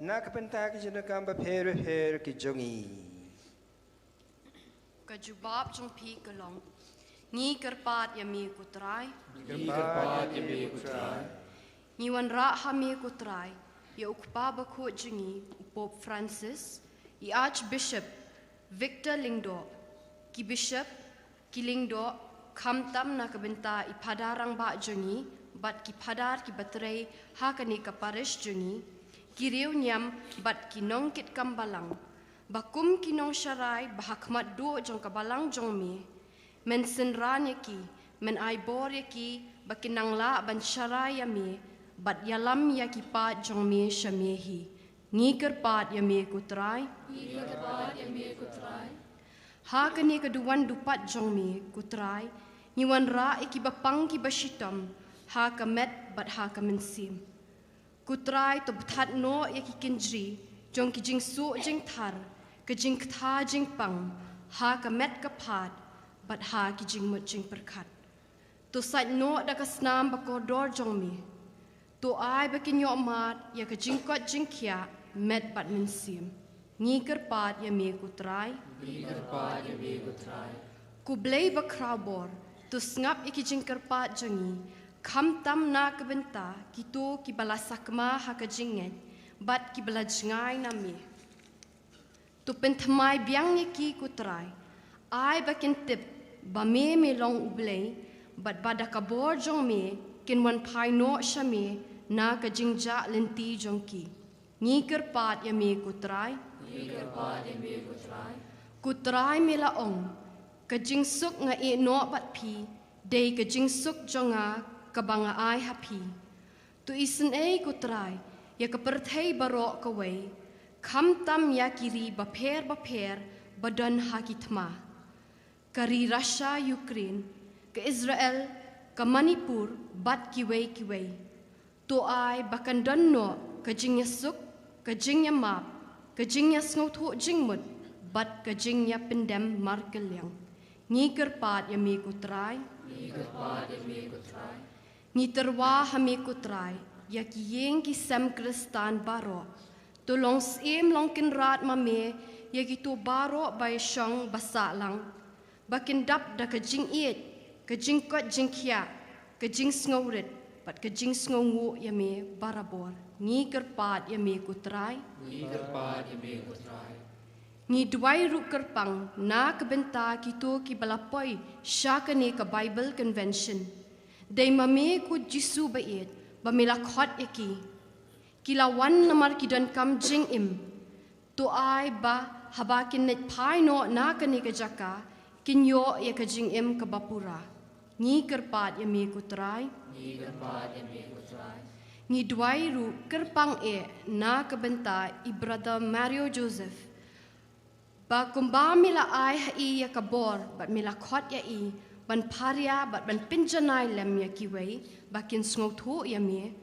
na ka bynta ki jingdonkam bapher bapher ki jong ngi. Ka jubab jong phi ka long, ngi kyrpad ïa me ko Trai. Ngi kyrpad ïa me ko Trai. Ngi wanrah ha me ko Trai ïa u kpa bakhuid jong ngi u Pope Francis, i Archbishop Victor Lyngdoh, ki bishop, ki lyngdoh, khamtam na ka bynta i phadar rangbah jong ngi bad ki phadar kiba trei ha kane ka parish jong ngi, ki riewniam bad ki nongkitkam balang, ba kum ki nongsharai ba ha khmat duh jong ka balang jong me, men synran ïa ki, men ai bor ïa ki ba kin nang lah ban sharai ïa me bad ïalam ïa ki paid jong me sha me hi. Ngi kyrpad ïa me ko Trai. Ngi kyrpad ïa me ko Trai. Ha kane ka duwan dupat jong me ko Trai, ngi wanrah ïa kiba pang kiba shitom ha ka met bad ha ka mynsiem. Ko Trai, to bthat noh ïa ki kynjri jong ki jingsuk jingthar, ka jingktha jingpang ha ka met ka phad bad ha ki jingmut jingpyrkhat. To sait noh da ka snam bakordor jong me. To ai ba kin ïohmad ïa ka jingkoit jingkhiah met bad mynsiem. Ngi kyrpad ïa me ko Trai. Ngi kyrpad ïa me ko Trai. Ko Blei bakhrawbor, to sngap ïa ki jingkyrpad jong ngi, khamtam na ka bynta kito kiba la sakma ha ka jingngeit bad kiba la jngai na me. To pynthymmai biang ïa ki ko Trai. Ai ba kin tip ba me me long U Blei bad ba da ka bor jong me kin wan phai noh sha me na ka jingjah lynti jong ki. Ngi kyrpad ïa me ko Trai. Ngi kyrpad ïa me ko Trai. Ko Trai, me la ong, ka jingsuk nga ïeh noh bad phi, dei ka jingsuk jong nga kaba nga ai ha phi. To isynei ko Trai ïa ka pyrthei baroh kawei, khamtam ïa ki ri bapher bapher ba don ha ki thma, ka ri Russia, Ukraine, ka Israel, ka Manipur bad kiwei kiwei. To ai ba kan don noh ka jingïasuk, ka jingïamap, ka jingïasngewthuh jingmut bad ka jingïapyndem markylliang. Ngi kyrpad ïa me ko Trai. Ngi kyrpad ïa me ko Trai. Ngi tyrwa ha me ko Trai ïa ki ïing ki sem Khristan baroh. To long syiem long kynrad ma me ïa kito baroh ba ïashong ba sahlang, ba kin dap da ka jingïeit, ka jingkoit jingkhiah, ka jingsngewrit bad ka jingsngewnguh ïa me barabor. Ngi kyrpad ïa me ko Trai. Ngi kyrpad ïa me ko Trai. Ngi duwai ruh kyrpang na ka bynta kito kiba la poi sha kane ka Bible Convention. Dei ma me ko Jisu ba ïeit ba me la khot ïa ki. Ki la wan namar ki donkam jingim. To ai ba haba kin leit phai noh na kane ka jaka, kin ïoh ïa ka jingim kaba pura. Ngi kyrpad ïa me ko Trai. Ngi kyrpad ïa me ko Trai. Ngi duwai ruh kyrpang eh na ka bynta i Brother Mario Joseph, ba kumba me la ai ha i ïa ka bor bad me la khot ïa i ban pharia bad ban pynjanai lem ïa kiwei ba kin sngewthuh ïa me.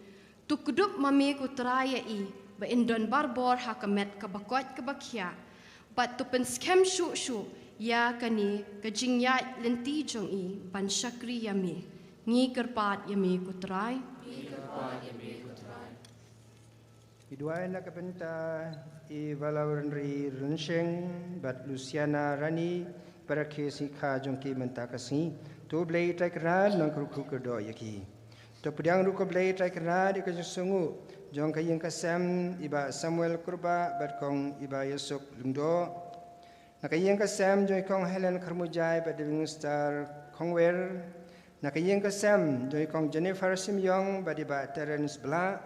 To kdup ma me ko Trai ïa i ba in don barabor ha ka met kaba koit kaba khiah, bad to pynskhem shuh shuh ïa kane ka jingïaid lynti jong i ban shakri ïa me. Ngi kyrpad ïa me ko Trai. Ngi kyrpad ïa me ko Trai. Ngi duwai na ka bynta i Valaurenri Rynsheng bad Luciana Rani, para ki sngi kha jong ki mynta ka sngi. To Blei Trai Kynrad nang kyrkhu kyrdoh ïa ki. To pdiang ruh ko Blei Trai Kynrad ïa ka jingsngewnguh jong ka ïing ka sem i Bah Samuel Kurbah bad kong i Bah Ïasuk Lyngdoh. Na ka ïing ka sem jong i kong Helen Kharmujai bad i Wingstar Khongwer. Na ka ïing ka sem jong i kong Jennifer Simyong bad i Bah Terence Blah.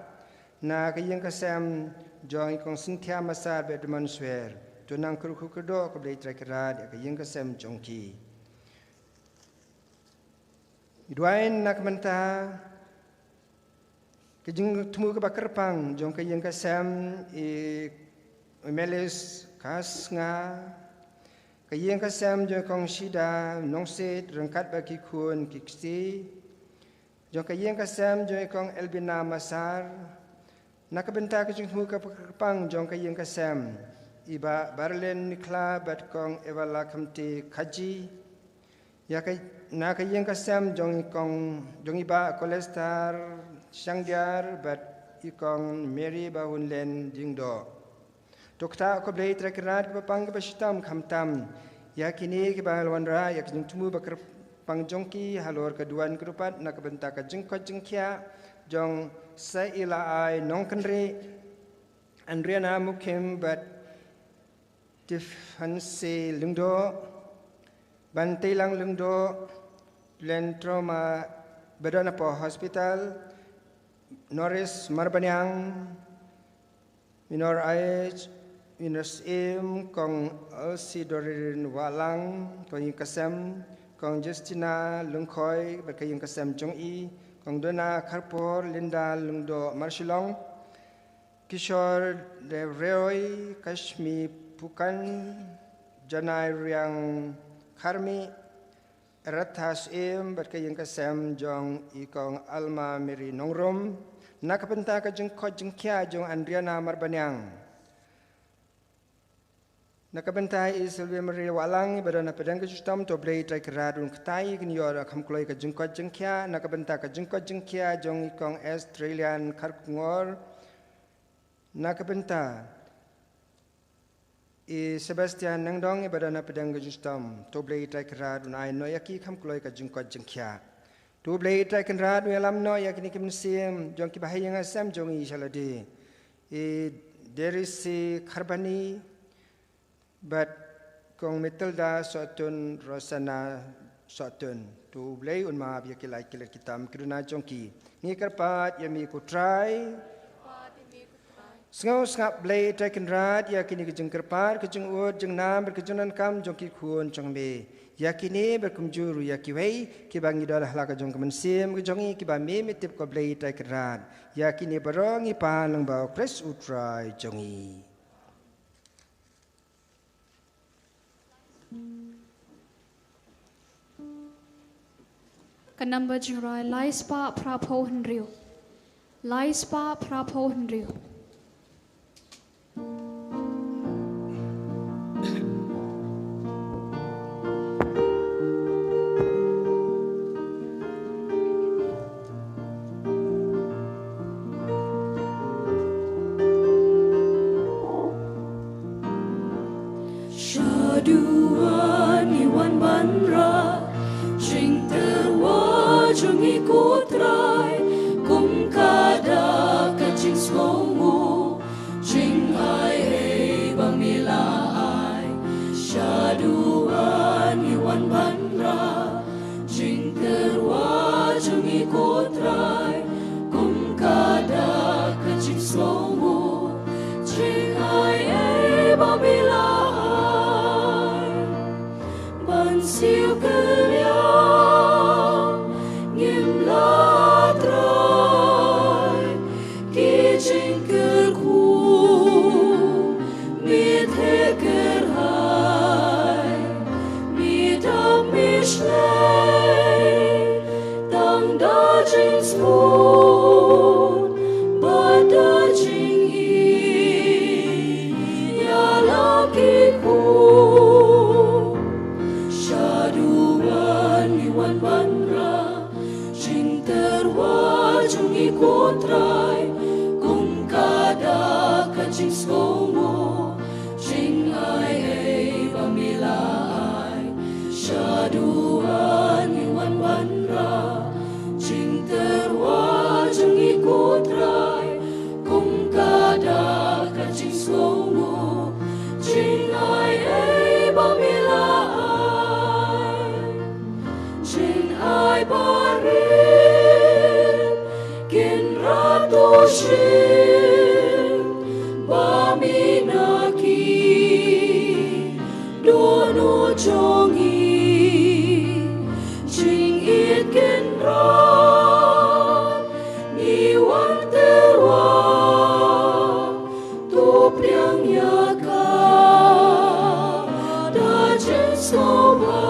Na ka ïing ka sem jong i kong Cynthia Masar bad i Dman Swer. To nang kyrkhu kyrdoh ko Blei Trai Kynrad ïa ka ïing ka sem jong ki. Ngi duwai na ka bynta ka jingthmu kaba kyrpang jong ka ïing ka sem i Melis Kasnga, ka ïing ka sem jong i kong Shida Nongsiej ryngkat bad ki khun ki kti, jong ka ïing ka sem jong i kong Elbina Masar, na ka bynta ka jingthmu kaba kyrpang jong ka ïing ka sem i Bah Barlen Nikhla bad kong Evala Khamti Khaji, ïa ka, na ka ïing ka sem jong i kong, jong i Bah Kolestar Shangdiar bad i Kong Mary Bahunlen Jingdoh. To kata ko Blei Trai Kynrad, kiba pang kiba shitom, khamtam ïa kine kiba la wanrah ïa ka jingthmu ba kyrpang jong ki halor ka duwan ka dupat na ka bynta ka jingkoit jingkhiah jong Saila Ai Nongkynrih, Andriana Mukhim bad Tiffany Lyngdoh, Banteilang Lyngdoh, Glenn Trauma, ba don hapoh hospital, Norris Marbaniang, Minor Aij, Minor Syiem, Kong Elsie Dorin Wahlang, Kong Ïing Kasem, Kong Justina Lyngkhoi bad ka ïing kasem jong i, Kong Dona Kharpor, Linda Lyngdoh Marshillong, Kishore Dev Roy, Kashmi Phukan, Janai Riang Kharmi, Ratha Syiem bad ka ïing kasem jong i Kong Alma Mary Nongrum, na ka bynta ka jingkoit jingkhiah jong Andriana Marbaniang. Na ka bynta i Sylvia Marie Wahlang, iba don hapdeng ka jingshitom, to Blei Trai Kynrad un kyntait ïa kane, ïoh da kham kloi ka jingkoit jingkhiah, na ka bynta ka jingkoit jingkhiah jong i Kong Australian Kharkongor, na ka bynta i Sebastian Nangdong, iba don hapdeng ka jingshitom, to Blei Trai Kynrad un ai noh ïa ki kham kloi ka jingkoit jingkhiah. To Blei Trai Kynrad un ïalam noh ïa kine ki mynsiem jong kiba ha ïing ha sem jong i sha lade, i Derisi Kharbani bad Kong Matilda Sohtun, Rosanna Sohtun. To Blei un map ïa ki lait ki lait ki tam ki duna jong ki. Ngi kyrpad ïa me ko Trai. Sngewsngap Blei Trai Kynrad ïa kine ki jingkyrpad, ki jingud jingnam bad ki jingdonkam jong ki khun jong me. Ïa kine bad kumjuh ruh ïa kiwei kiba ngi don ha la ka jong ka mynsiem ka jong ngi, kiba me me tip ko Blei Trai Kynrad. Ïa kine baroh ngi pan lang ba u Khrist u Trai jong ngi. Ka namba jingrwai lai spah phra phew hynriew. Lai spah phra phew hynriew. Shaduh ngi wan ban rah jingtyrwa jong ngi ko Trai, kum ka dak ka jingsngewnguh, jingai ei ba me la ai. Shaduh ngi wan ban rah jingtyrwa jong ngi ko Trai, kum ka dak ka jingsngewnguh, jingai ei ba me la ai. Ban siew kylliang ngim lah trai, ki jingkyrkhu me theh kyrhai, me dap me shlei, tang da jingsmut bad da jingïeit ïa la ki khun. Shaduh ngi wan ban rah jingtyrwa jong ngi ko Trai, kum ka dak ka jingsngewnguh, jingai ei ba me la ai. Shaduh ngi wan ban rah jingtyrwa jong ngi ko Trai, kum ka dak ka jingsngewnguh, jingai ei ba me la ai. Jingai barit Kynrad, to shim ba me na ki, dohnud jong ngi. Jingïeit Kynrad ngi wan tyrwa, to pdiang ïa ka da jingsngewbha.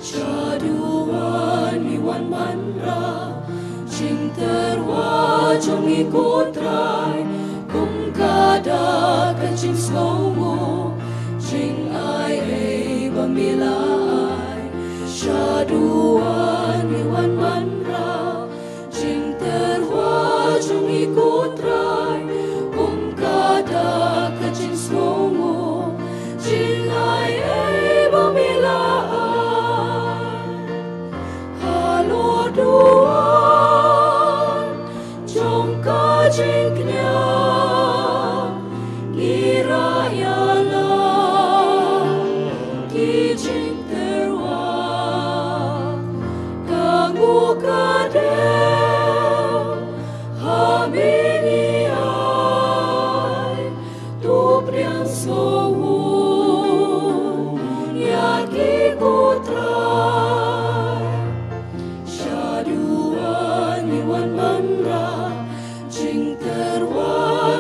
Shaduh ngi wan ban rah jingtyrwa jong ngi ko Trai, kum ka dak ka jingsngewnguh, jingai ei ba me la ai. Shaduh ngi wan ban rah jingtyrwa Kñia, ngi rah ïa la ki jingtyrwa, ka nguh ka dem ha me ngi ai, to pdiang sngewbha ïa ki, ko Trai. Shaduh ngi wan ban rah jingtyrwa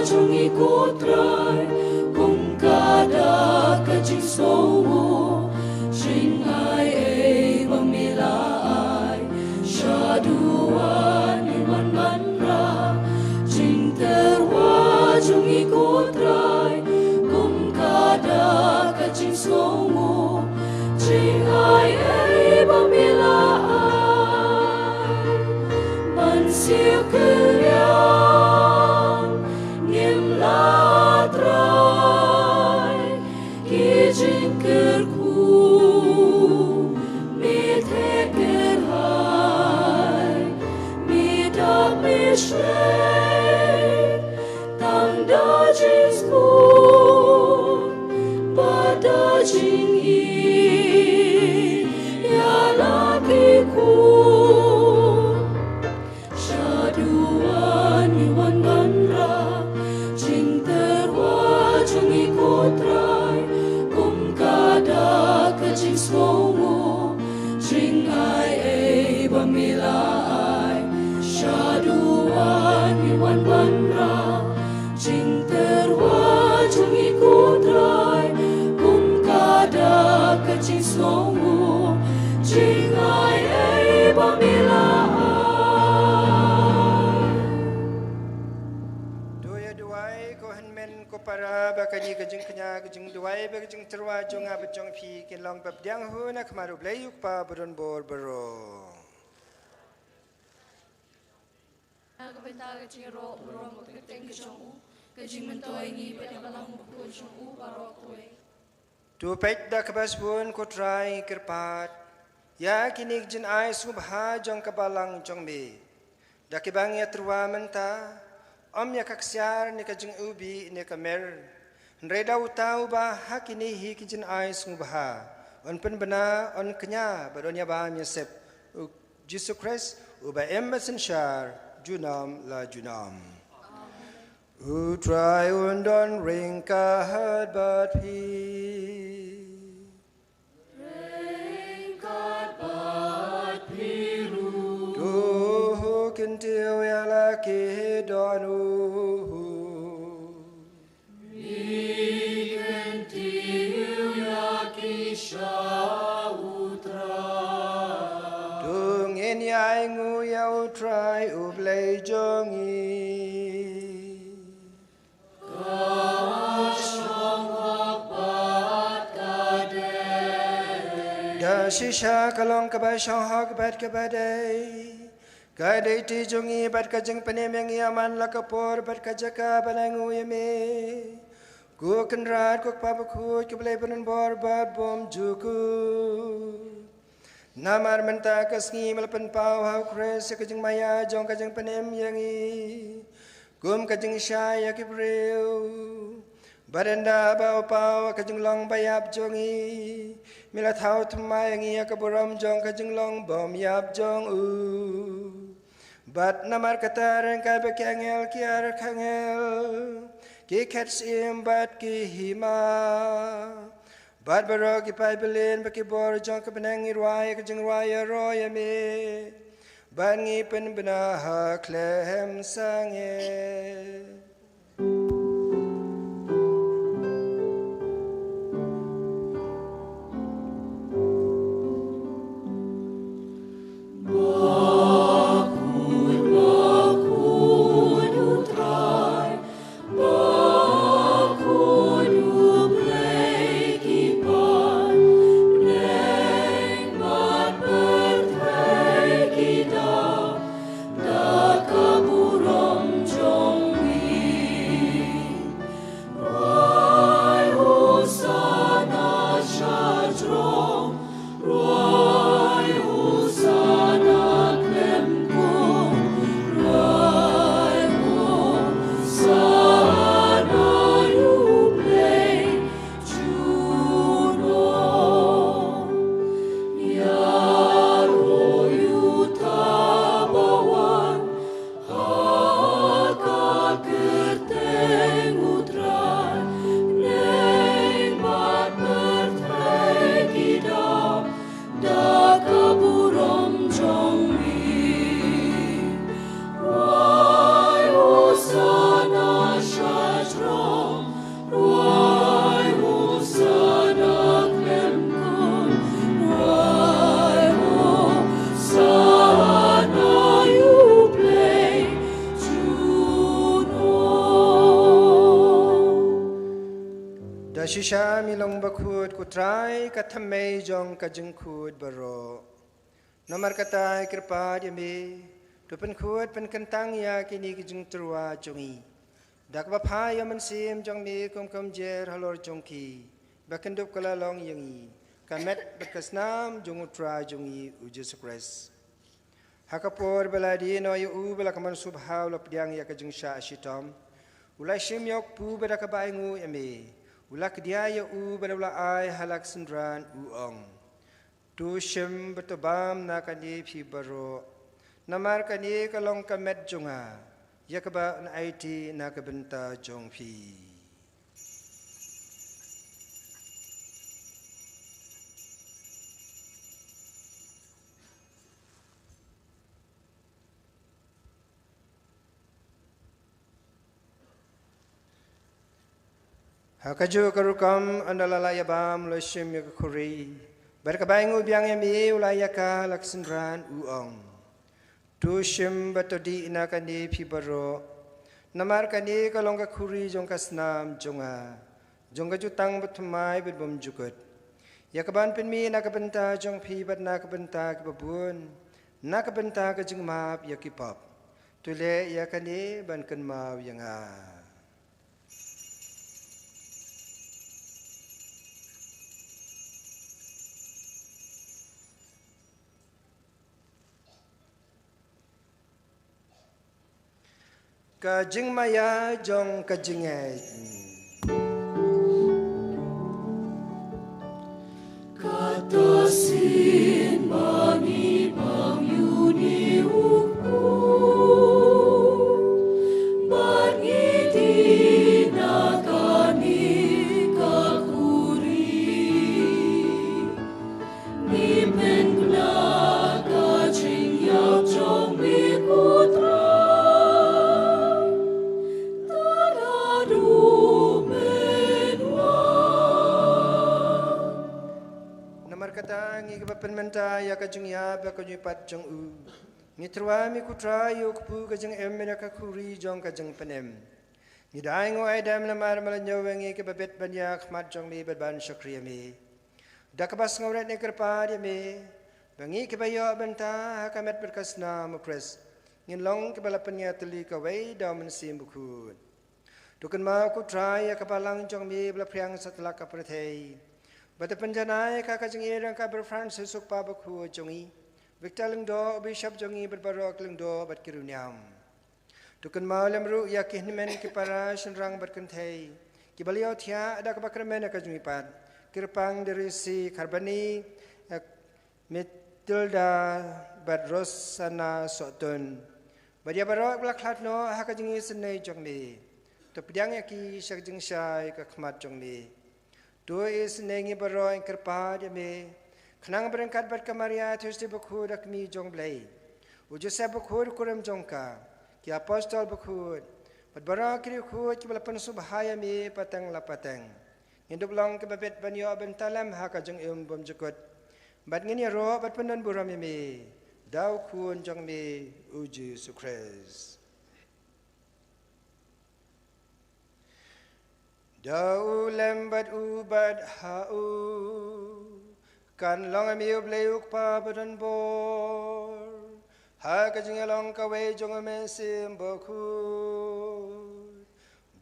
jong ngi, ko Trai, kum ka dak ka jingsngewnguh, jingai ei ba me la ai. Shaduh ngi wan ban rah jingtyrwa jong ngi, ko Trai, kum ka dak ka jingsngewnguh, jingai ei ba me la ai. Ban siew kylliang ngim lah, Trai, ki jingkyrkhu me theh kyrhai, me dak me shlei, tang da jingsngewbha bad da jingïeit ïa la ki khun. Shaduh ngi wan ban rah jingtyrwa jong ngi, ko Trai, kum ka dak ka jingsngewnguh, jingai ei ba me la ai. Shaduh ngi wan ban rah jingtyrwa jong ngi, ko Trai, kum ka dak ka jingsngewnguh, jingai ei ba me la ai. To ïa duwai, ko hynmen ko para, ba kane ka jingkñia, ka jingduwai bad ka jingtyrwa jong nga bad jong phi kin long ba pdiang hun ha khmat U Blei U Kpa badonbor baroh. Na ka bynta ka jingïaroh burom bad ka kyrteng ka jong u, ka jingmyntoi ngi bad ïa ka Balang Bakhuid jong u baroh kawei. To peit da kaba sbun, ko Trai, kyrpad ïa kine ki jingai sngewbha jong ka balang jong me, da kiba ngi ïatyrwa mynta, ym ïa ka ksiar ne ka jingiwbih ne ka mer, hynrei da uta uba ha kine hi ki jingai sngewbha un pynbna, un kñia bad un ïabam ïasep, U Jisu Khrist, uba im bad synshar junom la junom. U Trai un don ryngkat bad phi. Ryngkat bad phi ruh. To kyntiew ïa la ki dohnud. Ngi kyntiew ïa ki sha U Trai. To ngin ïainguh ïa U Trai U Blei jong ngi. Ka shong hok bad ka dei. Da shisha ka long kaba shong hok bad kaba dei. Ka dei kti jong ngi bad ka jingpynim ïa ngi ha man la ka por bad ka jaka ban ainguh ïa me, ko Kynrad, ko Kpa Bakhuid, ko Blei badonbor bad bymjukut. Namar mynta ka sngi me la pynpaw ha U Khrist ïa ka jingmaïa jong ka jingpynim ïa ngi kum ka jingshai ïa ki briew. Bad ynda ba u paw ka jinglong baïap jong ngi, me la thaw thymmai ïa ngi ïa ka burom jong ka jinglong bymïap jong u. Bad namar kata, ryngkat bad ki angel, ki archangel, ki khet syiem bad ki hima, bad baroh ki paidbah bymman bad ki bor jong ka bneng, ngi rwai ka jingrwai ïaroh ïa me, bad ngi pynbna ha khlem sangeh. Shisha mi long bakhuid, ko Trai, ka thymmei jong ka jingkhuid baroh. Namar kata ngi kyrpad ïa me, to pynkhuid pynkyntang ïa kine ki jingtyrwa jong ngi da kaba phah ïa u Mynsiem jong me kum ka umjer halor jong ki, ba kin dup kylla long ïa ngi ka met bad ka snam jong u Trai jong ngi u Jisu Khrist. Ha ka por ba la die noh ïa u, ba la kmen sngewbha, u la pdiang ïa ka jingshah shitom, u la shim ïa u kpu, bad da kaba ainguh ïa me, u la kdiah ïa u, bad da u la ai ha la ka synran, u ong: To shim bad to bam na kane phi baroh, namar kane ka long ka met jong nga, ïa kaba yn aiti na ka bynta jong phi. Ha kajuh ka rukom, ynda la lah ïa bam, u la shim ïa ka khuri, bad da kaba ainguh biang ïa me, u la ai ïa ka ha la ka synran, u ong: To shim bad to dih na kane phi baroh, namar kane ka long ka khuri jong ka snam jong nga, jong ka jutang bathymmai bad bymjukut, ïa kaban pynmih na ka bynta jong phi bad na ka bynta kiba bun, na ka bynta ka jingmap ïa ki pop. To leh ïa kane ban kynmaw ïa nga. Ka jingmaïa jong ka jingngeit. Kata sien ba ngi bam ïa une u kpu, bad ngi dih na kane ka khuri, ngi pynkylla ka jingïap jong me, ko Trai, tad haduh mynwan. Namar kata, ngi kiba pynmynta ïa ka jingïap bad ka jingpynim jong u, ngi tyrwa ïa me, ko Trai, ïa u kpu ka jingim bad ïa ka khuri jong ka jingpynim. Ngi da ainguh aidem namar me la ñiew ïa ngi kiba bit ban ïaid ha khmat jong me bad ban shakri ïa me. Da kaba sngewrit ngi kyrpad ïa me, ba ngi kiba ïoh bynta ha ka met bad ka snam u Khrist, ngin long kiba la pynïaid tylli kawei da u Mynsiem Bakhuid. To kynmaw, ko Trai, ïa ka balang jong me ba la phriang satlak ka pyrthei, bad to pynjanai ïa ka ha ka jingïaid ryngkat bad u Francis u Kpa Bakhuid jong ngi, Victor Lyngdoh u Bishop jong ngi, bad baroh ki lyngdoh bad ki riewniam. To kynmaw lem ruh ïa ki hynmen ki para shynrang bad kynthei kiba la ïohthiah da kaba kyrmen ha ka jingmihpat, Kyrpang Derisi Kharbani, eh, Matilda bad Rosanna Sohtun, bad ïa baroh kiba la khlad noh ha ka jingisynei jong me. To pdiang ïa ki sha ka jingshai ka khmat jong me. To isynei ïa ngi baroh, ngi kyrpad ïa me, khnang ba ryngkat bad ka Maria Theisotti Bakhuid, ka Kmie jong u Blei, u Joseph Bakhuid u kurim jong ka, ki apostol bakhuid, bad baroh ki riewkhuid kiba la pynsngewbha ïa me pateng la pateng, ngin dup long kiba bit ban ïoh bynta lem ha ka jingim bymjukut, bad ngin ïaroh bad pyndonburom ïa me da u Khun jong me, u Jisu Khrist. Da u lem bad u bad ha u, kan long ïa me, u Blei u Kpa badonbor, ha ka jingïalong kawei jong u Mynsiem Bakhuid,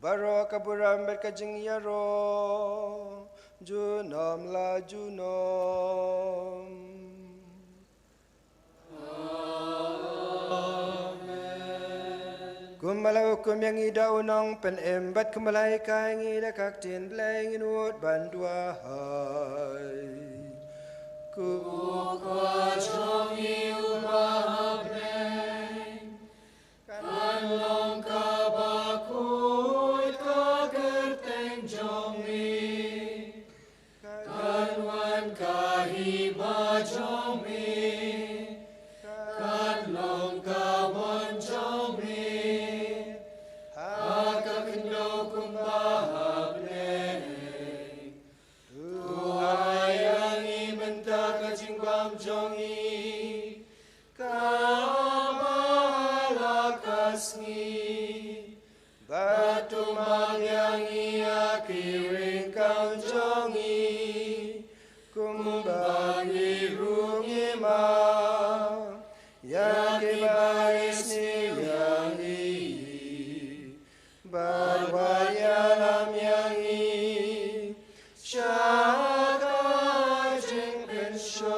baroh ka burom bad ka jingïaroh junom la junom. Kumba la hukum ïa ngi da u Nongpynim, bad kumba la hikai ïa ngi da ka ktien Blei, ngin wad ban duwai. Ko Khun jong ngi uba ha bneng, kan long kaba khuid ka kyrteng jong me. Kan wan ka hima jong me, kan long ka mon jong me, ha ka khyndew kumba ha bneng. To ai ïa ngi mynta ka jingbam jong ngi kaba ha la ka sngi, bad to map ïa ngi ïa ki ryngkang Bad wat ïalam ïa ngi sha ka jingpynshoi,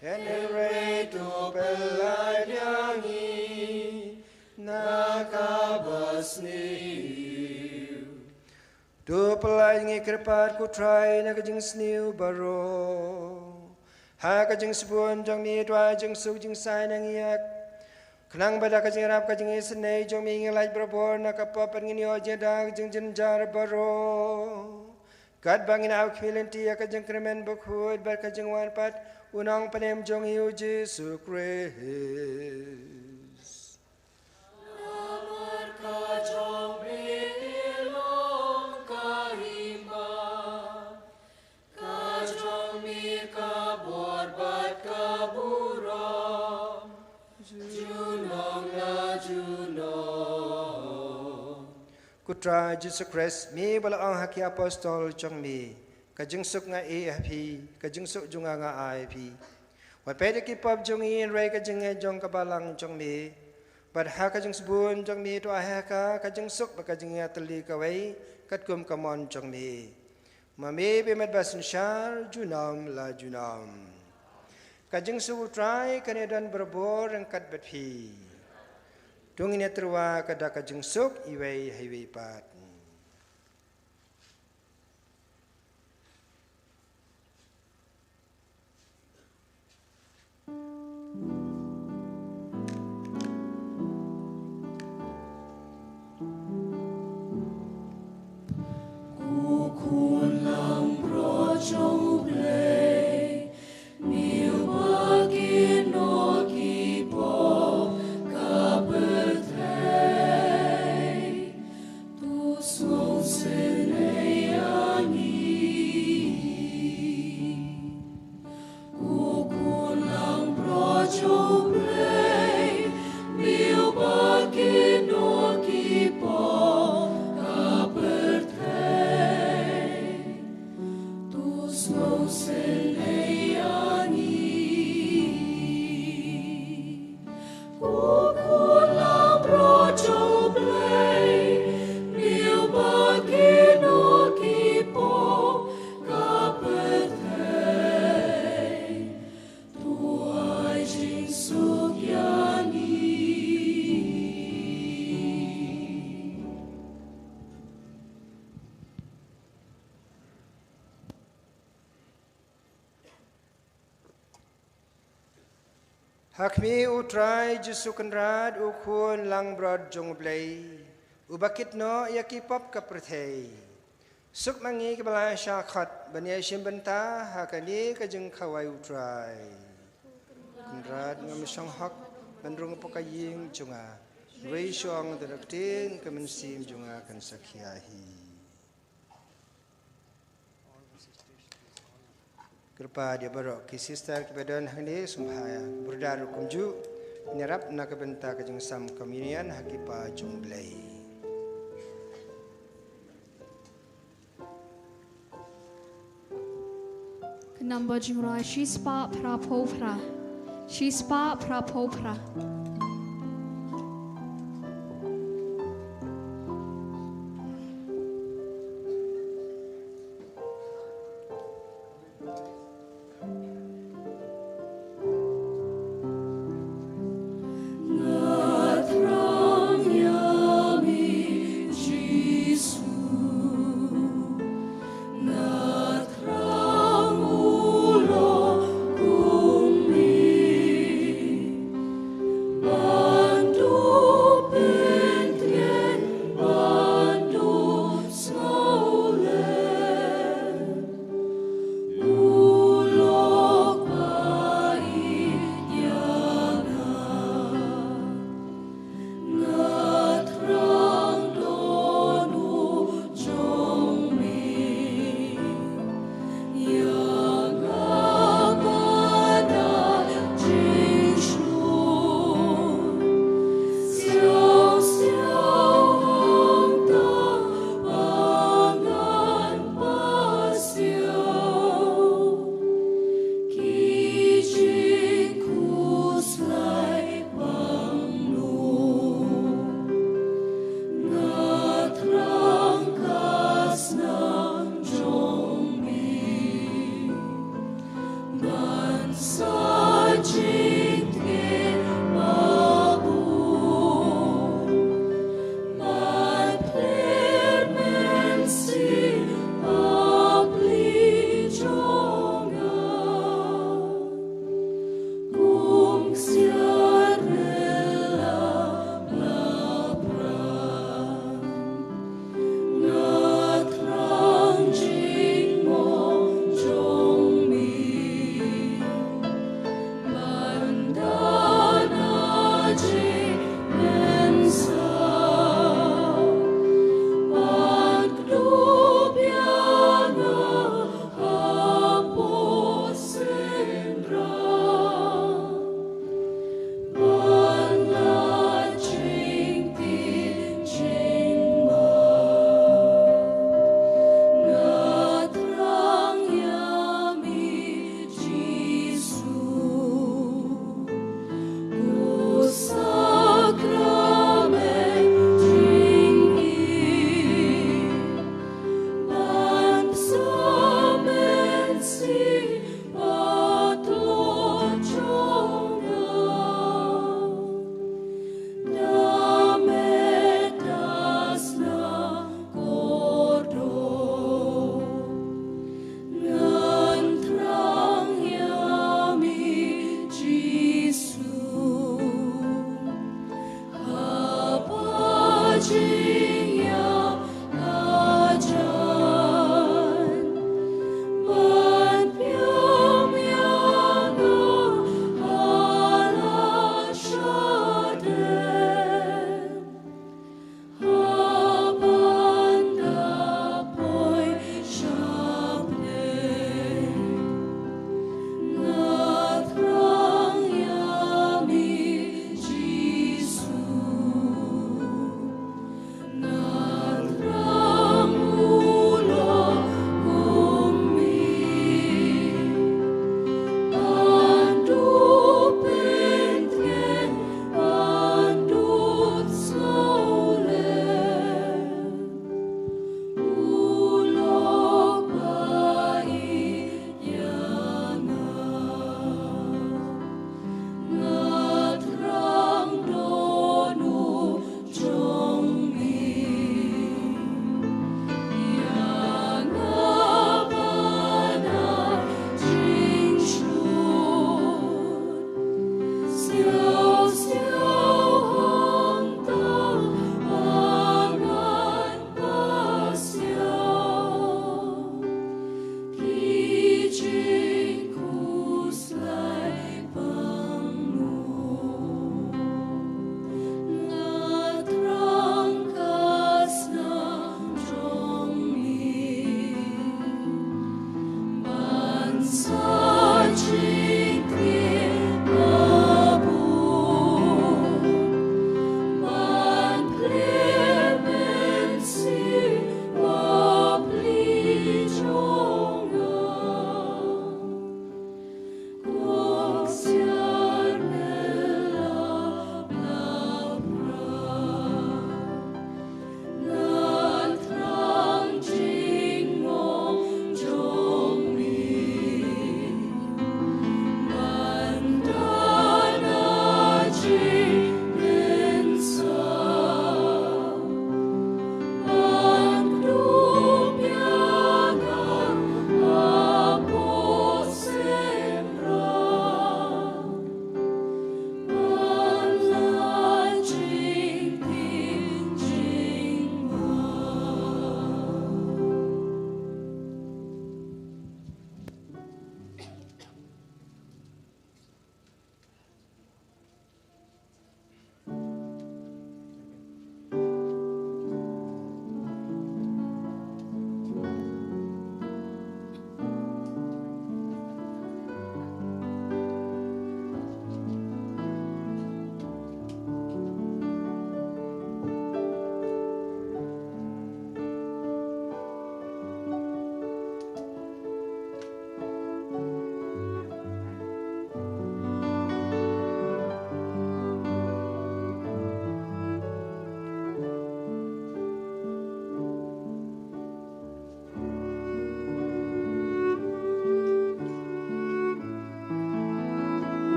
hynrei to pyllait ïa ngi na ka basniew. To pyllait ngi kyrpad ko Trai na ka jingsniew baroh. Ha ka jingsbun jong me to ai jingsuk jingsaiñ na ngi ïa, khnang ba da ka jingïarap ka jingisynei jong me ngin lait barabor na ka pop bad ngin ïoh jingïada ka jingjynjar baroh. Katba ngin ap khmih lynti ïa ka jingkyrmen bakhuid bad ka jingwan pat u Nongpynim jong ngi u Jisu Khrist. Namar ka jong me long ka hima, ka jong me ka bor bad ka burom, junom la junom. Ko Trai Jisu Khrist, me ba la ong ha ki apostol jong me, ka jingsuk nga ai ha phi, ka jingsuk jong nga nga ai ha phi. Wat peit ïa ki pop jong ngi hynrei ka jingngeit jong ka balang jong me. Bad ha ka jingsbun jong me to ai ha ka ka jingsuk bad ka jingïatylli kawei katkum ka mon jong me. Ma me bym ïa ba synshar junom la junom. Ka jingsuk u Trai kan ïadon barabor ryngkat bad phi. To ngin ïatyrwa ka da ka jingsuk iwei ha iwei pat. Ko khun langbrot jong U Blei, me uba kynnoh ki pop ka pyrthei, to sngewsynei ïa ngi. Ko khun langbrot jong U Blei, me uba kynnoh ki pop ka pyrthei, to sngewsynei ïa ngi. Ko khun langbrot jong U Blei, me uba kynnoh ki pop ka pyrthei, to ai jingsuk ïa ngi. Ha khmih U Trai Jisu Kynrad, U Khun langbrot jong U Blei, uba kit noh ïa ki pop ka pyrthei. Suk ma ngi kiba la shah khot ban ïashim bynta ha kane ka jingkhawai U Trai. Kynrad, ngam shong hok ban rung hapoh ka ïing jong nga, hynrei shu ong tang da ka ktien, ka mynsiem jong nga kan sa khia hi. Kyrpad ïa baroh ki sister kiba don hangne, sngewbha ïa ki brother ruh kumjuh, ngin ïarap na ka bynta ka jingsam communion ha ki pa jong U Blei. Ka namba jingrwai shispah phraphew phra. Shispah phraphew phra.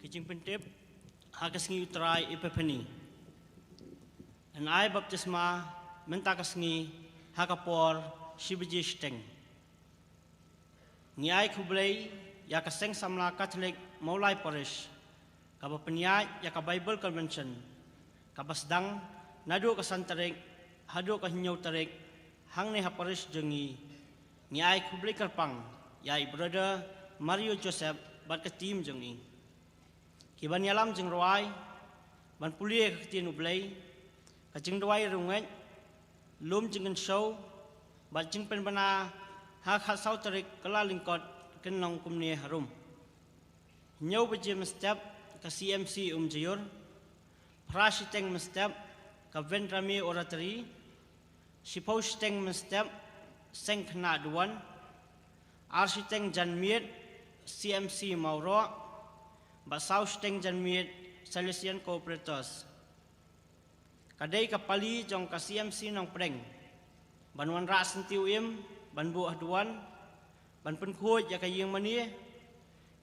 Jingpyntip ha ka sngi U Trai Epiphany. Ngan ai baptisma mynta ka sngi ha ka por shi baje shiteng. Ngi ai khublei ïa ka Seng Samla Katholik Mawlai Parish, kaba pynïaid ïa ka Bible Convention, kaba sdang naduh ka san tarik haduh ka hynñiew tarik hangne ha parish jong ngi. Ngi ai khublei kyrpang ïa i Brother Mario Joseph bad ka team jong i, kiban ïalam jingrwai ban pule ïa ka ktien U Blei. Ka jingduwai riewngeit, lum jingkynshew bad jingpynbna ha ka khatsaw tarik Kyllalyngkot kin long kumne harum: hynñiew baje mynstep ka C M C Umjaiur, phra shiteng mynstep ka Vendrame Oratory, shiphew shiteng mynstep Seng Khynnah Duwan, ar shiteng janmiet C M C Mawroh, bad saw shiteng janmiet Salesian Cooperators. Ka dei ka pali jong ka C M C Nongpdeng ban wanrah syntiew im, ban buh ha duwan, ban pynkhuid ïa ka ïingmane,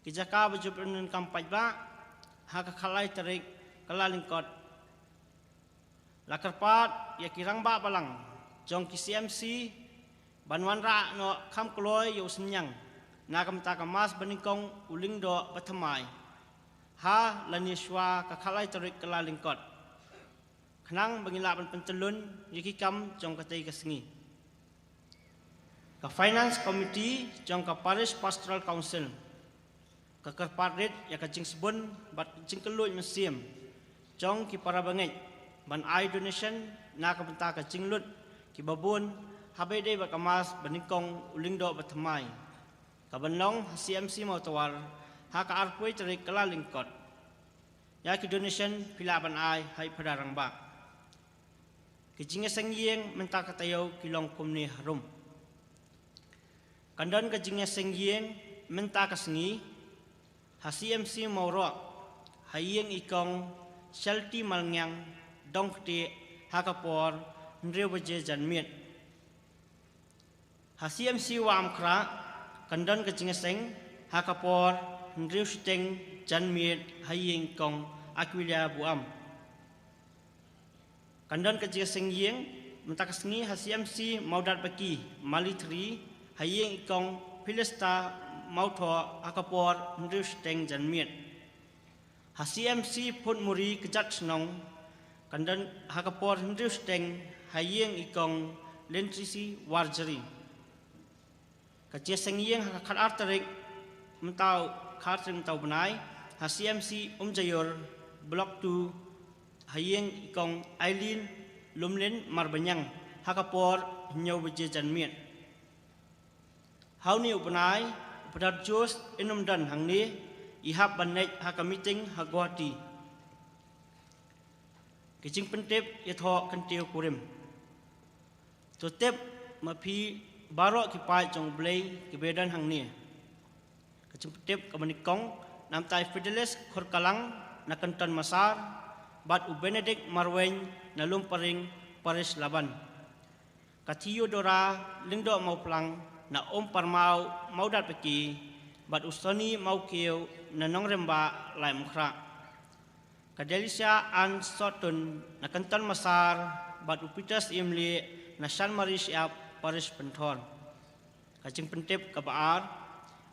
ki jaka ba ju pyndonkam paidbah ha ka khatlai tarik Kyllalyngkot. La kyrpad ïa ki rangbah balang jong ki C M C ban wanrah noh kham kloi ïa u synñiang na ka bynta ka Mass banyngkong u Lyngdoh Bathymmai ha lane shuwa ka khatlai tarik Kyllalyngkot, khnang ba ngin lah ban pyntyllun ïa ki kam jong katei ka sngi. Ka Finance Committee jong ka Parish Pastoral Council ka kyrpad rit ïa ka jingsbun bad jingkylluid mynsiem jong ki para bangeit ban ai donation na ka bynta ka jinglut kiba bun haba ïadei bad ka Mass banyngkong u Lyngdoh Bathymmai, kaban long ha C M C Mawtawar ha ka arphew tarik Kyllalyngkot. Ïa ki donation phi lah ban ai ha i Phadar Rangbah. Ki jingïaseng ïing mynta ka taïew ki long kumne harum. Kan don ka jingïaseng ïing mynta ka sngi ha C M C Mawroh, ha ïing i Kong Shelty Malngiang Dongktieh, ha ka por hynriew baje janmiet. Ha C M C Wah Amkhrah kan don ka jingïaseng ha ka por hynriew shiteng janmiet ha ïing i Kong Aquila Buam. Kan don ka jingïaseng ïing mynta ka sngi ha C M C Mawdatbaki Mali Three, ha ïing i Kong Philista Mawthoh, ha ka por hynriew shiteng janmiet. Ha C M C Phutmuri Kjat Shnong kan don ha ka por hynriew shiteng ha ïing i Kong Lentrisi Warjri. Ka jingïaseng ïing ha ka khatar tarik mynta u, khatar tarik mynta u bnai, ha C M C Umjaiur Block Two, ha ïing i Kong Aileen Lumlin Marbaniang, ha ka por hynñiew baje janmiet. Ha une u bnai u Phadar Jost Inumdon hangne i hap ban leit ha ka meeting ha Guwahati. Ki jingpyntip ïathoh kyntiew kurim. To tip ma phi baroh ki paid jong U Blei kiba ïadon hangne. Ka jingpyntip kaba nyngkong, namta i Fidelis Khurkalang na Kynton Massar, bad u Benedict Marwein na Lumparing, Parish Laban. Ka Theodora Lyngdoh Mawphlang na Umparmaw Mawdatbaki, bad u Soni Mawkiew na Nongrembah Laitumkhrah. Ka Delisia Ann Sohtun na Kynton Massar, bad u Peter Syiemlieh na Shan Mari Shyiap, Parish Pynthor. Ka jingpyntip kaba ar,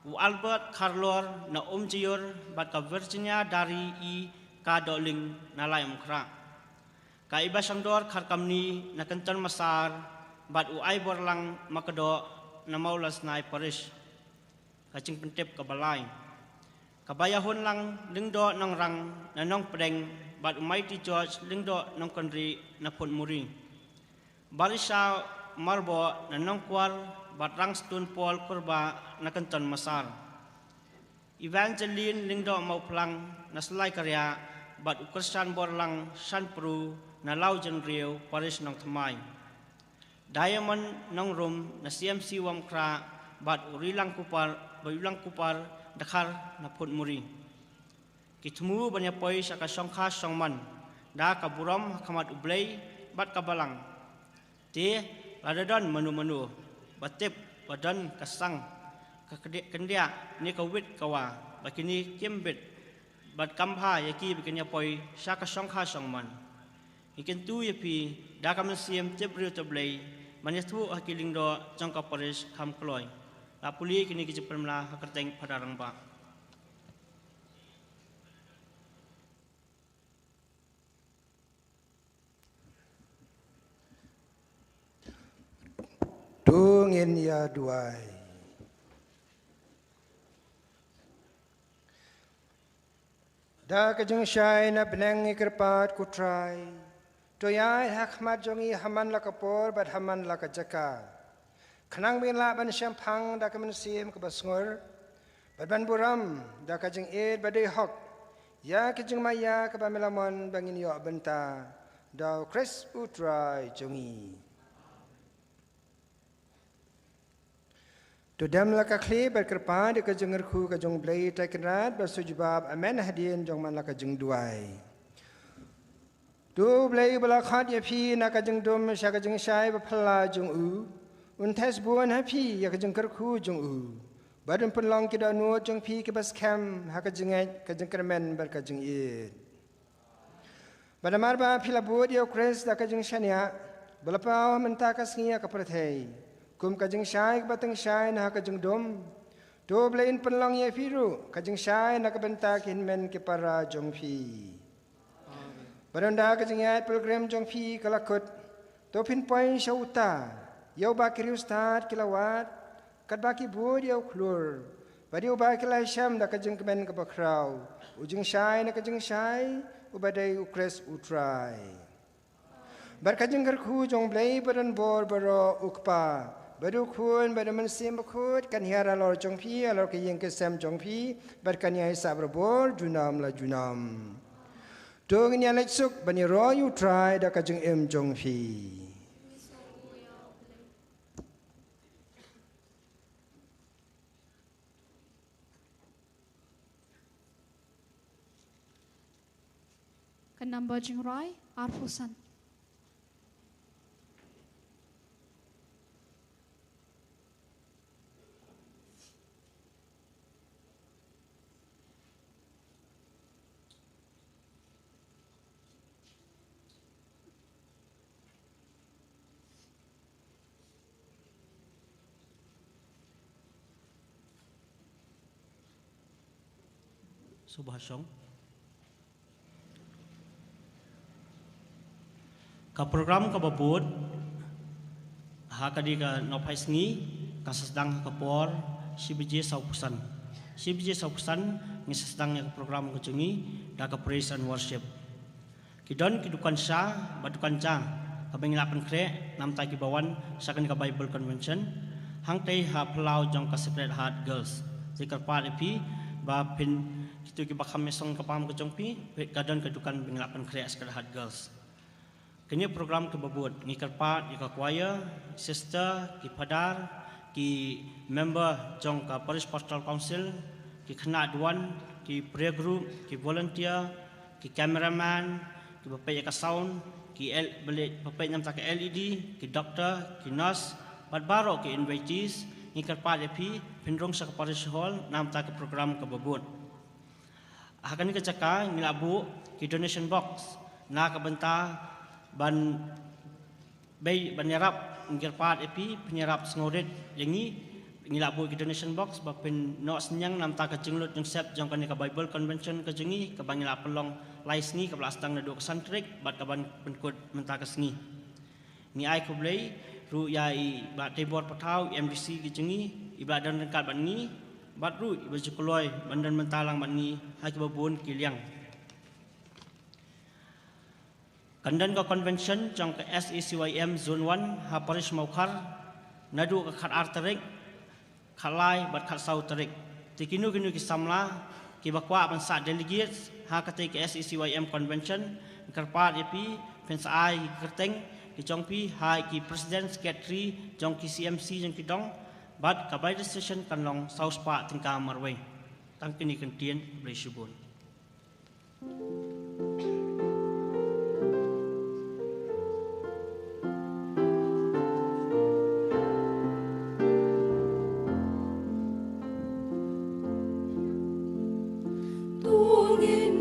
u Albert Kharlor na Umjaiur, bad ka Virginia Dari I Ka Dohling na Laitumkhrah. Ka Ibashangdor Kharkamni na Kynton Massar, bad u Aiborlang Makdoh na Mawlasnai Parish. Ka jingpyntip kaba lai, ka Baïahunlang Lyngdoh Nongrang na Nongpdeng, bad u Mighty George Lyngdoh Nongkynrih na Phutmuri. Barisha Marboh na Nongkwar, bad Rangstone Paul Kurbah na Kynton Massar. Evangeline Lyngdoh Mawphlang na Syllai Kariah, bad u Kyrshan Borlang Shanpru na Lawjynriew, Parish Nongthymmai. Diamond Nongrum na C M C Wamkhrah, bad u Rilang Kupar, bad u Rilang Kupar Dkhar na Phutmuri. Ki thmu ban ïapoi sha ka shongkha shongman da ka burom ha khmat U Blei bad ka balang. Te lada don mano mano ba tip ba don ka sang, ka kdi-, kyndiah ne ka wit ka wa ba kine kim bit bad kam bha ïa ki ba kin ïa poi sha ka shongkha shongman. Ngi kyntu ïa phi da ka mynsiem tip briew tip Blei ban ïathuh ha ki lyngdoh jong ka parish kham kloi. La pule kine ki jingpynmla ha kyrteng Phadar Rangbah. To ngin ïa duwai. Da ka jingshai na bneng ngi kyrpad ko Trai, to ïaid ha khmat jong ngi ha man la ka por bad ha man la ka jaka, khnang ba ngin lah ban shemphang da ka mynsiem kaba sngur bad ban burom da ka jingïeit ba dei hok ïa ka jingmaïa kaba me la mon ba ngin ïoh bynta. Da u Khrist u Trai jong ngi. To dem la ka khlieh bad kyrpad ïa ka jingkyrkhu ka jong u Blei Trai Kynrad bad sa jubab amen hadien jong man la ka jingduwai. To u Blei ba la khot ïa phi na ka jingdum sha ka jingshai ba phylla jong u, un test bun ha phi ïa ka jingkyrkhu jong u, bad un pynlong ki dohnud jong phi kiba skhem ha ka jingngeit, ka jingkyrmen bad ka jingïeit. Bad namar ba phi la bud ïa u Khrist da ka jingshaniah ba la paw mynta ka sngi ha ka pyrthei kum ka jingshai kaba tyngshai na ka jingdum, to u Blei un pynlong ïa phi ruh ka jingshai na ka bynta ki hynmen ki para jong phi. Bad ynda ka jingïaid pilgrim jong phi ka la kut, to phin poi sha uta ïa uba ki riewstad ki la wad, katba ki bud ïa u khlur, bad ïa uba ki la shem da ka jingkmen kaba khraw, u jingshai na ka jingshai, uba dei u Khrist u Trai. Bad ka jingkyrkhu jong u Blei badonbor baroh, u Kpa bad u Khun bad u Mynsiem Bakhuid, kan hiar halor jong phi halor ka ïing ka sem jong phi, bad kan ïaisah barabor junom la junom. To ngin ïa leit suk ban ïaroh ïa u Trai da ka jingim jong phi. Ka namba jingrwai arphew san. Subhashong. Ka program kaba bud ha ka dei ka nohphai sngi kan sa sdang ha ka por shi baje sawphew san. Shi baje sawphew san ngin sa sdang ïa ka program ka jong ngi da ka praise and worship. Ki don ki dukan sha bad dukan ja kaba ngi la pynkhreh namta kiba wan sha kane ka Bible Convention hangtei ha phyllaw jong ka Sacred Heart Girls. Te kyrpad ïa phi ba phin, kito kiba kham ïasong ka pam ka jong phi, phi ka don ka dukan ba ngi la pynkhreh Sacred Heart Girls. Kane program kaba bud ngi kyrpad ïa ka choir, sister, ki phadar, ki member jong ka Parish Pastoral Council, ki khynnah duwan, ki prayer group, ki volunteer, ki cameraman, kiba peit ïa ka sound, ki L-, ba leh, ba peit namta ka L E D, ki doctor, ki nurse, bad baroh ki invitees, ngi kyrpad ïa phi phin rung sha ka parish hall namta ka program kaba bud. Ha kane ka jaka ngi la buh ki donation box na ka bynta ban bei ban ïarap, ngi kyrpad ïa phi phin ïarap sngewrit ïa ngi. Ngi la buh ki donation box ba phin noh synñiang namta ka jinglut jingset jong kane ka Bible Convention ka jong ngi kaba ngi la pynlong lai sngi, kaba la sdang naduh ka san tarik bad kaban pynkut mynta ka sngi. Ngi ai khublei ruh ïa i Bah Teibor Pathaw, i M D C ka jong ngi, iba la don ryngkat bad ngi, bad ruh iba ju kloi ban don mynta lang bad ngi ha kiba bun ki liang. Kan don ka convention jong ka S A C Y M Zone one ha Parish Mawkhar naduh ka khatar tarik, khatlai bad khatsaw tarik. Te kino kino ki samla kiba kwah ban sah delegates ha katei ka S A C Y M convention, kyrpad ïa phi phin sa ai ki kyrteng ki jong phi ha ki president secretary jong ki C M C jong ki dong, bad ka bai registration kan long saw spah tyngka marwei. Tang kine ki kyntien, khublei shibun. To ngin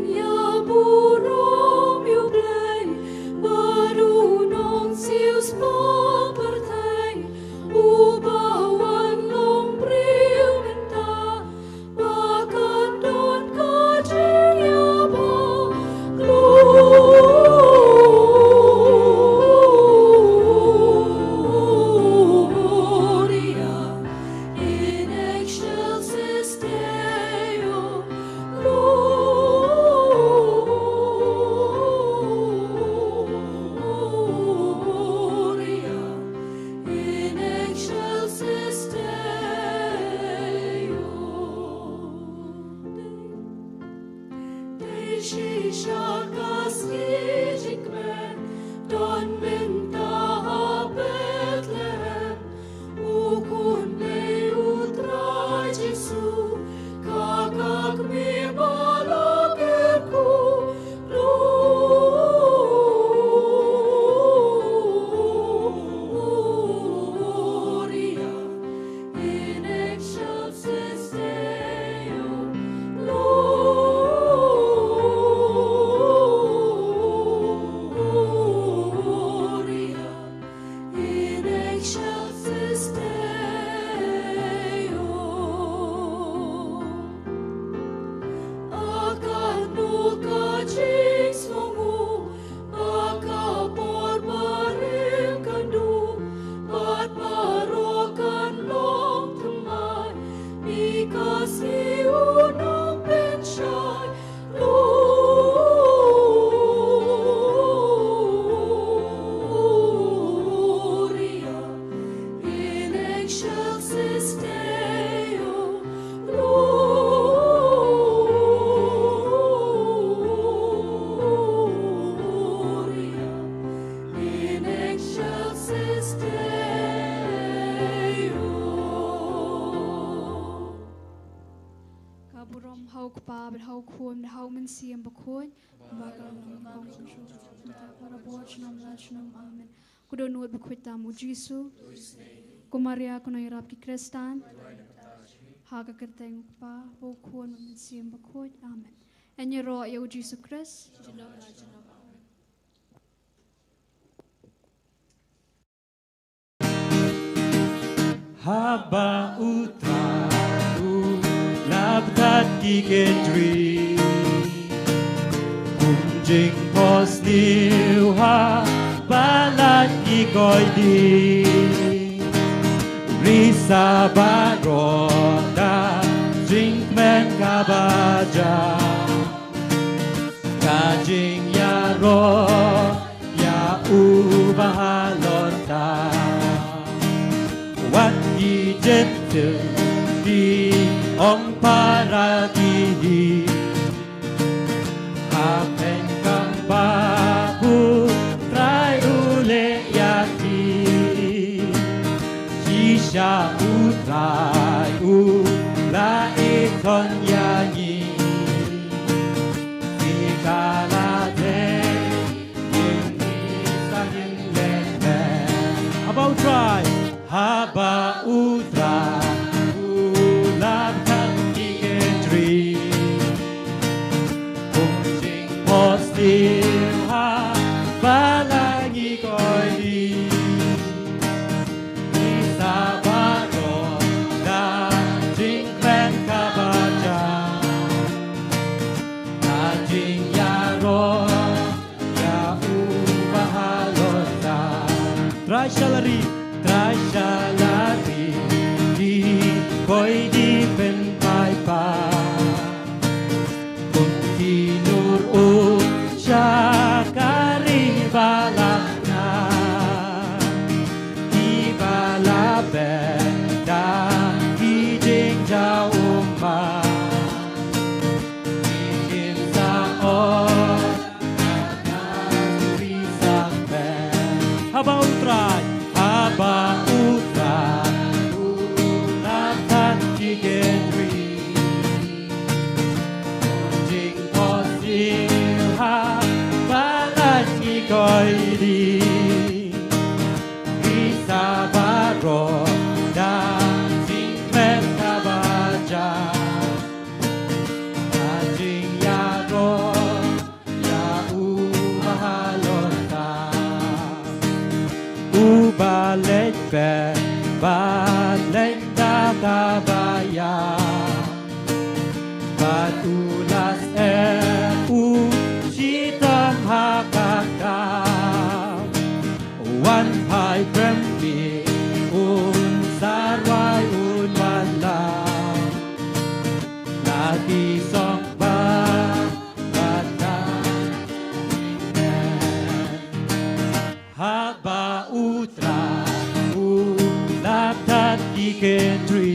Ha u Kpa bad ha u Khun bad ha u Mynsiem Bakhuid. Ba ka long, kong shu mynta, barabor, junom la junom. Amen. Ko dohnud bakhuid tam, U Jisu. Ko Maria, ko nongïarap ki Khristan. Ha ka kyrteng U Kpa, bad U Khun, bad U Mynsiem Bakhuid. Amen. Ngin ïaroh ïa U Jisu Khrist. Junom la junom. Amen. Haba U Trai u la pyntat ki kynthri kum jingphohsniew ha ba lait ki koidi, risa baroh da jingkmen kaba jam. Ka jingïaroh ïa uba halor tam. Wat ki jynjar ki ong para ki hi. Hapdeng kaba U Trai u leh ïa ki, shisha U Trai u la ïakhun ïa ngi. Phi ka la dei ïing i sangim lehbeiñ. Haba U Trai, haba U Trai u la pyntat ki kynthri kum jingphohsniew ha ba lait ki koidi. Risa baroh da jingkmen kaba jam. Ka jingïaroh ïa uba halor tam. Trai sha la ri, Trai sha la ri, ki koidi pynphai pat. Kum ki nur u sha ka ri ba la nang, kiba la beh da ki jingjaw ummat. Ki kin sa ot na ka ri sangeh. Haba U Trai, haba U Trai u la pyntat ki kynthri kum jingphohsniew ha ba lait ki koidi. Risa baroh da jingkmen kaba jam. Ka jingïaroh ïa uba halor tam. Uba leit beh bad leit da kaba ïap, bad u la sngewthuh u shitom ha ka kam. Wan phai prem, phi un sa rwai, un wan lang. La ki song ba bad la ki men. Haba U Trai u la pyntat ki kynthri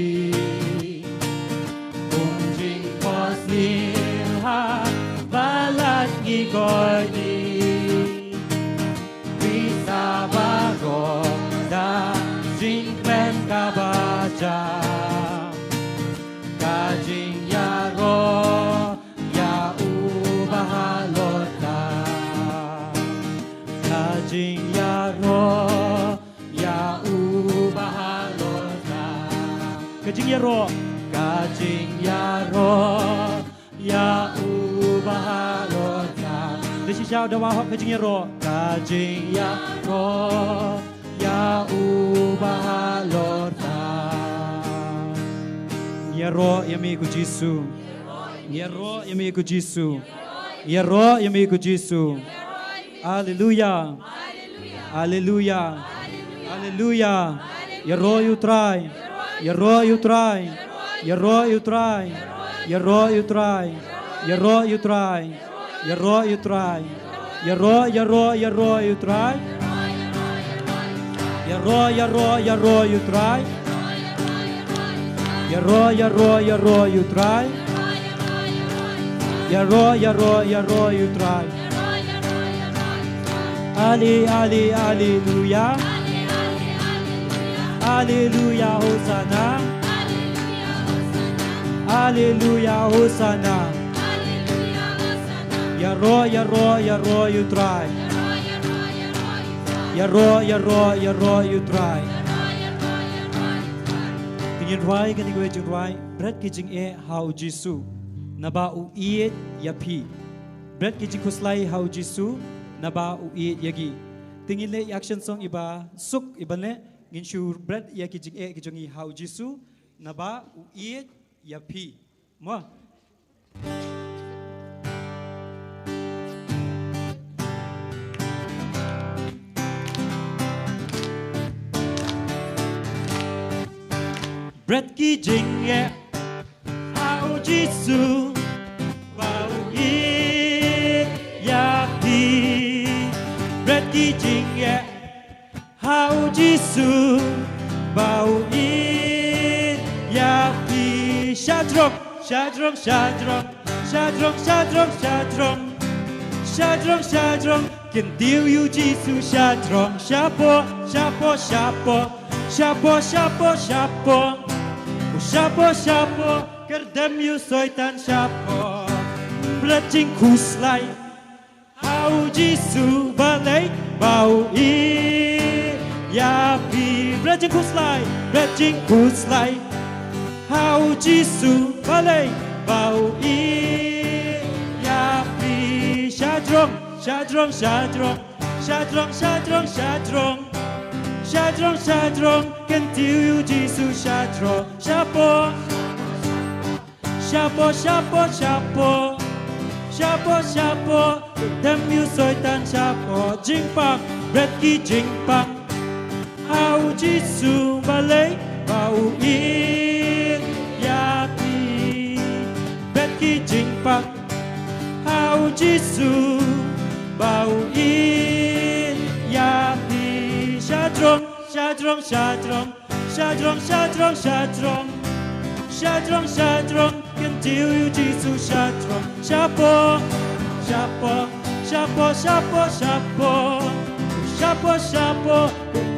kum jingphohsniew ha ba lait ki koidi. Risa baroh da jingkmen kaba jam. Ka jingïaroh ïa uba halor tam. Ka jingïaroh ïa uba halor tam. Ka jingïaroh, ka jingïaroh ïa uba halor tam. Te shisha u dawa hok ka jingïaroh. Ka jingïaroh ïa uba halor tam. Ïaroh ïa me ko Jisu. Ïaroh ïa me ko Jisu. Ïaroh ïa me ko Jisu. Haleluya. Haleluya. Haleluya. Ïaroh ïa U Trai. Ïaroh ïa U Trai. Ïaroh ïa U Trai. Ïaroh ïa U Trai. Ïaroh ïa U Trai. Ïaroh ïa U Trai. Ïaroh, ïaroh, ïaroh ïa U Trai. Ïaroh, ïaroh, ïaroh ïa U Trai. Ïaroh, ïaroh, ïaroh ïa U Trai. Ïaroh, ïaroh, ïaroh ïa U Trai. Ale, ale, aleluya. Aleluya, hosana. Haleluya, Hosanna. Ïaroh, ïaroh, ïaroh ïa u Trai. Ïaroh, ïaroh, ïaroh ïa u Trai. Te ngin rwai kane kawei ka jingrwai, Bret ki jingeh ha u Jisu, naba u ïeit ïa phi. Bret ki jingkhuslai ha u Jisu, naba u ïeit ïa ngi. Te ngin leh ïa ka action song iba suk iba leh, ngin shu bret ïa ki jingeh ki jong ngi ha u Jisu, naba u ïeit ïa phi. Mo. Bret ki jingeh ha u Jisu, ba u ïeit ïa phi. Bret ki jingeh ha u Jisu, ba u ïeit ïa phi. Shajrong, shajrong, shajrong. Shajrong, shajrong, shajrong. Shajrong, shajrong, kyntiew ïa u Jisu. Shajrong, shapoh, shapoh, shapoh. Shapoh, shapoh, shapoh. U shapoh, shapoh, kyrdem ïa u Soitan. Shapoh. Bret jingkhuslai ha u Jisu, balei? Ba u ïeit ïa phi. Bret jingkhuslai, bret jingkhuslai ha u Jisu, balei? Ba u ïeit ïa phi. Shajrong, shajrong, shajrong. Shajrong, shajrong, shajrong. Shajrong, shajrong, kyntiew ïa u Jisu. Shajrong, shapoh. Shapoh, shapoh, shapoh. Shapoh, shapoh, dem ïa u Soitan. Shapoh. Jingpang, bret ki jingpang ha u Jisu, balei? Ba u ïeit ïa phi. Bret ki jingpang ha u Jisu, ba u ïeit ïa phi. Shajrong, shajrong, shajrong. Shajrong, shajrong, shajrong. Shajrong, shajrong, kyntiew ïa u Jisu. Shajrong, shapoh. Shapoh, shapoh, shapoh, shapoh. Shapoh, shapoh,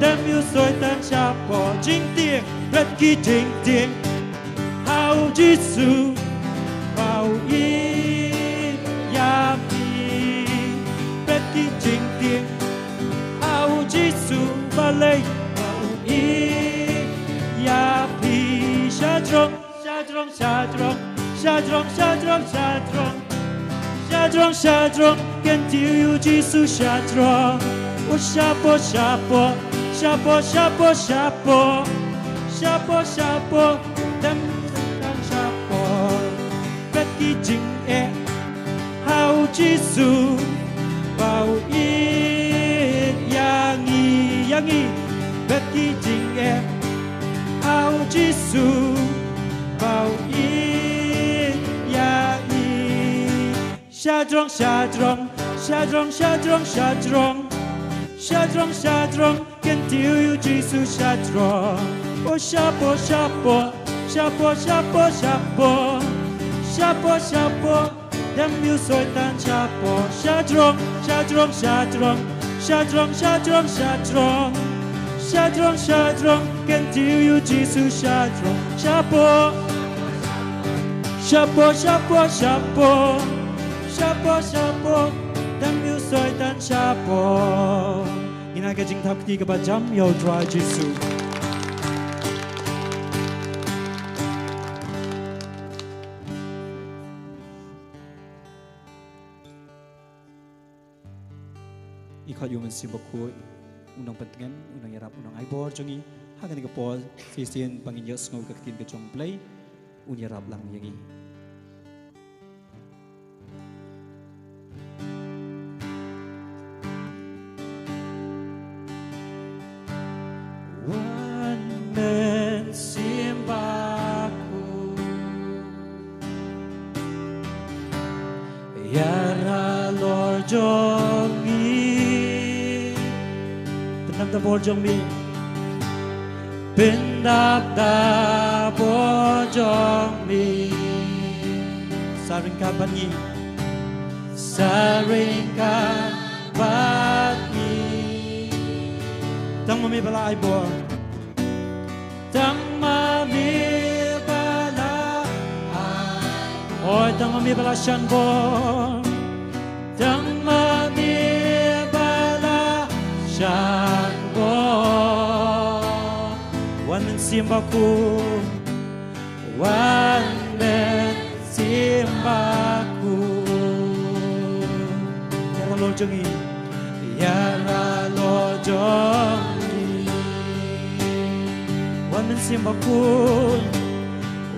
dem ïa u Soitan. Shapoh. Jingtieng, bret ki jingtieng ha u Jisu, ba u ïeit ïa phi. Bret ki jingtieng ha u Jisu, balei? Ba u ïeit ïa phi. Shajrong, shajrong, shajrong. Shajrong, shajrong, shajrong. Shajrong, shajrong, kyntiew ïa u Jisu. Shajrong. U shapoh, shapoh, shapoh, shapoh, shapoh. Shapoh, shapoh, dem Soitan. Shapoh. Bret ki jingeh ha u Jisu, ba u ïeit ïa ngi, ïa ngi. Bret ki jingeh ha u Jisu, ba u ïeit ïa ngi. Shajrong, shajrong, shajrong, shajrong, shajrong. Shajrong, shajrong, kyntiew ïa u Jisu. Shajrong. O shapoh, shapoh, shapoh, shapoh, shapoh. Shapoh, shapoh, dem ïa u Soitan. Shapoh. Shajrong, shajrong, shajrong. Shajrong, shajrong, shajrong. Shajrong, shajrong, kyntiew ïa u Jisu. Shajrong. Shapoh. Shapoh, shapoh, shapoh. Shapoh, shapoh, dem ïa u Soitan. Shapoh. Ngin ai ka jingthap kti kaba jam ïa u Trai Jisu. Ngi khot ïa u Mynsiem Bakhuid, u nongpyntngen, u nongïarap, u nongai bor jong ngi. Ha kane ka por shisien ba ngin ïohsngew ka ktien ka jong U Blei, un ïarap lang ïa ngi. Wan Mynsiem Bakhuid, ïarap halor jong ngi. Pyndam da bor jong mi. Pyndam da bor jong mi. Sa ryngkat bad ngi. Sa ryngkat bad ngi. Tang ma me ba la ai bor. Tang ma me ba la ai Tang ma me ba la shan bor. Tang ma me ba la shan bor. Wan Mynsiem Bakhuid. Wan Mynsiem Bakhuid. Ïa la lor jong ngi. Ïa la lor jong ngi. Wan Mynsiem Bakhuid.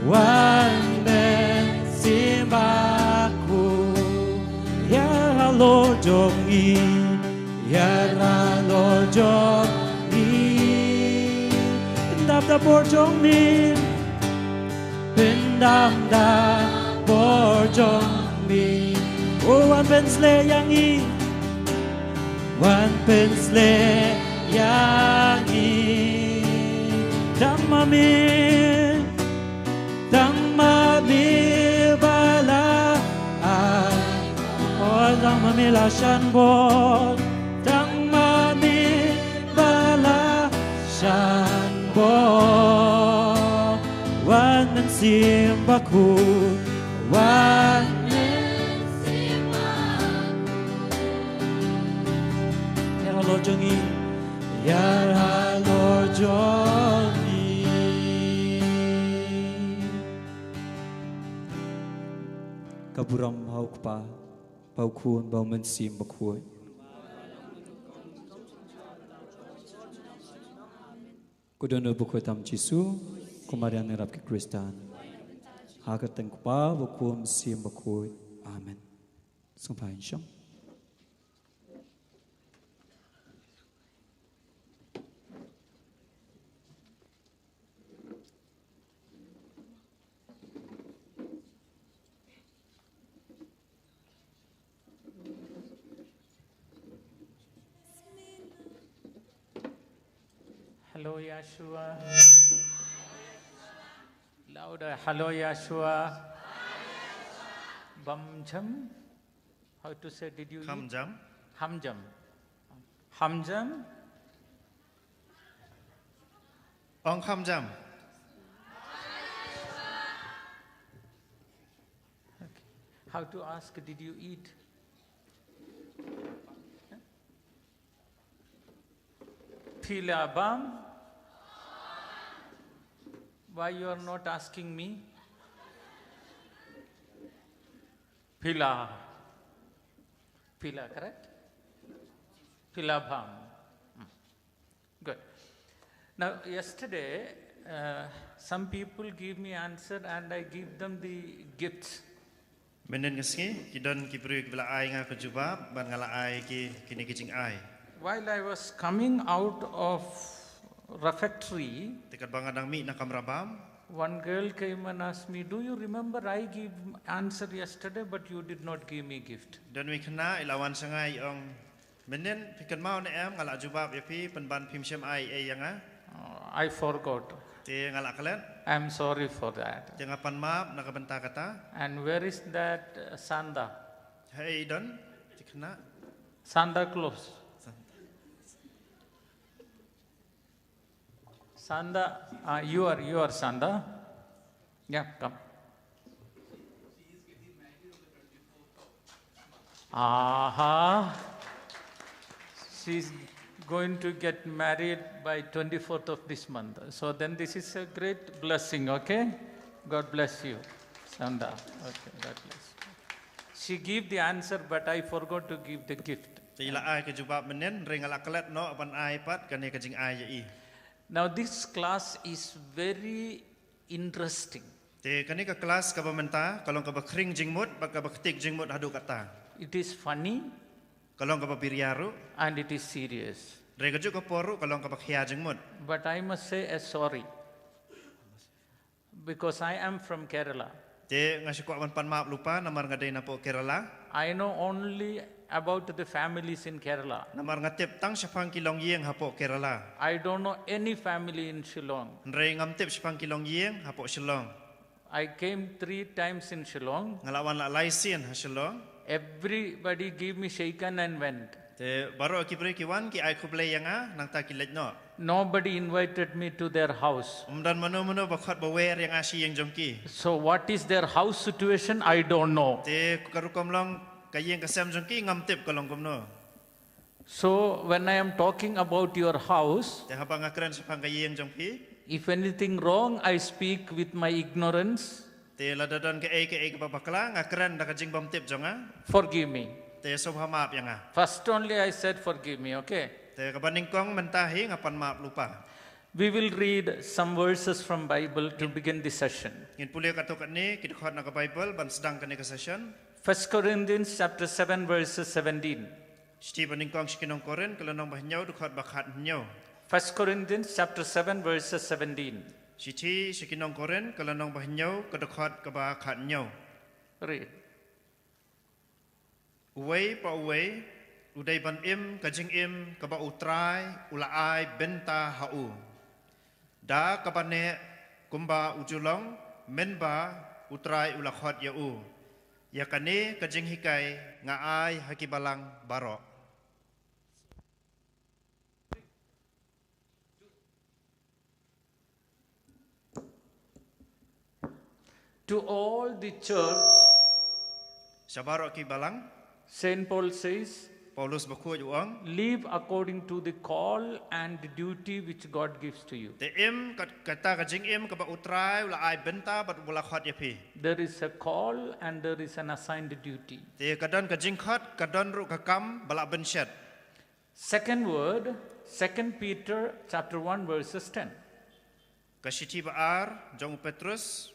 Wan Mynsiem Bakhuid. Ïa la lor jong ngi. Ïa la lor jong ngi. Pyndap da bor jong me. Pyndap da bor jong me. O wan pynshlei ïa ngi. Wan pynshlei ïa ngi. Tang ma me. Tang ma me ba la ai. O tang ma me la shan bor. Tang ma me ba la shan bor. Wan Mynsiem Bakhuid. Wan Mynsiem Bakhuid. Ïa la lor jong ngi. Ïa la lor jong ngi. Ka burom ha u Kpa, bad u Khun, bad u Mynsiem Bakhuid. Ko Dohnud Bakhuid tam Jisu, ko Maria Nongrep ki Khristan. Ha ka kyrteng u Kpa, bad u Khun, Mynsiem Bakhuid. Amen. Sngewbha ïa shong. Hello, Yahshua. Louder. Hello, Yahshua. Bamjam. How to say, did you eat? Khamjam. Hamjam. Hamjam. Ong khamjam. Okay. How to ask, did you eat? Phi la bam? Why you are not asking me? Phi la. Phi la, correct? Phi la bam. Hmm. Good. Now, yesterday, uh, some people give me answer and I give them the gifts. Mynhynnin ka sngi, ki don ki briew kiba la ai nga ka jubab, bad nga la ai ki, kine ki jingai. While I was coming out of refectory, te katba nga dang mih na kamra bam, one girl came and asked me, "Do you remember I gave answer yesterday, but you did not give me gift?" Don uwei u khynnah i la wan sha nga i ong, "Mynhynnin, phi kynmaw ne em, nga la jubab ïa phi, pynban phim shym ai ei ïa nga." Uh, I forgot. Te nga la klet. I'm sorry for that. Te nga pan map na ka bynta kata. And where is that, uh, Santa? Haei don te khynnah? Santa Claus. Santa. Santa, uh, you are, you are Santa. Yeah, come. Aha. She's going to get married by twenty-fourth of this month. So then this is a great blessing, okay? God bless you, Santa. Okay, God bless you. She gave the answer, but I forgot to give the gift. Te i la ai ka jubab mynhynnin, hynrei nga la klet noh ban ai pat kane ka jingai ïa i. Now this class is very interesting. Te kane ka klas kaba mynta, ka long kaba khring jingmut, bad kaba ktik jingmut haduh katta. It is funny. Ka long kaba biria ruh. And it is serious. Hynrei kajuh ka por ruh, ka long kaba khia jingmut. But I must say a sorry. Because I am from Kerala. Te nga shu kwah ban pan map lypa namar nga dei napoh Kerala. I know only about the families in Kerala. Namar nga tip tang shaphang ki longïing hapoh Kerala. I don't know any family in Shillong. Hynrei ngam tip shaphang ki longïing hapoh Shillong. I came three times in Shillong. Nga la wan la lai sien ha Shillong. Everybody give me shake hand and went. Te baroh ki briew ki wan ki ai khublei ïa nga nangta ki leit noh. Nobody invited me to their house. Ym don mano mano ba khot ba wer ïa nga sha ïing jong ki. So, what is their house situation? I don't know. Te ka rukom long ka ïing ka sem jong ki ngam tip ka long kumno. So, when I am talking about your house, Te haba nga kren shaphang ka ïing jong phi, if anything wrong, I speak with my ignorance. Te lada don kaei kaei kaba bakla, nga kren da ka jingbymtip jong nga. Forgive me. Te sngewbha map ïa nga. First only I said, "Forgive me," okay? Te kaba nyngkong mynta hi nga pan map lypa. We will read some verses from Bible to begin this session. Ngin pule katto katne ki dkhot na ka Bible ban sdang kane ka session. First Corinthians chapter seven, verses seventeen. Shithi ba nyngkong sha ki nong Korinth, ka lynnong ba hynñiew, dkhot ba khat hynñiew. First Corinthians chapter seven, verses seventeen. Shithi sha ki nong Korinth, ka lynnong ba hynñiew, ka dkhot kaba khat hynñiew. Read. Uwei pa uwei u dei ban im ka jingim kaba U Trai u la ai bynta ha u, da kaba neh kumba u ju long mynba U Trai u la khot ïa u. Ïa kane ka jinghikai nga ai ha ki balang baroh. To all the church, Sha baroh ki balang, Saint Paul says, Paulus bakhuid u ong, "Live according to the call and duty which God gives to you." te im kat-, kata ka jingim kaba U Trai u la ai bynta bad u la khot ïa phi. There is a call and there is an assigned duty. Te ka don ka jingkhot, ka don ruh ka kam ba la bynshet. Second word, Second Peter chapter one, verses ten. Ka shithi ba ar jong u Petrus,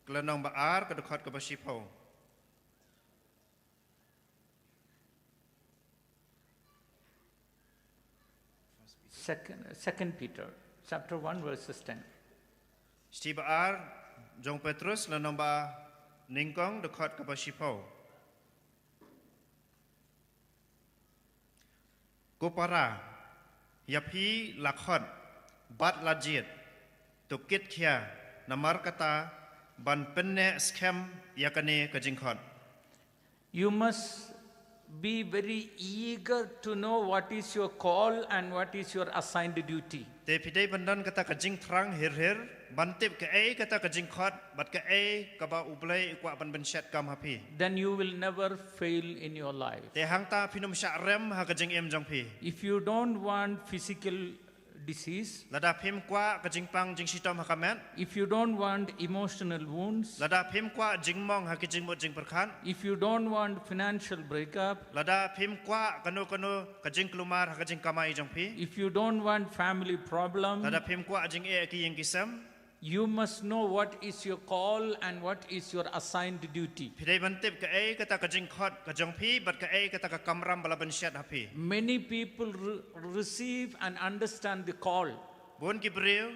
ka lynnong ba ar, ka dkhot kaba shiphew. Second, Second Peter chapter one, verses ten. Shithi ba ar jong u Petrus, lynnong ba nyngkong, dkhot kaba shiphew. Ko para, ïa phi la khot bad la jied, to kit khia, namar kata ban pynneh skhem ïa kane ka jingkhot. You must be very eager to know what is your call and what is your assigned duty. Te phi dei ban don kata ka jingthrang hir hir ban tip kaei kata ka jingkhot bad kaei kaba U Blei u kwah ban bynshet kam ha phi. Then you will never fail in your life. Te hangta phin ym shah rem ha ka jingim jong phi. If you don't want physical disease, Lada phim kwah ka jingpang jingshitom ha ka met, if you don't want emotional wounds, lada phim kwah jingmong ha ki jingmut jingpyrkhat, if you don't want financial breakup, lada phim kwah kano kano ka jingkulmar ha ka jingkamai jong phi, if you don't want family problems, lada phim kwah jingeh ki ïing ki sem, you must know what is your call and what is your assigned duty. Phi dei ban tip kaei kata ka jingkhot ka jong phi bad kaei kata ka kamram ba la bynshet ha phi. Many people re- receive and understand the call, Bun ki briew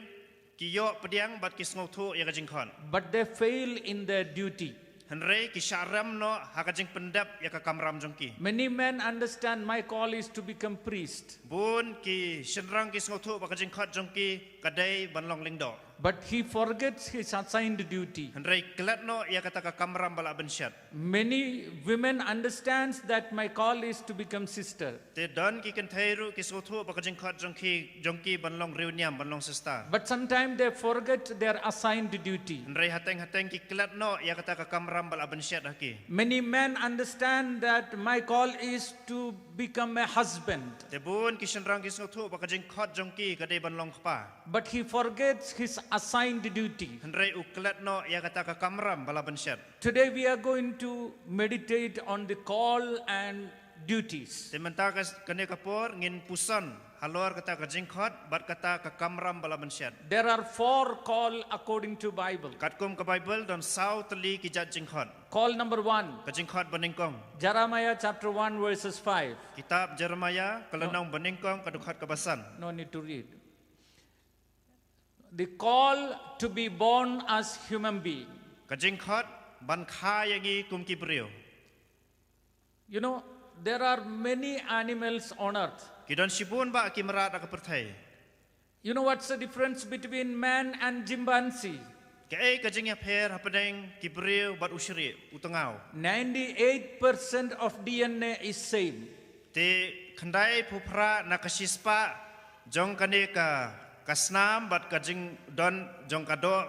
ki ïoh pdiang bad ki sngewthuh ïa ka jingkhot, but they fail in their duty. hynrei ki shah rem noh ha ka jingpyndep ïa ka kamram jong ki. Many men understand my call is to become priest, Bun ki shynrang ki sngewthuh ba ka jingkhot jong ki ka dei ban long lyngdoh, but he forgets his assigned duty. hynrei klet noh ïa kata ka kamram ba la bynshet. Many women understands that my call is to become sister, Te don ki kynthei ruh ki sngewthuh ba ka jingkhot jong ki jong ki ban long riewniam, ban long sister. but sometimes they forget their assigned duty. Hynrei hateng hateng ki klet noh ïa kata ka kamram ba la bynshet ha ki. Many men understand that my call is to become a husband, Te bun ki shynrang ki sngewthuh ba ka jingkhot jong ki ka dei ban long kpa, but he forgets his assigned duty. hynrei u klet noh ïa kata ka kamram ba la bynshet. Today we are going to meditate on the call and duties. Te mynta ka, kane ka por ngin puson halor kata ka jingkhot bad kata ka kamram ba la bynshet. There are four call according to Bible. Katkum ka Bible don saw tylli ki jait jingkhot. Call number one, Ka jingkhot ba nyngkong, Jeremiah chapter one, verses five. Kitab Jeremiah ka lynnong ba nyngkong, ka dkhot kaba san. No need to read. The call to be born as human being. Ka jingkhot ban kha ïa ngi kum ki briew. You know, there are many animals on earth. Ki don shibun bah ki mrad ha ka pyrthei. You know what's the difference between man and chimpanzee? Kaei ka jingïapher hapdeng ki briew bad u shrieh, u tngaw? Ninety-eight percent of D N A is same. Te khyndai phew phra na ka shispah Jong kane ka, ka snam bad ka jingdon jong ka doh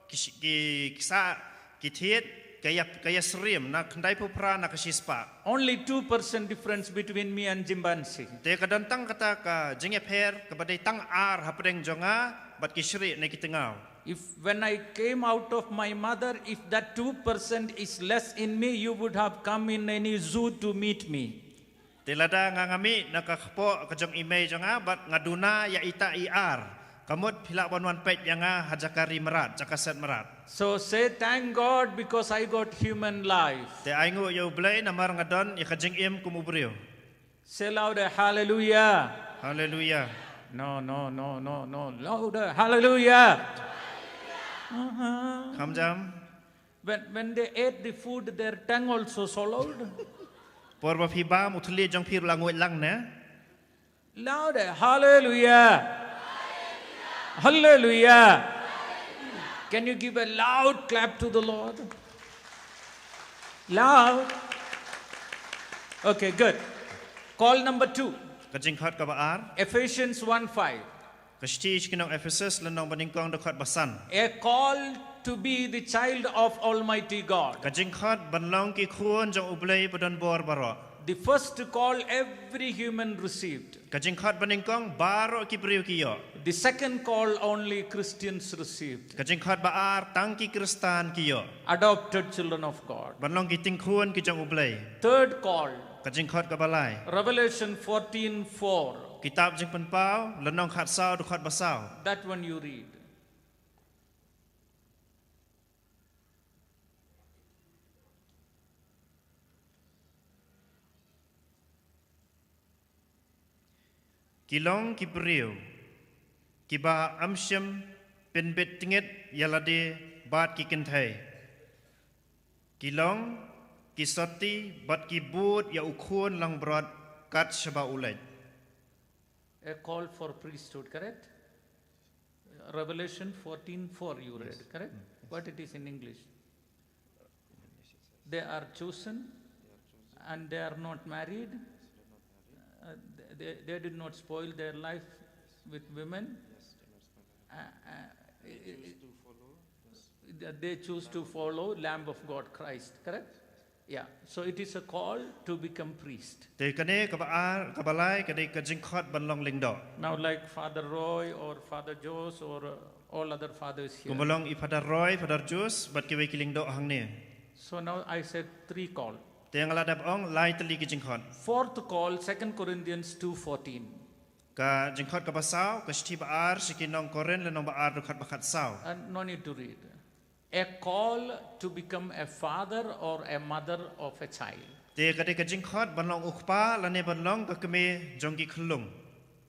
ki, ki, ki sah, ki thied, ka ïa, ka ïa syriem na khyndai phew phra na ka shispah. Only two percent difference between me and Jimbansi. Te ka don tang kata ka jingïapher kaba dei tang ar hapdeng jong nga bad ki shrieh ne ki tngaw. If when I came out of my mother, if that two percent is less in me, you would have come in any zoo to meet me. Te lada nga nga mih na ka kpoh ka jong i mei jong nga bad nga duna ïa ita i ar, ka mut phi lah ban wan peit ïa nga ha jaka ri mrad, jaka set mrad. So say, "Thank God because I got human life." Te ai nguh ïa U Blei namar nga don ïa ka jingim kum u briew. Say louder, "Hallelujah." Hallelujah. No, no, no, no, no. Louder, "Hallelujah." Uh-huh. Kham jam. When, when they ate the food, their tongue also swallowed. Por ba phi bam, u thylliej jong phi ruh la nguid lang ne. Louder, "Hallelujah." Hallelujah. Can you give a loud clap to the Lord? Loud. Okay, good. Call number two. Ka jingkhot kaba ar. Ephesians one five. Ka shithi sha ki nong Ephesus lynnong banyngkong dkhot basan. A call to be the child of Almighty God. Ka jingkhot ban long ki khun jong U Blei badon bor baroh. The first call every human received. Ka jingkhot banyngkong baroh ki briew ki ïoh. The second call only Christians received. Ka jingkhot ba ar tang ki Khristan ki ïoh. Adopted children of God. Ban long ki tyngkhun ki jong U Blei. Third call. Ka jingkhot kaba lai. Revelation fourteen four. Kitab Jingpynpaw lynnong khatsaw dkhot basaw. That one you read. Ki long ki briew kiba ym shym pynbit tngit ïa lade bad ki kynthei. Ki long ki sotti bad ki bud ïa u khun langbrot kat shaba u leit. A call for priesthood, correct? Revelation fourteen four you read, correct? But it is in English. They are chosen and they are not married. Uh, they, they did not spoil their life with women. Uh, uh, they choose to follow Lamb of God, Christ, correct? Yeah. So it is a call to become priest. Te kane kaba ar, kaba lai, ka dei ka jingkhot ban long lyngdoh. Now, like Father Roy or Father Jose or, uh, all other fathers here. Kumba long i Father Roy, Father Jose bad kiwei ki lyngdoh hangne. So now I said three call. Te nga la dep ong lai tylli ki jingkhot. Fourth call, Second Corinthians two fourteen. Ka jingkhot kaba saw, ka shithi ba ar sha ki nong Korinth lynnong ba ar dkhot ba khatsaw. And no need to read. A call to become a father or a mother of a child. Te ka dei ka jingkhot ban long u kpa lane ban long ka kmie jong ki khyllung.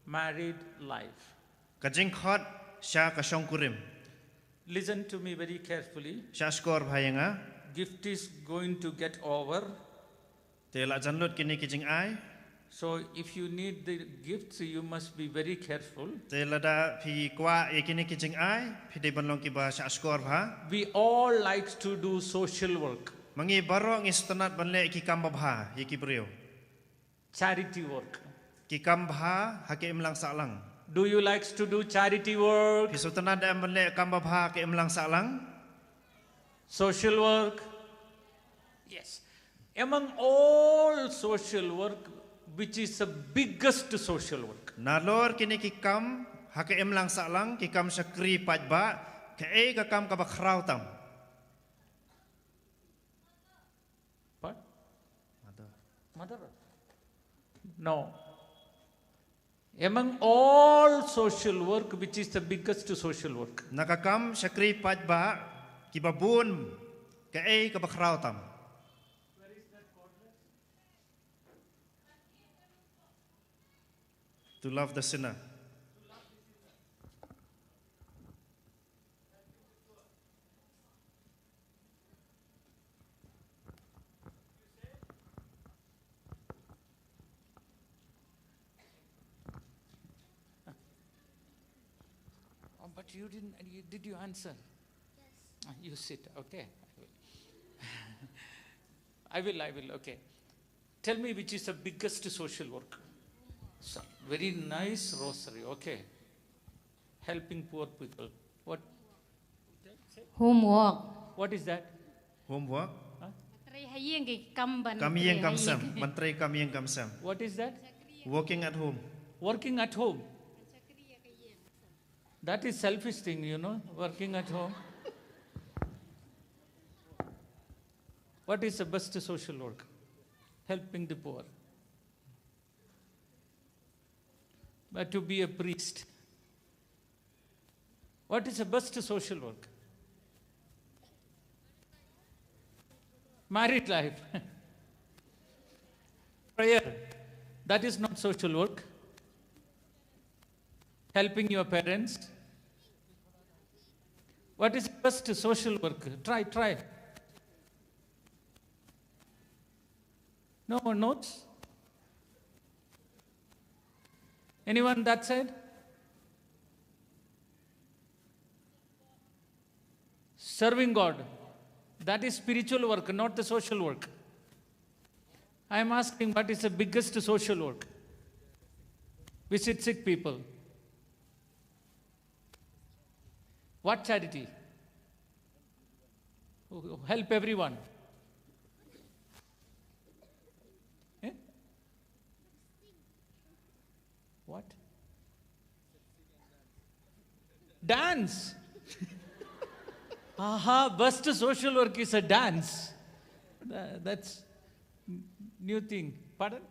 Married life. Ka jingkhot sha ka shongkurim. Listen to me very carefully. Shah shkor bha ïa nga. Gift is going to get over. Te la jan lut kine ki jingai. So if you need the gifts, you must be very careful. Te lada phi kwah ïa kine ki jingai, phi dei ban long kiba shah shkor bha. We all likes to do social work. Ma ngi baroh ngi sngewtynnat ban leh ki kam babha ïa ki briew. Charity work. Ki kam bha ha ka imlang sahlang. Do you likes to do charity work? Phi sngewtynnat em ban leh kam babha ha ka imlang sahlang? Social work. Yes. Among all social work, which is the biggest social work? Nalor kine ki kam ha ka imlang sahlang, ki kam shakri paidbah, kaei ka kam kaba khraw tam? What? Mother. Mother. No. Among all social work, which is the biggest social work? Na ka kam shakri paidbah kiba bun, kaei kaba khraw tam? To love the sinner. Oh, but you didn't, you, did you answer? Yes. Ah, you sit, okay. I will, I will, okay. Tell me which is the biggest social work. So, Very nice rosary. Okay. Helping poor people. What? Homework. What is that? Homework. Huh? Trei ha ïing ki kam ban. Kam ïing kam sem. Ban trei kam ïing kam sem. What is that? Working at home. Working at home. That is selfish thing, you know, working at home. What is the best social work? Helping the poor. But to be a priest, what is the best social work? Married life. Prayer. That is not social work. Helping your parents. What is the best social work? Try, try. No notes? Anyone that side? Serving God. That is spiritual work, not the social work. I am asking, what is the biggest social work? Visit sick people. What charity? Help everyone. Eh? What? Dance. Aha, best social work is a dance. Tha- That's new thing. Pardon?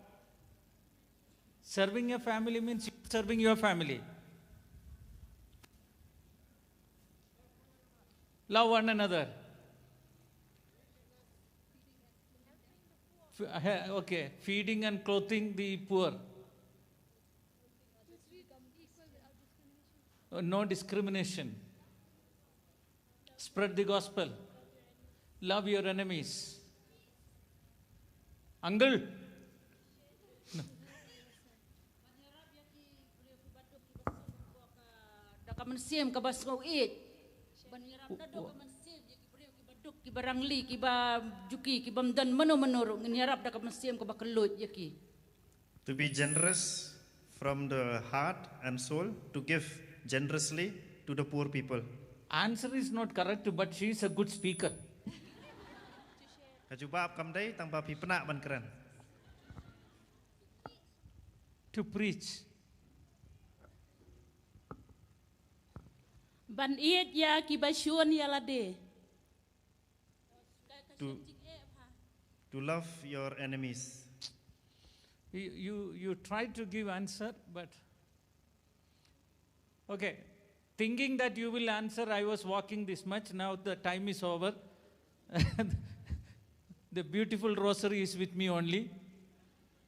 Serving your family means you serving your family. Love one another. F- he- okay, feeding and clothing the poor. Uh, no discrimination. Spread the gospel. Love your enemies. Uncle? Da ka mynsiem kaba sngewsih. Ban ïarap da ka mynsiem ïa ki briew kiba duk, kiba rangli, kiba juki, kiba ym don mano mano ruh, ngin ïarap da ka mynsiem kaba kylluid ïa ki. To be generous from the heart and soul, to give generously to the poor people. Answer is not correct, but she is a good speaker. Ka jubab kam dei tang ba phi pynah ban kren. To preach. Ban ïeit ïa kiba shun ïa lade. To, to love your enemies. You, you, you tried to give answer, but okay. Thinking that you will answer, I was walking this much. Now the time is over. The beautiful rosary is with me only.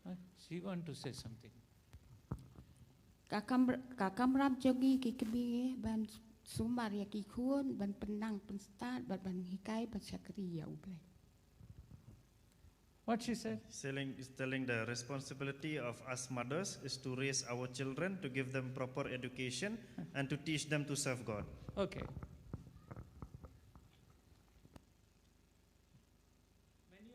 Huh? She want to say something. Ka kam, ka kamram jong ngi ki kmie ban sumar ïa ki khun, ban pynang pynstad, ban, ban hikai, ban shakri ïa U Blei. What she said? Selling is telling the responsibility of us mothers is to raise our children, to give them proper education, and to teach them to serve God. Okay. Many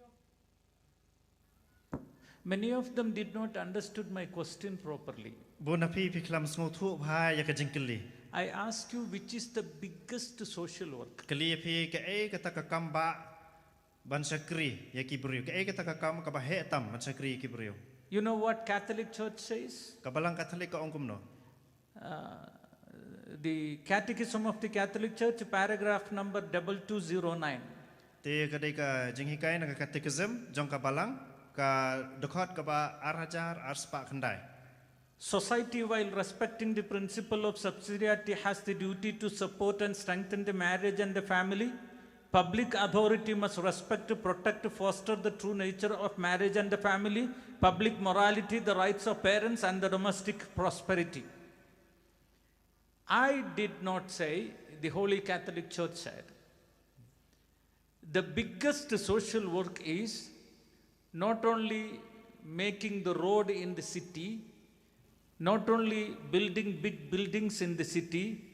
of, many of them did not understood my question properly. Bun na phi phi khlem sngewthuh bha ïa ka jingkylli. I asked you which is the biggest social work. Kylli ïa phi kaei kata ka kam ba ban shakri ïa ki briew. Kaei kata ka kam kaba heh tam ban shakri ïa ki briew. You know what Catholic Church says? Ka Balang Katholik ka ong kumno? Uh, the Catechism of the Catholic Church, paragraph number double two zero nine. Te ka dei ka jinghikai na ka Catechism jong ka Balang, ka dkhot kaba ar hajar ar spah khyndai. Society, while respecting the principle of subsidiarity, has the duty to support and strengthen the marriage and the family. Public authority must respect, protect, foster the true nature of marriage and the family, public morality, the rights of parents, and the domestic prosperity. I did not say, the Holy Catholic Church said. The biggest social work is not only making the road in the city, not only building big buildings in the city,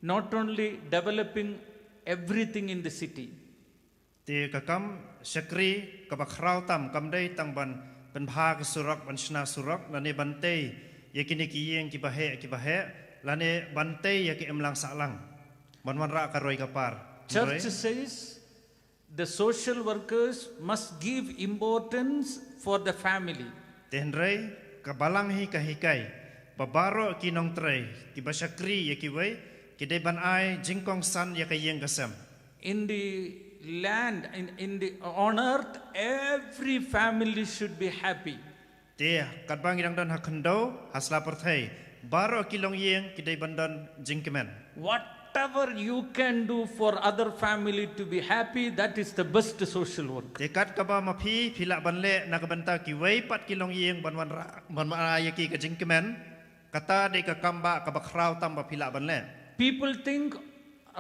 not only developing everything in the city. Te ka kam shakri kaba khraw tam kam dei tang ban pynbha ka surok, ban shna surok, lane ban tei ïa kine ki ïing kiba heh kiba heh, lane ban tei ïa ki imlang sahlang ban wanrah ka roi ka par. Hynrei, church says the social workers must give importance for the family. Te hynrei ka balang hi ka hikai ba baroh ki nongtrei kiba shakri ïa kiwei ki dei ban ai jingkongsan ïa ka ïing ka sem. In the land, in, in the, on earth, every family should be happy. Te katba ngi dang don ha khyndew ha sla pyrthei, baroh ki longïing ki dei ban don jingkmen. Whatever you can do for other family to be happy, that is the best social work. Te kat kaba ma phi phi lah ban leh na ka bynta kiwei pat ki longïing ban wanrah ban wanrah ïa ki ka jingkmen, kata dei ka kam ba kaba khraw tam ba phi lah ban leh. People think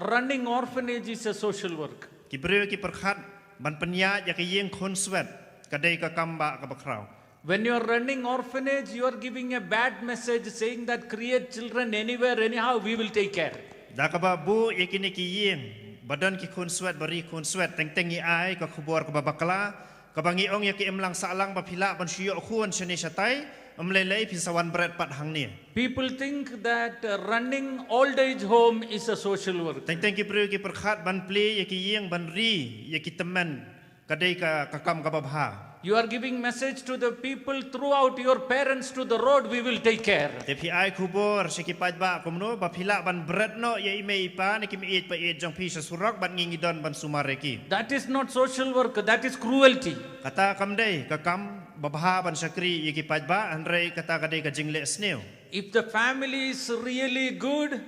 running orphanage is a social work. Ki briew ki pyrkhat ban pynïaid ïa ka ïing khun swet ka dei ka kam ba kaba khraw. When you are running orphanage, you are giving a bad message saying that create children anywhere, anyhow, we will take care. Da kaba buh ïa kine ki ïing ba don ki khun swet, ba ri khun swet, teng teng ngi ai ka khubor kaba bakla, kaba ngi ong ïa ki imlang sahlang ba phi lah ban shu ïoh khun shane shatai, ym lei lei phin sa wan bret pat hangne. People think that uh, running old age home is a social work. Teng teng ki briew ki pyrkhat ban plie ïa ki ïing ban ri ïa ki tymmen ka dei ka, ka kam kaba bha. You are giving message to the people throughout your parents to the road, we will take care. Te phi ai khubor sha ki paidbah kumno ba phi lah ban bret noh ïa i mei i pa ne ki mei i pa i jong phi sha surok bad ngi ngi don ban sumar ïa ki. That is not social work, that is cruelty. Kata kam dei ka kam ba bha ban shakri ïa ki paidbah, hynrei kata ka dei ka jingleh sniew. If the family is really good,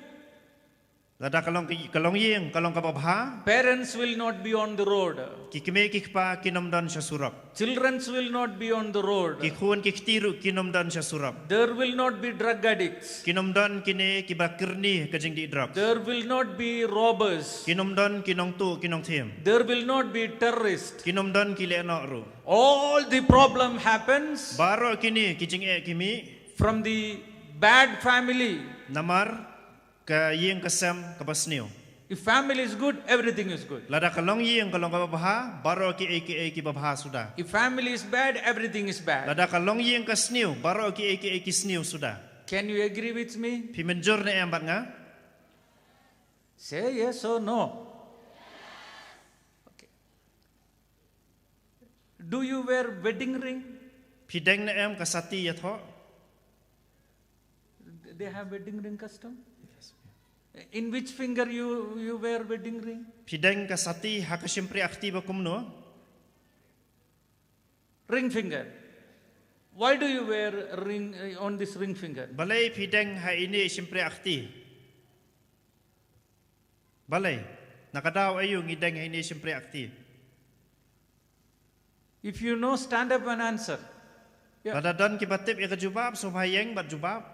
lada ka long ki, ka longïing ka long kaba bha, parents will not be on the road. Ki kmie ki kpa kin ym don sha surok. Children will not be on the road. Ki khun ki kti ruh kin ym don sha surok. There will not be drug addicts. Kin ym don kine kiba kyrni ka jingdih drok. There will not be robbers. Kin ym don ki nongtuh ki nongthiem. There will not be terrorists. Kin ym don ki lehnoh ruh. All the problem happens, baroh kine ki jingeh ki mih, from the bad family. Namar ka ïing ka sem kaba sniew. If family is good, everything is good. Lada ka longïing ka long kaba bha, baroh kiei kiei kiba bha suda. If family is bad, everything is bad. Lada ka longïing ka sniew, baroh kiei kiei ki sniew suda. Can you agree with me? Phi mynjur ne em bad nga? Say yes or no. Okay. Do you wear wedding ring? Phi deng ne em ka sati ïathoh? They have wedding ring custom? In which finger you, you wear wedding ring? Phi deng ka sati ha ka shympriahkti ba kumno? Ring finger. Why do you wear ring, uh, on this ring finger? Balei phi deng ha ine i shympriahkti? Balei? Na ka daw aïu ngi deng ha ine i shympriahkti? If you know, stand up and answer. Yeah. Lada don kiba tip ïa ka jubab, sngewbha ïeng bad jubab.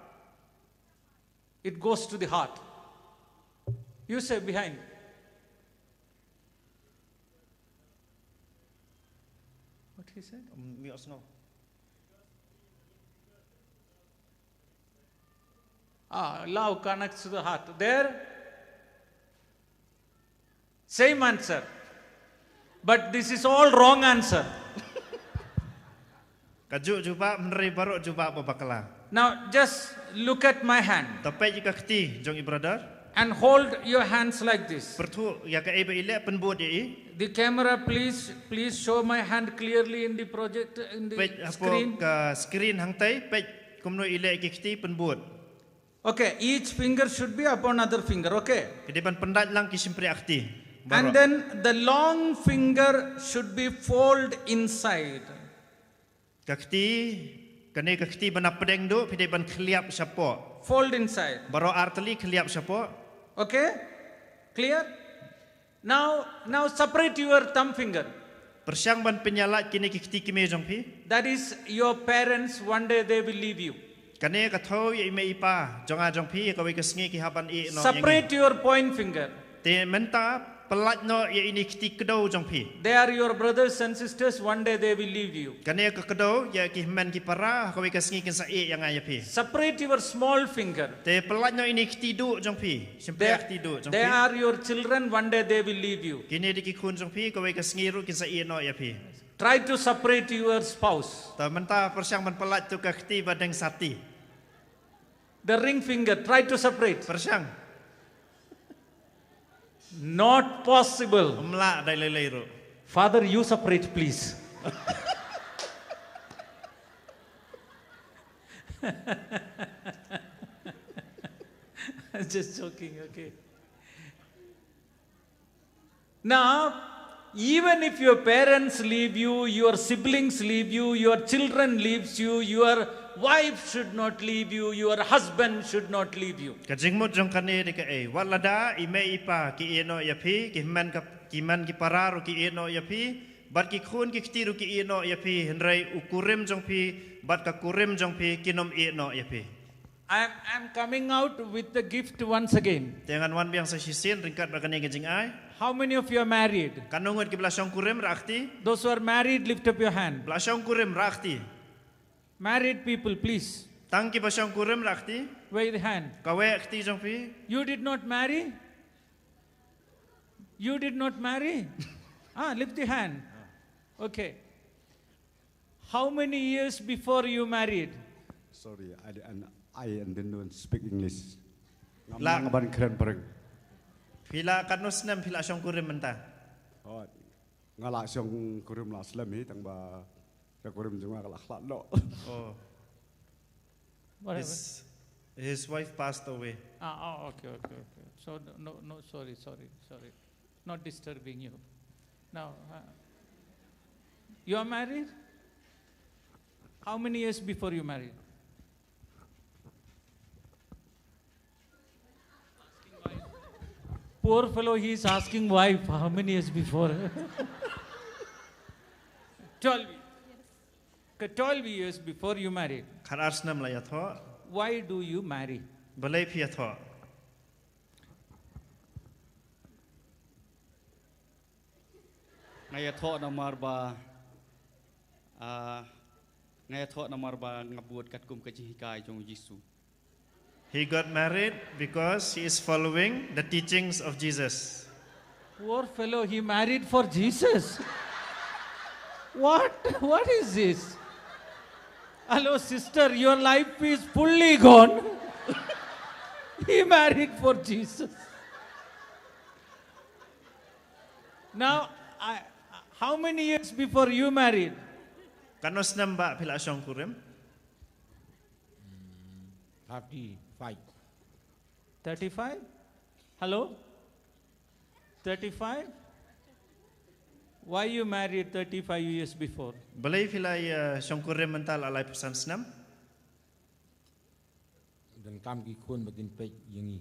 It goes to the heart. You say behind. What he said? Um, mi osngo. Ah, love connects to the heart. There, same answer. But this is all wrong answer. Ka juh jubab, hynrei baroh jubab ba bakla. Now, just look at my hand. To peit ïa ka kti jong i brother. And hold your hands like this. Pyrthuh ïa kaei ba i leh, pynbud ïa i. The camera, please, please show my hand clearly in the project, in the screen. Peit hapoh ka screen hangtei, peit kumno i leh ki kti, pynbud. Okay, each finger should be upon other finger, okay? Phi dei ban pyndait lang ki shympriahkti. And then the long finger should be fold inside. Ka kti, kane ka kti ba na pdeng duh, phi dei ban khylliap shapoh. Fold inside. Baroh ar tylli khylliap shapoh. Okay? Clear? Now, now separate your thumb finger. Pyrshang ban pynïalait kine ki kti kmie jong phi. That is your parents, one day they will leave you. Kane ka thew ïa i mei i pa jong nga jong phi, kawei ka sngi ki hap ban ïeh noh ïa ngi. Separate your point finger. Te mynta pyllait noh ïa ine i kti kdew jong phi. They are your brothers and sisters, one day they will leave you. Kane ka kdew ïa ki hynmen ki para, kawei ka sngi kin sa ïeh ïa nga ïa phi. Separate your small finger. Te pyllait noh ine i kti duh jong phi. Shympriahkti duh jong phi. They are your children, one day they will leave you. Kine dei ki khun jong phi, kawei ka sngi ruh kin sa ïeh noh ïa phi. Try to separate your spouse. Te mynta pyrshang ban pyllait to ka kti ba deng sati. The ring finger, try to separate. Pyrshang. Not possible. Ym lah da lei lei ruh. Father, you separate, please. Just joking, okay. Now, even if your parents leave you, your siblings leave you, your children leaves you, your wife should not leave you, your husband should not leave you. Ka jingmut jong kane dei kaei, wat lada i mei i pa ki ïehnoh ïa phi, ki hynmen ka, ki hynmen ki para ruh ki ïehnoh ïa phi, bad ki khun ki kti ruh ki ïehnoh ïa phi, hynrei u kurim jong phi bad ka kurim jong phi kin ym ïehnoh ïa phi. I am, I am coming out with the gift once again. Te ngan wan biang sa shisien ryngkat bad kane ka jingai. How many of you are married? Katno ngut kiba la shongkurim, rah kti. Those who are married, lift up your hand. Ba la shongkurim, rah kti. Married people, please. Tang kiba shongkurim, rah kti. Wave the hand. Kaweh kti jong phi. You did not marry? You did not marry? Ah, lift the hand. Okay. How many years before you married? Sorry, I, and I and didn't speak English. Ngam lah ban kren phareng. Phi la katno snem phi la shongkurim mynta? Oh, nga la shongkurim la slem hi, tang ba ka kurim jong nga ka la khlad noh. Oh. What happened? His, his wife passed away. Ah, oh, okay, okay, okay. So, no, no, sorry, sorry, sorry. Not disturbing you. Now, uh, you are married? How many years before you married? Poor fellow, he is asking wife, how many years before? Twelve years. Ka twelve years before you married. Khatar snem la ïathoh. Why do you marry? Balei phi ïathoh? Nga ïathoh namar ba, ah, nga ïathoh namar ba nga bud katkum ka jinghikai jong u Jisu. He got married because he is following the teachings of Jesus. Poor fellow, he married for Jesus. What? What is this? Hello, sister, your life is fully gone. He married for Jesus. Now, I, how many years before you married? Katno snem ba phi la shongkurim? Thirty-five. Thirty-five? Hello? Thirty-five? Why you married thirty-five years before? Balei phi la, eh, shongkurim mynta la laiphew san snem? Donkam ki khun ba kin peit ïa ngi.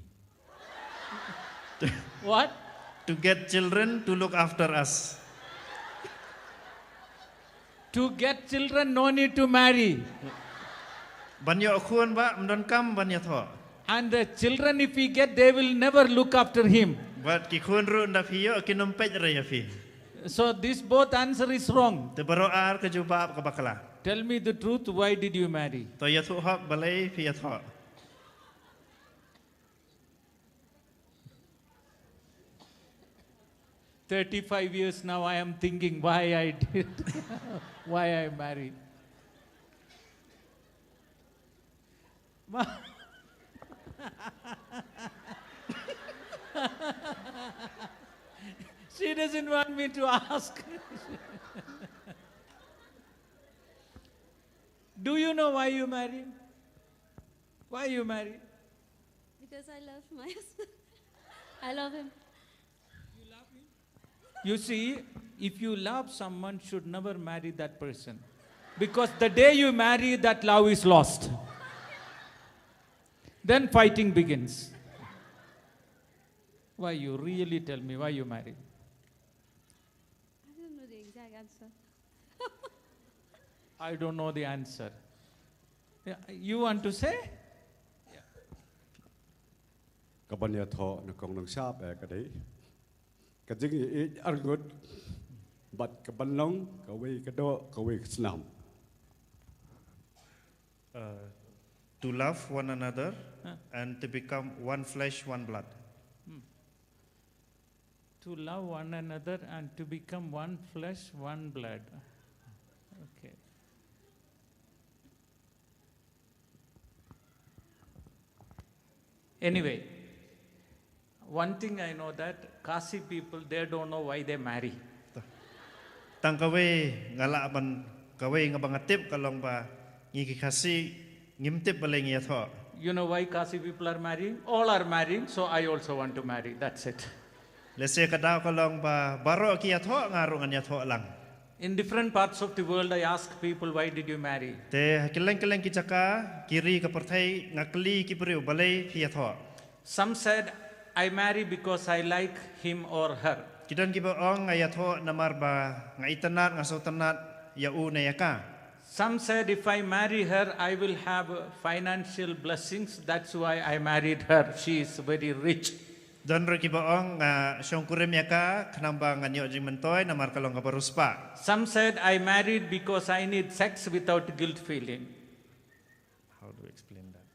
What? To get children to look after us. To get children, no need to marry. Ban ïoh khun ba ym donkam ban ïathoh. And the children, if he get, they will never look after him. Bad ki khun ruh ynda phi ïoh kin ym peit re ïa phi. So this both answer is wrong. Te baroh ar ka jubab ka bakla. Tell me the truth, why did you marry? To ïathuh hok balei phi ïathoh. Thirty-five years now, I am thinking why I did, why I married. Ma- She doesn't want me to ask. Do you know why you married? Why you married? Because I love my husband. I love him. You see, if you love someone, should never marry that person. Because the day you marry, that love is lost. Then fighting begins. Why you really tell me why you married? I don't know the exact answer. I don't know the answer. Yeah, you want to say? Ka ban ïathoh na kong nongshap eh ka dei ka jingïeit arngut bad ka ban long kawei ka doh kawei ka snam. Uh, to love one another and to become one flesh, one blood. To love one another and to become one flesh, one blood. Okay. Anyway, one thing I know that Khasi people, they don't know why they marry. Tang kawei nga lah ban, kawei nga ba nga tip ka long ba ngi ki Khasi ngim tip balei ngi ïathoh. You know why Khasi people are marrying? All are marrying, so I also want to marry. That's it. Lehse ka daw ka long ba baroh ki ïathoh, nga ruh ngan ïathoh lang. In different parts of the world, I ask people, "Why did you marry?" Te ha kylleng kylleng ki jaka, ki ri ka pyrthei, nga kylli ki briew, "Balei phi ïathoh?" Some said, "I marry because I like him or her." Ki don kiba ong, "Nga ïathoh namar ba nga itynnad, nga sngewtynnad ïa u ne ïa ka." Some said, "If I marry her, I will have financial blessings. That's why I married her. She is very rich." Don ruh kiba ong, "Nga shongkurim ïa ka khnang ba ngan ïoh jingmyntoi namar ka long kaba riewspah." Some said, "I married because I need sex without guilt feeling." How do you explain that?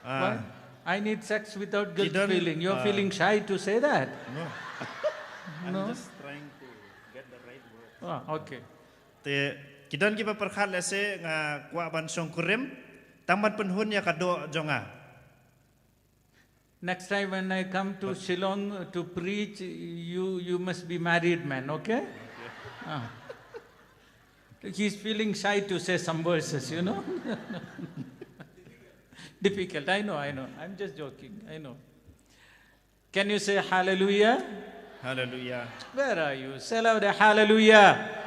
Ah. Why? I need sex without guilt feeling. You're feeling shy to say that. No. I'm just trying to get the right word. Ah, okay. Te ki don kiba pyrkhat lehse nga kwah ban shongkurim tang ban pynhun ïa ka doh jong nga. Next time when I come to Shillong to preach, you, you must be married man, okay? Ah. He's feeling shy to say some verses, you know. Difficult, I know, I know. I'm just joking, I know. Can you say hallelujah? Hallelujah. Where are you? Say louder, hallelujah.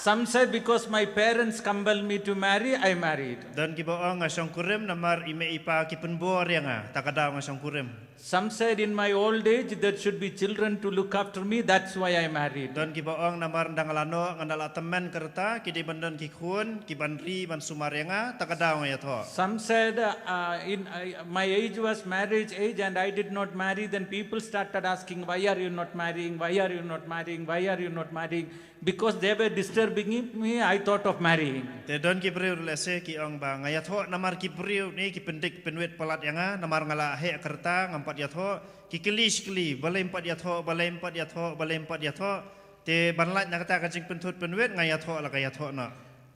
Some say, "Because my parents compel me to marry, I married." Don kiba ong, "Nga shongkurim namar i mei i pa ki pynbor ïa nga, ta ka daw nga shongkurim." Some said, "In my old age, there should be children to look after me, that's why I married." Don kiba ong, "Namar ynda nga la noh, nga la tymmen ka rta, ki dei ban don ki khun ki ban ri ban sumar ïa nga, ta ka daw nga ïathoh." Some said, uh, in, I, "My age was marriage age and I did not marry. Then people started asking, 'Why are you not marrying? Why are you not marrying? Why are you not marrying?' Because they were disturbing me, I thought of marrying." Te don ki briew lehse ki ong ba, "Nga ïathoh namar ki briew ne ki pyndik pynwit palat ïa nga, namar nga la heh ka rta, ngam pat ïathoh. Ki kylli shi kylli, balei ym pat ïathoh, balei ym pat ïathoh, balei ym pat ïathoh. Te ban lait na kata ka jingpynthut pynwit, nga ïathoh la ka ïathoh noh."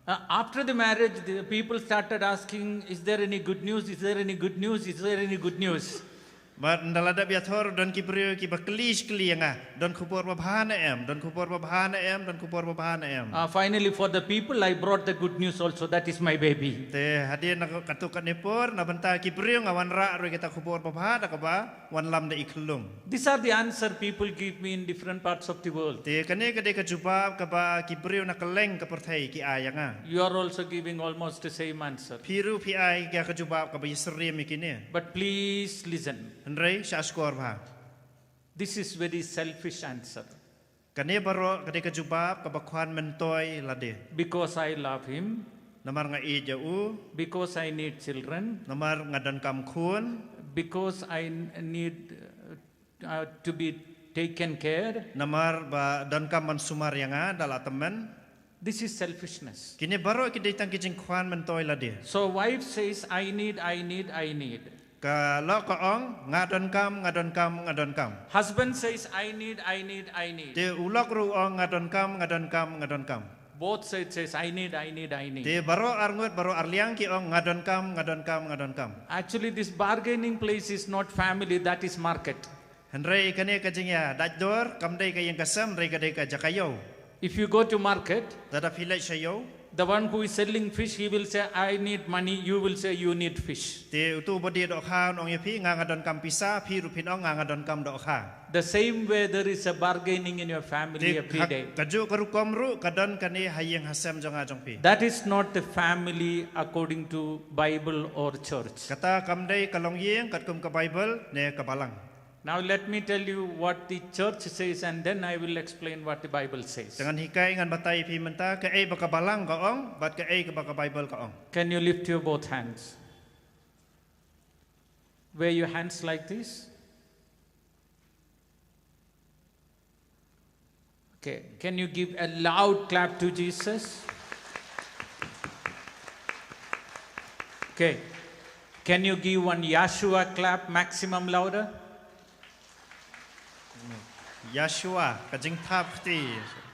Uh, after the marriage, the people started asking, "Is there any good news? Is there any good news? Is there any good news?" Bad ynda la dep ïathoh ruh don ki briew kiba kylli shi kylli ïa nga, "Don khubor babha ne em, don khubor babha ne em, don khubor babha ne em." Uh, finally, for the people, I brought the good news also. That is my baby. Te hadien na katto katne por, na bynta ki briew nga wanrah ruh ïa kata khubor babha da kaba wanlam da i khyllung. These are the answer people give me in different parts of the world. Te kane ka dei ka jubab kaba ki briew na kylleng ka pyrthei ki ai ïa nga. You are also giving almost the same answer. Phi ruh phi ai ka jubab kaba ïasyriem ïa kine. But please listen. Hynrei sngap shkor bha. This is very selfish answer. Kane baroh ka dei ka jubab kaba khwan myntoi lade. Because I love him. Namar nga ïeit ïa u. Because I need children. Namar nga donkam khun. Because I n-, need, uh, uh, to be taken care. Namar ba donkam ban sumar ïa nga ynda la tymmen. This is selfishness. Kine baroh ki dei tang ki jingkhwan myntoi lade. So wife says, "I need, I need, I need." Ka lok ka ong, "Nga donkam, nga donkam, nga donkam." Husband says, "I need, I need, I need." Te u lok ruh u ong, "Nga donkam, nga donkam, nga donkam." Both side says, "I need, I need, I need." Te baroh arngut, baroh arliang ki ong, "Nga donkam, nga donkam, nga donkam." Actually, this bargaining place is not family, that is market. Hynrei kane ka jingïadait dor kam dei ka ïing ka sem, hynrei ka dei ka jaka ïew. If you go to market, lada phi leit sha ïew, the one who is selling fish, he will say, "I need money," you will say, "You need fish." Te utu uba die dohkha un ong ïa phi, "Nga nga donkam pisa," phi ruh phin ong, "Nga nga donkam dohkha." The same way there is a bargaining in your family every day. Te ha kajuh ka rukom ruh ka don kane ha ïing ha sem jong nga jong phi. That is not the family according to Bible or church. Kata kam dei ka longïing katkum ka Baibl ne ka balang. Now let me tell you what the church says, and then I will explain what the Bible says. Te ngan hikai, ngan batai ïa phi mynta kaei ba ka balang ka ong bad kaei kaba ka Baibl ka ong. Can you lift your both hands? Wave your hands like this. Okay, can you give a loud clap to Jesus? Okay, can you give one Yahshua clap, maximum louder? Yahshua, ka jingthap kti.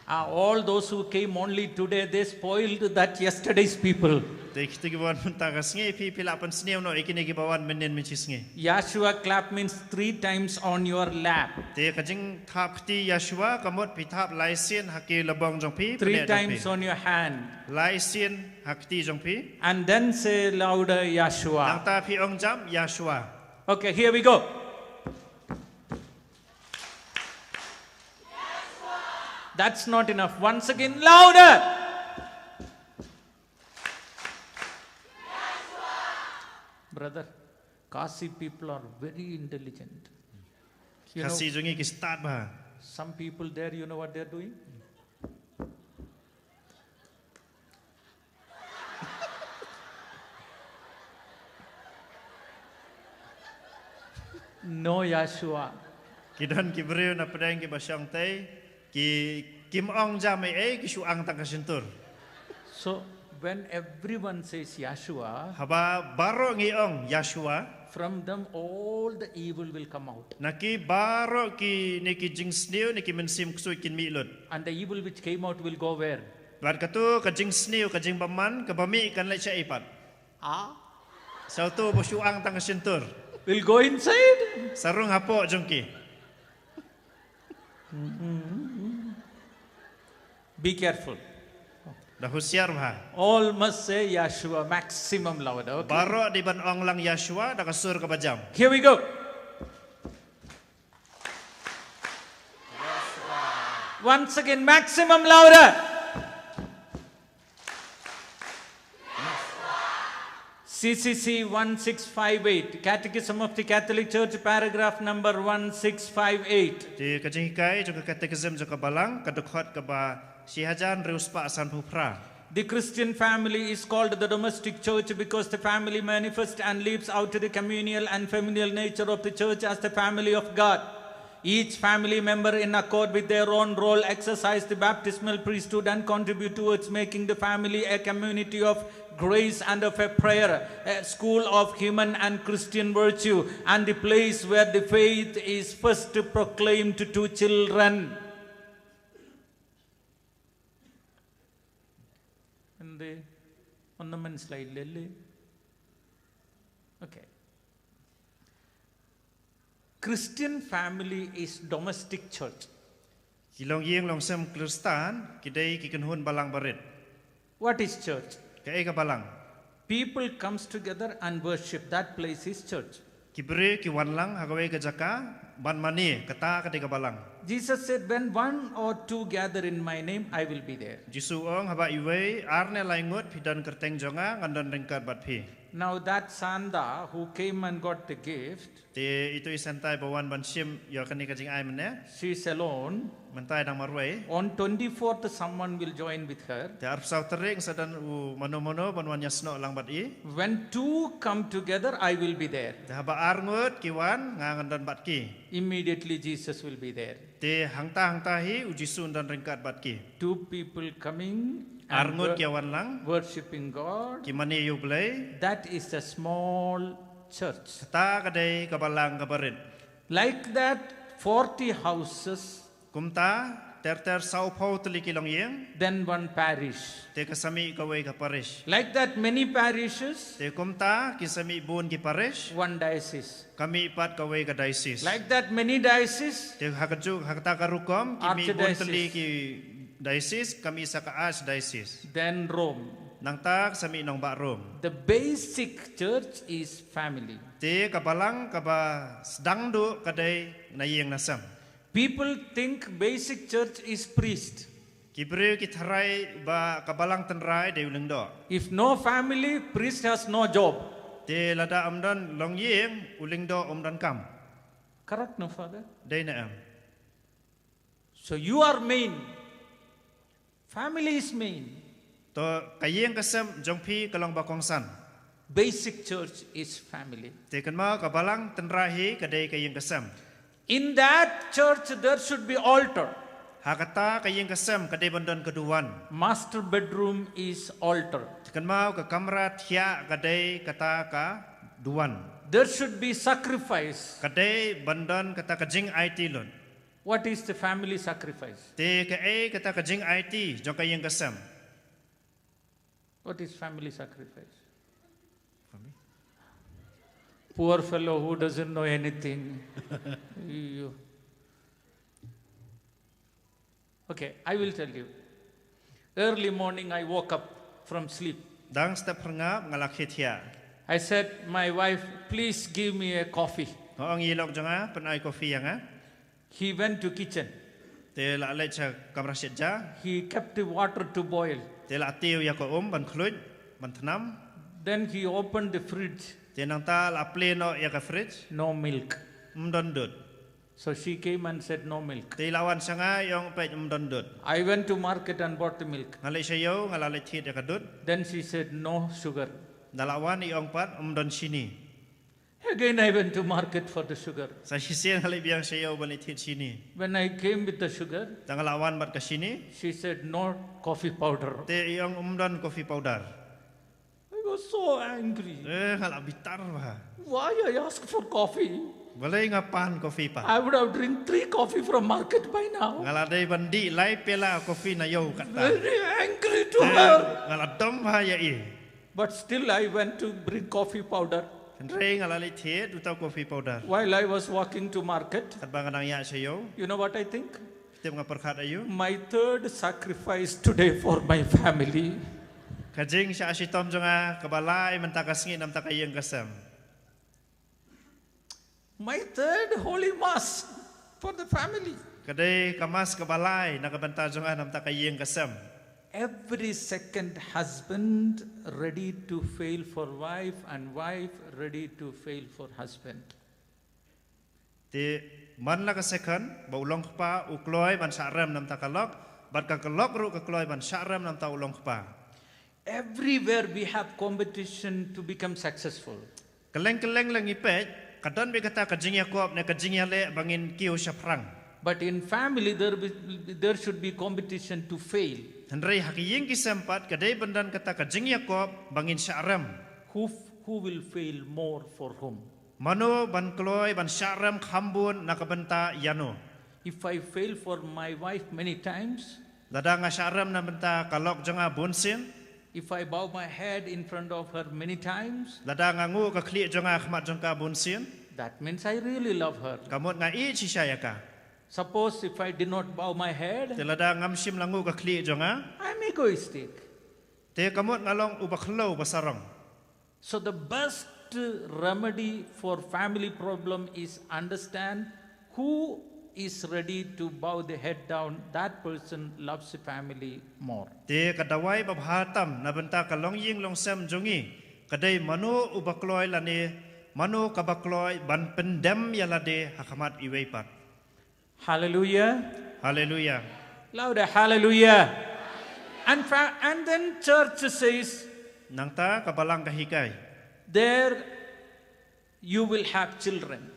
Ah, all those who came only today, they spoiled that yesterday's people. Te kito kiba wan mynta ka sngi phi, phi la pynsniew noh ïa kine kiba wan mynnin mynshisngi. Yahshua clap means three times on your lap. Te ka jingthap kti Yahshua ka mut phi thap lai sien ha ki lynti jong phi, three times on your hand. Lai sien ha kti jong phi. And then say louder, Yahshua. Nangta phi ong jam, Yahshua. Okay, here we go. That's not enough. Once again, louder. Brother, Khasi people are very intelligent. You know, Khasi jong ngi ki stad bha. Some people there, you know what they're doing? No Yahshua. Ki don ki briew na pdeng kiba shong tei, ki, kim ong jam ei ei, ki shu ang tang ka shyntur. So when everyone says Yahshua, haba baroh ngi ong Yahshua, from them all the evil will come out. Na ki baroh kine ki jingsniew, ne ki mynsiem ksuid kin mih lut. And the evil which came out will go where? Bad kato ka jingsniew, ka jingbymman kaba mih kan leit shaei pat? Ah? Sa uto ba shu ang tang ka shyntur. Will go inside. Sa rung hapoh jong ki. Be careful. Da husiar bha. All must say Yahshua maximum louder. Okay? Baroh dei ban ong lang Yahshua da ka sur kaba jam. Here we go. Once again, maximum louder. C C C one six five eight, Catechism of the Catholic Church, paragraph number one six five eight. Te ka jinghikai jong ka Catechism jong ka Balang, ka dkhot kaba shi hajar hynriew spah sanphew phra. The Christian family is called the domestic church because the family manifests and lives out the communal and familial nature of the church as the family of God. Each family member, in accord with their own role, exercise the baptismal priesthood and contribute towards making the family a community of grace and of a prayer, a school of human and Christian virtue, and the place where the faith is first proclaimed to children. And the ornaments like lily. Okay. Christian family is domestic church. Ki longïing longsem Khristan ki dei ki kynhun balang barit. What is church? Kaei ka balang? People comes together and worship. That place is church. Ki briew ki wan lang ha kawei ka jaka ban mane, kata ka dei ka balang. Jesus said, "When one or two gather in my name, I will be there." Jisu ong, haba iwei ar ne lai ngut phi don kyrteng jong nga, ngan don ryngkat bad phi. Now that Sanda who came and got the gift, te ito i Santa iba wan ban shim ïa kane ka jingai mynne, she is alone. Mynta i dang marwei. On twenty-fourth, someone will join with her. Te arphew tyrek sa don u mano mano ban wan ïasnoh lang bad i. When two come together, I will be there. Te haba ar ngut ki wan, nga ngan don bad ki. Immediately Jesus will be there. Te hangta hangta hi u Jisu un don ryngkat bad ki. Two people coming and ar ngut wor-, ki wan lang, worshipping God. Ki mane ïa u Blei. That is a small church. Kata ka dei ka balang ka barit. Like that, forty houses. Kumta ter ter sawphew tylli ki longïing. Then one parish. Te ka sa mih kawei ka parish. Like that, many parishes. Te kumta ki sa mih bun ki parish. One diocese. Ka mih pat kawei ka diocese. Like that, many diocese. Te ha ka juk, ha kata ka rukom, ki mih bun tylli ki diocese, ka mih sa ka archdiocese. Then Rome. Nangta sa mih nongbah Rome. The basic church is family. Te ka balang kaba sdang duh ka dei na ïing na sem. People think basic church is priest. Ki briew ki tharai ba ka balang tynrai dei u lyngdoh. If no family, priest has no job. Te lada ym don longïing, u lyngdoh um don kam. Correct, no, Father? Dei ne em? So you are main. Family is main. To ka ïing ka sem jong phi ka long ba kongsan. Basic church is family. Te kynmaw ka balang tynrai hi ka dei ka ïing ka sem. In that church, there should be altar. Ha kata ka ïing ka sem ka dei ban don ka duwan. Master bedroom is altar. Te kynmaw ka kamra thiah ka dei kata ka duwan. There should be sacrifice. Ka dei ban don kata ka jingaiti lut. What is the family sacrifice? Te kaei kata ka jingaiti jong ka ïing ka sem? What is family sacrifice? Poor fellow who doesn't know anything. You- Okay, I will tell you. Early morning, I woke up from sleep. Dang step phyrngap nga la khie thiah. I said, "My wife, please give me a coffee." Nga ong ïa i lok jong nga, pynai coffee ïa nga. He went to kitchen. Te la leit sha kamra shet ja. He kept the water to boil. Te la tiew ïa ka um ban khluit, ban thnam. Then he opened the fridge. Te nangta la plie noh ïa ka fridge. No milk. Ym don dud. So she came and said, "No milk." Te i la wan sha nga, i ong, "Peit, ym don dud." I went to market and bought the milk. Nga leit sha ïew, nga la leit thied ïa ka dud. Then she said, "No sugar." Da la wan, i ong pat, "Ym don shini." Again, I went to market for the sugar. Sa shisien nga leit biang sha ïew ban leit thied shini. When I came with the sugar, da nga la wan bad ka shini, she said, "No coffee powder." Te i ong, "Ym don coffee powder." I was so angry. Eh, nga la bitar bha. Why I ask for coffee? Balei nga pan coffee pat? I would have drink three coffee from market by now. Nga la dei ban dih lai pyala coffee na ïew katta. Very angry to her. Nga la dom bha ïa i. But still I went to bring coffee powder. Hynrei nga la leit thied uta u coffee powder. While I was walking to market, katba nga dang ïaid sha ïew, you know what I think? Tip nga pyrkhat aïu? My third sacrifice today for my family. Ka jingshah shitom jong nga kaba lai mynta ka sngi namar ka ïing ka sem. My third holy mass for the family. Ka dei ka mass kaba lai na ka bynta jong nga namar ka ïing ka sem. Every second, husband ready to fail for wife and wife ready to fail for husband. Te man la ka second ba u longkpa u kloi ban shah rem namar ka lok, bad ka lok ruh ka kloi ban shah rem namar u longkpa. Everywhere we have competition to become successful. Kylleng kylleng lyngngoh peit, ka don beit kata ka jingïakob ne ka jingïaleh ba ngin kiew shaphrang. But in family, there, be, there should be competition to fail. Hynrei ha ki ïing ki sem pat, ka dei ban don kata ka jingïakob ba ngin shah rem. Who, who will fail more for whom? Mano ban kloi ban shah rem kham bun na ka bynta ïano? If I fail for my wife many times, lada nga shah rem na bynta ka lok jong nga bun sien, if I bow my head in front of her many times, lada nga nguh ka khlieh jong nga ha khmat jong ka bun sien, that means I really love her. Ka mut nga ïeit shisha ïa ka. Suppose if I did not bow my head, te lada ngam shym la nguh ka khlieh jong nga, I'm egoistic. Te ka mut nga long uba khloo, uba sarong. So the best remedy for family problem is understand who is ready to bow the head down, that person loves the family more. Te ka dawai ba bha tam na bynta ka longïing longsem jong ngi ka dei mano uba kloi lane mano kaba kloi ban pyndem ïa lade ha khmat iwei pat. Hallelujah. Hallelujah. Louder, hallelujah. And, fa- and then church says, nangta ka balang ka hikai, there you will have children.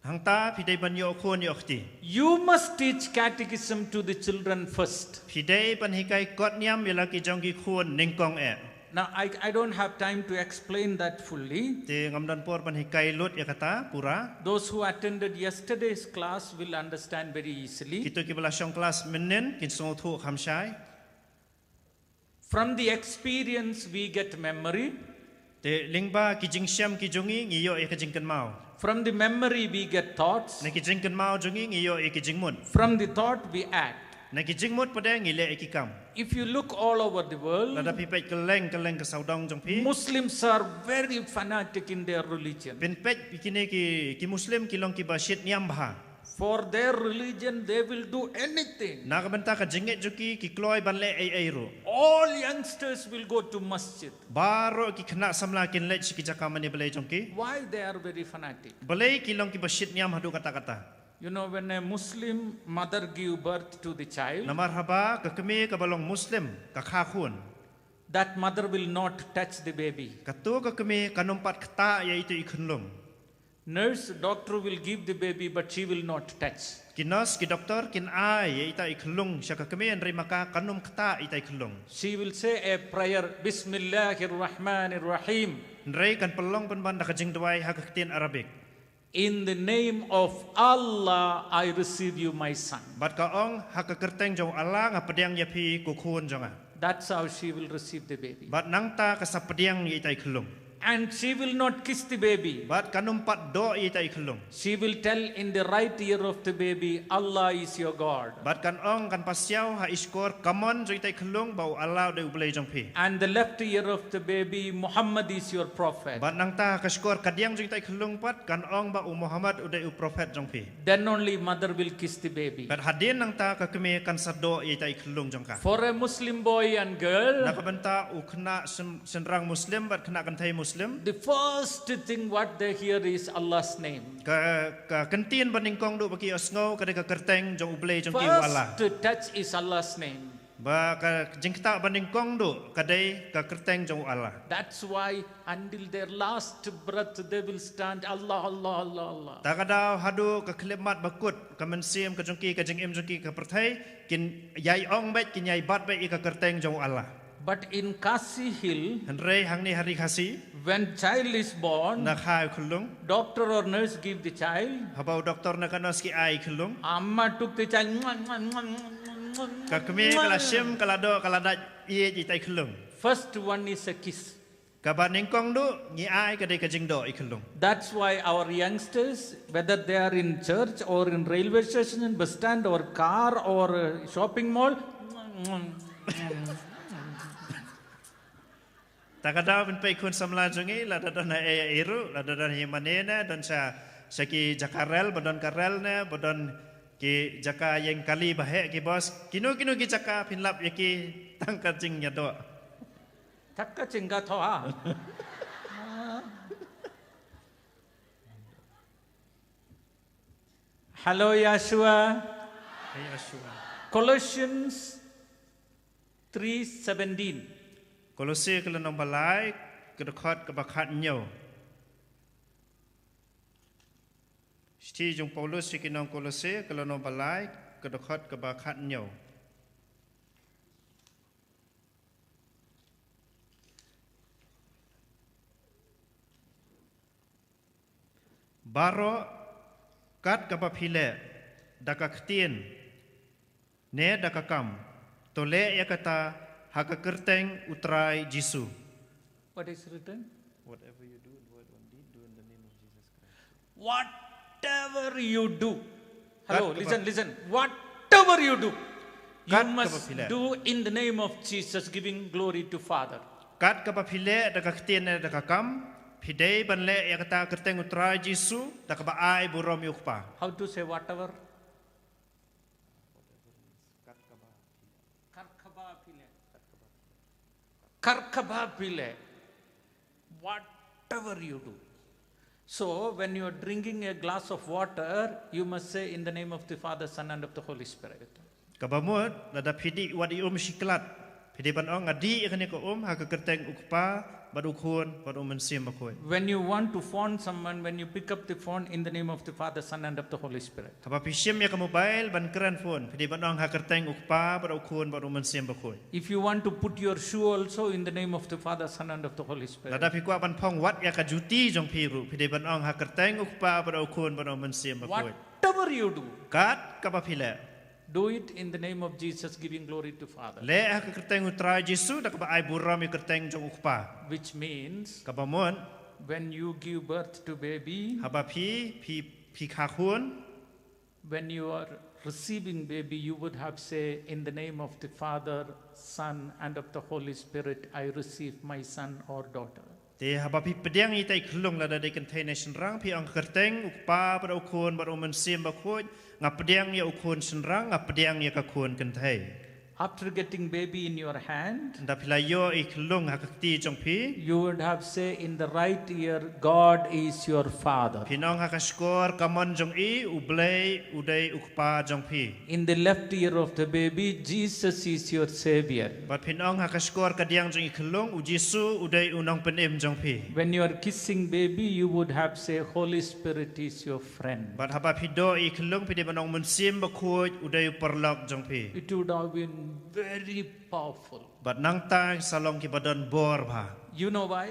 Hangta phi dei ban ïoh khun ïoh kti. You must teach catechism to the children first. Phi dei ban hikai kot niam ïa la ki jong ki khun nyngkong eh. Now, I, I don't have time to explain that fully. Te ngam don por ban hikai lut ïa kata pura. Those who attended yesterday's class will understand very easily. Kito kiba la shong klas mynnin kin sngewthuh kham shai. From the experience we get memory. Te lyngba ki jingshem ki jong ngi ngi ïoh ïa ka jingkynmaw. From the memory we get thoughts. Na ki jingkynmaw jong ngi ngi ïoh ïa ki jingmut. From the thought we act. Na ki jingmut pat ngi leh ïa ki kam. If you look all over the world, lada phi peit kylleng kylleng ka sawdong jong phi, Muslims are very fanatic in their religion. Phin peit kine ki, ki Muslim ki long kiba shit niam bha. For their religion, they will do anything. Na ka bynta ka jingngeit jong ki, ki kloi ban leh ei ei ruh. All youngsters will go to masjid. Baroh ki khynnah samla kin leit sha ki jaka mane Blei jong ki. Why they are very fanatic? Balei ki long kiba shit niam haduh katta katta? You know, when a Muslim mother give birth to the child, namar haba ka kmie kaba long Muslim ka kha khun, that mother will not touch the baby. Kato ka kmie kan ym pat ktah ïa ito i khunlung. Nurse, doctor will give the baby, but she will not touch. Ki nurse, ki doktor kin ai ïa ita i khunlung sha ka kmie, hynrei ma ka kan ym ktah ita i khunlung. She will say a prayer, Bismillahir Rahmanir Rahim. Hynrei kan pynlong pynban da ka jingduwai ha ka ktien Arabic. In the name of Allah, I receive you, my son. Bad ka ong, ha ka kyrteng jong u Allah nga pdiang ïa phi ko khun jong nga. That's how she will receive the baby. Bad nangta ka sa pdiang ïa ita i khyllung. And she will not kiss the baby. Bad kan ym pat doh ïa ita i khyllung. She will tell in the right ear of the baby, Allah is your God. Bad kan ong, kan pasiaw ha i shkor kamon jong ita i khyllung ba u Allah u dei u Blei jong phi. And the left ear of the baby, Muhammad is your prophet. Bad nangta ha ka shkor kadiang jong ita i khyllung pat kan ong ba u Muhammad u dei u prophet jong phi. Then only mother will kiss the baby. Bad hadien nangta ka kmie kan sa doh ïa ita i khyllung jong ka. For a Muslim boy and girl, Na ka bynta u khynnah shyn-, shynrang Muslim bad khynnah kynthei Muslim, the first thing what they hear is Allah's name. Ka, ka kyntien ba nyngkong duh ba ki ïohsngew ka dei ka kyrteng jong u Blei jong ki, u Allah. First touch is Allah's name. Ba ka jingktah ba nyngkong duh ka dei ka kyrteng jong u Allah. That's why until their last breath they will stand, Allah, Allah, Allah, Allah. Ta ka daw haduh ka khyllipmat ba kut, ka mynsiem ka jong ki, ka jingim jong ki ka pyrthei, kin ïai ong beit, kin ïai bat beit ïa ka kyrteng jong u Allah. But in Khasi Hill, Hynrei hangne ha Ri Khasi, when child is born, na kha u khyllung, doctor or nurse give the child. Haba u doktor na ka nurse ki ai khyllung, Amma took the child. Mwah, mwah, mwah, mwah, mwah, mwah, ka kmie ka la mwah. Shim, ka la doh, ka la dait ïa ita i khyllung. First one is a kiss. Kaba nyngkong duh ngi ai ka dei ka jingdoh i khyllung. That's why our youngsters, whether they are in church or in railway station, in bus stand or car or uh, shopping mall, Ta ka daw ban peit khun samla jong ngi, lada don ha ei ei ruh, lada don ha mane ne, don sha, sha ki jaka rel, ba don ka rel ne, ba don ki jaka ïeng kali ba heh ki bos, kino kino ki jaka phin lap ïa ki tang ka jingïadoh. Takka chingga thoa. Hello, Yahshua. Hey, Yahshua. Colossians three seventeen. Kolose ka lynnong ba lai, ka dkhot kaba khathynñiew. Shithi jong Paulus sha ki nong Kolose, ka lynnong ba lai, ka dkhot kaba khathynñiew. Baroh kat kaba phi leh, da ka ktien, ne da ka kam, to leh ïa kata ha ka kyrteng u Trai Jisu. What is written? Whatever you do in word or deed, do in the name of Jesus Christ. Whatever you do. Hello, Kat kaba- listen, listen. Whatever you do, you Kat kaba must phi leh. Do in the name of Jesus, giving glory to Father. Kat kaba phi leh da ka ktien ne da ka kam, phi dei ban leh ïa kata ha ka kyrteng u Trai Jisu, da kaba ai burom ïa u Kpa. How to say whatever? Kat kaba phi leh. Kat kaba phi leh. Whatever you do. So, when you are drinking a glass of water, you must say, "In the name of the Father, Son, and of the Holy Spirit." Kaba mut, lada phi dih wat i um shi klat, phi dei ban ong, nga dih ïa kane ka um ha ka kyrteng u Kpa, bad u Khun, bad u Mynsiem Bakhuid. When you want to phone someone, when you pick up the phone, "In the name of the Father, Son, and of the Holy Spirit." Haba phi shim ïa ka mobile ban kren phone, phi dei ban ong ha ka kyrteng u Kpa, bad u Khun, bad u Mynsiem Bakhuid. If you want to put your shoe also, "In the name of the Father, Son, and of the Holy Spirit." Lada phi kwah ban phong wat ïa ka juti jong phi ruh, phi dei ban ong ha ka kyrteng u Kpa, bad u Khun, bad u Mynsiem Bakhuid. Whatever you do, Kat kaba phi leh, do it in the name of Jesus, giving glory to Father. Leh ha ka kyrteng u Trai Jisu, da kaba ai burom ïa ka kyrteng jong u Kpa. Which means, Kaba mut, when you give birth to baby, haba phi, phi, phi kha khun, when you are receiving baby, you would have say, "In the name of the Father, Son, and of the Holy Spirit, I receive my son or daughter." Te haba phi pdiang ïa ita i khyllung, lada dei kynthei ne shynrang, phi ong ha ka kyrteng u Kpa, bad u Khun, bad u Mynsiem Bakhuid, nga pdiang ïa u khun shynrang, nga pdiang ïa ka khun kynthei. After getting baby in your hand, ynda phi la ïoh i khyllung ha ka kti jong phi, you would have say in the right ear, "God is your Father." Phin ong ha ka shkor kamon jong i, U Blei u dei u Kpa jong phi. In the left ear of the baby, "Jesus is your Savior." Bad phin ong ha ka shkor kadiang jong i khyllung, U Jisu u dei u Nongpynim jong phi. When you are kissing baby, you would have say, "Holy Spirit is your friend." Bad haba phi doh i khyllung, phi dei ban ong, Mynsiem Bakhuid u dei u paralok jong phi. It would have been very powerful. Bad nangta sa long kiba don bor bha. You know why?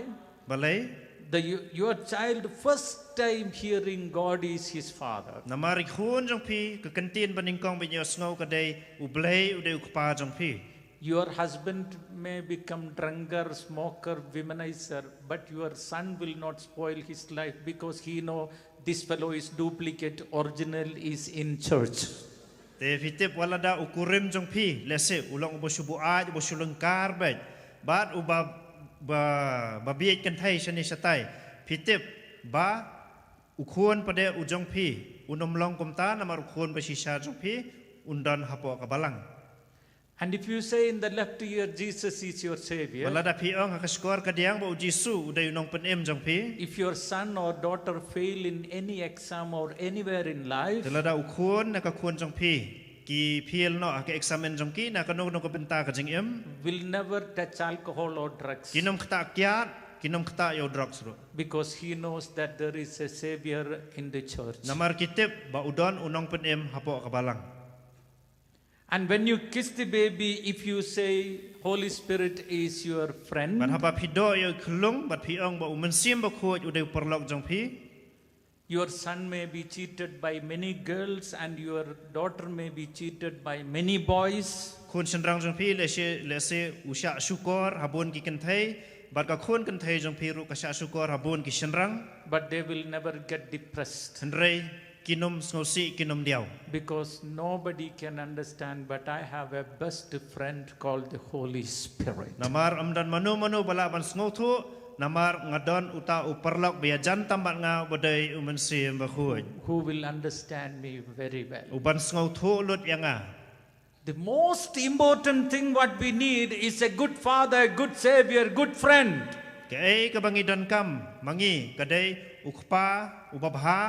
Balei? The, your child first time hearing God is his father. Namar i khun jong phi ka kyntien ba nyngkong ba in ïohsngew ka dei U Blei u dei u kpa jong phi. Your husband may become drunkard, smoker, womanizer, but your son will not spoil his life because he know this fellow is duplicate, original is in church. Te phi tip wat lada u kurim jong phi lehse u long uba shu buaid, uba shu lyngkar beit, bad uba ba ba bieit kynthei shane shatai, phi tip ba u khun pat de u jong phi un ym long kumta, namar u khun ba shisha jong phi un don hapoh ka balang. And if you say in the left ear, Jesus is your savior, Ba lada phi ong ha ka shkor kadiang ba u Jisu u dei u nongpynim jong phi. If your son or daughter fail in any exam or anywhere in life, Te lada u khun ne ka khun jong phi ki fail noh ha ka eksamen jong ki na kano kano ka bynta ka jingim, will never touch alcohol or drugs. Kin ym ktah kiad, kin ym ktah ïa u drugs ruh. Because he knows that there is a savior in the church. Namar ki tip ba u don u nongpynim hapoh ka balang. And when you kiss the baby, if you say, Holy Spirit is your friend, Bad haba phi doh ïa u khyllung bad phi ong ba u Mynsiem Bakhuid u dei u paralok jong phi. Your son may be cheated by many girls and your daughter may be cheated by many boys. Khun shynrang jong phi lehse lehse u shah shukor ha bun ki kynthei, bad ka khun kynthei jong phi ruh ka shah shukor ha bun ki shynrang. But they will never get depressed. Hynrei kin ym sngewsih, kin ym diaw. Because nobody can understand, but I have a best friend called the Holy Spirit. Namar ym don mano mano ba lah ban sngewthuh, namar nga don uta u paralok ba ïajan tam bad nga uba dei u Mynsiem Bakhuid. Who will understand me very well. Uban sngewthuh lut ïa nga. The most important thing what we need is a good father, a good savior, good friend. Kaei kaba ngi donkam ma ngi ka dei u kpa uba bha,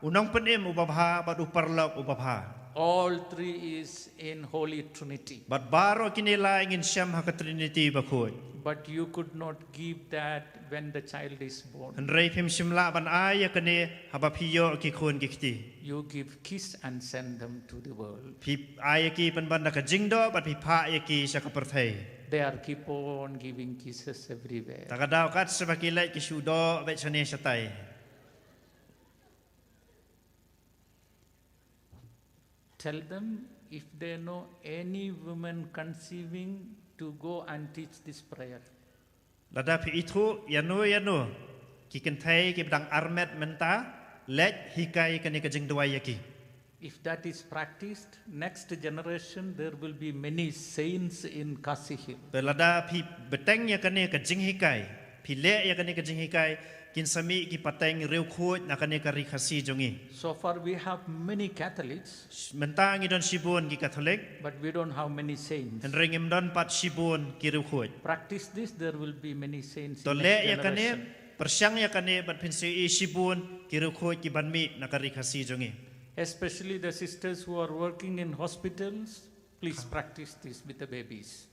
u nongpynim uba bha, bad u paralok uba bha. All three is in Holy Trinity. Bad baroh kine lai ngin shem ha ka Trinity Bakhuid. But you could not give that when the child is born. Hynrei phim shym lah ban ai ïa kane haba phi ïoh ki khun ki kti. You give kiss and send them to the world. Phi ai ïa ki pynban da ka jingdoh bad phi phah ïa ki sha ka pyrthei. They are keep on giving kisses everywhere. Ta ka daw kat shaba ki leit ki shu doh beit shane shatai. Tell them if they know any woman conceiving to go and teach this prayer. Lada phi ithuh ïano ïano ki kynthei kiba dang armet mynta, leit hikai kane ka jingduwai ïa ki. If that is practiced, next generation there will be many saints in Khasi Hills. Te lada phi bteng ïa kane ka jinghikai, phi leh ïa kane ka jinghikai, kin sa mih ki pateng riewkhuid na kane ka ri Khasi jong ngi. So far we have many Catholics, Mynta ngi don shibun ki Katholik, but we don't have many saints. Hynrei ngim don pat shibun ki riewkhuid. Practice this, there will be many saints. To leh ïa kane, pyrshang ïa kane, bad phin sa ïohi shibun ki riewkhuid kiban mih na ka ri Khasi jong ngi. Especially the sisters who are working in hospitals, please practice this with the babies.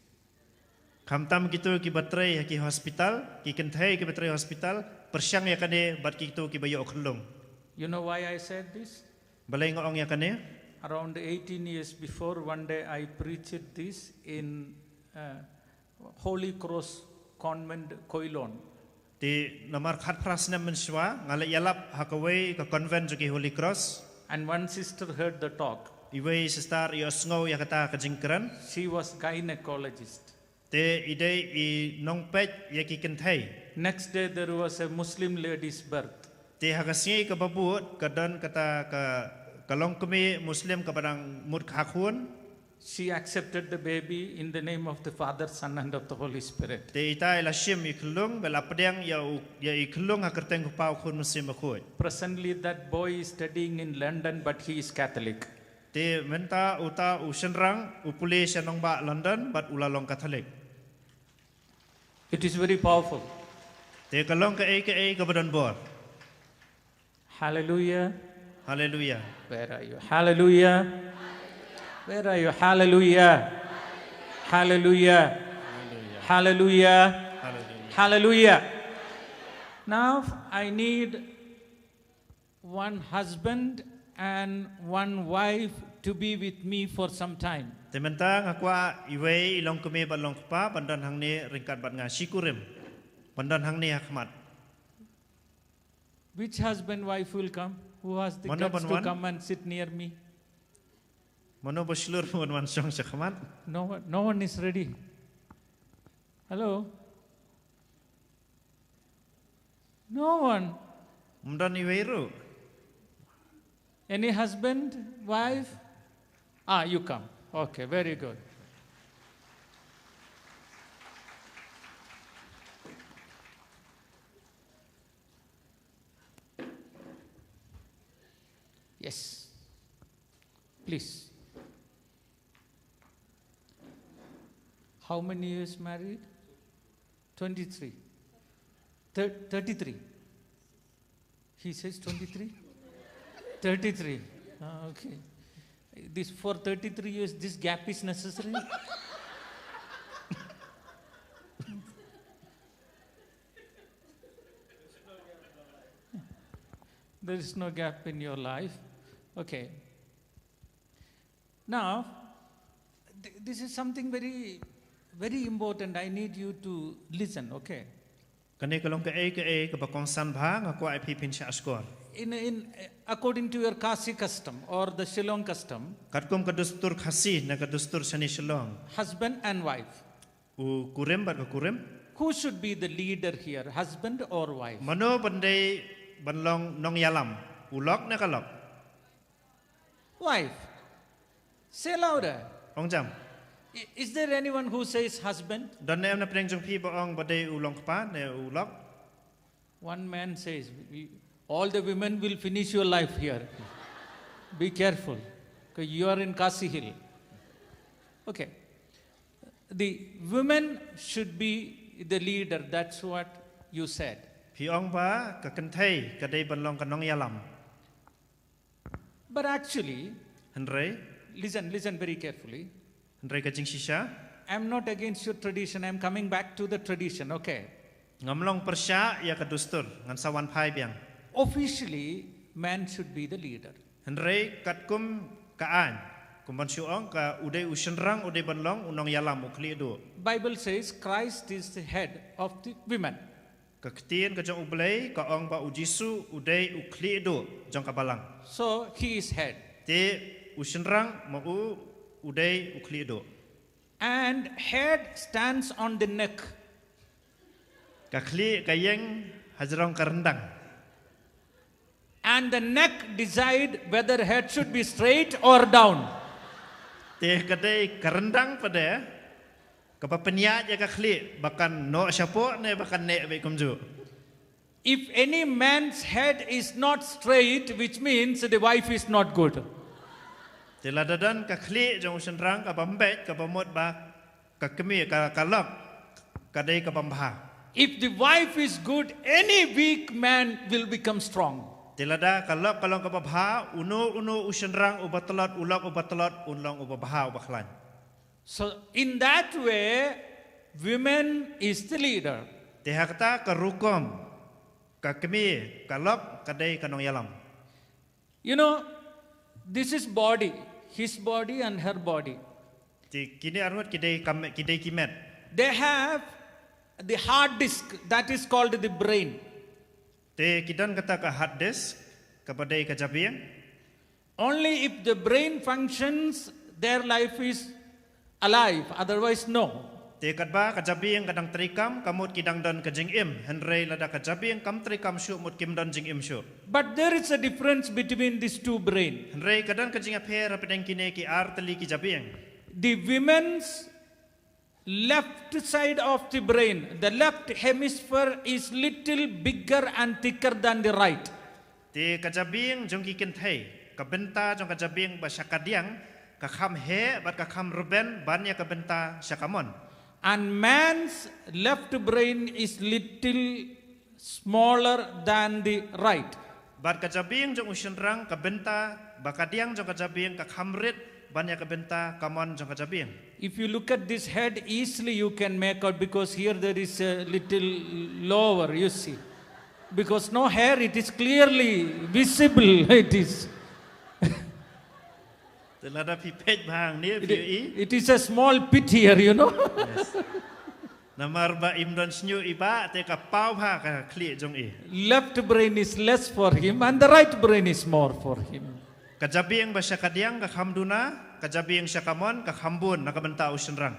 Khamtam kito kiba trei ha ki hospital, ki kynthei kiba trei hospital, pyrshang ïa kane bad kito kiba ïoh khyllung. You know why I said this? Balei nga ong ïa kane? Around eighteen years before, one day I preached this in uh, Holy Cross Convent, Koilon. Te namar khatphra snem mynshuwa nga la ïalap ha kawei ka convent jong ki Holy Cross. And one sister heard the talk. Iwei sister i ïohsngew ïa kata ka jingkren. She was gynecologist. Te i dei i nongpeit ïa ki kynthei. Next day there was a Muslim lady's birth. Te ha ka sngi kaba bud ka don kata ka, ka longkmie Muslim kaba dang mut ka khun. She accepted the baby in the name of the Father, Son, and of the Holy Spirit. Te ita i la shim i khyllung, ba la pdiang ïa u, ïa i khyllung ha kyrteng u Kpa, u Khun, Mynsiem Bakhuid. Presently, that boy is studying in London, but he is Catholic. Te mynta uta u shynrang u pule sha nongbah London, bad u la long Katholik. It is very powerful. Te ka long kaei kaei kaba don bor. Hallelujah. Hallelujah. Where are you? Hallelujah. Where are you? Hallelujah. Hallelujah. Hallelujah. Hallelujah. Hallelujah. Now I need one husband and one wife to be with me for some time. Te mynta nga kwah iwei i longkmie bad longkpa ban don hangne ryngkat bad nga shi kurim. Ban don hangne ha khmat. Which husband wife will come? Who has the Mano guts ban to wan? Come and sit near me? Mano ba shlur ban wan shong shakhmat? No one, no one is ready. Hello? No one. Ym don iwei ruh. Any husband, wife? Ah, you come. Okay, very good. Yes. Please. How many years married? Twenty-three. Thir-, thirty-three. He says twenty-three? Thirty-three. Ah, okay. This, for thirty-three years, this gap is necessary? There is no gap in your life. Okay. Now, th-, this is something very, very important. I need you to listen, okay? Kane ka long kaei kaei kaba kongsan bha, nga kwah ïa phi phin shah shkor. In, in, according to your Khasi custom or the Shillong custom, katkum ka dustur Khasi ne ka dustur shane Shillong, husband and wife, u kurim bad ka kurim, who should be the leader here, husband or wife? Mano ban dei ban long nongïalam, u lok ne ka lok? Wife. Say louder. Ong jam. I-, is there anyone who says husband? Don ne em na pdeng jong phi ba ong ba dei u long kpa ne u lok? One man says, "We, all the women will finish your life here. Be careful. 'Cause you are in Khasi Hill." Okay. The women should be the leader. That's what you said. Phi ong ba ka kynthei ka dei ban long ka nongïalam. But actually, hynrei, listen, listen very carefully. Hynrei ka jingshisha, I'm not against your tradition, I'm coming back to the tradition, okay? Ngam long pyrshah ïa ka dustur, ngan sa wan phai biang. Officially, man should be the leader. Hynrei katkum ka aiñ, kum ban shu ong ka u dei u shynrang u dei ban long u nongïalam u khlieh duh. Bible says Christ is the head of the women. Ka ktien ka jong U Blei ka ong ba U Jisu u dei u khlieh duh jong ka balang. So he is head. Te u shynrang ma u u dei u khlieh duh. And head stands on the neck. Ka khlieh ka ïeng hajrong ka ryndang. And the neck decide whether head should be straight or down. Te ka dei ka ryndang pat de kaba pynïaid ïa ka khlieh ba kan noh shapoh ne ba kan neh beit kumjuh. If any man's head is not straight, which means the wife is not good. Te lada don ka khlieh jong u shynrang kaba mbeit, kaba mut ba ka kmie, ka, ka lok ka dei kaba bha. If the wife is good, any weak man will become strong. Te lada ka lok ka long kaba bha, uno uno u shynrang uba tlot, u lok uba tlot, un long uba bha, uba khlaiñ. So in that way, women is the leader. Te ha kata ka rukom, ka kmie, ka lok ka dei ka nongïalam. You know, this is body, his body and her body. Te kine arngut ki dei ka me-, ki dei ki met. They have the hard disk, that is called the brain. Te ki don kata ka hard disk, kaba dei ka jabieng. Only if the brain functions, their life is alive, otherwise no. Te katba ka jabieng ka dang treikam, ka mut ki dang don ka jingim, hynrei lada ka jabieng kam treikam shuh, mut kim don jingim shuh. But there is a difference between these two brain. Hynrei ka don ka jingïapher hapdeng kine ki ar tylli ki jabieng. The women's left side of the brain, the left hemisphere is little bigger and thicker than the right. Te ka jabieng jong ki kynthei, ka bynta jong ka jabieng ba sha kadiang, ka kham heh bad ka kham rben ban ïa ka bynta sha kamon. And man's left brain is little smaller than the right. Bad ka jabieng jong u shynrang, ka bynta ba kadiang jong ka jabieng ka kham rit ban ïa ka bynta kamon jong ka jabieng. If you look at this head easily, you can make out, because here there is a little lower, you see. Because no hair, it is clearly visible, it is. Te lada phi peit bha hangne, it, phi i, it is a small pit here, you know. Yes. Namar ba im don shñiuh i bah, te ka paw bha ka khlieh jong i. Left brain is less for him and the right brain is more for him. Ka jabieng ba sha kadiang ka kham duna, ka jabieng sha kamon ka kham bun na ka bynta u shynrang.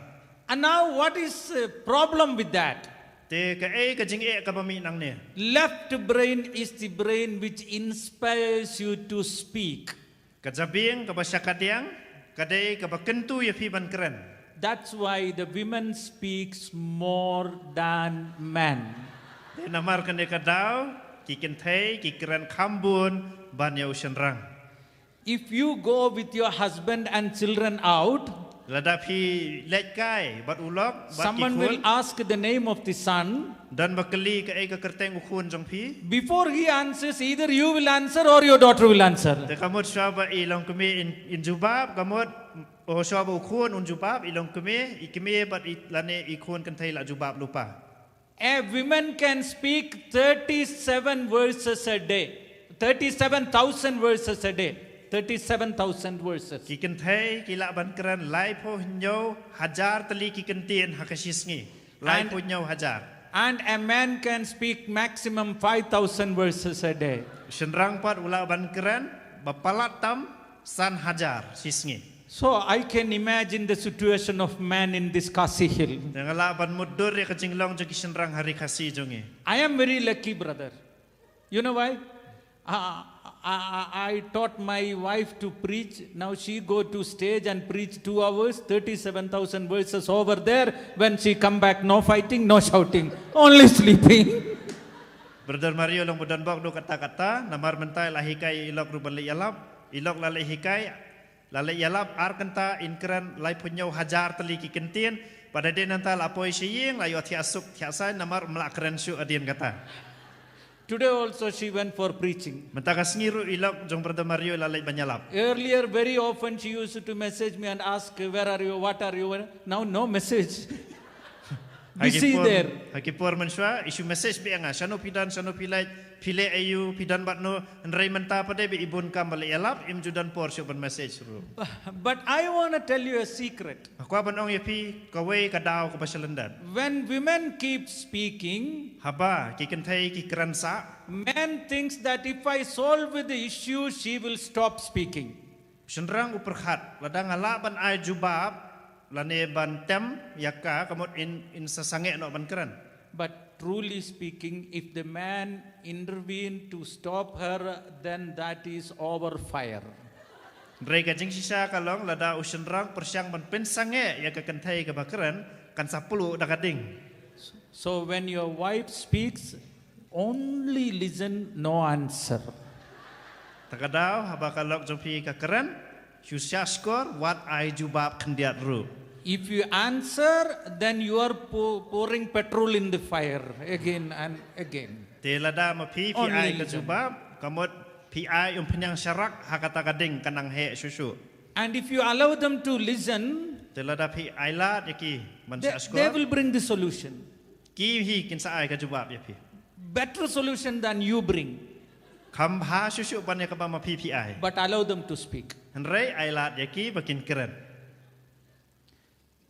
And now, what is the problem with that? Te kaei ka jingeh kaba mih nangne? Left brain is the brain which inspires you to speak. Ka jabieng kaba sha kadiang ka dei kaba kyntu ïa phi ban kren. That's why the women speaks more than men. Te namar kane ka daw, ki kynthei ki kren kham bun ban ïa u shynrang. If you go with your husband and children out, Lada phi leit kai bad u lok bad ki someone will khun, ask the name of the son. don ba kylli kaei ka kyrteng u khun jong phi. Before he answers, either you will answer or your daughter will answer. Te ka mut shuwa ba i longkmie in, in jubab, ka mut, o, shuwa ba u khun un jubab, i longkmie, i kmie bad i lane i khun kynthei la jubab lypa. A woman can speak thirty-seven verses a day, thirty-seven thousand verses a day, thirty-seven thousand verses. Ki kynthei ki lah ban kren laiphew hynñiew hajar tylli ki kyntien ha ka shi sngi. Laiphew hynñiew hajar. And a man can speak maximum five thousand verses a day. Shynrang pat u lah ban kren ba palat tam san hajar shi sngi. So I can imagine the situation of man in this Khasi Hill. Te nga lah ban mutdur ïa ka jinglong jong ki shynrang ha ri Khasi jong ngi. I am very lucky, brother. You know why? Uh, I, I, I taught my wife to preach. Now she go to stage and preach two hours, thirty-seven thousand verses over there. When she come back, no fighting, no shouting, only sleeping. Brother Mario long ba don bok du katta katta, namar mynta la hikai i lok ruh ban leit ïalap, i lok la leit hikai, la leit ïalap ar kynta, in kren laiphew hynñiew hajar tylli ki kyntien. Pat hadien nangta la poi sha ïing, la ïoh thiah suk thiah saiñ, namar ym lah kren shuh hadien kata. Today also she went for preaching. Mynta ka sngi ruh i lok jong Brother Mario la leit ban ïalap. Earlier, very often she used to message me and ask, "Where are you? What are you?" Now, no message. Busy there. Ha ki por mynshuwa i shu message beit ïa nga, shano phi don, shano phi leit, phi leh aïu, phi don bad no. Hynrei mynta pat de ba i bun kam ba leit ïalap, im ju don por shuh ban message ruh. But I want to tell you a secret. Nga kwah ban ong ïa phi kawei ka daw kaba shalyndet. When women keep speaking, haba ki kynthei ki kren sah, man thinks that if I solve the issue, she will stop speaking. Shynrang u pyrkhat, lada nga lah ban ai jubab lane ban tem ïa ka, ka mut in, in sa sangeh noh ban kren. But truly speaking, if the man intervene to stop her, then that is over fire. Hynrei ka jingshisha ka long, lada u shynrang pyrshang ban pynsangeh ïa ka kynthei kaba kren, kan sa pluh da ka ding. So when your wife speaks, only listen, no answer. Ta ka daw haba ka lok jong phi ka kren, shu shahshkor, wat ai jubab khyndiat ruh. If you answer, then you are pou- pouring petrol in the fire again and again. Te lada ma phi phi ai ka jubab, ka mut phi ai umphniang sharak ha kata ka ding, ka nang heh shuh shuh. And if you allow them to listen, te lada phi ai lad ïa ki ban shahshkor, they will bring the solution. Ki hi kin sa ai ka jubab ïa phi. Better solution than you bring. Kham bha shuh shuh ban ïa kaba ma phi phi ai. But allow them to speak. Hynrei ai lad ïa ki ba kin kren.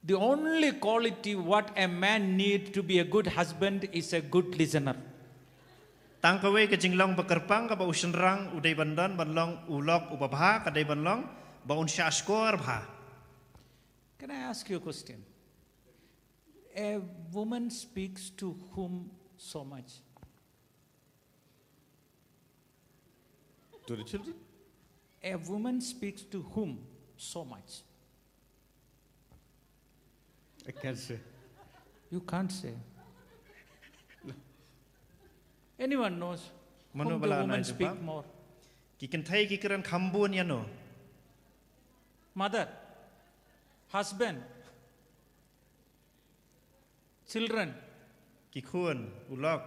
The only quality what a man need to be a good husband is a good listener. Tang kawei ka jinglong ba kyrpang kaba u shynrang u dei ban don ban long u lok uba bha, ka dei ban long ba un shahshkor bha. Can I ask you a question? A woman speaks to whom so much? To the children? A woman speaks to whom so much? I can't say. You can't say. Anyone knows whom the women speak more? Ki kynthei ki kren kham bun ïa no? Mother, husband, children. Ki khun, u lok.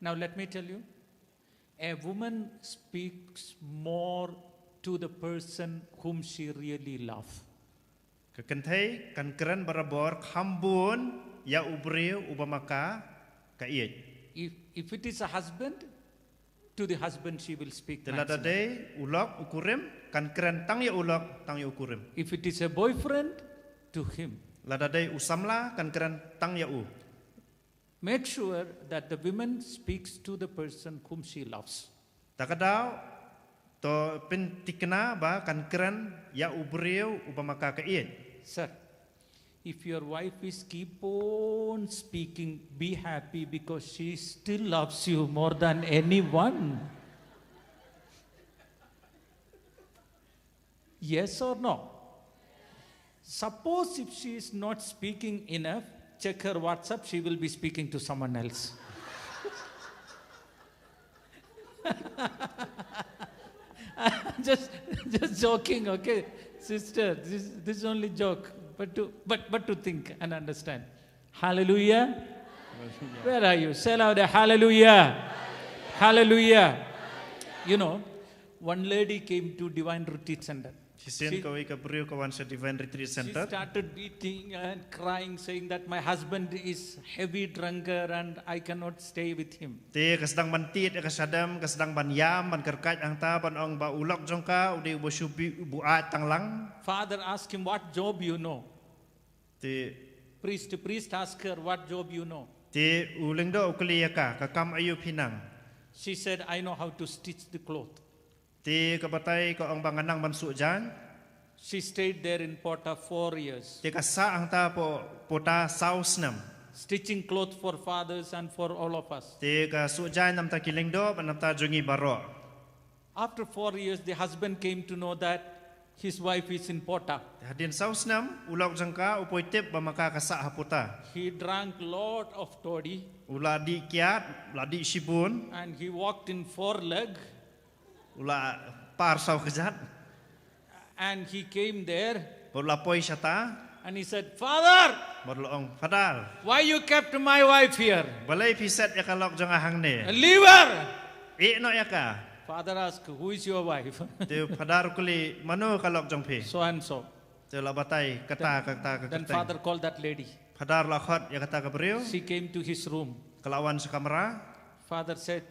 Now let me tell you, a woman speaks more to the person whom she really loves. Ka kynthei kan kren barabor kham bun ïa u briew uba ma ka ka ïeit. If, if it is a husband, to the husband she will speak. Te lada dei u lok u kurim, kan kren tang ïa u lok, tang ïa u kurim. If it is a boyfriend, to him. Lada dei u samla kan kren tang ïa u. Make sure that the woman speaks to the person whom she loves. Ta ka daw, to pyntikna ba kan kren ïa u briew uba ma ka ka ïeit. Sir, if your wife is keep on speaking, be happy because she still loves you more than anyone. Yes or no? Suppose if she is not speaking enough, check her WhatsApp, she will be speaking to someone else. just, just joking, okay? Sister, this, this is only joke. But to, but, but to think and understand. Hallelujah. Where are you? Say louder, hallelujah. Hallelujah. You know, one lady came to Divine Retreat Center. Shisien kawei ka briew ka wan sha Divine Retreat Center. She started beating and crying, saying that my husband is heavy drunker and I cannot stay with him. Te ka sdang ban tied ïa ka shadem, ka sdang ban ïam, ban kyrkait hangta, ban ong ba u lok jong ka u dei uba shu buaid tang lang. Father asked him, "What job you know?" Te priest, priest asked her, "What job you know?" Te u lyngdoh u kylli ïa ka, "Ka kam aïu phi nang?" She said, "I know how to stitch the cloth." Te ka batai ka ong ba nga nang ban suh jaiñ. She stayed there in Pota four years. Te ka sah hangta hapoh Pota saw snem. Stitching cloth for fathers and for all of us. Te ka suh jaiñ namta ki lyngdoh bad namta jong ngi baroh. After four years, the husband came to know that his wife is in Pota. Hadien saw snem, u lok jong ka u poi tip ba ma ka ka sah ha Pota. He drank lot of toddy. U la dih kiad, la dih shibun. And he walked in four leg. U la par saw kjat. And he came there. Bad u la poi shata. And he said, "Father, bad u la ong, "Father, why you kept my wife here?" Balei phi set ïa ka lok jong nga hangne? Leave her. Ïeh noh ïa ka. Father asked, "Who is your wife?" Te Father u kylli, "Mano ka lok jong phi?" "So and so." Te u la batai, "Kata, kata, kata." Then Father called that lady. Father u la khot ïa kata ka briew. She came to his room. Ka la wan sha kamra. Father said,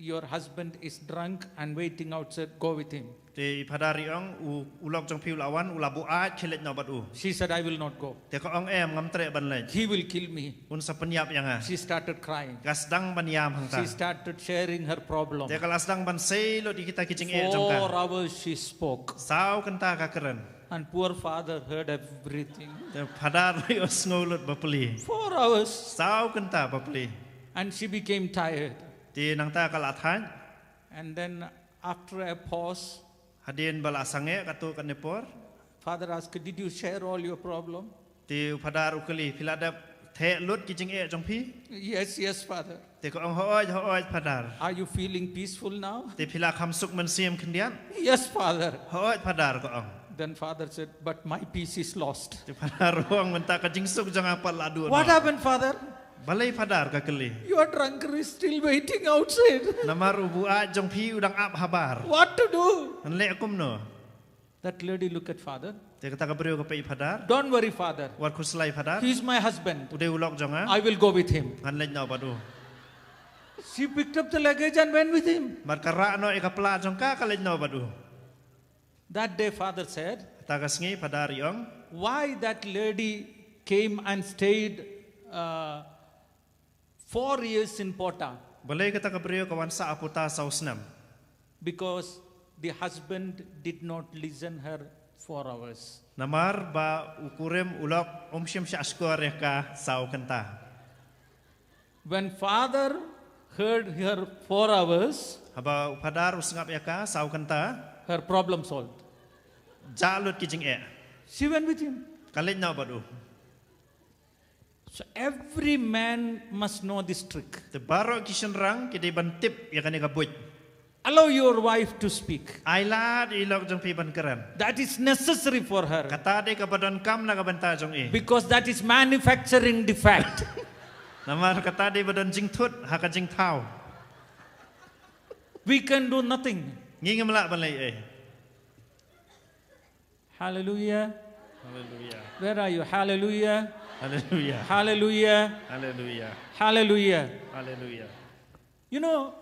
"Your husband is drunk and waiting outside. Go with him." Te i Father i ong, "U, u lok jong phi u la wan, u la buaid, khie leit noh bad u." She said, "I will not go." Te ka ong, "Em, ngam treh ban leit. He will kill me." "Un sa pynïap ïa nga." She started crying. Ka sdang ban ïam hangta. She started sharing her problem. Te ka la sdang ban sei lut ïa kita ki jingeh jong ka. Four hours she spoke. Saw kynta ka kren. And poor father heard everything. Te Father u sngew lut bapli. Four hours. Saw kynta bapli. And she became tired. Te nangta ka la thait. And then after a pause, hadien ba la sangeh katto katne por, Father asked, "Did you share all your problem?" Te u Father u kylli, "Phi la dep theh lut ki jingeh jong phi?" "Yes, yes, Father." Te ka ong, "Hooid, hooid, Father." "Are you feeling peaceful now?" "Te phi la kham suk mynsiem khyndiat?" "Yes, Father." "Hooid, Father," ka ong. Then Father said, "But my peace is lost." Te Father u ong, "Mynta ka jingsuk jong nga pat la duh noh." "What happened, Father?" "Balei, Father?" ka kylli. "Your drunker is still waiting outside." "Namar u buaid jong phi u dang ap habar." "What to do?" "Ngan leh kumno?" That lady look at Father. Te kata ka briew ka peit Father. "Don't worry, Father. Wat khuslai, Father. He is my husband. U dei u lok jong nga. I will go with him." "Ngan leit noh bad u." She picked up the luggage and went with him. Bad ka rah noh ïa ka pla jong ka, ka leit noh bad u. That day, Father said, kata ka sngi Father i ong, "Why that lady came and stayed, uh, four years in Pota?" "Balei kata ka briew ka wan sah ha Pota saw snem?" "Because the husband did not listen her four hours." "Namar ba u kurim u lok um shym shah shkor ïa ka saw kynta." When Father heard her four hours, haba u Father u sngap ïa ka saw kynta, her problem solved. Jah lut ki jingeh. She went with him. Ka leit noh bad u. So every man must know this trick. Te baroh ki shynrang ki dei ban tip ïa kane ka buit. Allow your wife to speak. Ai lad ïa i lok jong phi ban kren. That is necessary for her. Kata dei kaba donkam na ka bynta jong i. Because that is manufacturing defect. Namar kata dei ba don jingthut ha ka jingthaw. We can do nothing. Ngi ngim lah ban leh ei. Hallelujah. Hallelujah. Where are you? Hallelujah. Hallelujah. Hallelujah. Hallelujah. Hallelujah. Hallelujah. You know,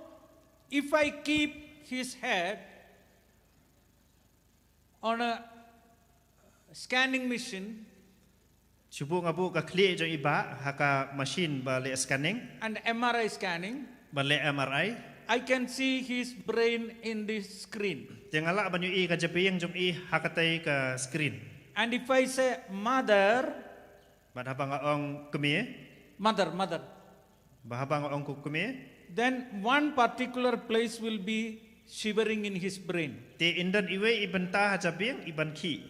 if I keep his head on a scanning machine, Shu buh nga buh ka khlieh jong i bah ha ka machine ba leh scanning, and M R I scanning. Ba leh M R I. I can see his brain in the screen. Te nga lah ban ïohi ka jabieng jong i ha katei ka screen. And if I say, "Mother," bad haba nga ong, "Kmie." Mother, mother. Ba haba nga ong, "Kmie." Then one particular place will be shivering in his brain. Te yn don iwei i bynta ha jabieng i ban khih.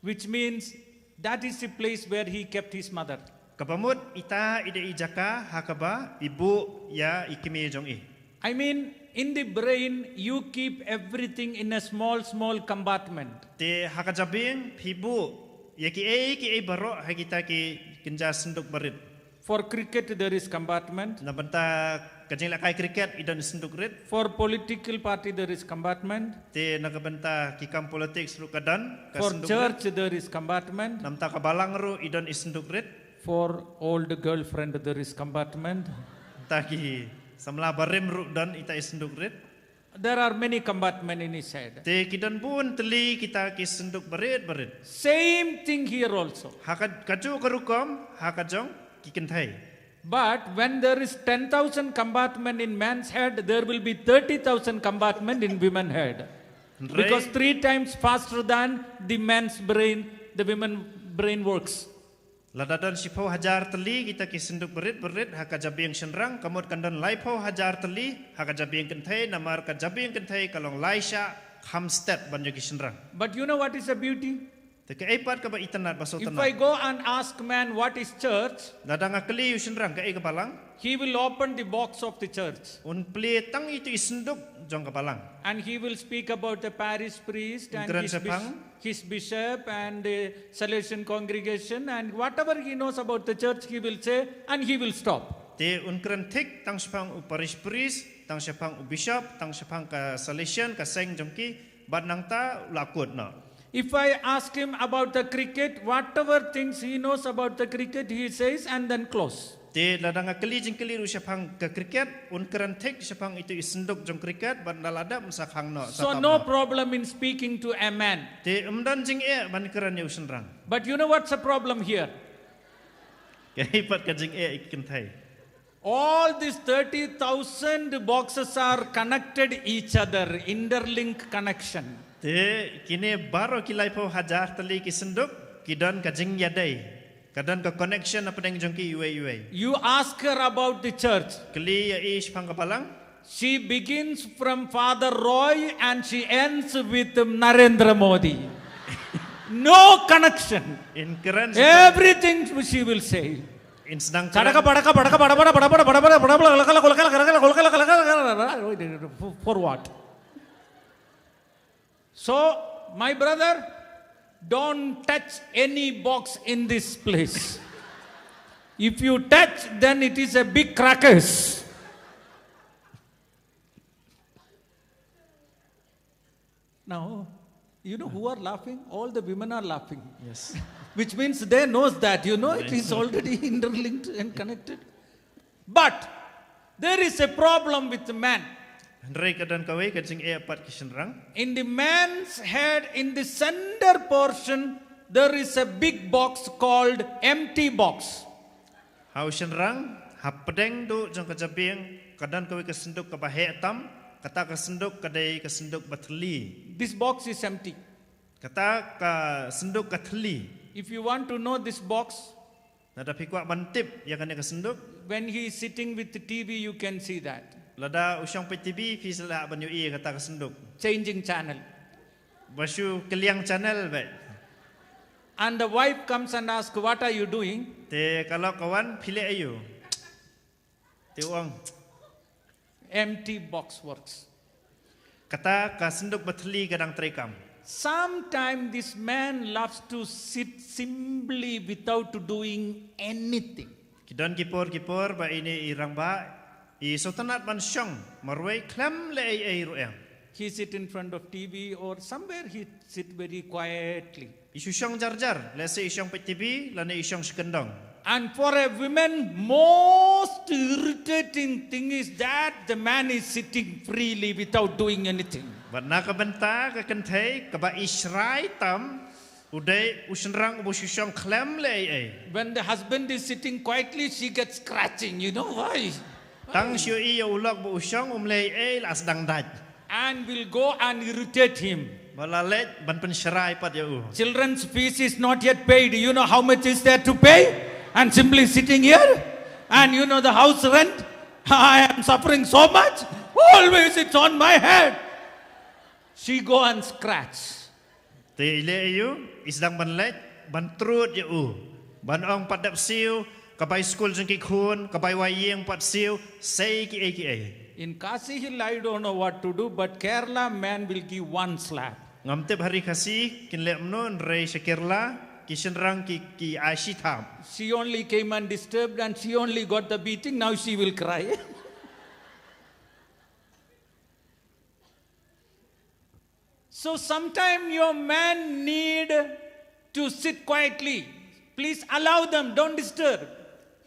Which means that is the place where he kept his mother. Kaba mut ita i dei i jaka ha kaba i buh ïa i kmie jong i. I mean, in the brain, you keep everything in a small, small compartment. Te ha ka jabieng phi buh ïa kiei kiei baroh ha kita ki kynja synduk barit. For cricket, there is compartment. Na bynta ka jinglehkai cricket i don i synduk rit. For political party, there is compartment. Te na ka bynta ki kam politics ruh ka don ka synduk rit. For church, there is compartment. Na bynta ka balang ruh i don i synduk rit. For old girlfriend, there is compartment. Bynta ki samla barim ruh don ita i synduk rit. There are many compartments in his head. Te ki don bun tylli kita ki synduk barit barit. Same thing here also. Ha ka, kajuh ka rukom ha ka jong ki kynthei. But when there is ten thousand compartment in man's head, there will be thirty thousand compartment in women head. Hynrei because three times faster than the man's brain, the women brain works. Lada don shiphew hajar tylli kita ki synduk barit barit ha ka jabieng shynrang, ka mut kan don laiphew hajar tylli ha ka jabieng kynthei, namar ka jabieng kynthei ka long lai shah kham stet ban ïa ki shynrang. But you know what is a beauty? Te kaei pat kaba itynnad ba sngewtynnad. If I go and ask man what is church, lada nga kylli u shynrang kaei ka balang, he will open the box of the church. Un plie tang ito i synduk jong ka balang. And he will speak about the parish priest and his bishop and the Salesian congregation and whatever he knows about the church, he will say and he will stop. Te un kren thik tang shaphang u parish priest, tang shaphang u bishop, tang shaphang ka Salesian, ka seng jong ki, bad nangta u la kut noh. If I ask him about the cricket, whatever things he knows about the cricket, he says and then close. Te lada nga kylli jingkylli ruh shaphang ka cricket, un kren thik shaphang ito i synduk jong cricket, bad la lada mynta khang noh. So no problem in speaking to a man. Te ym don jingeh ban kren ïa u shynrang. But you know what's the problem here? Kaei pat ka jingeh i kynthei? All these thirty thousand boxes are connected each other, interlink connection. Te kine baroh ki laiphew hajar tylli ki synduk ki don ka jingïadei. Ka don ka connection hapdeng jong ki iwei iwei. You ask her about the church. Kylli ïa i shaphang ka balang. She begins from Father Roy and she ends with Narendra Modi. No connection. Everything she will say. Forward. So, my brother, don't touch any box in this place. If you touch, then it is a big crackers. Now, you know who are laughing? All the women are laughing. Yes. Which means they knows that, you know, it is already interlinked and connected. But there is a problem with the man. Hynrei ka don kawei ka jingeh pat ki shynrang. In the man's head, in the center portion, there is a big box called empty box. Ha u shynrang, hapdeng duh jong ka jabieng, ka don kawei ka synduk kaba heh tam, kata ka synduk ka dei ka synduk ba thylli. This box is empty. Kata ka synduk ka thylli. If you want to know this box, lada phi kwah ban tip ïa kane ka synduk. When he is sitting with the T V, you can see that. Lada u shong peit T V, phi sa lah ban ïohi ïa kata ka synduk. Changing channel. Ba shu kylliang channel beit. And the wife comes and asks, "What are you doing?" Te ka lok ka wan, "Phi leh aïu?" Te u ong, "Empty box works." Kata ka synduk ba thylli ka dang treikam. Sometimes this man loves to sit simply without doing anything. Ki don ki por ki por ba ine i rangbah i sngewtynnad ban shong marwei khlem leh ei ei ruh em. He sit in front of T V or somewhere, he sit very quietly. I shu shong jar jar, lehse i shong peit T V lane i shong shi kyndong. And for a woman, most irritating thing is that the man is sitting freely without doing anything. Bad na ka bynta ka kynthei kaba i shrai tam, U dei u shynrang uba shu shong khlem leh ei ei. When the husband is sitting quietly, she gets scratching. You know why? Tang shu ïohi ïa u lok ba u shong um leh ei ei, la sdang dait. And will go and irritate him. Ba la leit ban pynshrai pat ïa u. Children's fees is not yet paid. You know how much is there to pay? And simply sitting here. And you know the house rent. I am suffering so much. Always it's on my head. She go and scratch. Te i leh ïa u, i sdang ban leit ban trud ïa u, ban ong pat dep siew, ka bai skul jong ki khun, ka bai wai ïing pat siew, sei kiei kiei. In Khasi Hills, I don't know what to do, but Kerala man will give one slap. Ngam tip ha ri Khasi kin leh kumno, hynrei sha Kerala ki shynrang ki, ki ai shi thap. She only came and disturbed and she only got the beating, now she will cry. So sometime your man need to sit quietly. Please allow them, don't disturb.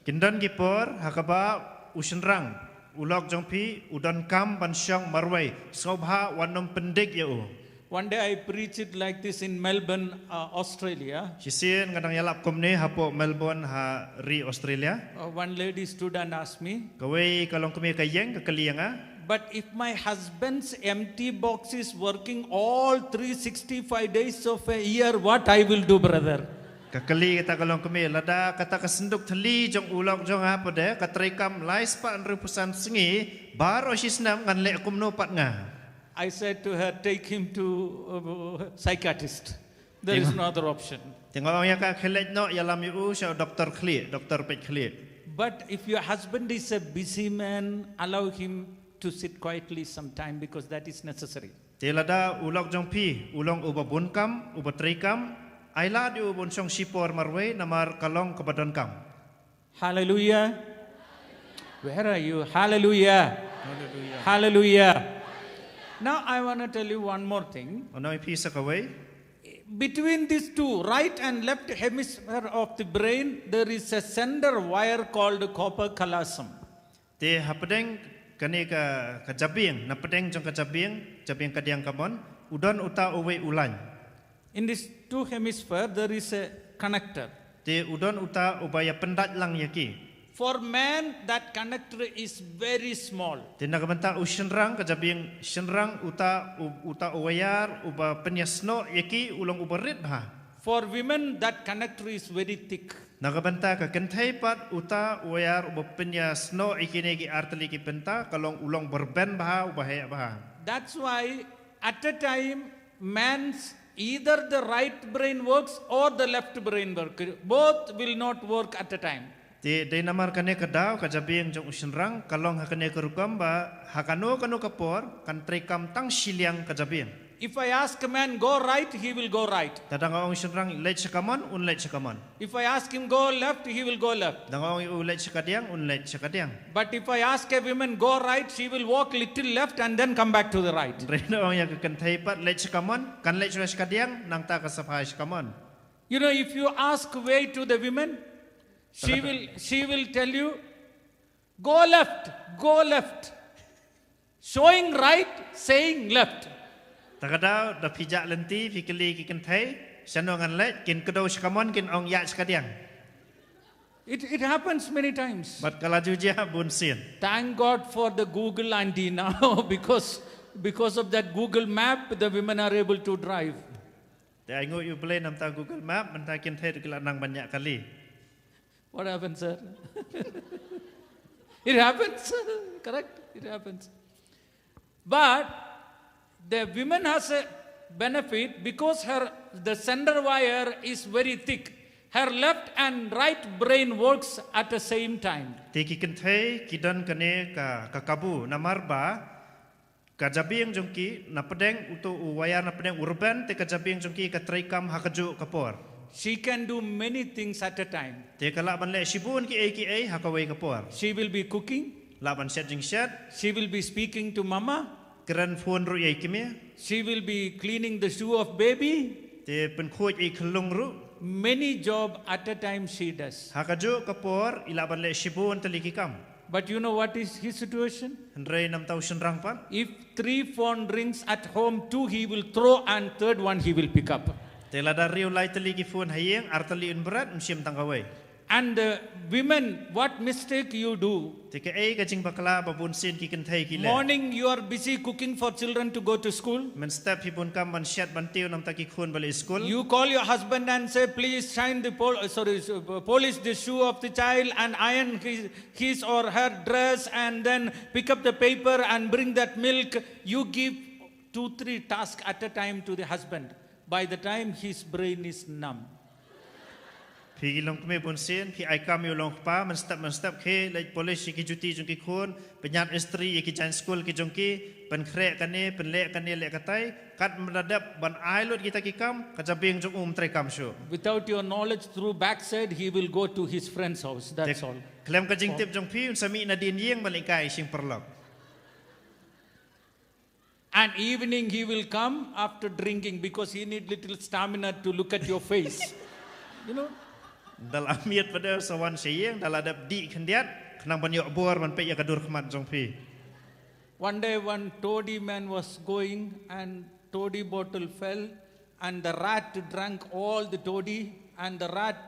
Kin don ki por ha kaba u shynrang, u lok jong phi, u donkam ban shong marwei, sngewbha wat nym pyndik ïa u. One day I preach it like this in Melbourne, uh, Australia. Shisien nga dang ïalap kumne hapoh Melbourne ha ri Australia. Uh, one lady stood and asked me, kawei ka longkmie ka ïeng ka kylli ïa nga. But if my husband's empty box is working all three sixty-five days of a year, what I will do, brother? Ka kylli kata ka longkmie, lada kata ka synduk thylli jong u lok jong nga pat de ka treikam lai spah hynriewphew san sngi baroh shi snem, ngan leh kumno pat nga? I said to her, take him to, uh, psychiatrist. There is no other option. Te nga ong ïa ka, khie leit noh ïalam ïa u sha doktor khlieh, doktor peit khlieh. But if your husband is a busy man, allow him to sit quietly sometime because that is necessary. Te lada u lok jong phi u long uba bun kam, uba treikam, ai lad ïa u ban shong shipor marwei namar ka long kaba donkam. Hallelujah. Where are you? Hallelujah. Hallelujah. Hallelujah. Now I want to tell you one more thing. Nga ong ïa phi sa kawei. Between these two, right and left hemisphere of the brain, there is a center wire called copper colosum. Te hapdeng kane ka, ka jabieng, napdeng jong ka jabieng, jabieng kadiang kamon, u don uta uwei u lain. In these two hemisphere, there is a connector. Te u don uta uba ïa pyndait lang ïa ki. For man, that connector is very small. Te na ka bynta u shynrang, ka jabieng shynrang, uta u, uta u wire uba pynïasnoh ïa ki u long uba rit bha. For women, that connector is very thick. Na ka bynta ka kynthei pat, uta u wire uba pynïasnoh ïa kine ki artylli ki bynta ka long u long ba rben bha, uba heh bha. That's why at a time man's either the right brain works or the left brain work. Both will not work at a time. Te dei namar kane ka daw, ka jabieng jong u shynrang ka long ha kane ka rukom ba ha kano kano ka por kan treikam tang shiliang ka jabieng. If I ask a man, go right, he will go right. Lada nga ong u shynrang leit sha kamon, un leit sha kamon. If I ask him, go left, he will go left. Lada nga ong ïa u leit sha kadiang, un leit sha kadiang. But if I ask a woman, go right, she will walk little left and then come back to the right. Hynrei lada nga ong ïa ka kynthei pat leit sha kamon, kan leit sha kadiang, nangta ka sa phai sha kamon. You know, if you ask way to the women, she will, she will tell you, go left, go left. Showing right, saying left. Te ka daw, da phi jah lynti, phi kylli ki kynthei shano ngan leit, kin kdew sha kamon, kin ong ïaid sha kadiang. It, it happens many times. Bad ka la ju jia bun sien. Thank God for the Google auntie now, because, because of that Google Map, the women are able to drive. Te ai nguh ïa U Blei namar ka Google Map, mynta ki kynthei ruh ki la nang ban ñiah kali. What happens, sir? It happens, correct? It happens. But the woman has a benefit because her, the center wire is very thick. Her left and right brain works at the same time. Te ki kynthei ki don kane ka, ka kabu, namar ba ka jabieng jong ki napdeng, uto u wire napdeng u rben, te ka jabieng jong ki ka treikam ha kajuh ka por. She can do many things at a time. Te ka lah ban leh shibun kiei kiei ha kawei ka por. She will be cooking. Lah ban shet jingshet. She will be speaking to mama. Kren phone ruh ïa i kmie. She will be cleaning the shoe of baby. Te pynkhuid ïa i khyllung ruh. Many job at a time she does. Ha kajuh ka por i lah ban leh shibun tylli ki kam. But you know what is his situation? Hynrei namar u shynrang pat, if three phone rings at home, two he will throw and third one he will pick up. Te lada riew lai tylli ki phone ha ïing, ar tylli un bret, ym shim tang kawei. And the women, what mistake you do? Te kaei ka jingbakla ba bun sien ki kynthei ki leh? Morning, you are busy cooking for children to go to school. Mynstep phi bun kam ban shet ban tiew namar ki khun ba leit skul. You call your husband and say, "Please shine the pol-, uh, sorry, uh, polish the shoe of the child and iron his, his or her dress and then pick up the paper and bring that milk." You give two, three tasks at a time to the husband. By the time his brain is numb. Phi ki longkmie bun sien, phi ai kam ïa u longkpa, mynstep mynstep khie leit polish ïa ki juti jong ki khun, pynïaid istri ïa ki jaiñ skul ki jong ki, pynkhreh kane, pynleh kane, leh katai, katba la dep ban ai lut kita ki kam, ka jabieng jong u ym trei kam shuh. Without your knowledge, through backside, he will go to his friend's house. That's all. Khlem ka jingtip jong phi, un sa mih nadien ïing ban leit kai shynrang paralok. And evening he will come after drinking because he need little stamina to look at your face. You know? Da la miet pat de sa wan sha ïing, da la dep dih khyndiat, khnang ban ïoh bor ban peit ïa ka dur khmat jong phi. One day one toddy man was going and toddy bottle fell and the rat drank all the toddy, and the rat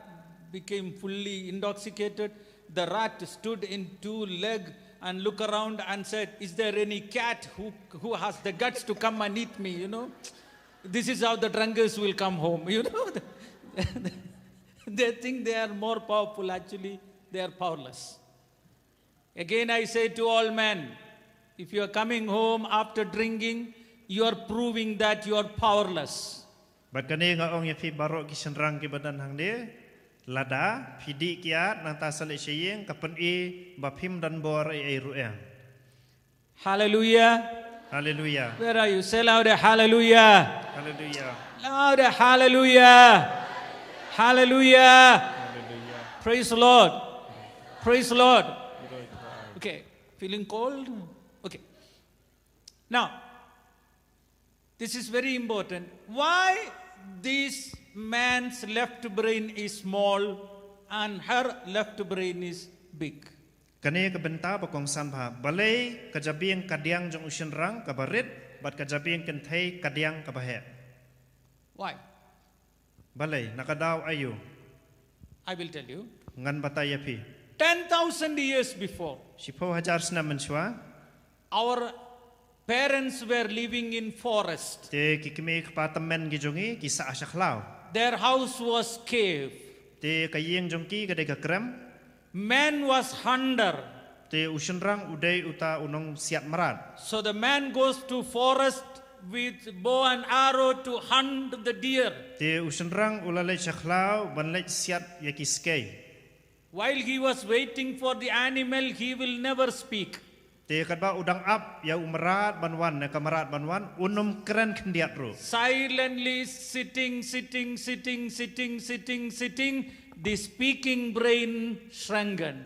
became fully intoxicated. The rat stood in two leg and look around and said, "Is there any cat who, who has the guts to come and eat me?" You know, this is how the drunkards will come home. You know, they think they are more powerful. Actually, they are powerless. Again, I say to all men, if you are coming home after drinking, you are proving that you are powerless. Bad kane nga ong ïa phi baroh ki shynrang kiba don hangne, lada phi dih kiad nangta sa leit sha ïing, ka pyni ba phim don bor ei ei ruh ïa. Hallelujah. Hallelujah. Where are you? Say louder, hallelujah. Hallelujah. Louder, hallelujah. Hallelujah. Hallelujah. Praise the Lord. Praise the Lord. Okay. Feeling cold? Okay. Now, this is very important. Why this man's left brain is small and her left brain is big? Kane ka bynta ba kongsan bha. Balei ka jabieng kadiang jong u shynrang kaba rit, bad ka jabieng kynthei kadiang kaba heh? Why? Balei, na ka daw aïu? I will tell you. Ngan batai ïa phi. Ten thousand years before, shiphew hajar snem mynshuwa, our parents were living in forest. Te ki kmie kpa tymmen ki jong ngi ki sah sha khlaw. Their house was cave. Te ka ïing jong ki ka dei ka krem. Man was hunter. Te u shynrang u dei uta u nongsiat mrad. So the man goes to forest with bow and arrow to hunt the deer. Te u shynrang u la leit sha khlaw ban leit siat ïa ki skei. While he was waiting for the animal, he will never speak. Te katba u dang ap ïa u mrad ban wan, ne ka mrad ban wan, un ym kren khyndiat ruh. Silently sitting, sitting, sitting, sitting, sitting, sitting, the speaking brain shrunken.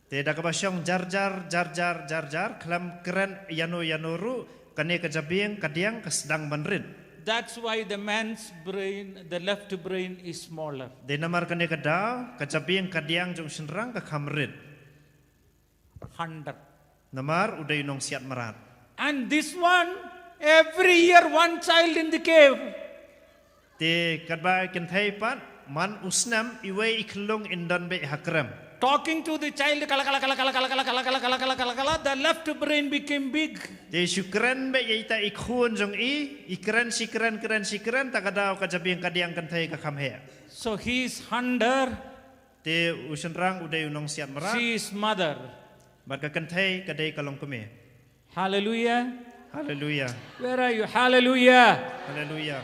Te da kaba shong jar jar, jar jar, jar jar, khlem kren ïano ïano ruh, kane ka jabieng kadiang ka sdang ban rit. That's why the man's brain, the left brain is smaller. Dei namar kane ka daw, ka jabieng kadiang jong u shynrang ka kham rit. Hunter. Namar u dei u nongsiat mrad. And this one, every year one child in the cave. Te katba kynthei pat, man u snem iwei i khyllung in don beit ha krem. Talking to the child, kala, kala, kala, the left brain became big. Te shu kren beit ïa ita i khun jong i, i kren shi kren, kren shi kren, ta ka daw ka jabieng kadiang kynthei ka kham heh. So he is hunter. Te u shynrang u dei u nongsiat mrad. She is mother. Bad ka kynthei ka dei ka longkmie. Hallelujah. Hallelujah. Where are you? Hallelujah. Hallelujah.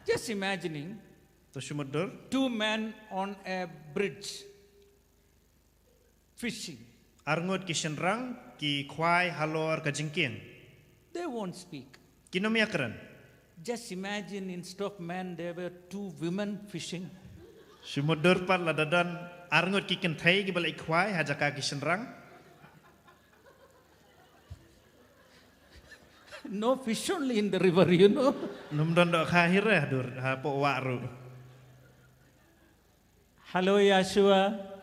Just imagining. To shu mutdur. Two men on a bridge fishing. Arngut ki shynrang ki khwai halor ka jingkieng. They won't speak. Kin ym ïakren. Just imagine, instead of men, there were two women fishing. Shu mutdur pat lada don arngut ki kynthei kiba leit khwai ha jaka ki shynrang. No fish only in the river, you know. Ym don dohkha hi re ha dur, hapoh wah ruh. Hello, Yahshua.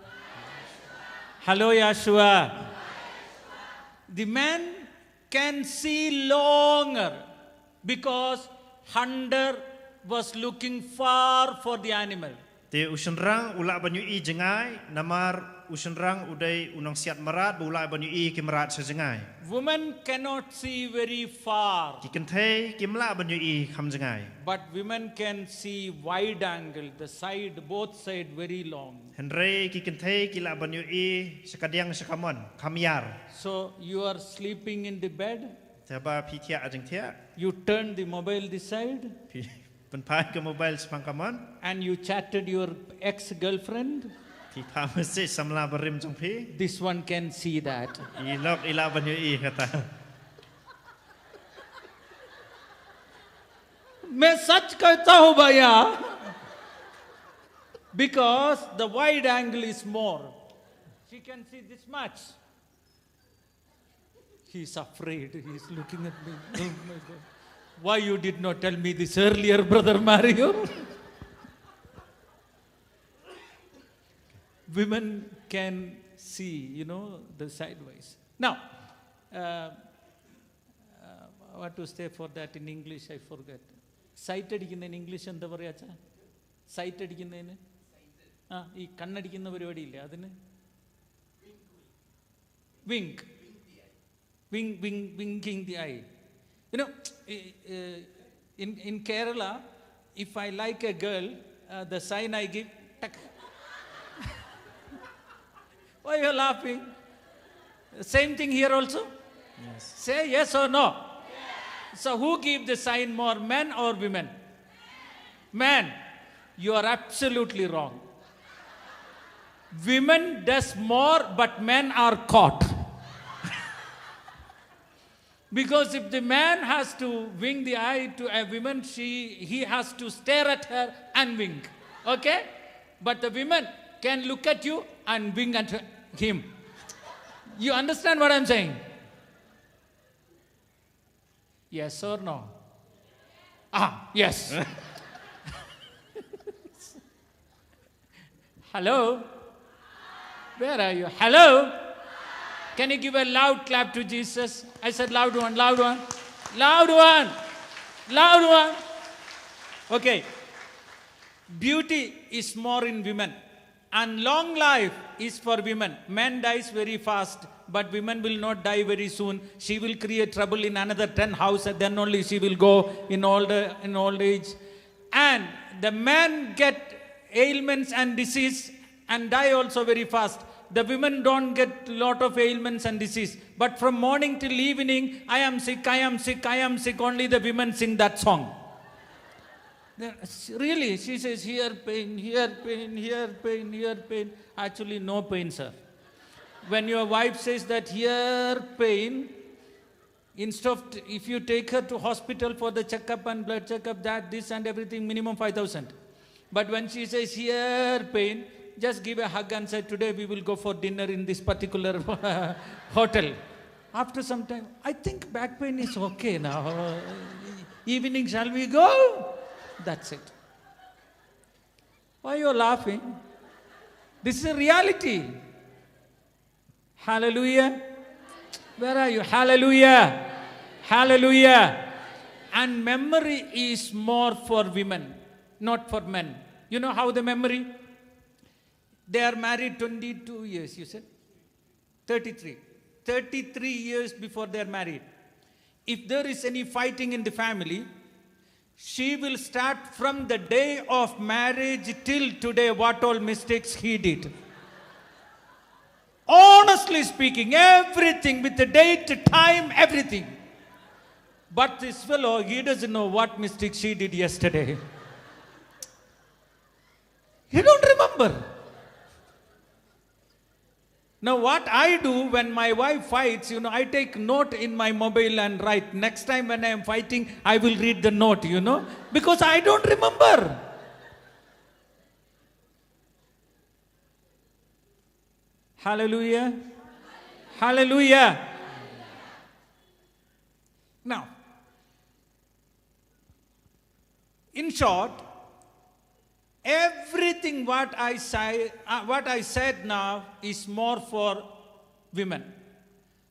Hello, Yahshua. The man can see longer because hunter was looking far for the animal. Te u shynrang u lah ban ïohi jngai, namar u shynrang u dei u nongsiat mrad, ba u lah ban ïohi ki mrad sha jngai. Women cannot see very far. Ki kynthei kim lah ban ïohi kham jngai. But women can see wide angle, the side, both side very long. Hynrei ki kynthei ki lah ban ïohi sha kadiang sha kamon, kham ïar. So you are sleeping in the bed. Te ba phi thiah jingthiah. You turn the mobile this side. Phi pynphai ka mobile shaphang kamon. And you chatted your ex-girlfriend. Phi phah message samla barim jong phi. This one can see that. I lok i lah ban ïohi kata. मैं सच कहता हूं भैया, because the wide angle is more. She can see this much. He's afraid. He's looking at me. Oh my God. Why you did not tell me this earlier, Brother Mario? Women can see, you know, the sideways. Now, uh, uh, what to say for that in English, I forget. Sighted in English and the variacha? Sighted in, ah, ഈ കണ്ണടിക്കുന്ന പരിപാടിയില്ലേ, അതിന്? Wink. Wink, wink, winking the eye. You know, eh, eh, in, in Kerala, if I like a girl, uh, the sign I give, tak. Why you are laughing? Same thing here also? Yes. Say yes or no. So who give the sign more, men or women? Men. You are absolutely wrong. Women does more, but men are caught. Because if the man has to wink the eye to a woman, she, he has to stare at her and wink. Okay? But the women can look at you and wink at her, him. You understand what I'm saying? Yes or no? Ah, yes. Hello? Where are you? Hello? Can you give a loud clap to Jesus? I said loud one, loud one, loud one, loud one. Okay. Beauty is more in women. And long life is for women. Men dies very fast, but women will not die very soon. She will create trouble in another ten house, and then only she will go in old, in old age. And the men get ailments and disease and die also very fast. The women don't get lot of ailments and disease. But from morning till evening, "I am sick, I am sick, I am sick," only the women sing that song. Then, really, she says, "Here pain, here pain, here pain, here pain." Actually, no pain, sir. When your wife says that, "Here pain," instead of, t-, if you take her to hospital for the checkup and blood checkup, that, this and everything, minimum five thousand. But when she says, "Here pain," just give a hug and say, "Today we will go for dinner in this particular hotel." After some time, "I think back pain is okay now. Evening, shall we go?" That's it. Why you are laughing? This is a reality. Hallelujah. Where are you? Hallelujah. Hallelujah. And memory is more for women, not for men. You know how the memory? They are married twenty-two years, you said? Thirty-three. Thirty-three years before they are married. If there is any fighting in the family, she will start from the day of marriage till today, what all mistakes he did. Honestly speaking, everything with the date, time, everything. But this fellow, he doesn't know what mistake she did yesterday. He don't remember. Now, what I do when my wife fights, you know, I take note in my mobile and write. Next time when I am fighting, I will read the note, you know, because I don't remember. Hallelujah. Hallelujah. Now, in short, everything what I say, uh, what I said now is more for women.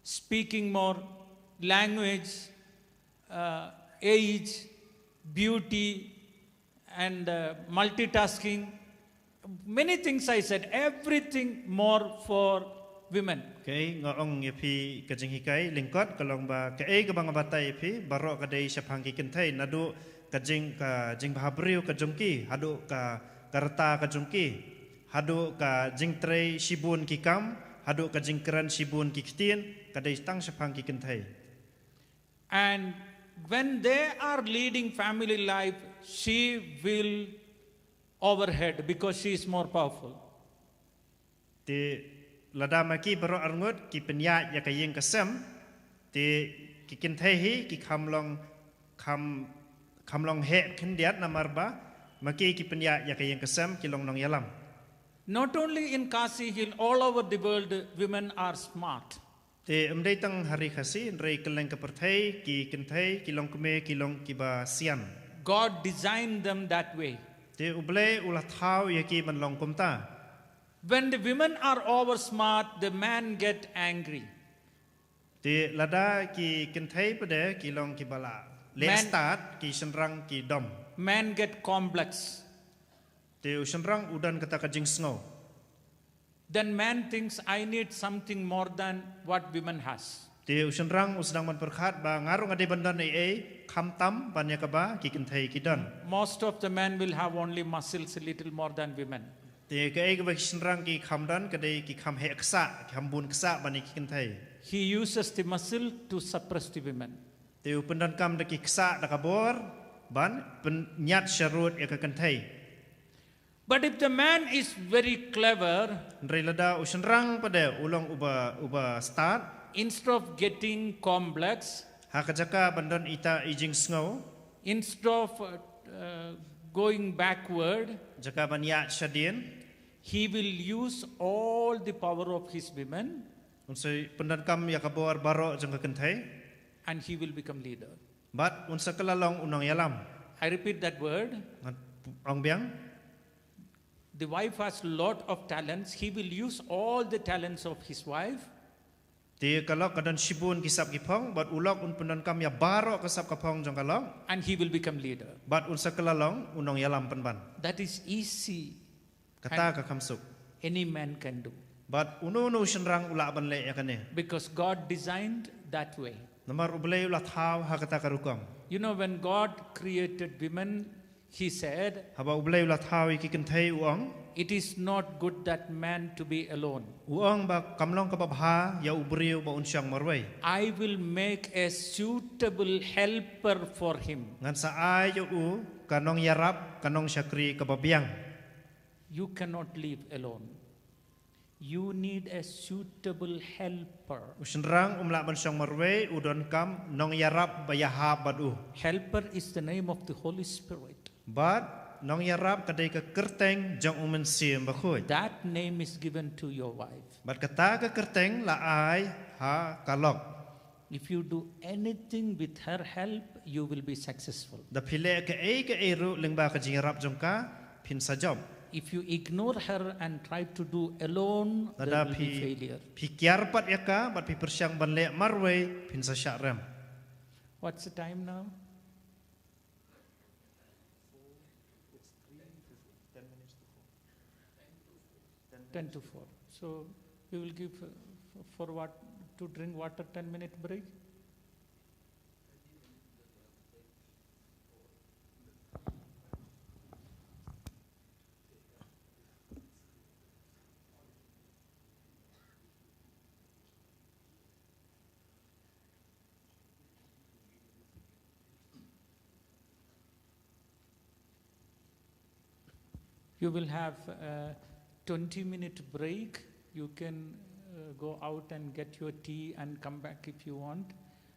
Speaking more, language, uh, age, beauty, and uh, multitasking. Many things I said, everything more for women. Okay, nga ong ïa phi ka jinghikai lyngkot ka long ba kaei kaba nga batai ïa phi baroh ka dei shaphang ki kynthei, naduh ka jing ka jingbhabriew ka jong ki, haduh ka ka rta ka jong ki, haduh ka jingtrei shibun ki kam, haduh ka jingkren shibun ki ktien, ka dei tang shaphang ki kynthei. And when they are leading family life, she will overhead because she is more powerful. Te lada ma ki baroh arngut ki pynïaid ïa ka ïing ka sem, te ki kynthei hi ki kham long kham kham long heh khyndiat namar ba ma ki ki pynïaid ïa ka ïing ka sem ki long nongïalam. Not only in Khasi Hills, all over the world, women are smart. Te ym dei tang ha ri Khasi, hynrei kylleng ka pyrthei ki kynthei ki long kmie ki long kiba sian. God designed them that way. Te U Blei u la thaw ïa ki ban long kumta. When the women are over smart, the men get angry. Te lada ki kynthei pat de ki long kiba la leh Men- stad, ki shynrang ki dom. Men get complex. Te u shynrang u don kata ka jingsngew. Then man thinks, "I need something more than what women has." Te u shynrang u sdang ban pyrkhat ba nga ruh nga dei ban don ei ei khamtam ban ïa kaba ki kynthei ki don. Most of the men will have only muscles, a little more than women. Te kaei kaba ki shynrang ki kham don ka dei ki kham heh ksah, ki kham bun ksah ban ïa ki kynthei. He uses the muscle to suppress the women. Te u pyndonkam da ki ksah da ka bor ban pynïaid sharud ïa ka kynthei. But if the man is very clever, Hynrei lada u shynrang pat de u long uba uba stad, instead of getting complex, ha ka jaka ban don ita i jingsngew, instead of uh, uh, going backward, jaka ban ïaid shadien, he will use all the power of his women un sa pyndonkam ïa ka bor baroh jong ka kynthei, and he will become leader. bad un sa kylla long u nongïalam. I repeat that word. Ngan ong biang. The wife has lot of talents. He will use all the talents of his wife. Te ka lok ka don shibun ki sap ki phong, bad u lok un pyndonkam ïa baroh ka sap ka phong jong ka lok. And he will become leader. Bad un sa kylla long u nongïalam pynban. That is easy. Kata ka kham suk. Any man can do. Bad uno uno u shynrang u lah ban leh ïa kane. Because God designed that way. Namar U Blei u la thaw ha kata ka rukom. You know, when God created women, he said, Haba U Blei u la thaw ïa ki kynthei u ong, "It is not good that man to be alone. U ong ba kam long kaba bha ïa u briew ba un shong marwei. I will make a suitable helper for him." Ngan sa ai ïa u ka nongïarap, ka nongshakri kaba biang. You cannot live alone. You need a suitable helper. U shynrang um lah ban shong marwei, u donkam nongïarap ba ïahap bad u. Helper is the name of the Holy Spirit. Bad nongïarap ka dei ka kyrteng jong U Mynsiem Bakhuid. That name is given to your wife. Bad kata ka kyrteng la ai ha ka lok. If you do anything with her help, you will be successful. Da phi leh kaei kaei ruh lyngba ka jingïarap jong ka, phin sa jop. If you ignore her and try to do alone, there Lada will be phi failure. Phi kiar pat ïa ka bad phi pyrshang ban leh marwei, phin sa shah rem. What's the time now? Ten to four. So we will give uh, f- for what, to drink water, ten minute break. You will have a twenty minute break. You can uh, go out and get your tea and come back if you want,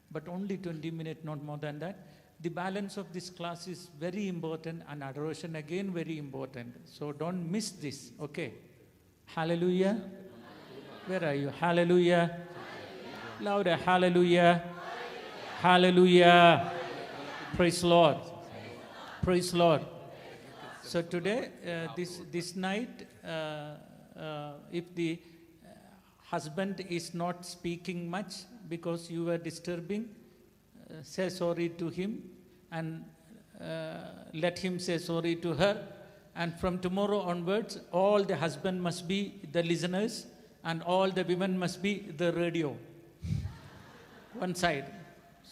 but only twenty minutes, not more than that. The balance of this class is very important, and adoration again very important. So don't miss this, okay? Hallelujah. Where are you? Hallelujah. Louder. Hallelujah. Hallelujah. Praise Lord. Praise Lord. So today, uh, this, this night, uh, uh, if the uh, husband is not speaking much because you were disturbing, uh, say sorry to him and uh, let him say sorry to her. And from tomorrow onwards, all the husband must be the listeners and all the women must be the radio. One side.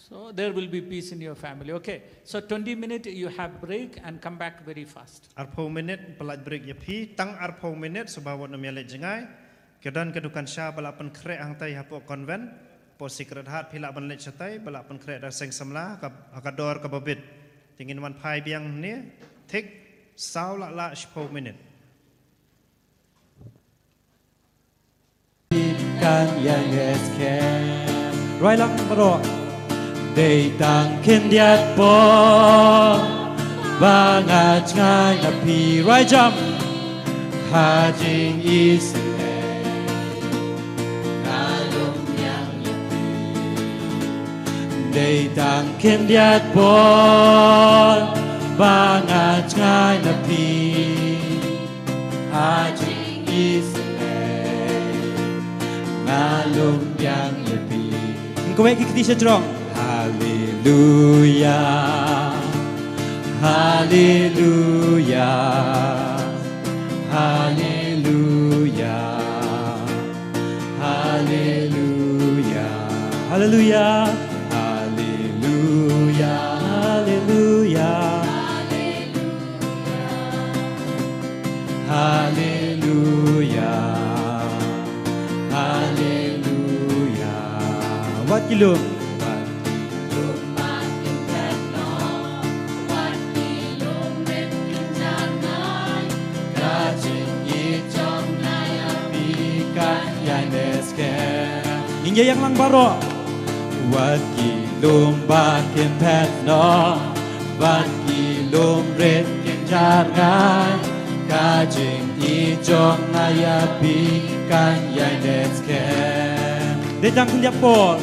So there will be peace in your family. Okay. So twenty minute you have break and come back very fast. Arphew minit pyllait break ïa phi, tang arphew minit, sngewbha wat nym ïa leit jngai. Ka don ka dukan sha ba la pynkhreh hangtai hapoh convent, hapoh Sacred Heart, phi lah ban leit shatai, ba la pynkhreh da seng samla, ha ka, ha ka dor kaba bit. Te ngin wan phai biang hangne, thik, saw la lah shiphew minit. Kan ïa nges kem. Rwai lang baroh. Dei tang khyndiat por ba nga jngai na phi. Rwai jam. Ha jingïaseng nga lum biang ïa phi. Dei tang khyndiat por ba nga jngai na phi. Ha jingïaseng nga lum biang ïa phi. Ngin kaweh ki kti sha jrong. Haleluya. Haleluya. Haleluya. Haleluya. Haleluya. Haleluya. Haleluya. Haleluya. Haleluya. Wat ki lum. Wat ki lum ba kin phet noh. Wat ki lum rit kin jar ngai. Ka jingïeit jong nga ïa phi kan ïai neh skhem. Ngin ïa ïeng lang baroh. Wat ki lum ba kin phet noh. Wat ki lum rit kin jar ngai. Ka jingïeit jong nga ïa phi kan ïai neh skhem. Dei tang khyndiat por.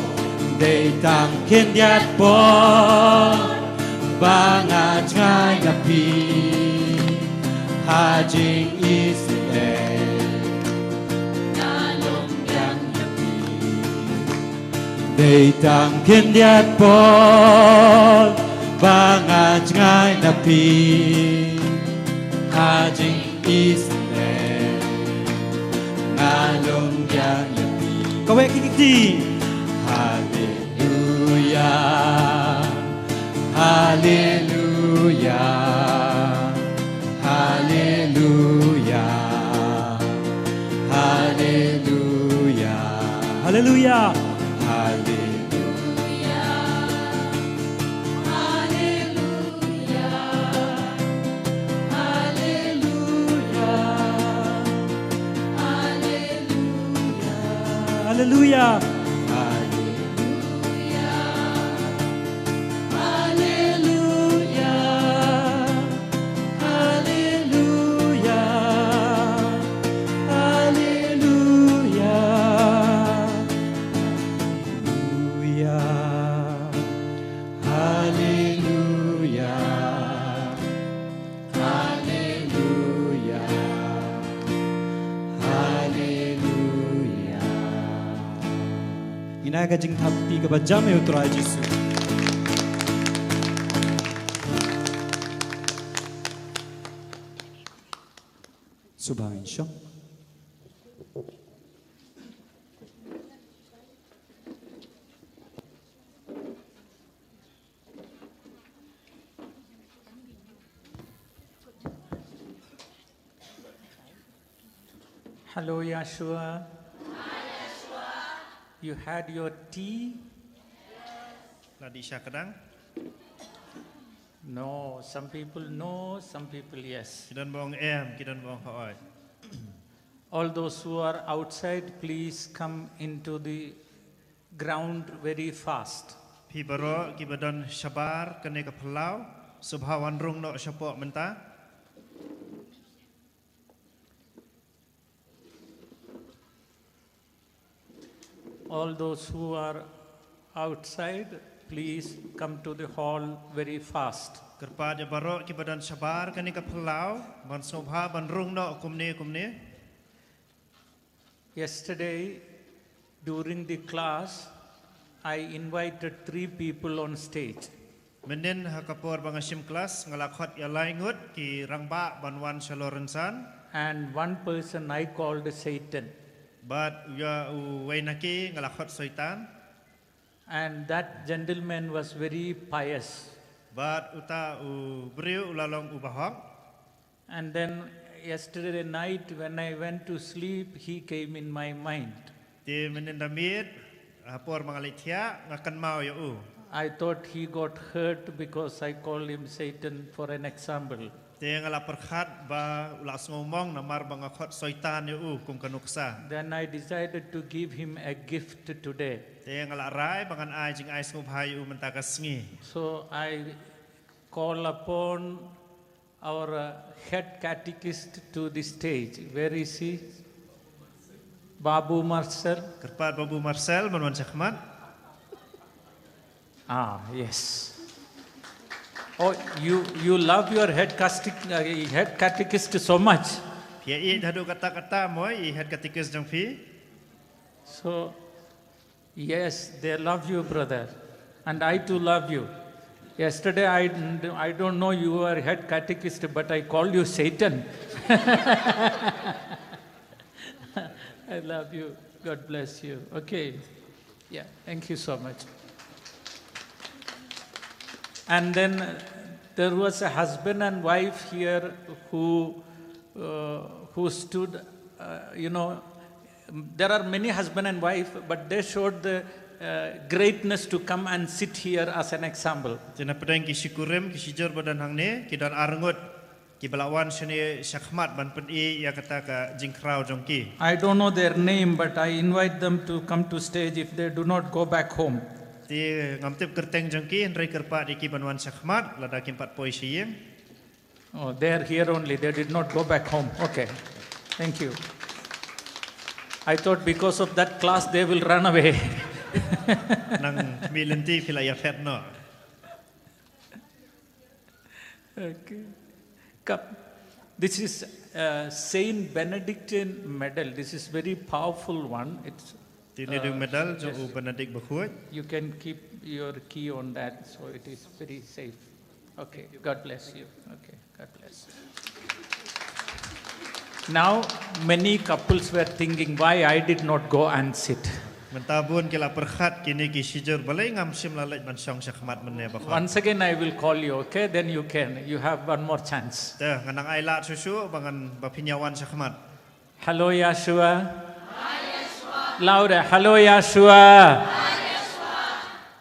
Dei tang khyndiat por ba nga jngai na phi. Ha jingïaseng nga lum biang ïa phi. Dei tang khyndiat por ba nga jngai na phi. Ha jingïaseng nga lum biang ïa phi. Kaweh ki kti. Haleluya. Haleluya. Haleluya. Haleluya. Haleluya. Haleluya. Haleluya. Haleluya. Haleluya. Haleluya. Haleluya. Haleluya. Haleluya. Haleluya. Haleluya. Haleluya. Ngin ai ka jingthap kti kaba jam ïa u Trai Jisu. Sngewbha ngin shong. Hello, Yahshua. You had your tea? La dih sha kdang? No, some people no, some people yes. Ki don ba ong em, ki don ba ong hooid. All those who are outside, please come into the ground very fast. Phi baroh kiba don shabar kane ka phyllaw, sngewbha wan rung noh shapoh mynta. All those who are outside, please come to the hall very fast. Kyrpad ïa baroh kiba don shabar kane ka phyllaw, ban sngewbha ban rung noh kumne kumne. Yesterday, during the class, I invited three people on stage. Mynnin ha ka por ba nga shim klas, nga la khot ïa lai ngut ki rangbah ban wan sha Lawrence Ann. And one person I called Satan. Bad ïa uwei na ki nga la khot Soitan. And that gentleman was very pious. Bad uta u briew u la long u bahok. And then yesterday night when I went to sleep, he came in my mind. Te mynnin da miet, ha por ba nga leit thiah, nga kynmaw ïa u. I thought he got hurt because I called him Satan for an example. Te nga la pyrkhat ba u la sngewmong namar ba nga khot Soitan ïa u kum ka nuksa. Then I decided to give him a gift today. Te nga la rai ba ngan ai jingai sngewbha ïa u mynta ka sngi. So I call upon our uh, head catechist to the stage. Where is he? Babu Marcel. Kyrpad Babu Marcel ban wan shakhmat. Ah, yes. Oh, you you love your head, castic, uh, head catechist so much. Phi ïeit haduh katta katta mo i head catechist jong phi. So, yes, they love you, brother. And I too love you. Yesterday, I, I don't know you were head catechist, but I called you Satan. I love you. God bless you. Okay. Yeah, thank you so much. And then uh, there was a husband and wife here who, uh, who stood, uh, you know, there are many husband and wife, but they showed the uh, greatness to come and sit here as an example. Te na pdeng ki shikurim, ki shijur ba don hangne, ki don arngut, ki ba la wan shane shakhmat ban pyni ïa kata ka jingkhraw jong ki. I don't know their name, but I invite them to come to stage if they do not go back home. Te ngam tip kyrteng jong ki, hynrei kyrpad ïa ki ban wan shakhmat, lada kim pat poi sha ïing. Oh, they are here only. They did not go back home. Okay. Thank you. I thought because of that class they will run away. Nang mi lynti phi la ïaphet noh. Okay. Cup. This is uh, Saint Benedictine medal. This is very powerful one. It's Te ne dei u medal jong u Benedict Bakhuid. You can keep your key on that, so it is very safe. Okay, God bless you. Okay, God bless. Now, many couples were thinking why I did not go and sit. Mynta bun ki la pyrkhat kine ki shijur balei ngam shym la leit ban shong shakhmat mynne ba khot. Once again, I will call you, okay? Then you can. You have one more chance. Te ngan nang ai lad shuh shuh ba ngan ba phin ïa wan shakhmat. Hello, Yahshua. Louder. Hello, Yahshua.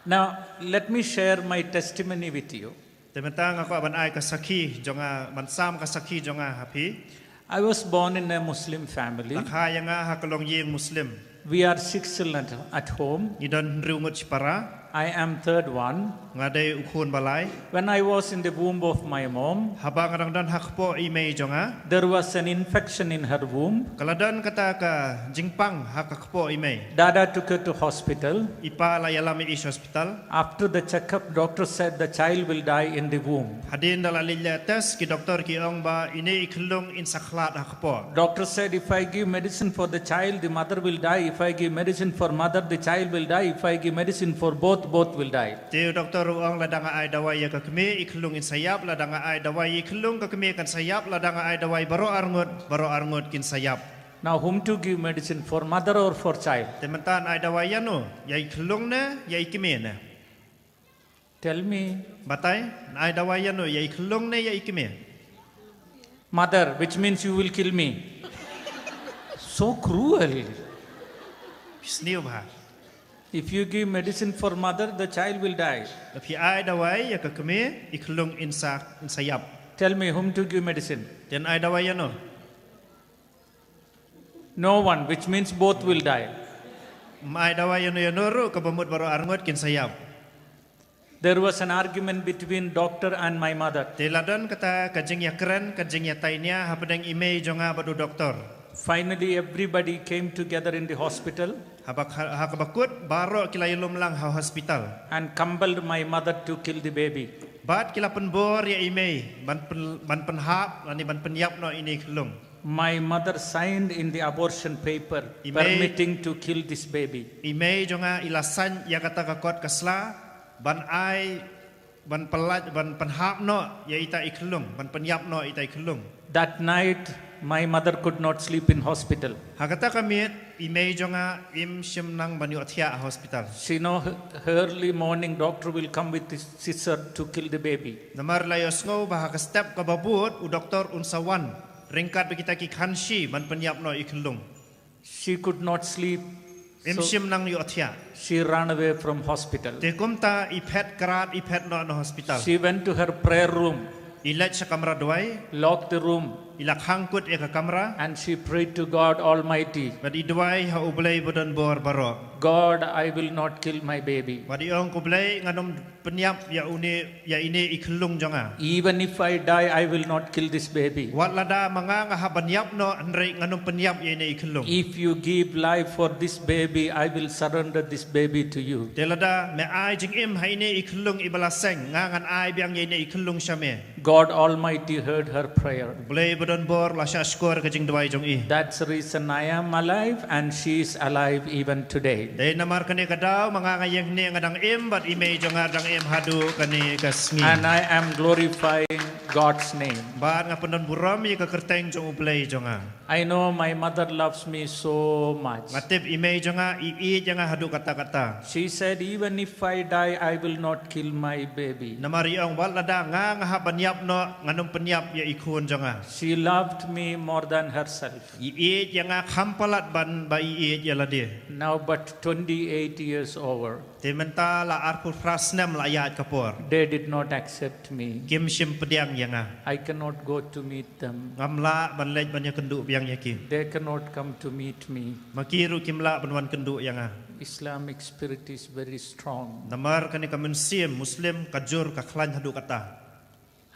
Now, let me share my testimony with you. Te mynta nga kwah ban ai ka sakhi jong nga, ban sam ka sakhi jong nga ha phi. I was born in a Muslim family. La kha ïa nga ha ka longïing Muslim. We are six children at home. Ngi don hynriew ngut shipara. I am third one. Nga dei u khun ba lai. When I was in the womb of my mom, haba nga dang don ha kpoh i mei jong nga, there was an infection in her womb. Ka la don kata ka jingpang ha ka kpoh i mei. Dada took her to hospital. I pa la ïalam ïa i sha hospital. After the checkup, doctor said the child will die in the womb. Hadien da la leit leh test, ki doktor ki ong ba ine i khyllung in sa khlad ha kpoh. Doctor said, if I give medicine for the child, the mother will die. If I give medicine for mother, the child will die. If I give medicine for both, both will die. Te u doktor u ong lada nga ai dawai ïa ka kmie i khyllung in sa ïap, lada nga ai dawai ïa i khyllung ka kmie kan sa ïap, lada nga ai dawai baroh arngut, baroh arngut kin sa ïap. Now, whom to give medicine for, mother or for child? Te mynta yn ai dawai ïa no, ïa i khyllung ne, ïa i kmie ne? Tell me. Batai, yn ai dawai ïa no, ïa i khyllung ne ïa i kmie? Mother, which means you will kill me. So cruel. Sniew bha. If you give medicine for mother, the child will die. Phi ai dawai ïa ka kmie, i khyllung in sa, in sa ïap. Tell me whom to give medicine. Te yn ai dawai ïa no? No one, which means both will die. Ym ai dawai ïa no ïa no ruh, kaba mut baroh arngut kin sa ïap. There was an argument between doctor and my mother. Te la don kata ka jingïakren, ka jingïatainia hapdeng i mei jong nga bad u doktor. Finally, everybody came together in the hospital. Haba kha-, ha kaba kut, baroh ki la ïalum lang ha hospital. And compelled my mother to kill the baby. Bad ki la pynbor ïa i mei ban pyn-, ban pynhap lane ban pynïap noh ine i khyllung. My mother signed in the abortion paper, I mei, permitting to kill this baby. I mei jong nga i la sign ïa kata ka kot ka sla ban ai Ban pynlait, ban pynhap noh ïa ita i khyllung, ban pynïap noh ita i khyllung. That night, my mother could not sleep in hospital. Ha kata ka miet, i mei jong nga im shym nang ban ïohthiah ha hospital. She know, early morning doctor will come with his scissor to kill the baby. Namar la ïohsngew ba ha ka step kaba bud u doktor un sa wan ryngkat bad kita ki khanshi ban pynïap noh i khyllung. She could not sleep. Im shym nang ïohthiah. She ran away from hospital. Te kumta i phet krad, i phet noh na hospital. She went to her prayer room. I leit sha kamra duwai. Locked the room. I la khang kut ïa ka kamra. And she prayed to God Almighty. Bad i duwai ha U Blei ba don bor baroh. God, I will not kill my baby. Bad i ong, ko Blei, ngan ym pynïap ïa une, ïa ine i khyllung jong nga. Even if I die, I will not kill this baby. Wat lada ma nga nga hap ban ïap noh, hynrei ngan ym pynïap ïa ine i khyllung. If you give life for this baby, I will surrender this baby to you. Te lada me ai jingim ha ine i khyllung iba la seng, nga ngan ai biang ïa ine i khyllung sha me. God Almighty heard her prayer. Blei ba don bor la shah shkor ka jingduwai jong i. That's the reason I am alive and she is alive even today. Te namar kane ka daw ma nga nga ïeng hangne, nga dang im bad i mei jong nga dang im haduh kane ka sngi. And I am glorifying God's name. Bad nga pyndon burom ïa ka kyrteng jong U Blei jong nga. I know my mother loves me so much. Nga tip i mei jong nga i ïeit ïa nga haduh katta katta. She said, even if I die, I will not kill my baby. Namar i ong, wat lada nga nga hap ban ïap noh, ngan ym pynïap ïa i khun jong nga. She loved me more than herself. I ïeit ïa nga kham palat ban ba i ïeit ïa lade. Now, but twenty-eight years over. Te mynta la arphew phra snem la ïaid ka por. They did not accept me. Kim shym pdiang ïa nga. I cannot go to meet them. Ngam lah ban leit ban ïakynduh biang ïa ki. They cannot come to meet me. Ma ki ruh kim lah ban wan kynduh ïa nga. Islamic spirit is very strong. Namar kane ka mynsiem Muslim ka jur, ka khlaiñ haduh katta.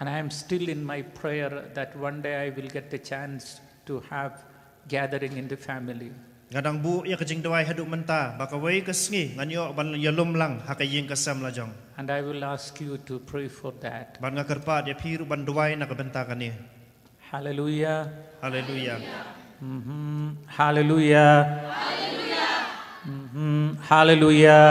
And I am still in my prayer that one day I will get the chance to have gathering in the family. Nga dang buh ïa ka jingduwai haduh mynta ba kawei ka sngi ngan ïoh ban ïalum lang ha ka ïing ka sem la jong. And I will ask you to pray for that. Bad nga kyrpad ïa phi ruh ban duwai na ka bynta kane. Hallelujah. Hallelujah. Mhm. Hallelujah. Mhm. Hallelujah.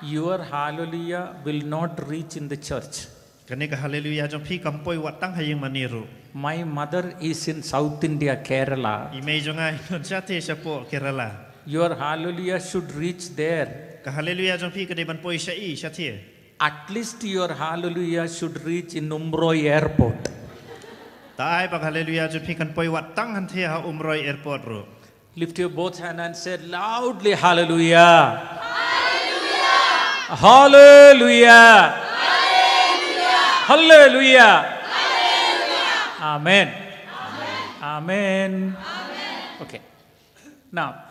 Your hallelujah will not reach in the church. Kane ka hallelujah jong phi kam poi wat tang ha ïing mane ruh. My mother is in South India, Kerala. I mei jong nga i don shatei shapoh Kerala. Your hallelujah should reach there. Ka hallelujah jong phi ka dei ban poi sha i shatei. At least your hallelujah should reach in Umroi Airport. Ta ai ba ka hallelujah jong phi kan poi wat tang hangtei ha Umroi Airport ruh. Lift your both hand and say loudly, hallelujah. Hallelujah. Hallelujah. Amen. Amen. Okay. Now,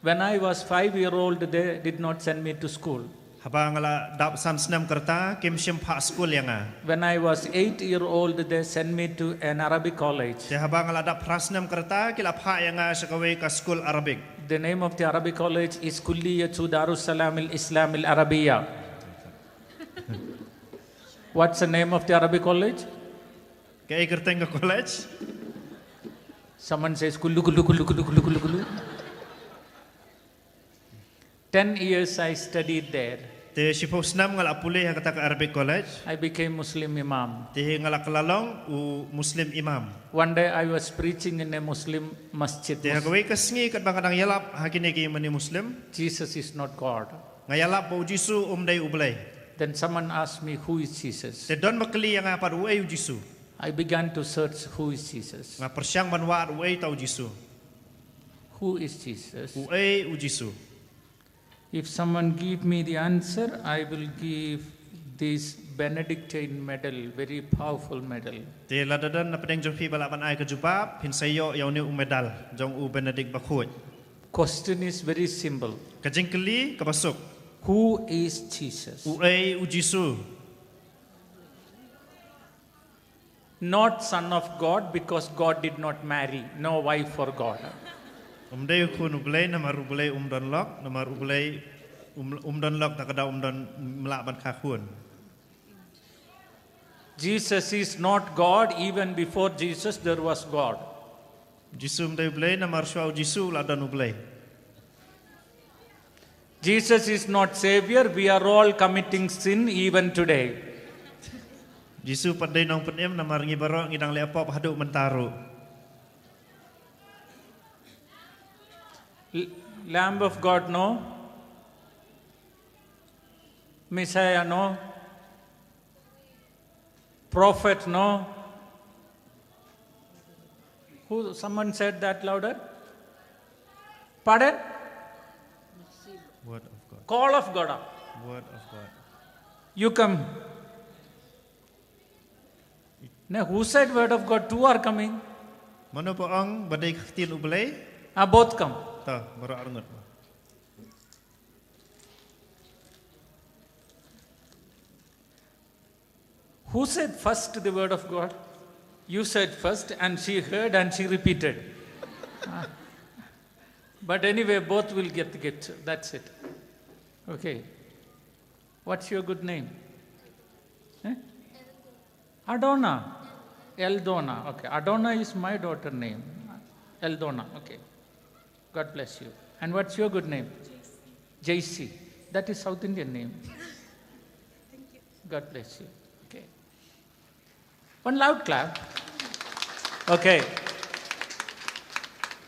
when I was five year old, they did not send me to school. Haba nga la dap san snem ka rta, kim shym phah skul ïa nga. When I was eight year old, they sent me to an Arabic college. Te haba nga la dap phra snem ka rta, ki la phah ïa nga sha kawei ka skul Arabic. The name of the Arabic college is Kulliyatu Darussalam al-Islam al-Arabiya. What's the name of the Arabic college? Kaei kyrteng ka college? Someone says, kullu, kullu, kullu. Ten years I studied there. Te shiphew snem nga la pule ha kata ka Arabic College. I became Muslim imam. Te nga la kylla long u Muslim imam. One day I was preaching in a Muslim masjid. Te ha kawei ka sngi katba nga dang ïalap ha kine ki mane Muslim. Jesus is not God. Nga ïalap ba u Jisu um dei U Blei. Then someone asked me, who is Jesus? Te don ba kylli ïa nga pat, uei u Jisu? I began to search, who is Jesus? Nga pyrshang ban wad uei ta u Jisu. Who is Jesus? Uei u Jisu? If someone give me the answer, I will give this Benedictine medal, very powerful medal. Te lada don na pdeng jong phi ba lah ban ai ka jubab, phin sa ïoh ïa une u medal jong u Benedict bakhuid. Question is very simple. Ka jingkylli kaba suk. Who is Jesus? Uei u Jisu? Not Son of God, because God did not marry, no wife for God. Um dei u khun U Blei namar U Blei um don lok, namar U Blei um, um don lok ta ka daw um don, um lah ban kha khun. Jesus is not God, even before Jesus there was God. Jisu um dei U Blei namar shuwa u Jisu la don U Blei. Jesus is not Savior. We are all committing sin even today. Jisu pat dei nongpynim namar ngi baroh ngi dang leh pop haduh mynta ruh. L- Lamb of God, no. Messiah, no. Prophet, no. Who, someone said that louder? Pardon? Word of God. Call of God. Word of God. You come. Now, who said word of God? Two are coming. Mano ba ong ba dei ka ktien U Blei? Ah, both come. To, baroh arngut. Who said first the word of God? You said first, and she heard and she repeated. Ah. But anyway, both will get the gift. That's it. Okay. What's your good name? Eh? Adona. Eldona. Okay. Adona is my daughter name. Eldona. Okay. God bless you. And what's your good name? J C. That is South Indian name. God bless you. Okay. One loud clap. Okay.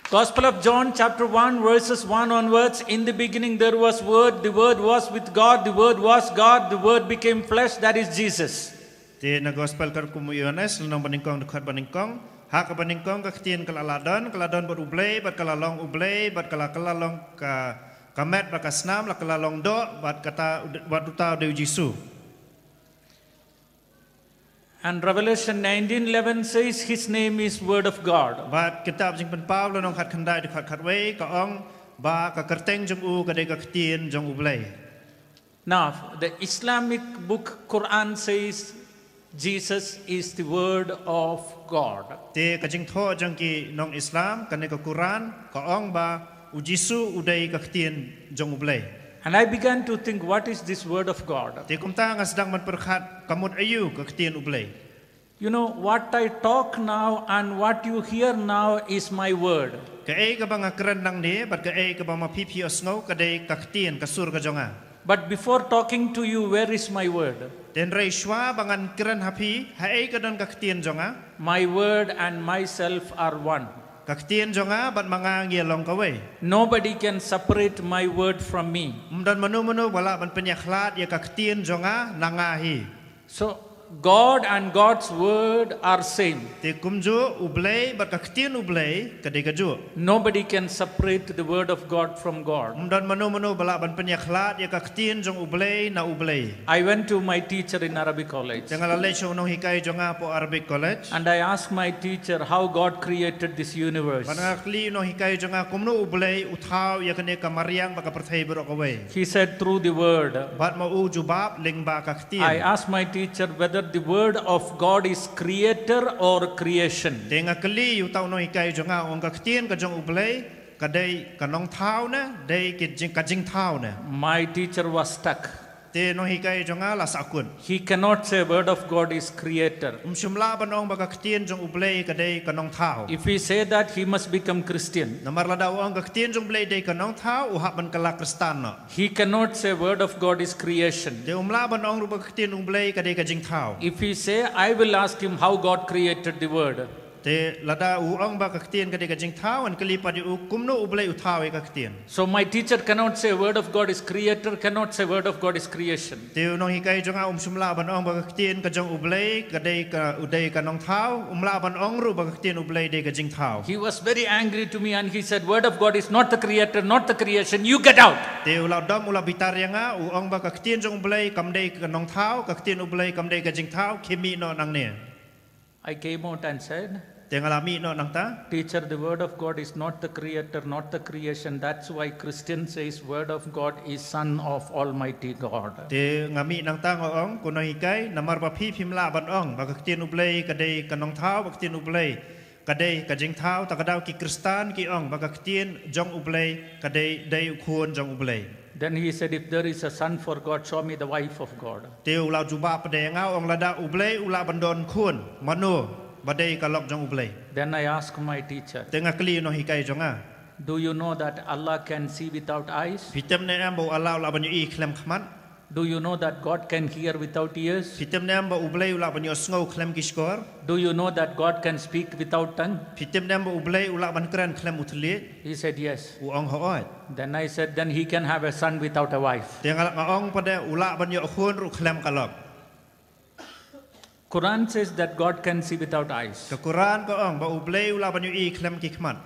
Gospel of John, chapter one, verses one onwards. In the beginning there was Word, the Word was with God, the Word was God, the Word became flesh, that is Jesus. Te na gospel katkum u Ïoannis, lynnong banyngkong, dkhot banyngkong. Ha kaba nyngkong ka ktien ka la la don, ka la don bad U Blei, bad ka la long U Blei, bad ka la ka la long ka ka met bad ka snam, la ka la long doh, bad kata u de- bad uta u dei u Jisu. And Revelation nineteen eleven says his name is Word of God. Bad kitab Jingpynpaw lynnong khatkhyndai dkhot khatwei ka ong ba ka kyrteng jong u ka dei ka ktien jong U Blei. Now, the Islamic book Quran says Jesus is the Word of God. Te ka jingthoh jong ki nong Islam kane ka Quran ka ong ba u Jisu u dei ka ktien jong U Blei. And I began to think, what is this Word of God? Te kumta nga sdang ban pyrkhat ka mut aïu ka ktien U Blei. You know, what I talk now and what you hear now is my word. Kaei kaba nga kren nangne bad kaei kaba ma phi phi ïohsngew ka dei ka ktien ka sur ka jong nga. But before talking to you, where is my word? Te hynrei shuwa ba ngan kren ha phi, haei ka don ka ktien jong nga? My word and myself are one. Ka ktien jong nga bad ma nga ngi long kawei. Nobody can separate my word from me. Ym don mano mano ba lah ban pynïakhlad ïa ka ktien jong nga na nga hi. So, God and God's word are same. Te kumjuh U Blei bad ka ktien U Blei ka dei kajuh. Nobody can separate the word of God from God. Ym don mano mano ba lah ban pynïakhlad ïa ka ktien jong U Blei na U Blei. I went to my teacher in Arabic College. Te nga la leit sha u nonghikai jong nga hapoh Arabic College. And I asked my teacher how God created this universe. Bad nga kylli u nonghikai jong nga kumno U Blei u thaw ïa kane ka mariang bad ka pyrthei baroh kawei. He said, through the word. Bad ma u jubab lyngba ka ktien. I asked my teacher whether the word of God is creator or creation. Te nga kylli uta u nonghikai jong nga, ong ka ktien ka jong U Blei ka dei ka nongthaw ne, dei ki jing, ka jingthaw ne? My teacher was stuck. Te u nonghikai jong nga la sahkut. He cannot say word of God is creator. Um shym lah ban ong ba ka ktien jong U Blei ka dei ka nongthaw. If he say that, he must become Christian. Namar lada u ong ka ktien jong U Blei dei ka nongthaw, u hap ban kylla Khristan noh. He cannot say word of God is creation. Te um lah ban ong ruh ba ka ktien U Blei ka dei ka jingthaw. If he say, I will ask him how God created the word. Te lada u ong ba ka ktien ka dei ka jingthaw, ngan kylli pat ïa u kumno U Blei u thaw ïa ka ktien. So my teacher cannot say word of God is creator, cannot say word of God is creation. Te u nonghikai jong nga um shym lah ban ong ba ka ktien ka jong U Blei ka dei ka, u dei ka nongthaw, um lah ban ong ruh ba ka ktien U Blei dei ka jingthaw. He was very angry to me and he said, word of God is not the creator, not the creation, you get out. Te u la dom, u la bitar ïa nga, u ong ba ka ktien jong U Blei kam dei ka nongthaw, ka ktien U Blei kam dei ka jingthaw, khie mih noh nangne. I came out and said, Te nga la mih noh nangta. Teacher, the word of God is not the creator, not the creation. That's why Christian says word of God is son of Almighty God. Te nga mih nangta nga ong, ko nonghikai, namar ba phi phim lah ban ong ba ka ktien U Blei ka dei ka nongthaw, ba ka ktien U Blei ka dei ka jingthaw, ta ka daw ki Khristan ki ong ba ka ktien jong U Blei ka dei, dei u khun jong U Blei. Then he said, if there is a son for God, show me the wife of God. Te u la jubab pat ïa nga, ong lada U Blei u lah ban don khun, mano ba dei ka lok jong U Blei? Then I asked my teacher, Te nga kylli u nonghikai jong nga. Do you know that Allah can see without eyes? Phi tip ne em ba u Allah u lah ban ïohi khlem khmat? Do you know that God can hear without ears? Phi tip ne em ba U Blei u lah ban ïohsngew khlem ki shkor? Do you know that God can speak without tongue? Phi tip ne em ba U Blei u lah ban kren khlem u thylliej? He said, "Yes." U ong, hooid. Then I said, "Then he can have a son without a wife." Te nga la, nga ong pat de u lah ban ïoh khun ruh khlem ka lok. Quran says that God can see without eyes. Ka Quran ka ong ba U Blei u lah ban ïohi khlem ki khmat.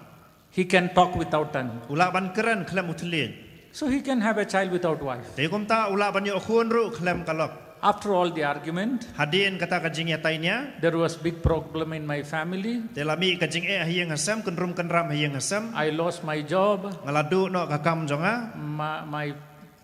He can talk without tongue. U lah ban kren khlem u thylliej. So he can have a child without wife. Te kumta u lah ban ïoh khun ruh khlem ka lok. After all the argument, hadien kata ka jingïatainia, there was big problem in my family. Te la mih ka jingeh ha ïing ha sem, kynrum kynram ha ïing ha sem. I lost my job. Nga la duh noh ka kam jong nga. My, my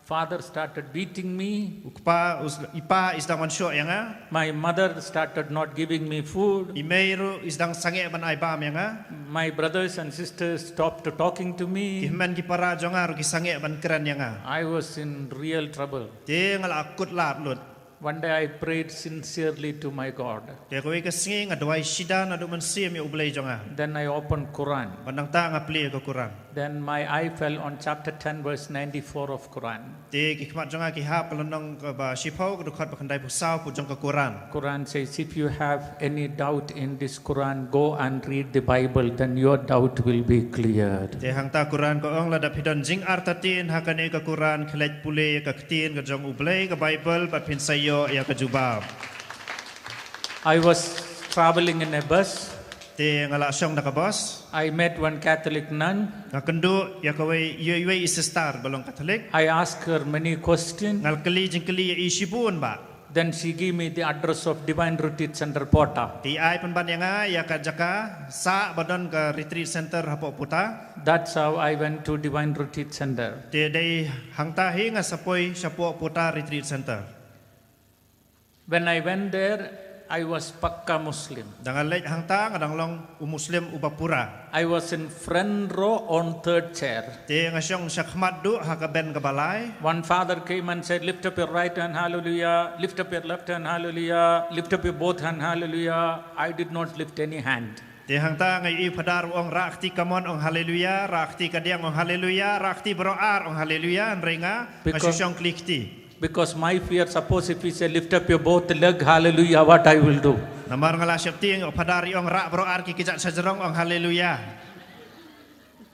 father started beating me. U kpa, u s-, i pa i sdang ban shoh ïa nga. My mother started not giving me food. I mei ruh i sdang sangeh ban ai bam ïa nga. My brothers and sisters stopped talking to me. Ki hynmen ki para jong nga ruh ki sangeh ban kren ïa nga. I was in real trouble. Te nga la kut lad lut. One day I prayed sincerely to my God. Te kawei ka sngi nga duwai shidan naduh mynsiem ïa U Blei jong nga. Then I opened Quran. Bad nangta nga plie ka Quran. Then my eye fell on chapter ten, verse ninety-four of Quran. Te ki khmat jong nga ki hap ka lynnong kaba shiphew, ka dkhot ba khyndaiphew saw pud jong ka Quran. Quran says, "If you have any doubt in this Quran, go and read the Bible, then your doubt will be cleared." Te hangta Quran ka ong, lada phi don jingartatien ha kane ka Quran, khie leit pule ïa ka ktien ka jong U Blei, ka Bible, bad phin sa ïoh ïa ka jubab. I was traveling in a bus. Te nga la shong da ka bus. I met one Catholic nun. Nga kynduh ïa kawei, ïa iwei i sister ba long Catholic. I asked her many questions. Nga la kylli jingkylli ïa i shibun bah. Then she gave me the address of Divine Retreat Center, Pota. Te i ai pynban ïa nga ïa ka jaka sah ba don ka Retreat Center hapoh Pota. That's how I went to Divine Retreat Center. Te dei hangta hi nga sa poi shapoh Pota Retreat Center. When I went there, I was pakka Muslim. Da nga leit hangta nga dang long u Muslim uba pura. I was in front row on third chair. Te nga shong sha khmat duh ha ka bench kaba lai. One father came and said, "Lift up your right hand, hallelujah. Lift up your left hand, hallelujah. Lift up your both hand, hallelujah." I did not lift any hand. Te hangta nga ïohi phadar u ong, "Rah kti kamon, ong haleluya, rah kti kadiang, ong haleluya, rah kti baroh ar, ong haleluya," hynrei nga, nga shu shong kli kti. Because my fear, suppose if he say, "Lift up your both leg, hallelujah," what I will do? Namar nga la sheptieng, ïoh phadar i ong, "Rah baroh ar ki kjat shajrong, ong haleluya."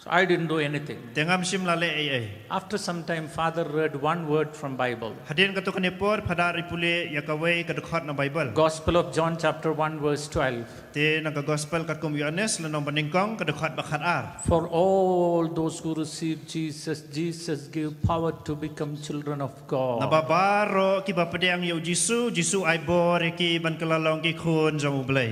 So I didn't do anything. Te ngam shym la leh ei ei. After some time, father read one word from Bible. Hadien katto katne por, phadar i pule ïa kawei ka dkhot na Bible. Gospel of John chapter one verse twelve. Te na ka Gospel katkum u Ïoannis lynnong banyngkong ka dkhot ba khatar. For all those who receive Jesus, Jesus give power to become children of God. Naba baroh kiba pdiang ïa u Jisu, Jisu ai bor ïa ki ban kylla long ki khun jong U Blei.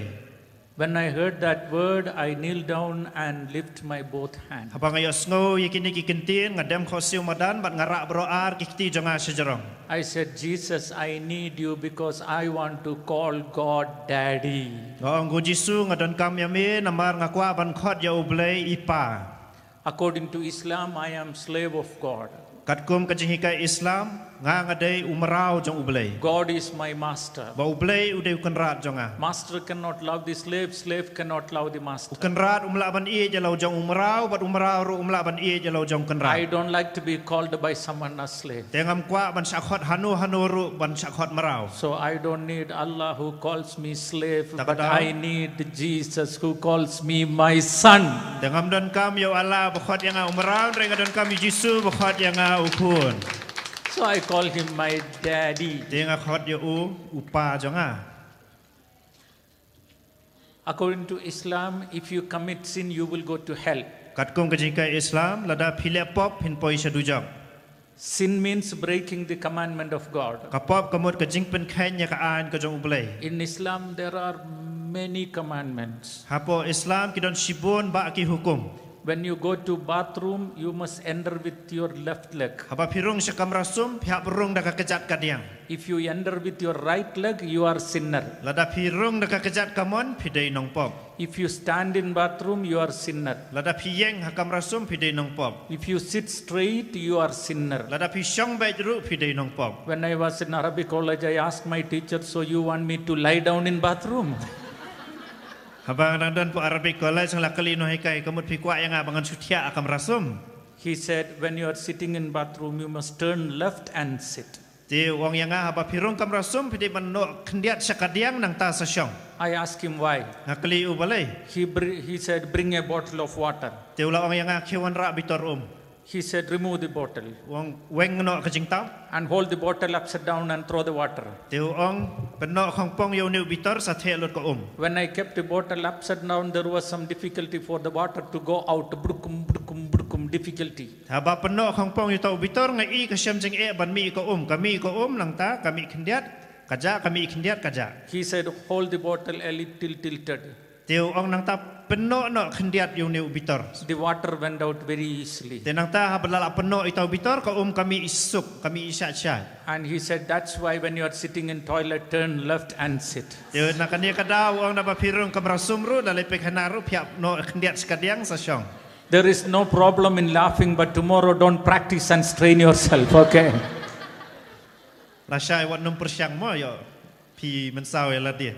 When I heard that word, I kneel down and lift my both hands. Haba nga ïohsngew ïa kine ki kyntien, nga dem khohsiew madan bad nga rah baroh ar ki kti jong nga shajrong. I said, "Jesus, I need you because I want to call God Daddy." Nga ong, "Ko Jisu, nga donkam ïa me namar nga kwah ban khot ïa U Blei i Pa." According to Islam, I am slave of God. Katkum ka jinghikai Islam, nga nga dei u mraw jong U Blei. God is my master. Ba U Blei u dei u kynrad jong nga. Master cannot love the slave, slave cannot love the master. U kynrad um lah ban ïeit ïa la u jong u mraw, bad u mraw ruh um lah ban ïeit ïa la u jong u kynrad. I don't like to be called by someone as slave. Te ngam kwah ban shah khot hano hano ruh ban shah khot mraw. So I don't need Allah who calls me slave, but I need Jesus who calls me my son. Te ngam donkam ïa u Allah ba khot ïa nga u mraw, hynrei nga donkam ïa u Jisu ba khot ïa nga u khun. So I call him my daddy. Te nga khot ïa u u Pa jong nga. According to Islam, if you commit sin, you will go to hell. Katkum ka jinghikai Islam, lada phi leh pop phin poi sha dujok. Sin means breaking the commandment of God. Ka pop ka mut ka jingpynkheiñ ïa ka aiñ ka jong U Blei. In Islam, there are many commandments. Hapoh Islam ki don shibun bah ki hukum. When you go to bathroom, you must enter with your left leg. Haba phi rung sha kamra sum, phi hap rung da ka kjat kadiang. If you enter with your right leg, you are sinner. Lada phi rung da ka kjat kamon, phi dei nongpop. If you stand in bathroom, you are sinner. Lada phi ïeng ha kamra sum, phi dei nongpop. If you sit straight, you are sinner. Lada phi shong beit ruh, phi dei nongpop. When I was in Arabic college, I asked my teacher, "So you want me to lie down in bathroom?" Haba nga dang don hapoh Arabic College nga la kylli u nonghikai, ka mut phi kwah ïa nga ba ngan shu thiah ha kamra sum? He said, "When you are sitting in bathroom, you must turn left and sit." Te u ong ïa nga, haba phi rung kamra sum phi dei ban noh khyndiat sha kadiang nangta sa shong. I asked him why. Nga kylli u balei. He, br- he said, "Bring a bottle of water." Te u la ong ïa nga, khie wanrah bitor um. He said, "Remove the bottle." U ong, weng noh ka jingtap. "And hold the bottle upside down and throw the water." Te u ong, pynnoh khongpong ïa une u bitor sa theh lut ka um. When I kept the bottle upside down, there was some difficulty for the water to go out. Brukum, brukum, brukum, difficulty. Haba pynnoh khongpong ïa uta u bitor nga i ka shem jingeh ban mih ka um, ka mih ka um nangta, ka mih khyndiat, ka jah, ka mih khyndiat, ka jah. He said, "Hold the bottle a little tilted." Te u ong nangta pynnoh noh khyndiat ïa une u bitor. The water went out very easily. Te nangta haba la lah pynnoh ïa uta u bitor ka um ka mih isuk, ka mih ishah shah. And he said, "That's why when you are sitting in toilet, turn left and sit." Te na kane ka daw u ong naba phi rung kamra sum ruh, la leit pakhana ruh phi hap noh khyndiat sha kadiang sa shong. There is no problem in laughing, but tomorrow don't practice and strain yourself, okay? Lashai wat nym pyrshang mo ïoh phi mynsaw ïa lade.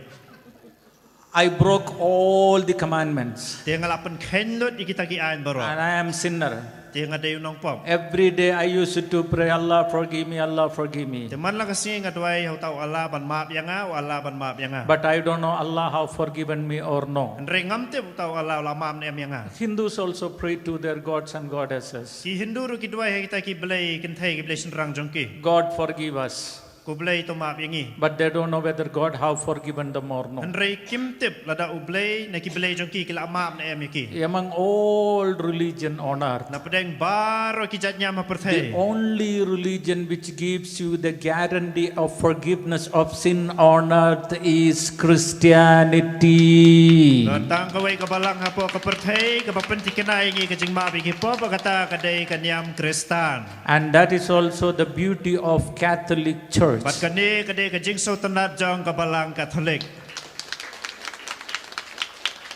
I broke all the commandments. Te nga la pynkheiñ lut ïa kita ki aiñ baroh. And I am sinner. Te nga dei u nongpop. Every day I used to pray, "Allah forgive me, Allah forgive me." Te man la ka sngi nga duwai ha uta u Allah ban map ïa nga, u Allah ban map ïa nga. But I don't know Allah have forgiven me or no. Hynrei ngam tip uta u Allah u la map ne em ïa nga. Hindus also pray to their gods and goddesses. Ki Hindu ruh ki duwai ha kita ki blei kynthei, ki blei shynrang jong ki. "God forgive us." Ko Blei to map ïa ngi. But they don't know whether God have forgiven them or no. Hynrei kim tip lada U Blei ne ki blei jong ki ki la map ne em ïa ki. Among all religion on earth, na pdeng baroh ki jait niam ha pyrthei, the only religion which gives you the guarantee of forgiveness of sin on earth is Christianity. Don tang kawei ka balang hapoh ka pyrthei kaba pynthikna ïa ngi ka jingmap ïa ki pop, kata ka dei ka niam Khristan. And that is also the beauty of Catholic Church. Bad kane ka dei ka jingsngewtynnat jong ka balang Katholik.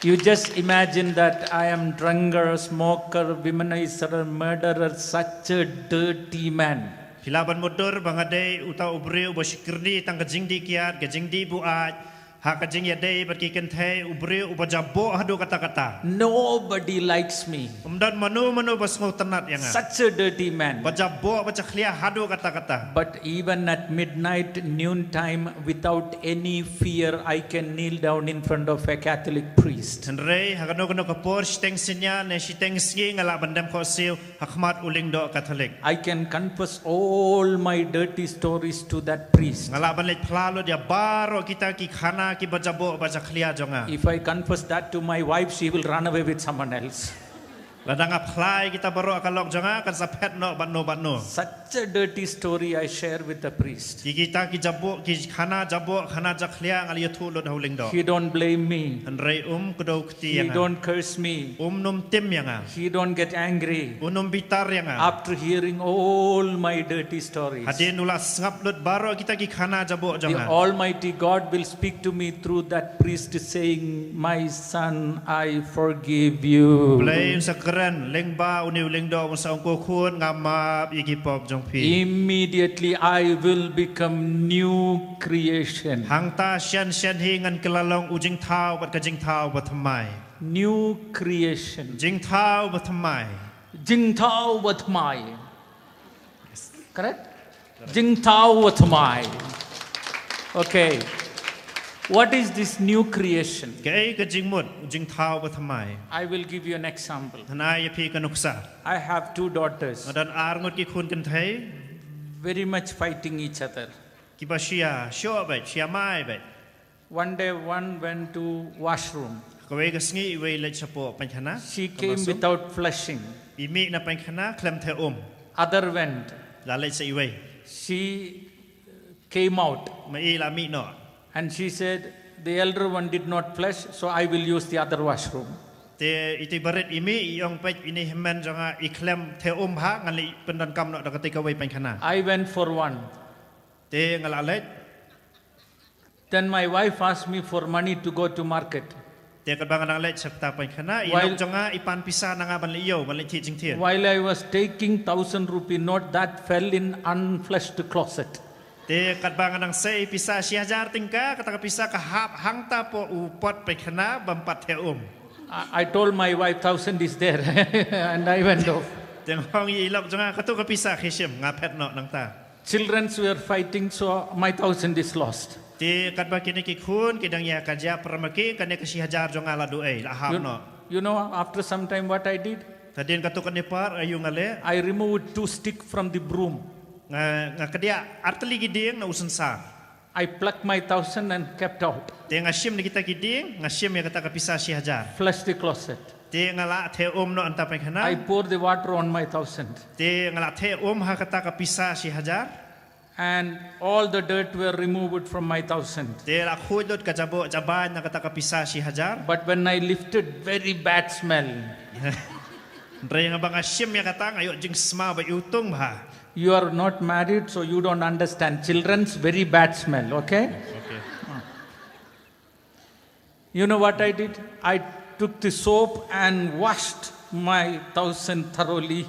You just imagine that I am drunkard, smoker, womanizer, murderer, such a dirty man. Phi lah ban mutdur ba nga dei uta u briew uba shakri tang ka jingdih kiad, ka jingdih buaid, ha ka jingïadei bad ki kynthei, u briew uba jaboh haduh katta katta. Nobody likes me. Ym don mano mano ba sngewtynnat ïa nga. Such a dirty man. Ba jaboh ba jakhlia haduh katta katta. But even at midnight, noontime, without any fear, I can kneel down in front of a Catholic priest. Hynrei ha kano kano ka por, shiteng synñia ne shiteng sngi, nga lah ban dem khohsiew ha khmat u lyngdoh Katholik. I can confess all my dirty stories to that priest. Nga lah ban leit phla lut ïa baroh kita ki khana kiba jaboh ba jakhlia jong nga. If I confess that to my wife, she will run away with someone else. Lada nga phla ïa kita baroh ha ka lok jong nga, kan sa phet noh bad no bad no. Such a dirty story I share with the priest. Ki kita ki jaboh, ki khana jaboh, khana jakhlia nga la ïathuh lut ha u lyngdoh. He don't blame me. Hynrei um kdew kti ïa nga. He don't curse me. Um nym tim ïa nga. He don't get angry. Um nym bitar ïa nga. After hearing all my dirty stories, hadien u la sngap lut baroh kita ki khana jaboh jong nga, the Almighty God will speak to me through that priest saying, "My son, I forgive you." Blei un sa kren lyngba une u lyngdoh, un sa ong, "Ko khun, nga map ïa ki pop jong phi." Immediately I will become new creation. Hangta shen shen hi ngan kylla long u jingthaw bad ka jingthaw bathymmai. New creation. Jingthaw bathymmai. Jingthaw bathymmai. Correct? Jingthaw bathymmai. Okay. What is this new creation? Kaei ka jingmut jingthaw bathymmai? I will give you an example. Ngan ai ïa phi ka nuksa. I have two daughters. Nga don ar ngut ki khun kynthei. Very much fighting each other. Kiba shia shoh bad shia mai bad. One day, one went to washroom. Kawei ka sngi iwei i leit shapoh paikhana. She came without flushing. I mih na paikhana khlem theh um. Other went. La leit sa iwei. She came out. Ma i la mih noh. And she said, "The elder one did not flush, so I will use the other washroom." Te iti barit i mih, i ong, "Peit, ine hynmen jong nga i khlem theh um ha, ngan leit pyndonkam noh da katei kawei paikhana." I went for one. Te nga la leit. Then my wife asked me for money to go to market. Te katba nga dang leit sha kata paikhana, i lok jong nga i pan pisa na nga ban leit ïew, ban leit thied jingthied. While I was taking thousand rupee note, that fell in unflushed closet. Te katba nga nang sei pisa shi hajar tyngka, kata ka pisa ka hap hangta hapoh u pot paikhana bym pat theh um. I, I told my wife thousand is there and I went off. Te nga ong ïa i lok jong nga, kato ka pisa khie shim, nga phet noh nangta. Children were fighting, so my thousand is lost. Te katba kine ki khun ki dang ïa ka jia para ma ki, kane ka shi hajar jong nga la duh ei, la hap noh. You know, after some time what I did? Hadien katto katne por aïu nga leh? I removed two stick from the broom. Nga, nga kdiah artylli ki dieng na u synsar. I plucked my thousand and kept out. Te nga shim na kita ki dieng, nga shim ïa kata ka pisa shi hajar. Flush the closet. Te nga la theh um noh hangta paikhana. I poured the water on my thousand. Te nga la theh um ha kata ka pisa shi hajar. And all the dirt were removed from my thousand. Te la khuid lut ka jaboh jabain na kata ka pisa shi hajar. But when I lifted, very bad smell. Hynrei haba nga shim ïa kata, nga ïoh jingsma ba iwtung bha. You are not married, so you don't understand. Children's very bad smell, okay? Okay. You know what I did? I took the soap and washed my thousand thoroughly.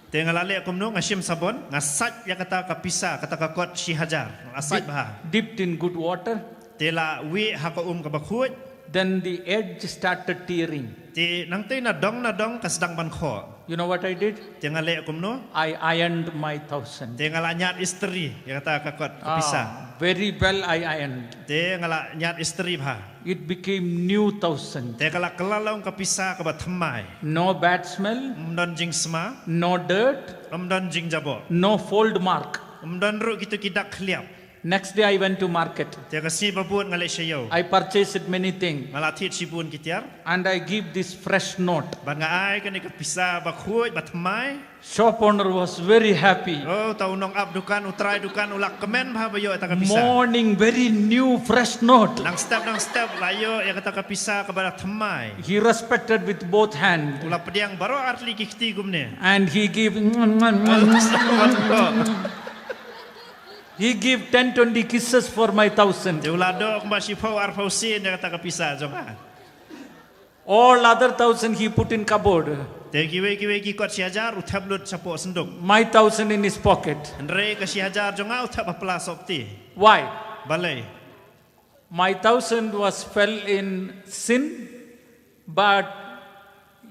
Te nga la leh kumno, nga shim sabon, nga sait ïa kata ka pisa, kata ka kot shi hajar, nga sait bha. Dipped in good water. Te la wieh ha ka um kaba khuid. Then the edge started tearing. Te nangta na dong na dong ka sdang ban khoh. You know what I did? Te nga leh kumno? I ironed my thousand. Te nga la ñiad istri ïa kata ka kot ka pisa. Ah, very well I ironed. Te nga la ñiad istri bha. It became new thousand. Te ka la kylla long ka pisa kaba thymmai. No bad smell. Ym don jingsma. No dirt. Ym don jingjaboh. No fold mark. Ym don ruh kito ki dak khliap. Next day I went to market. Te ka sngi ba bud nga leit sha ïew. I purchased many things. Nga la thied shibun ki tiar. And I give this fresh note. Bad nga ai kane ka pisa ba khuid ba thymmai. Shop owner was very happy. Oh, uta u nongap dukan, u trai dukan, u la kmen bha ba ïoh ïa kata ka pisa. Morning, very new, fresh note. Nang step, nang step, la ïoh ïa kata ka pisa kaba la thymmai. He respected with both hand. U la pdiang baroh artylli ki kti kumne. And he gave, he gave ten, twenty kisses for my thousand. Te u la doh kumba shiphew arphew sien ïa kata ka pisa jong nga. All other thousand he put in cupboard. Te kiwei kiwei ki kot shi hajar u thep lut shapoh synduk. My thousand in his pocket. Hynrei ka shi hajar jong nga u thep ha pla sohkti. Why? Balei? My thousand was fell in sin, but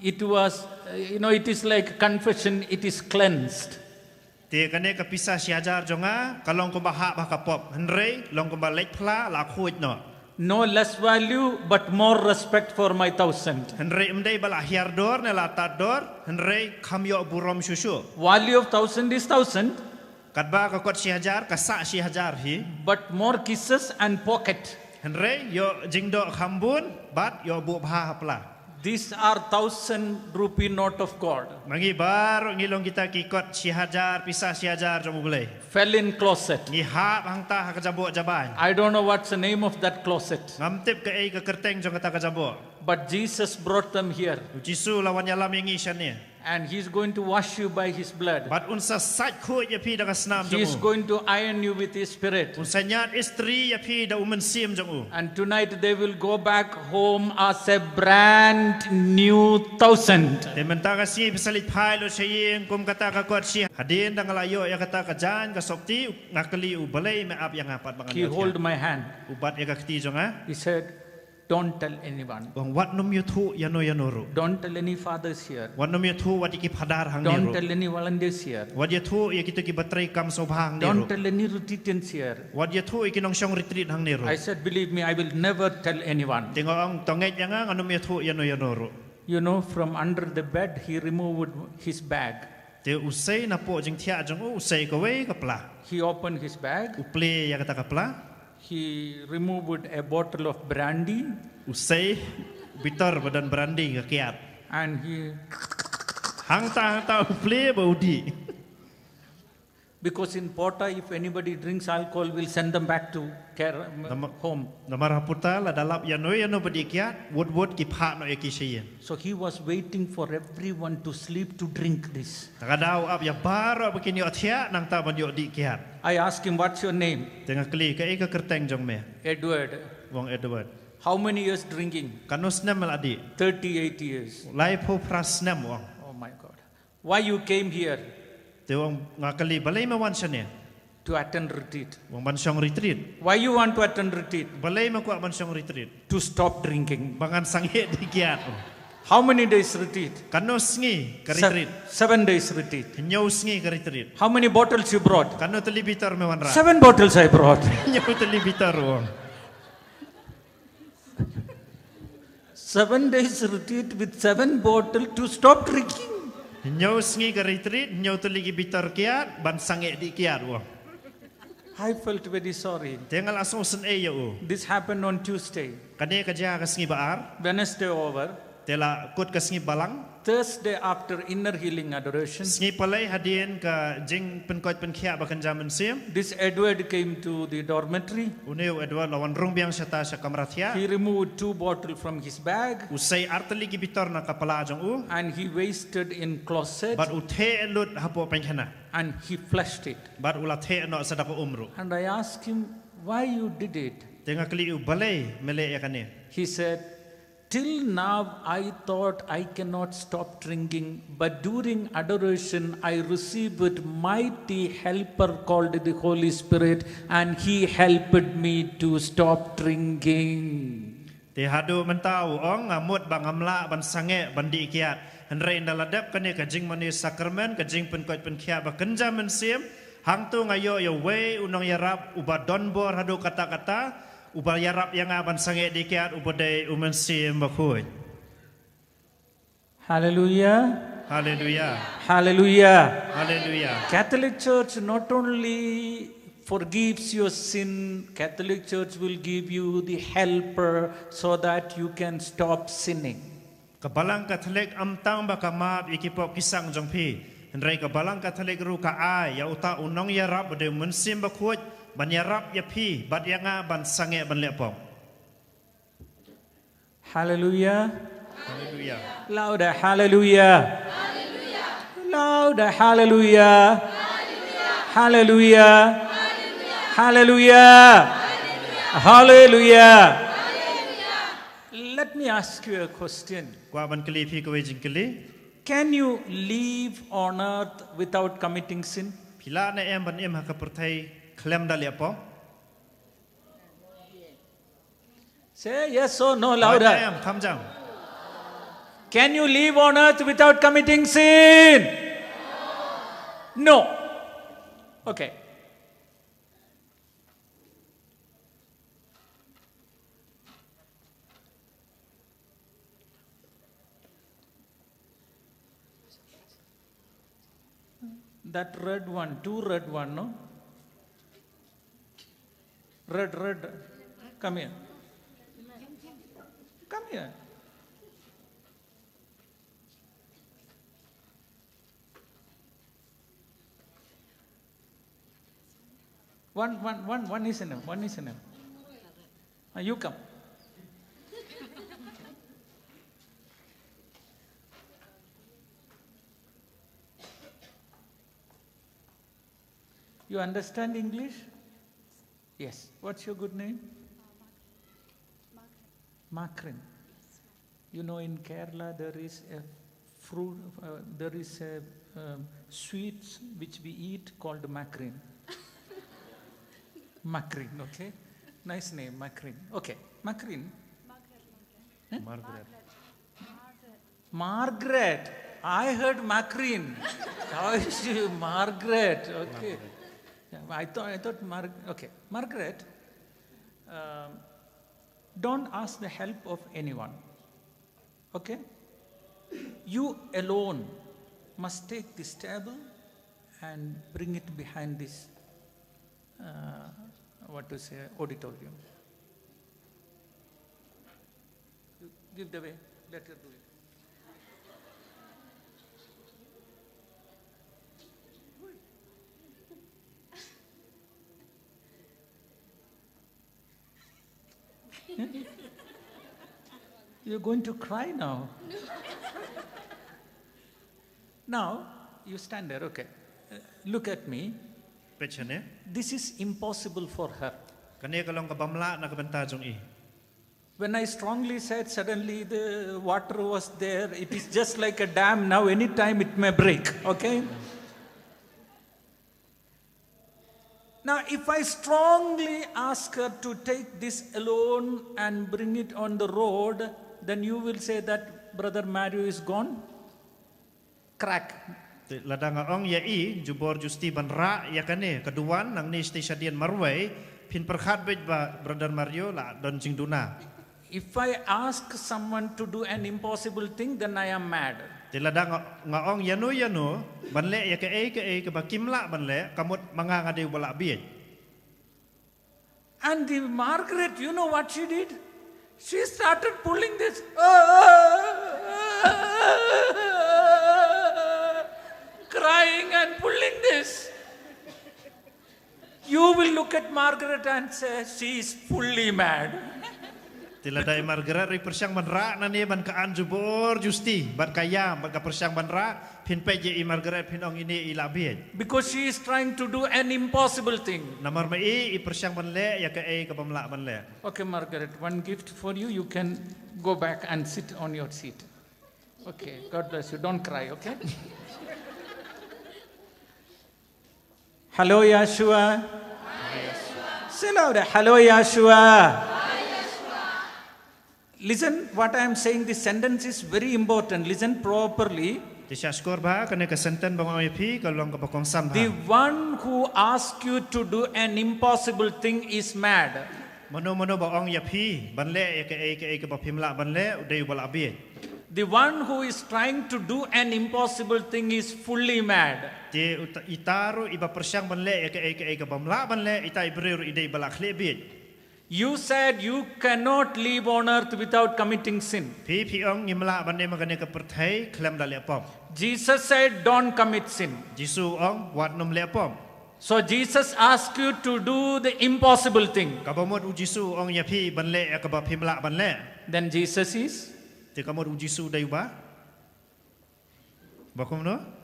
it was, uh, you know, it is like confession, it is cleansed. Te kane ka pisa shi hajar jong nga ka long kumba hap ha ka pop, hynrei long kumba leit phla, la khuid noh. No less value, but more respect for my thousand. Hynrei ym dei ba la hiar dor ne la tad dor, hynrei kham ïoh burom shuh shuh. Value of thousand is thousand. Katba ka kot shi hajar, ka sah shi hajar hi. But more kisses and pocket. Hynrei ïoh jingdoh kham bun, bad ïoh buh bha ha pla. These are thousand rupee note of God. Ma ngi baroh ngi long kita ki kot shi hajar, pisa shi hajar jong U Blei. Fell in closet. Ngi hap hangta ha ka jaboh jabain. I don't know what's the name of that closet. Ngam tip kaei ka kyrteng jong kata ka jaboh. But Jesus brought them here. U Jisu u la wan ïalam ïa ngi shane. And he's going to wash you by his blood. Bad un sa sait khuid ïa phi da ka snam jong u. He's going to iron you with his spirit. Un sa ñiad istri ïa phi da u mynsiem jong u. And tonight they will go back home as a brand new thousand. Te mynta ka sngi phi sa leit phai lut sha ïing kum kata ka kot shi. Hadien da nga la ïoh ïa kata ka jaiñ ka sohkti, nga kylli u, balei me ap ïa nga pat ba ngan ïohthiah. He hold my hand. U bat ïa ka kti jong nga. He said, "Don't tell anyone." U ong, wat nym ïathuh ïano ïano ruh. "Don't tell any fathers here." Wat nym ïathuh wat ïa ki phadar hangne ruh. "Don't tell any volunteers here." Wat ïathuh ïa kito kiba trei kam sngewbha hangne ruh. "Don't tell any retreatants here." Wat ïathuh ïa ki nongshong retreat hangne ruh. I said, "Believe me, I will never tell anyone." Te nga ong, to ngeit ïa nga, ngan nym ïathuh ïano ïano ruh. You know, from under the bed, he removed his bag. Te u sei napoh jingthiah jong u, u sei kawei ka pla. He opened his bag. U plie ïa kata ka pla. He removed a bottle of brandy. U sei bitor ba don brandy ka kiad. And he, hangta hangta u plie bad u dih. Because in Pota, if anybody drinks alcohol, we'll send them back to care, home. Namar ha Pota lada lap ïano ïano ba dih kiad, wut wut ki phah noh ïa ki sha ïing. So he was waiting for everyone to sleep to drink this. Te ka dei u ap ïa baroh ba kin ïohthiah nangta ban ïoh dih kiad. I asked him, "What's your name?" Te nga kylli, kaei ka kyrteng jong me? "Edward." U ong, Edward. "How many years drinking?" Katno snem me la dih? "Thirty-eight years." Laiphew phra snem, u ong. Oh my God. "Why you came here?" Te u ong, nga kylli, balei me wan shane? to attend retreat. Ong ban shong retreat. Why you want to attend retreat? Balei me kwah ban shong retreat? To stop drinking. Ba ngan sangeh dih kiad. How many days retreat? Katno sngi ka retreat? Seven days retreat. Hynñiew sngi ka retreat. How many bottles you brought? Katno tylli bitar me wanrah? Seven bottles I brought. Hynñiew tylli bitar, ong. Seven days retreat with seven bottle to stop drinking. Hynñiew sngi ka retreat, hynñiew tylli ki bitar kiad, ban sangeh dih kiad, ong. I felt very sorry. Te nga la sngewsynei ïa u. This happened on Tuesday. Kane ka jia ka sngi ba ar. Wednesday over. Te la kut ka sngi balang. Thursday after inner healing adoration. Sngi palei hadien ka jingpynkoit pynkhiah ba kynja mynsiem. This Edward came to the dormitory. Une u Edward la wan rung biang shata sha kamra thiah. He removed two bottle from his bag. U sei ar tylli ki bitar na ka pala jong u. And he wasted in closet. Bad u theh lut hapoh painkhana. And he flushed it. Bad u la theh noh sa da ka um ruh. And I asked him, "Why you did it?" Te nga kylli u, balei me leh ïa kane? He said, "Till now I thought I cannot stop drinking, but during adoration I received a mighty helper called the Holy Spirit, and he helped me to stop drinking." Te haduh mynta u ong, nga mut ba ngam lah ban sangeh ban dih kiad. Hynrei ynda la dep kane ka jingmane sakramen, ka jingpynkoit pynkhiah ba kynja mynsiem, hangto nga ïoh ïa uwei u nongïarap uba donbor haduh katta katta, uba ïarap ïa nga ban sangeh dih kiad, uba dei u Mynsiem Bakhuid. Hallelujah. Hallelujah. Hallelujah. Hallelujah. Catholic Church not only forgives your sin, Catholic Church will give you the helper so that you can stop sinning. Ka Balang Katholik ym tang ba ka map ïa ki pop ki sang jong phi, hynrei ka Balang Katholik ruh ka ai ïa uta u nongïarap ba dei u Mynsiem Bakhuid ban ïarap ïa phi bad ïa nga ban sangeh ban leh pop. Hallelujah. Hallelujah. Louder, hallelujah. Louder, hallelujah. Hallelujah. Hallelujah. Hallelujah. Let me ask you a question. Kwah ban kylli phi kawei jingkylli. Can you live on earth without committing sin? Phi lah ne em ban im ha ka pyrthei khlem da leh pop? Say yes or no louder. Em, kham jam. Can you live on earth without committing sin? No. Okay. That red one, two red one, no? Red, red. Come here. Come here. One, one, one, one is enough. One is enough. Ah, you come. You understand English? Yes. What's your good name? Makrin. You know, in Kerala, there is a fruit, uh, there is a, um, sweets which we eat called makrin. Makrin, okay? Nice name, Makrin. Okay, Makrin. Margaret. Margaret. I heard Makrin. How is she Margaret? Okay. Yeah, I thought, I thought Mar-, okay. Margaret, um, don't ask the help of anyone. Okay? You alone must take this table and bring it behind this, uh, what to say, auditorium. You give the way, let her do it. You're going to cry now. Now, you stand there, okay. Uh, look at me. Peit shane. This is impossible for her. Kane ka long ka bym lah na ka bynta jong i. When I strongly said, suddenly the water was there. It is just like a dam. Now, anytime it may break, okay? Now, if I strongly ask her to take this alone and bring it on the road, then you will say that Brother Mario is gone crack. Te lada nga ong ïa i, jubor justi ban rah ïa kane, ka duwan, nangne shatei shadien marwei, phin pyrkhat beit ba Brother Mario la don jingduna. If I ask someone to do an impossible thing, then I am mad. Te lada nga, nga ong ïano ïano ban leh ïa kaei kaei kaba kim lah ban leh, ka mut ma nga nga dei uba lah bieit. And the Margaret, you know what she did? She started pulling this, crying and pulling this. You will look at Margaret and say, "She is fully mad." Te lada i Margaret i pyrshang ban rah nangne ban ka an jubor justi, bad ka ïam, bad ka pyrshang ban rah, phin peit ïa i Margaret phin ong ine i lah bieit. Because she is trying to do an impossible thing. Namar ma i, i pyrshang ban leh ïa kaei kabym lah ban leh. Okay, Margaret, one gift for you. You can go back and sit on your seat. Okay, God bless you. Don't cry, okay? Hello, Yahshua. Say louder. Hello, Yahshua. Listen, what I am saying, this sentence is very important. Listen properly. Te shah shkor bha, kane ka sentence ba nga ong ïa phi ka long kaba kongsan bha. The one who asks you to do an impossible thing is mad. Mano mano ba ong ïa phi ban leh ïa kaei kaei kaba phim lah ban leh, u dei uba lah bieit. The one who is trying to do an impossible thing is fully mad. Te uta-, ita ruh iba pyrshang ban leh ïa kaei kaei kabym lah ban leh, ita i briew ruh i dei ba lah khlieh bieit. You said you cannot live on earth without committing sin. Phi, phi ong ngim lah ban im ha kane ka pyrthei khlem da leh pop. Jesus said, "Don't commit sin." Jisu u ong wat nym leh pop. So Jesus asked you to do the impossible thing. Kaba mut u Jisu u ong ïa phi ban leh ïa kaba phim lah ban leh. Then Jesus is? Te ka mut u Jisu u dei uba? Ba kumno?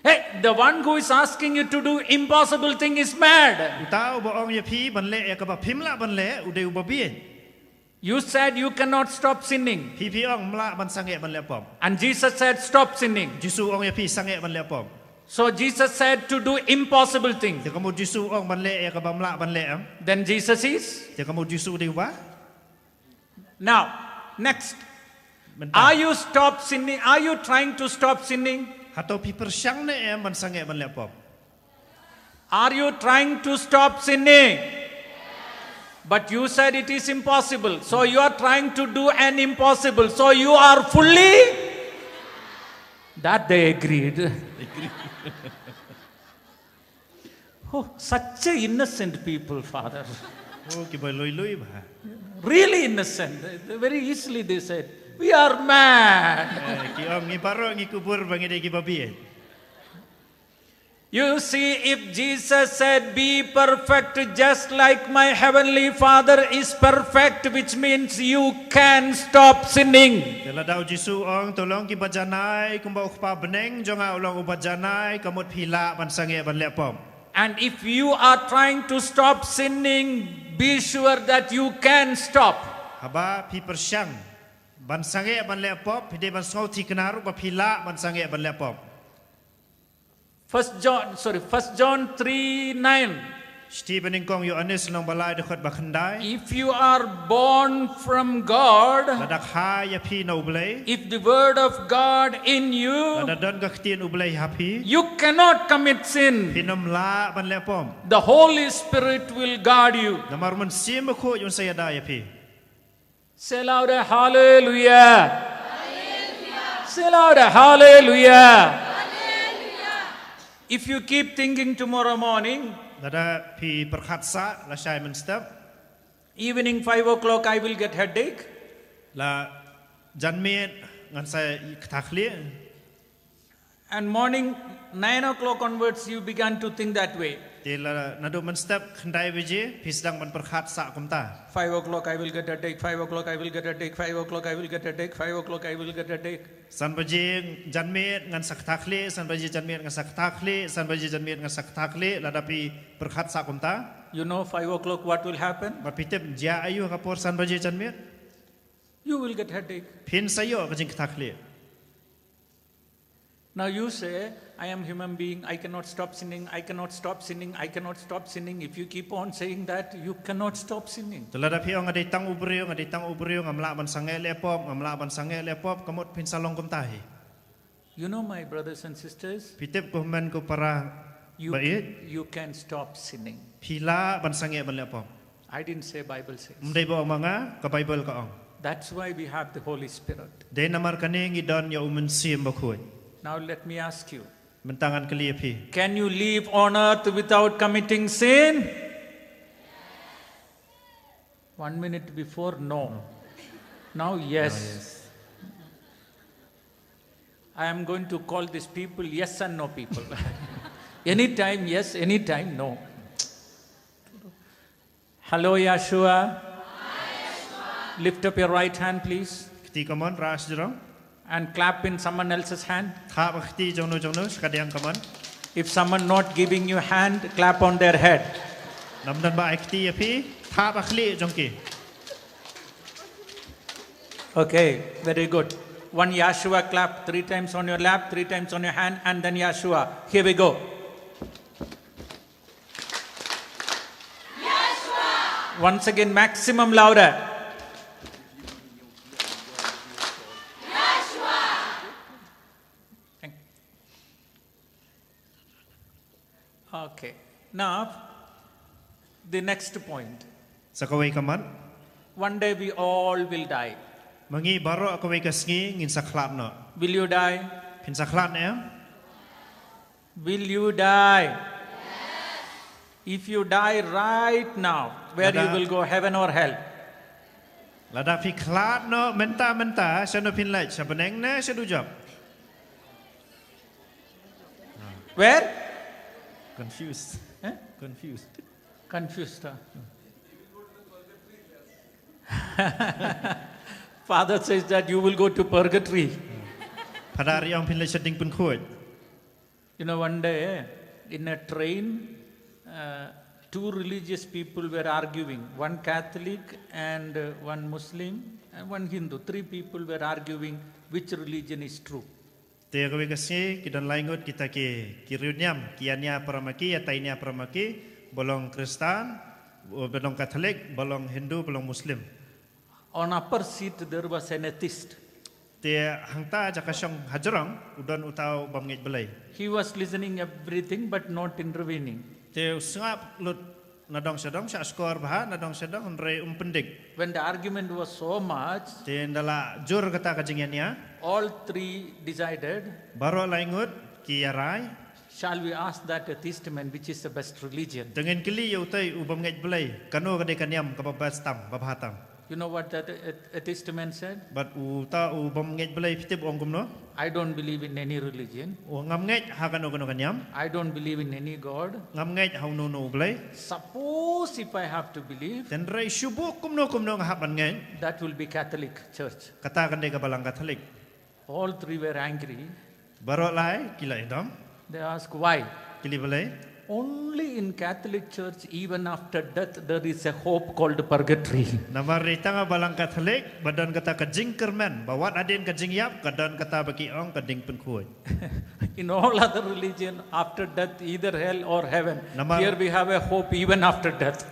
Hey, the one who is asking you to do impossible thing is mad. Uta uba ong ïa phi ban leh ïa kaba phim lah ban leh, u dei uba bieit. You said you cannot stop sinning. Phi, phi ong ym lah ban sangeh ban leh pop. And Jesus said, "Stop sinning." Jisu u ong ïa phi sangeh ban leh pop. So Jesus said to do impossible thing. Te ka mut Jisu u ong ban leh ïa kabym lah ban leh em. Then Jesus is? Te ka mut Jisu u dei uba? Now, next. Mynta. Are you stop sinning? Are you trying to stop sinning? Hato phi pyrshang ne em ban sangeh ban leh pop? Are you trying to stop sinning? But you said it is impossible. So you are trying to do an impossible. So you are fully. That they agreed. Oh, such a innocent people, Father. Oh, kiba lui lui bha. Really innocent. They, they very easily they said, "We are mad." Eh, ki ong ngi baroh ngi kubur ba ngi dei kiba bieit. You see, if Jesus said, "Be perfect just like my heavenly Father is perfect," which means you can stop sinning. Te lada u Jisu u ong, "To long kiba janai kumba u Kpa bneng jong nga u long uba janai," ka mut phi lah ban sangeh ban leh pop. And if you are trying to stop sinning, be sure that you can stop. Haba phi pyrshang ban sangeh ban leh pop, phi dei ban sngewthikna ruh ba phi lah ban sangeh ban leh pop. First John, sorry, First John three nine. Shithi banyngkong Ïoannis lynnong ba lai dkhot ba khyndai. If you are born from God, lada kha ïa phi na U Blei, if the word of God in you, lada don ka ktien U Blei ha phi, you cannot commit sin. Phin ym lah ban leh pop. The Holy Spirit will guard you. Namar u Mynsiem Bakhuid un sa ïada ïa phi. Say louder, hallelujah. Say louder, hallelujah. If you keep thinking tomorrow morning, lada phi pyrkhat sah lashai mynstep, evening five o'clock I will get headache. La janmiet ngan sa ktah khlieh. And morning, nine o'clock onwards, you began to think that way. Te la naduh mynstep khyndai baje, phi sdang ban pyrkhat sah kumta. Five o'clock I will get headache, five o'clock I will get headache, five o'clock I will get headache, five o'clock I will get headache. San baje janmiet ngan sa ktah khlieh, san baje janmiet ngan sa ktah khlieh, san baje janmiet ngan sa ktah khlieh, lada phi pyrkhat sah kumta. You know five o'clock what will happen? Bad phi tip jia aïu ha ka por san baje janmiet? You will get headache. Phin sa ïoh ka jingktah khlieh. Now you say, "I am human being, I cannot stop sinning, I cannot stop sinning, I cannot stop sinning." If you keep on saying that, you cannot stop sinning. Te lada phi ong nga dei tang u briew, nga dei tang u briew, ngam lah ban sangeh leh pop, ngam lah ban sangeh leh pop, ka mut phin sa long kumta hi. You know, my brothers and sisters, phi tip ko hynmen ko para, you, ba ïeit, you can stop sinning. Phi lah ban sangeh ban leh pop. I didn't say, Bible says. Ym dei ba ong ma nga, ka Bible ka ong. That's why we have the Holy Spirit. Dei namar kane ngi don ïa u Mynsiem Bakhuid. Now let me ask you. Mynta ngan kylli ïa phi. Can you live on earth without committing sin? One minute before, no. Now, yes. Now, yes. I am going to call these people yes and no people. Anytime yes, anytime no. Hello, Yahshua. Lift up your right hand, please. Kti kamon, rah shajrong. And clap in someone else's hand. Thap ha kti jongno jongno, shakadiang kamon. If someone not giving you hand, clap on their head. Namar ba ai kti ïa phi, thap ha khlieh jong ki. Okay, very good. One Yahshua clap, three times on your lap, three times on your hand, and then Yahshua. Here we go. Once again, maximum louder. Thank you. Okay. Now, the next point. Sa kawei ka mat. One day we all will die. Ma ngi baroh ha kawei ka sngi ngin sa khlad noh. Will you die? Phin sa khlad ne em? Will you die? If you die right now, where you will go, heaven or hell? Lada phi khlad noh mynta mynta, shano phin leit, sha bneng ne sha dujok? Where? Confused. Eh? Confused. Confused, huh? Father says that you will go to purgatory. Phadar ong phin leit sha ding pynkhuid. You know, one day, eh, in a train, uh, two religious people were arguing, one Catholic and, uh, one Muslim and one Hindu. Three people were arguing which religion is true. Te kawei ka sngi ki don lai ngut kita ki, ki riewniam, ki ïania para ma ki, ïatai ïania para ma ki, ba long Khristan, ba long Katholik, ba long Hindu, ba long Muslim. On upper seat there was an atheist. Te hangta jaka shong hajrong u don uta u bym ngeit Blei. He was listening everything but not intervening. Te u sngap lut nadong shadong, shah shkor bha nadong shadong, hynrei um pyndik. When the argument was so much, te ynda la jur kata ka jingïania, all three decided, baroh lai ngut ki ïarai. Shall we ask that atheist man which is the best religion? Te ngin kylli ïa utei u bym ngeit Blei, kano ka dei ka niam kaba best tam, ba bha tam. You know what that ath- atheist man said? Bad uta u bym ngeit Blei, phi tip u ong kumno? I don't believe in any religion. U ong ngam ngeit ha kano kano ka niam. I don't believe in any God. Ngam ngeit ha uno uno u Blei. Suppose if I have to believe, hynrei shu bun kumno kumno nga hap ban ngeit, that will be Catholic Church. Kata kan dei ka Balang Katholik. All three were angry. Baroh lai ki la ïadom. They ask, "Why?" Ki la kylli, "Balei?" Only in Catholic Church, even after death, there is a hope called purgatory. Namar dei tang ha Balang Katholik ba don kata ka jingkyrmen ba wat hadien ka jingïap ka don kata ba ki ong ka ding pynkhuid. In all other religion, after death, either hell or heaven. Namar here we have a hope even after death.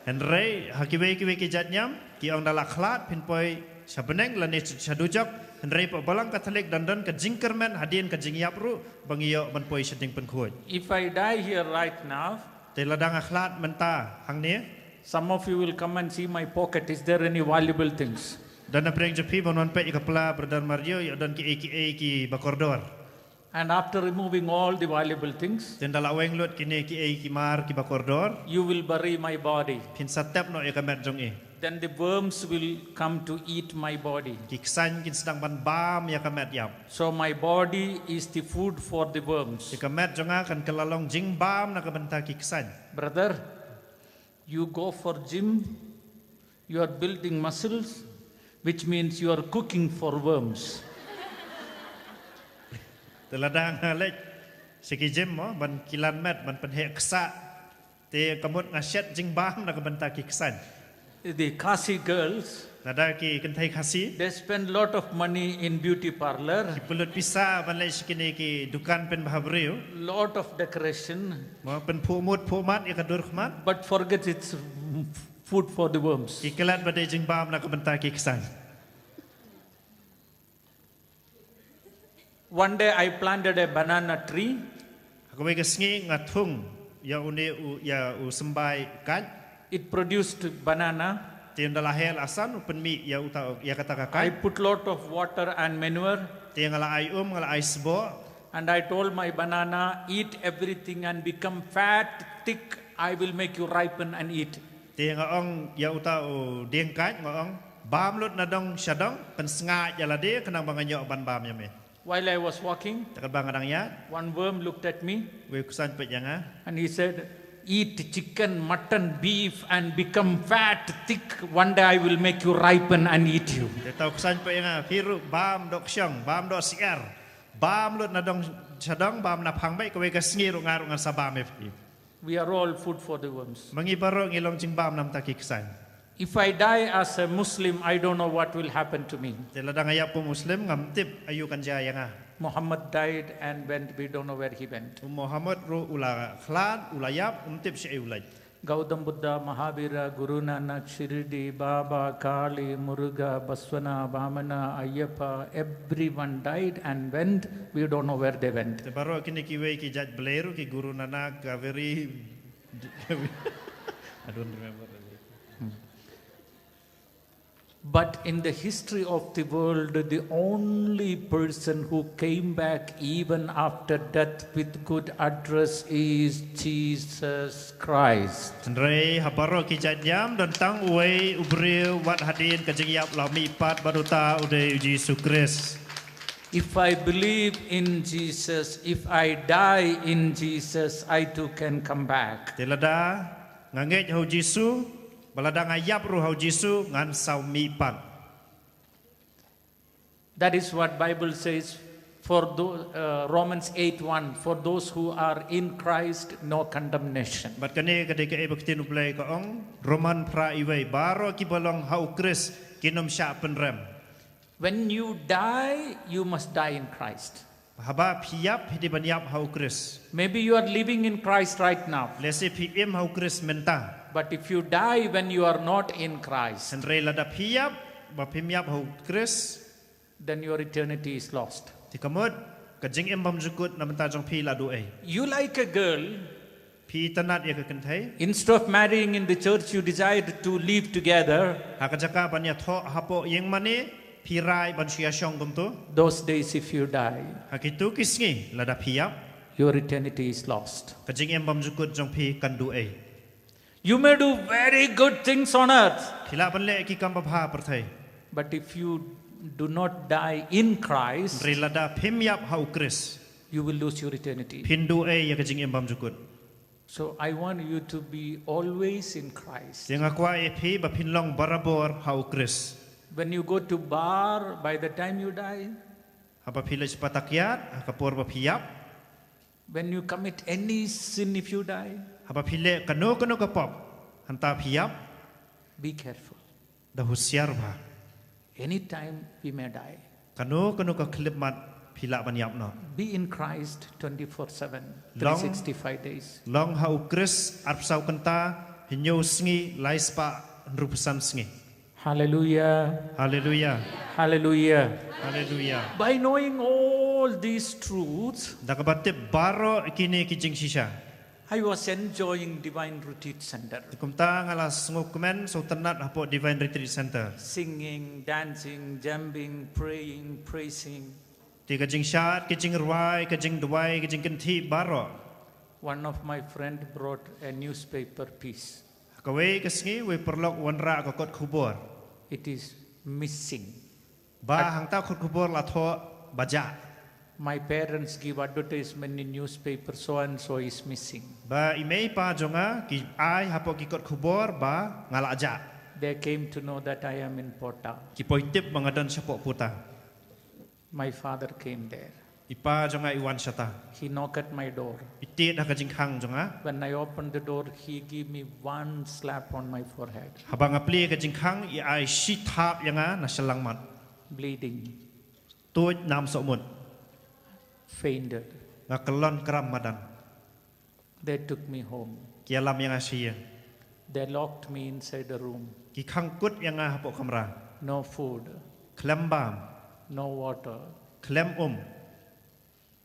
Hynrei ha kiwei kiwei ki jait niam ki ong da la khlad phin poi sha bneng lane sha dujok, hynrei pat Balang Katholik don don ka jingkyrmen hadien ka jingïap ruh ba ngi ïoh ban poi sha ding pynkhuid. If I die here right now, te lada nga khlad mynta hangne, some of you will come and see my pocket. Is there any valuable things? Don na pdeng jong phi ban wan peit ïa ka pla, Brother Mario, ïoh don kiei kiei kiba kordor. And after removing all the valuable things, te ynda la weng lut kine kiei ki mar kiba kordor, you will bury my body. Phin sa tep noh ïa ka met jong i. Then the worms will come to eat my body. Ki ksaiñ kin sdang ban bam ïa ka met ïap. So my body is the food for the worms. Ïa ka met jong nga kan kylla long jingbam na ka bynta ki ksaiñ. Brother, you go for gym, you are building muscles, which means you are cooking for worms. Te lada nga leit sha ki gym mo ban kilan met, ban pynheh ksah, te ka mut nga shet jingbam na ka bynta ki ksaiñ. The Khasi girls, Lada ki kynthei Khasi. They spend lot of money in beauty parlor. Ki pynlut pisa ban leit sha kine ki dukan pynbha briew. Lot of decoration. Mo, pynphuh mut phuh mat ïa ka dur khmat. But forget it's food for the worms. Ki klet ba dei jingbam na ka bynta ki ksain. One day I planted a banana tree. Ha kawei ka sngi nga thung ïa une u, ïa u symbai kait. It produced banana. Te ynda la heh la san u pynmih ïa uta, ïa kata ka kait. I put lot of water and manure. Te nga la ai um, nga la ai sboh. And I told my banana, "Eat everything and become fat, thick. I will make you ripen and eat." Te nga ong ïa uta u dieng kait, nga ong, "Bam lut na dong sha dong, pynsngaid ïa lade, khnang ba ngan ïoh ban bam ïa me." While I was walking, te katba nga dang ïaid, one worm looked at me. Wei u ksain peit ïa nga. And he said, "Eat chicken, mutton, beef and become fat, thick. One day I will make you ripen and eat you." Te uta u ksain peit ïa nga, "Phi ruh bam doh kshiong, bam doh syiar. Bam lut na dong sha dong, bam na phang beit, kawei ka sngi ruh nga ruh ngan sa bam ïa phi." We are all food for the worms. Ma ngi baroh ngi long jingbam na bynta ki ksain. If I die as a Muslim, I don't know what will happen to me. Te lada nga ïap kum u Muslim, ngam tip aïu kan jia ïa nga. Muhammad died and went, we don't know where he went. U Muhammad ruh u la khlad, u la ïap, um tip shaei u leit. Gautam Buddha, Mahavira, Guru Nanak, Shirdi, Baba, Kali, Muruga, Baswana, Vamana, Ayyappa, everyone died and went. We don't know where they went. Te baroh kine kiwei ki jait blei ruh, ki Guru Nanak, Kaveri, I don't remember everything. But in the history of the world, the only person who came back even after death with good address is Jesus Christ. Hynrei ha baroh ki jait niam don tang uwei u briew wat hadien ka jingïap la mihpat bad uta u dei u Jisu Khrist. If I believe in Jesus, if I die in Jesus, I too can come back. Te lada nga ngeit ha u Jisu, ba lada nga ïap ruh ha u Jisu, ngan sa mihpat. That is what Bible says for tho-, uh, Romans eight one, "For those who are in Christ, no condemnation." Bad kane ka dei kaei ba ka ktien u Blei ka ong, Roman phra iwei, baroh kiba long ha u Khrist kin ym shah pynrem. When you die, you must die in Christ. Haba phi ïap, phi dei ban ïap ha u Khrist. Maybe you are living in Christ right now. Lehse phi im ha u Khrist mynta. But if you die when you are not in Christ, hynrei lada phi ïap ba phim ïap ha u Khrist, then your eternity is lost. Te kamut, ka jingim bymjukut na bynta jong phi la duh ei. You like a girl. Phi itynnad ïa ka kynthei. Instead of marrying in the church, you decide to live together. Ha ka jaka ban ïathoh hapoh ïing mane, phi rai ban shu ïashong kumto. Those days, if you die, ha kito ki sngi, lada phi ïap, your eternity is lost. Ka jingim bymjukut jong phi kan duh ei. You may do very good things on earth. Phi lah ban leh ki kam babha ha pyrthei. But if you do not die in Christ, hynrei lada phim ïap ha u Khrist, you will lose your eternity. Phin duh ei ïa ka jingim bymjukut. So I want you to be always in Christ. Te nga kwah ïa phi ba phin long barabor ha u Khrist. When you go to bar, by the time you die, haba phi leit sha pata kiad, ha ka por ba phi ïap. When you commit any sin, if you die, haba phi leh kano kano ka pop, hynda phi ïap, be careful. Da husiar bha. Anytime we may die. Kano kano ka khyllipmat phi lah ban ïap noh. Be in Christ twenty-four seven, long, three sixty-five days. Long ha u Khrist arphew saw kynta, hynñiew sngi, lai spah hynriewphew san sngi. Hallelujah. Hallelujah. Hallelujah. Hallelujah. By knowing all these truths, da kaba tip baroh kine ki jingshisha, I was enjoying Divine Retreat Center. Te kumta nga la sngewkmen sngewtynnad hapoh Divine Retreat Center. Singing, dancing, jumping, praying, praising. Te ka jingshad, ka jingrwai, ka jingduwai, ka jingkynthih baroh. One of my friend brought a newspaper piece. Kawei ka sngi, wei paralok u wanrah ka kot khubor. It is missing. Ba hangta kot khubor la thoh ba jah. My parents give advertisement in newspaper, "So and so is missing." Ba i mei i pa jong nga ki ai hapoh ki kot khubor ba nga la jah. They came to know that I am in Pota. Ki poi tip ba nga don shapoh Pota. My father came there. I pa jong nga i wan shata. He knocked at my door. I tied ha ka jingkhang jong nga. When I opened the door, he gave me one slap on my forehead. Haba nga plie ka jingkhang, i ai shi thap ïa nga na shyllangmat. Bleeding. Tuid nam sohmut. Fainted. Nga kyllon kram madan. They took me home. Ki ïalam ïa nga sha ïing. They locked me inside the room. Ki khang kut ïa nga hapoh kamra. No food. Khlem bam. No water. Khlem um.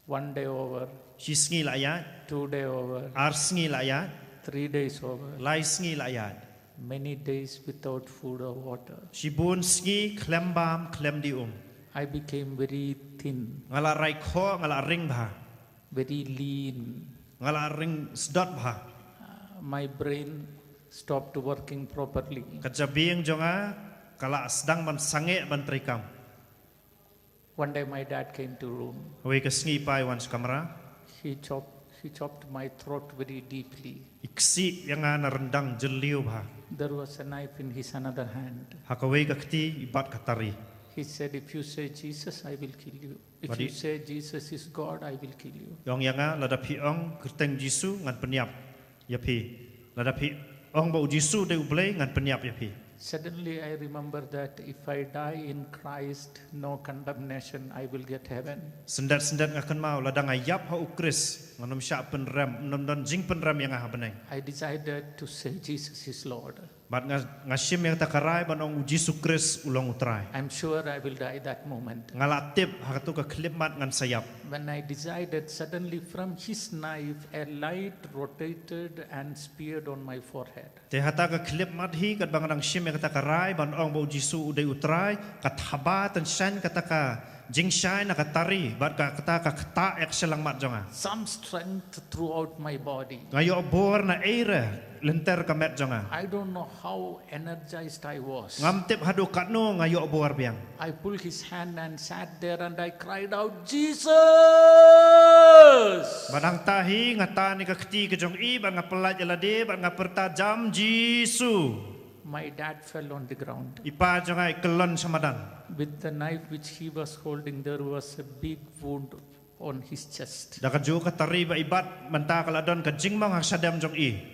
One day over. Shi sngi la ïaid. Two day over. Ar sngi la ïaid. Three days over. Lai sngi la ïaid. Many days without food or water. Shibun sngi khlem bam khlem die um. I became very thin. Nga la rai khoh, nga la ring bha. Very lean. Nga la ring sdot bha. Uh, my brain stopped working properly. Ka jabieng jong nga ka la sdang ban sangeh ban treikam. One day my dad came to room. Kawei ka sngi i pa i wan sha kamra. He chopped, he chopped my throat very deeply. I ksih ïa nga na ryndang jylliew bha. There was a knife in his another hand. Ha kawei ka kti i bat ka tari. He said, "If you say Jesus, I will kill you. If you say Jesus is God, I will kill you." I ong ïa nga, "Lada phi ong kyrteng Jisu, ngan pynïap ïa phi. Lada phi ong ba u Jisu dei u Blei, ngan pynïap ïa phi." Suddenly I remember that if I die in Christ, no condemnation, I will get heaven. Syndet syndet nga kynmaw, lada nga ïap ha u Khrist, ngan ym shah pynrem, ym don jingpynrem ïa nga ha bneng. I decided to say Jesus is Lord. Bad nga, nga shim ïa kata ka rai ban ong u Jisu Khrist u long u Trai. I'm sure I will die that moment. Nga la tip ha kato ka khyllipmat ngan sa ïap. When I decided, suddenly from his knife a light rotated and speared on my forehead. Te hata ka khyllipmat hi katba nga dang shim ïa kata ka rai ban ong ba u Jisu u dei u Trai, ka thaba tyngshaiñ kata ka jingshai na ka tari, bad ka kata ka ktah ïa ka shyllangmat jong nga. Some strength throughout my body. Nga ïoh bor na ei re lynter ka met jong nga. I don't know how energized I was. Ngam tip haduh katno nga ïoh bor biang. I pulled his hand and sat there and I cried out, "Jesus!" Bad hangta hi nga tan ïa ka kti ka jong i bad nga pyllait ïa lade bad nga pyrta jam, "Jisu." My dad fell on the ground. I pa jong nga i kyllon sha madan. With the knife which he was holding, there was a big wound on his chest. Da kajuh ka tari ba i bat mynta ka la don ka jingmong ha shadem jong i.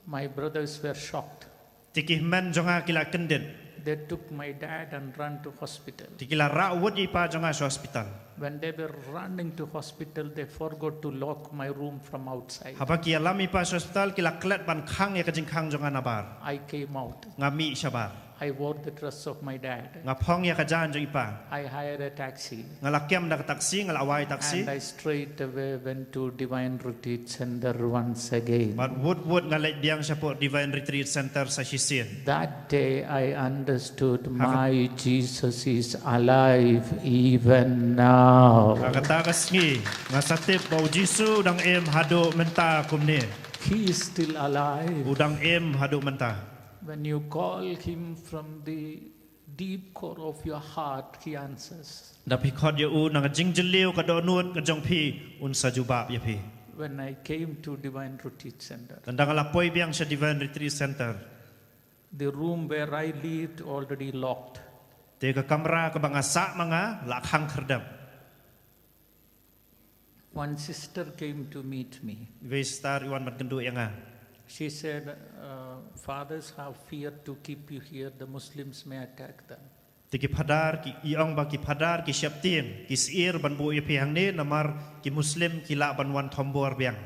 My brothers were shocked. Te ki hynmen jong nga ki la kyndit. They took my dad and ran to hospital. Te ki la rah wut ïa i pa jong nga sha hospital. When they were running to hospital, they forgot to lock my room from outside. Haba ki ïalam i pa sha hospital ki la klet ban khang ïa ka jingkhang jong nga na bar. I came out. Nga mih shabar. I wore the dress of my dad. Nga phong ïa ka jaiñ jong i pa. I hired a taxi. Nga la kem da ka taxi, nga la wai taxi. And I straight away went to Divine Retreat Center once again. Bad wut wut nga leit biang shapoh Divine Retreat Center sa shisien. That day I understood my Jesus is alive even now. Ha kata ka sngi nga sa tip ba u Jisu u dang im haduh mynta kumne. He is still alive. U dang im haduh mynta. When you call him from the deep core of your heart, he answers. Da phi khot ïa u na ka jingjylliew ka dohnud ka jong phi, un sa jubab ïa phi. When I came to Divine Retreat Center, tang da nga la poi biang sha Divine Retreat Center, the room where I lived already locked. Te ka kamra kaba nga sah ma nga la khang khyrdep. One sister came to meet me. Iwei sister i wan ban kynduh ïa nga. She said, uh, "Fathers have fear to keep you here. The Muslims may attack them." Te ki phadar ki, i ong ba ki phadar ki sheptieng, ki syier ban buh ïa phi hangne namar ki Muslim ki lah ban wan thombor biang.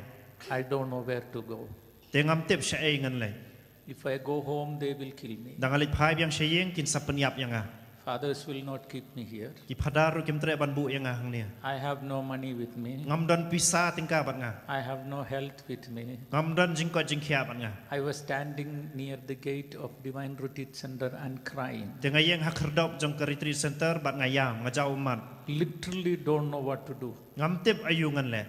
I don't know where to go. Te ngam tip shaei ngan leit. If I go home, they will kill me. Da nga leit phai biang sha ïing kin sa pynïap ïa nga. Fathers will not keep me here. Ki phadar ruh kim treh ban buh ïa nga hangne. I have no money with me. Ngam don pisa tyngka bad nga. I have no health with me. Ngam don jingkoit jingkhiah bad nga. I was standing near the gate of Divine Retreat Center and crying. Te nga ïeng ha khyrdop jong ka Retreat Center bad nga ïam, nga jaw ummat. Literally don't know what to do. Ngam tip aïu ngan leh.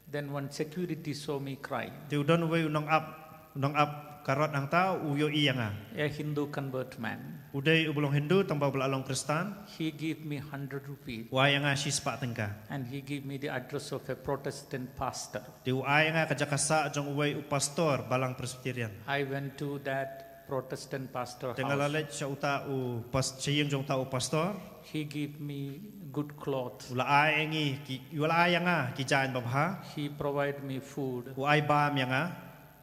Then one security saw me crying. Te u don uwei u nongap, u nongap ka rot hangta u ïohi ïa nga. A Hindu convert man. U dei uba long Hindu tang ba u la long Khristan. He gave me hundred rupees. U ai ïa nga shispah tyngka. And he gave me the address of a Protestant pastor. Te u ai ïa nga ka jaka sah jong uwei u pastor balang Presbyterian. I went to that Protestant pastor house. Te nga la leit sha uta u pas-, sha ïing jong uta u pastor. He gave me good cloth. U la ai ïa ngi ki, u la ai ïa nga ki jaiñ babha. He provide me food. U ai bam ïa nga.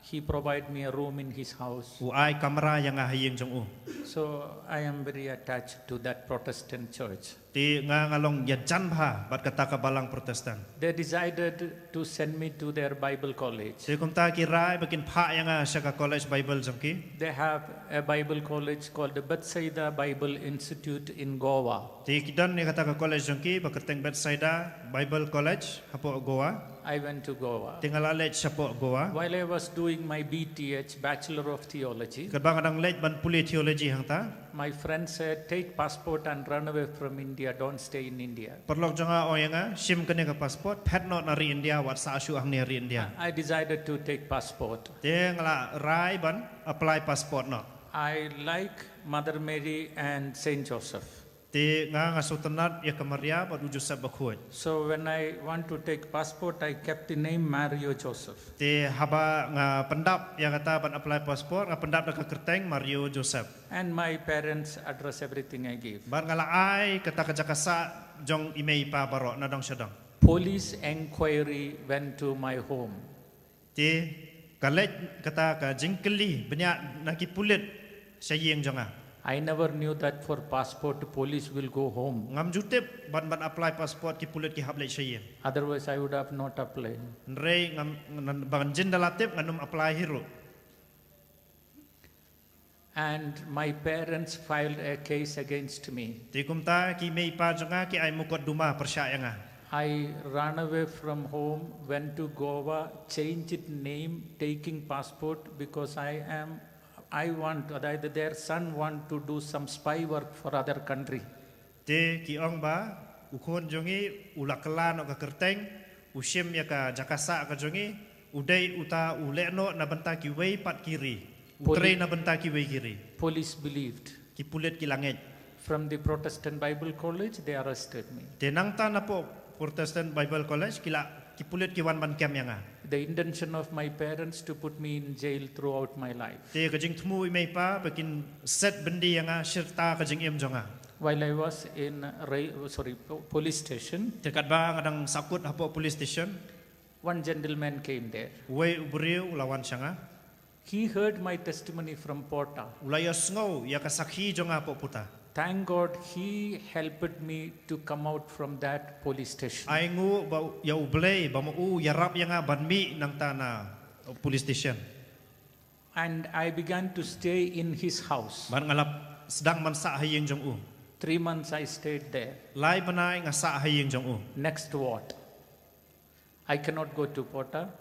He provide me a room in his house. U ai kamra ïa nga ha ïing jong u. So I am very attached to that Protestant church. Te nga nga long ïajan bha bad kata ka balang Protestant. They decided to send me to their Bible college. Te kumta ki rai ba kin phah ïa nga sha ka college Bible jong ki. They have a Bible college called the Bethsaida Bible Institute in Goa. Te ki don ïa kata ka college jong ki ba kyrteng Bethsaida Bible College hapoh Goa. I went to Goa. Te nga la leit shapoh Goa. While I was doing my B T H, Bachelor of Theology, katba nga dang leit ban pule theology hangta, my friend said, "Take passport and run away from India. Don't stay in India." Paralok jong nga ong ïa nga, "Shim kane ka passport, phet noh na ri India, wat sah shuh hangne ha ri India." I decided to take passport. Te nga la rai ban apply passport noh. I like Mother Mary and Saint Joseph. Te nga nga sngewtynnat ïa ka Maria bad u Joseph bakhuid. So when I want to take passport, I kept the name Mario Joseph. Te haba nga pyndap ïa kata ban apply passport, nga pyndap da ka kyrteng Mario Joseph. And my parents' address, everything I gave. Bad nga la ai kata ka jaka sah jong i mei i pa baroh na dong sha dong. Police enquiry went to my home. Te ka leit kata ka jingkylli bniah na ki pulit sha ïing jong nga. I never knew that for passport police will go home. Ngam ju tip ban ban apply passport ki pulit ki hap leit sha ïing. Otherwise, I would have not applied. Hynrei ngam, ngam, ba ngan jin da la tip ngan ym apply hi ruh. And my parents filed a case against me. Te kumta ki mei pa jong nga ki ai mukotduma pyrshah ïa nga. I ran away from home, went to Goa, changed name, taking passport because I am, I want, that their son want to do some spy work for other country. Te ki ong ba u khun jong ngi u la kylla noh ka kyrteng, u shim ïa ka jaka sah ka jong ngi, u dei uta u leh noh na bynta kiwei pat ki ri, u trei na bynta kiwei ki ri. Police believed. Ki pulit ki la ngeit. From the Protestant Bible College, they arrested me. Te nangta napoh Protestant Bible College ki la, ki pulit ki wan ban kem ïa nga. The intention of my parents to put me in jail throughout my life. Te ka jingthmu i mei pa ba kin set byndi ïa nga shirta ka jingim jong nga. While I was in, uh, Ra-, sorry, po-, police station, te katba nga dang sahkut hapoh police station, one gentleman came there. Uwei u briew u la wan sha nga. He heard my testimony from Pota. U la ïohsngew ïa ka sakhi jong nga hapoh Pota. Thank God he helped me to come out from that police station. Ai nguh ba ïa U Blei ba ma u ïarap ïa nga ban mih nangta na police station. And I began to stay in his house. Bad nga la sdang ban sah ha ïing jong u. Three months I stayed there. Lai bnai nga sah ha ïing jong u. Next what? I cannot go to Pota.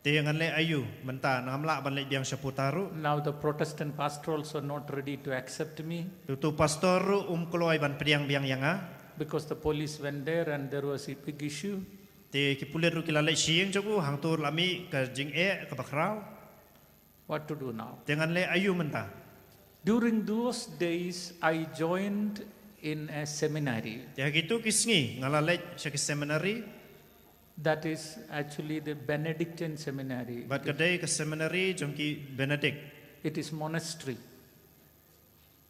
Te ngan leh aïu mynta, ngam lah ban leit biang sha Pota ruh. Now the Protestant pastor also not ready to accept me. Te uto u pastor ruh um kloi ban pdiang biang ïa nga. Because the police went there and there was a big issue. Te ki pulit ruh ki la leit sha ïing jong u, hangto la mih ka jingeh kaba khraw. What to do now? Te ngan leh aïu mynta? During those days, I joined in a seminary. Te ha kito ki sngi nga la leit sha ki seminary. That is actually the Benedictine seminary. Bad ka dei ka seminary jong ki Benedict. It is monastery.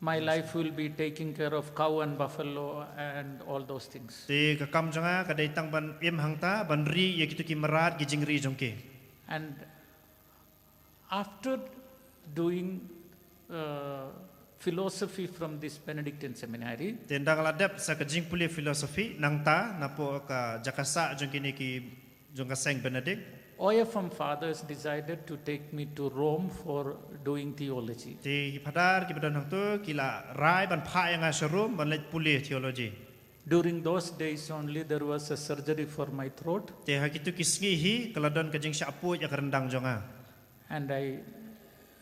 My life will be taking care of cow and buffalo and all those things. Te ka kam jong nga ka dei tang ban im hangta, ban ri ïa kito ki mrad ki jingri jong ki. And after doing, uh, philosophy from this Benedictine seminary, te ynda nga la dep sa ka jingpule philosophy nangta napoh ka jaka sah jong kine ki jong ka seng Benedict. O F M fathers decided to take me to Rome for doing theology. Te ki phadar kiba don hangto ki la rai ban phah ïa nga sha Rome ban leit pule theology. During those days only there was a surgery for my throat. Te ha kito ki sngi hi ka la don ka jingshah puid ïa ka ryndang jong nga. And I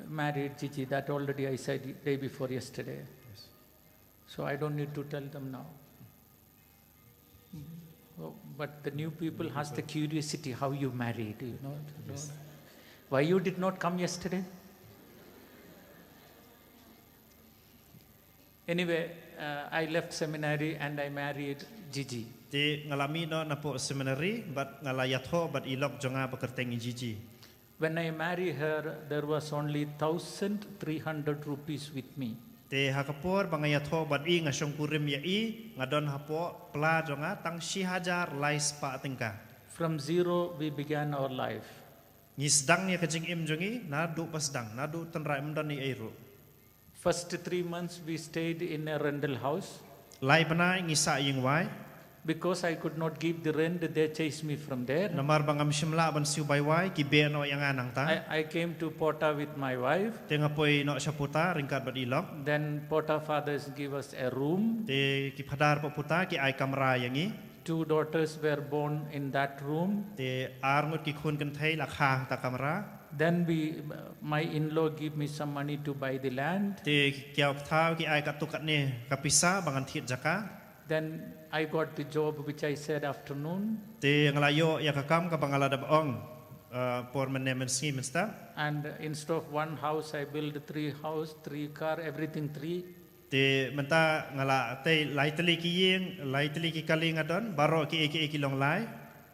married Gigi. That already I said day before yesterday. Yes. So I don't need to tell them now. Oh, but the new people has the curiosity how you married, you know. Yes. Why you did not come yesterday? Anyway, uh, I left seminary and I married Gigi. Te nga la mih noh napoh seminary bad nga la ïathoh bad i lok jong nga ba kyrteng i Gigi. When I marry her, there was only thousand three hundred rupees with me. Te ha ka por ba nga ïathoh bad i, nga shongkurim ïa i, nga don hapoh pla jong nga tang shi hajar lai spah tyngka. From zero, we began our life. Ngi sdang ïa ka jingim jong ngi naduh ba sdang, naduh tynrai, ym don ei ei ruh. First three months, we stayed in a rental house. Lai bnai ngi sah ïing wai. Because I could not give the rent, they chased me from there. Namar ba ngam shym lah ban siew bai wai, ki beh noh ïa nga nangta. I, I came to Pota with my wife. Te nga poi noh sha Pota ryngkat bad i lok. Then Pota fathers give us a room. Te ki phadar hapoh Pota ki ai kamra ïa ngi. Two daughters were born in that room. Te ar ngut ki khun kynthei la kha hangta kamra. Then we, my in-law give me some money to buy the land. Te ki kiaw ki thaw ki ai katto katne ka pisa ba ngan thied jaka. Then I got the job which I said afternoon. Te nga la ïoh ïa ka kam kaba nga la dep ong, uh, por mynne mynsngi mynstep. And instead of one house, I built three house, three car, everything three. Te mynta nga la tei lai tylli ki ïing, lai tylli ki kali nga don, baroh kiei kiei ki long lai.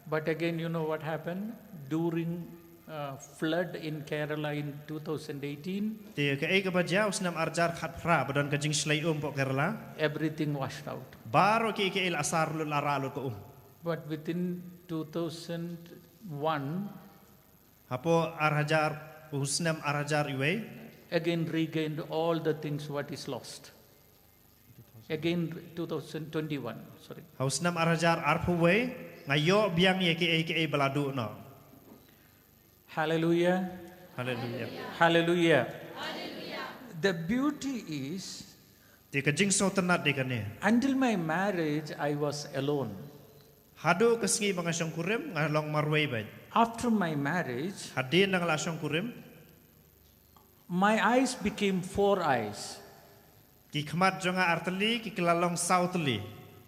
But again, you know what happened? During uh, flood in Kerala in two thousand eighteen, Te kaei kaba jia u snem arhajar khatphra ba don ka jingshlei um hapoh Kerala. Everything washed out. Baroh kiei kiei la asar lut, la rah lut ka um. But within two thousand one, Hapoh arhajar, u snem arhajar iwei. Again regained all the things what is lost. Again two thousand twenty-one, sorry. Ha u snem arhajar arphew wei, nga ïoh biang ïa kiei kiei ba la duh noh. Hallelujah. Hallelujah. Hallelujah. The beauty is, Te ka jingsngewtynnad dei kane. Until my marriage, I was alone. Haduh ka sngi ba nga shongkurim, nga long marwei beit. After my marriage, Hadien ba nga la shongkurim, my eyes became four eyes. Ki khmat jong nga artylli ki la long sawtylli.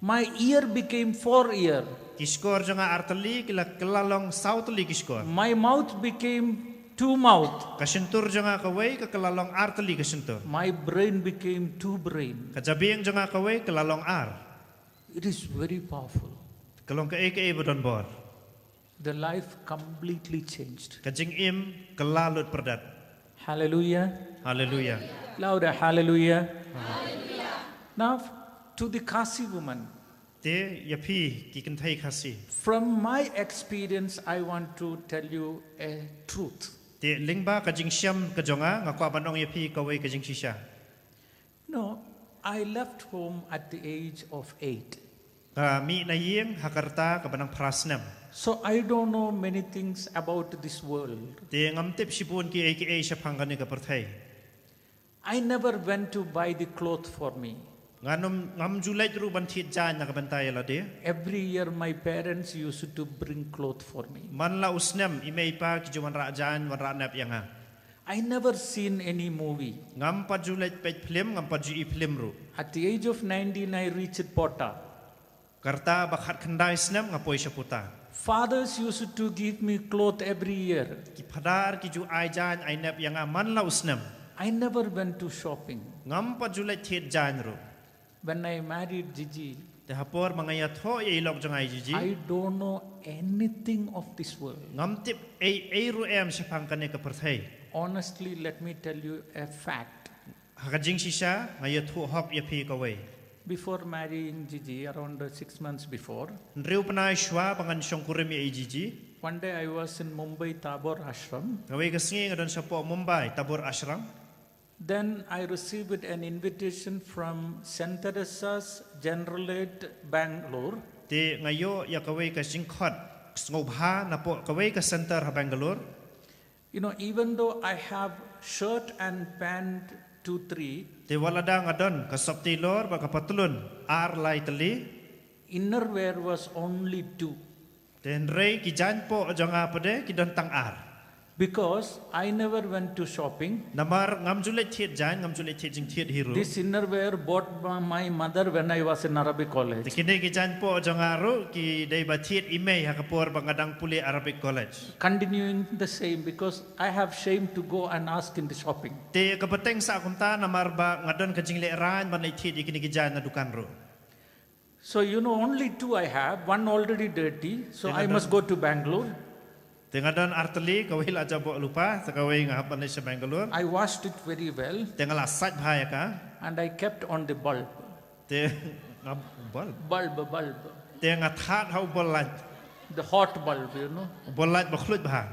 My ear became four ear. Ki shkor jong nga artylli ki la, ki la long sawtylli ki shkor. My mouth became two mouth. Ka shyntur jong nga kawei ka, ka la long artylli ka shyntur. My brain became two brain. Ka jabieng jong nga kawei ka la long ar. It is very powerful. Ka long kaei kaei ba don bor. The life completely changed. Ka jingim ka la lut pyrdat. Hallelujah. Hallelujah. Louder, hallelujah. Now, to the Khasi woman. Te ïa phi ki kynthei Khasi. From my experience, I want to tell you a truth. Te lyngba ka jingshem ka jong nga, nga kwah ban ong ïa phi kawei ka jingshisha. No, I left home at the age of eight. Nga mih na ïing ha ka rta kaba nang phra snem. So I don't know many things about this world. Te ngam tip shibun kiei kiei shaphang kane ka pyrthei. I never went to buy the cloth for me. Ngam, ngam ju leit ruh ban thied jaiñ na ka bynta ïa lade. Every year my parents used to bring cloth for me. Man la u snem i mei i pa ki ju wanrah jaiñ, wanrah nep ïa nga. I never seen any movie. Ngam pat ju leit peit phlim, ngam pat ju i phlim ruh. At the age of nineteen, I reached Pota. Ka rta ba khatkhyndai snem nga poi sha Pota. Fathers used to give me cloth every year. Ki phadar ki ju ai jaiñ ai nep ïa nga man la u snem. I never went to shopping. Ngam pat ju leit thied jaiñ ruh. When I married Gigi, Te ha por ba nga ïathoh ïa i lok jong nga i Gigi, I don't know anything of this world. Ngam tip ei ei ruh em shaphang kane ka pyrthei. Honestly, let me tell you a fact. Ha ka jingshisha nga ïathuh hok ïa phi kawei. Before marrying Gigi, around uh, six months before, Hynriew bnai shuwa ba ngan shongkurim ïa i Gigi, one day I was in Mumbai Tabor Ashram. Kawei ka sngi nga don shapoh Mumbai Tabor Ashram. Then I received an invitation from Saint Teresa's General Aid, Bangalore. Te nga ïoh ïa kawei ka jingkhot sngewbha napoh kawei ka center ha Bangalore. You know, even though I have shirt and pant two, three, Te wat lada nga don ka sop tailor bad ka patlun ar lai tylli, inner wear was only two. Te hynrei ki jaiñ poh jong nga pat de ki don tang ar. Because I never went to shopping. Namar ngam ju leit thied jaiñ, ngam ju leit thied jingthied hi ruh. This inner wear bought by my mother when I was in Arabic Te college. kine ki jaiñ poh jong nga ruh ki dei ba thied i mei ha ka por ba nga dang pule Arabic College. Continuing the same because I have shame to go and ask in the shopping. Te ka bteng sah kumta namar ba nga don ka jinglehrain ban leit thied ïa kine ki jaiñ na dukan ruh. So you know, only two I have, one already dirty, so I must go to Bangalore. Te nga don artylli, kawei la jaboh lypa, te kawei nga hap ban leit sha Bangalore. I washed it very well. Te nga la sait bha ïa ka. And I kept on the bulb. Te nga bulb. Bulb, bulb. Te nga thad ha u bol light. The hot bulb, you know. U bol light ba khluit bha.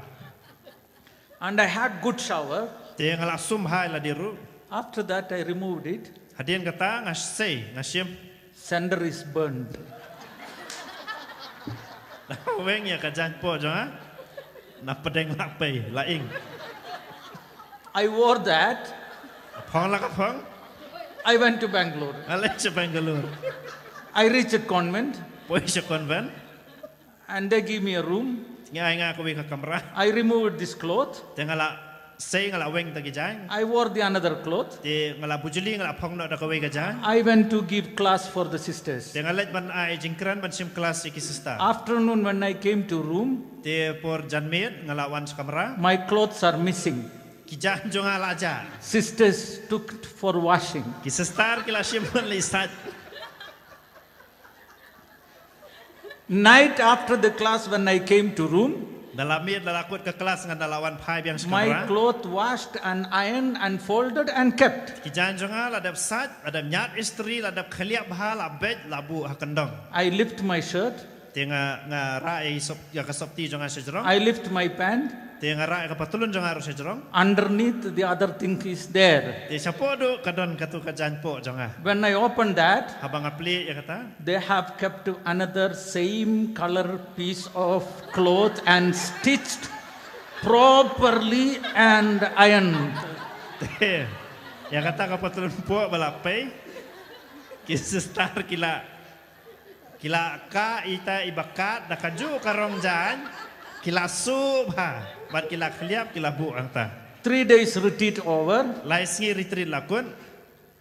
And I had good shower. Te nga la sum bha ïa lade ruh. After that, I removed it. Hadien kata nga sei, nga shim. Sender is burned. Nga weng ïa ka jaiñpoh jong nga. Na pdeng la pei, la ing. I wore that. Phong la ka phong. I went to Bangalore. Nga leit sha Bangalore. I reached a convent. Poi sha convent. And they give me a room. Nga ai nga kawei ka kamra. I removed this cloth. Te nga la sei, nga la weng ta ki jaiñ. I wore the another cloth. Te nga la bujli, nga la phong noh da kawei ka jaiñ. I went to give class for the sisters. Te nga leit ban ai jingkren, ban shim klas ïa ki sister. Afternoon when I came to room, te por janmiet nga la wan sha kamra. My clothes are missing. Ki jaiñ jong nga la jah. Sisters took for washing. Ki sister ki la shim ban leit sait. Night after the class, when I came to room, da la miet, da la kut ka klas, nga da la wan phai biang sha kamra. My cloth washed and ironed and folded and kept. Ki jaiñ jong nga la dep sait, la dep ñiad istri, la dep khlieh bha, la beit, la buh ha kyndong. I lift my shirt. Te nga, nga rah ïa i sop, ïa ka sopti jong nga shajrong. I lift my pant. Te nga rah ïa ka patlun jong nga ruh shajrong. Underneath the other thing is there. Te shapoh duh ka don katu ka jaiñpoh jong nga. When I open that, haba nga plie ïa kata, they have kept another same color piece of cloth and stitched properly and ironed. Te ïa kata ka patlun poh ba la pei, ki sister ki la Ki la kah ita i ba kat da kajuh ka rong jaiñ. Ki la suh bha. Bad ki la khlieh, ki la buh hangta. Three days retreat over. Lai sngi retreat la kut.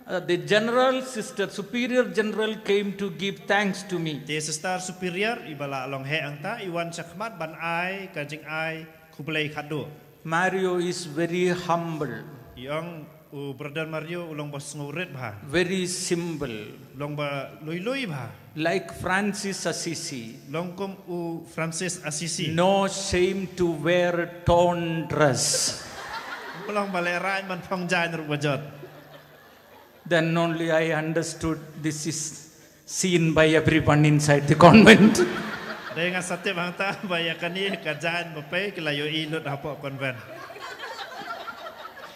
Uh, the general, sister, superior general came to give thanks to me. Te sister superior i ba la long heh hangta, i wan shakhmat ban ai ka jingai khublei khadduh. Mario is very humble. I ong u brother Mario u long ba sngewrit bha. Very simple. Long ba lui lui bha. Like Francis Assisi. Long kum u Francis Assisi. No shame to wear torn dress. U long ba lehrain ban phong jaiñ ruh ba jot. Then only I understood this is seen by everyone inside the convent. Dei nga sa tip hangta ba ïa kane ka jaiñ ba pei ki la ïohi lut hapoh convent.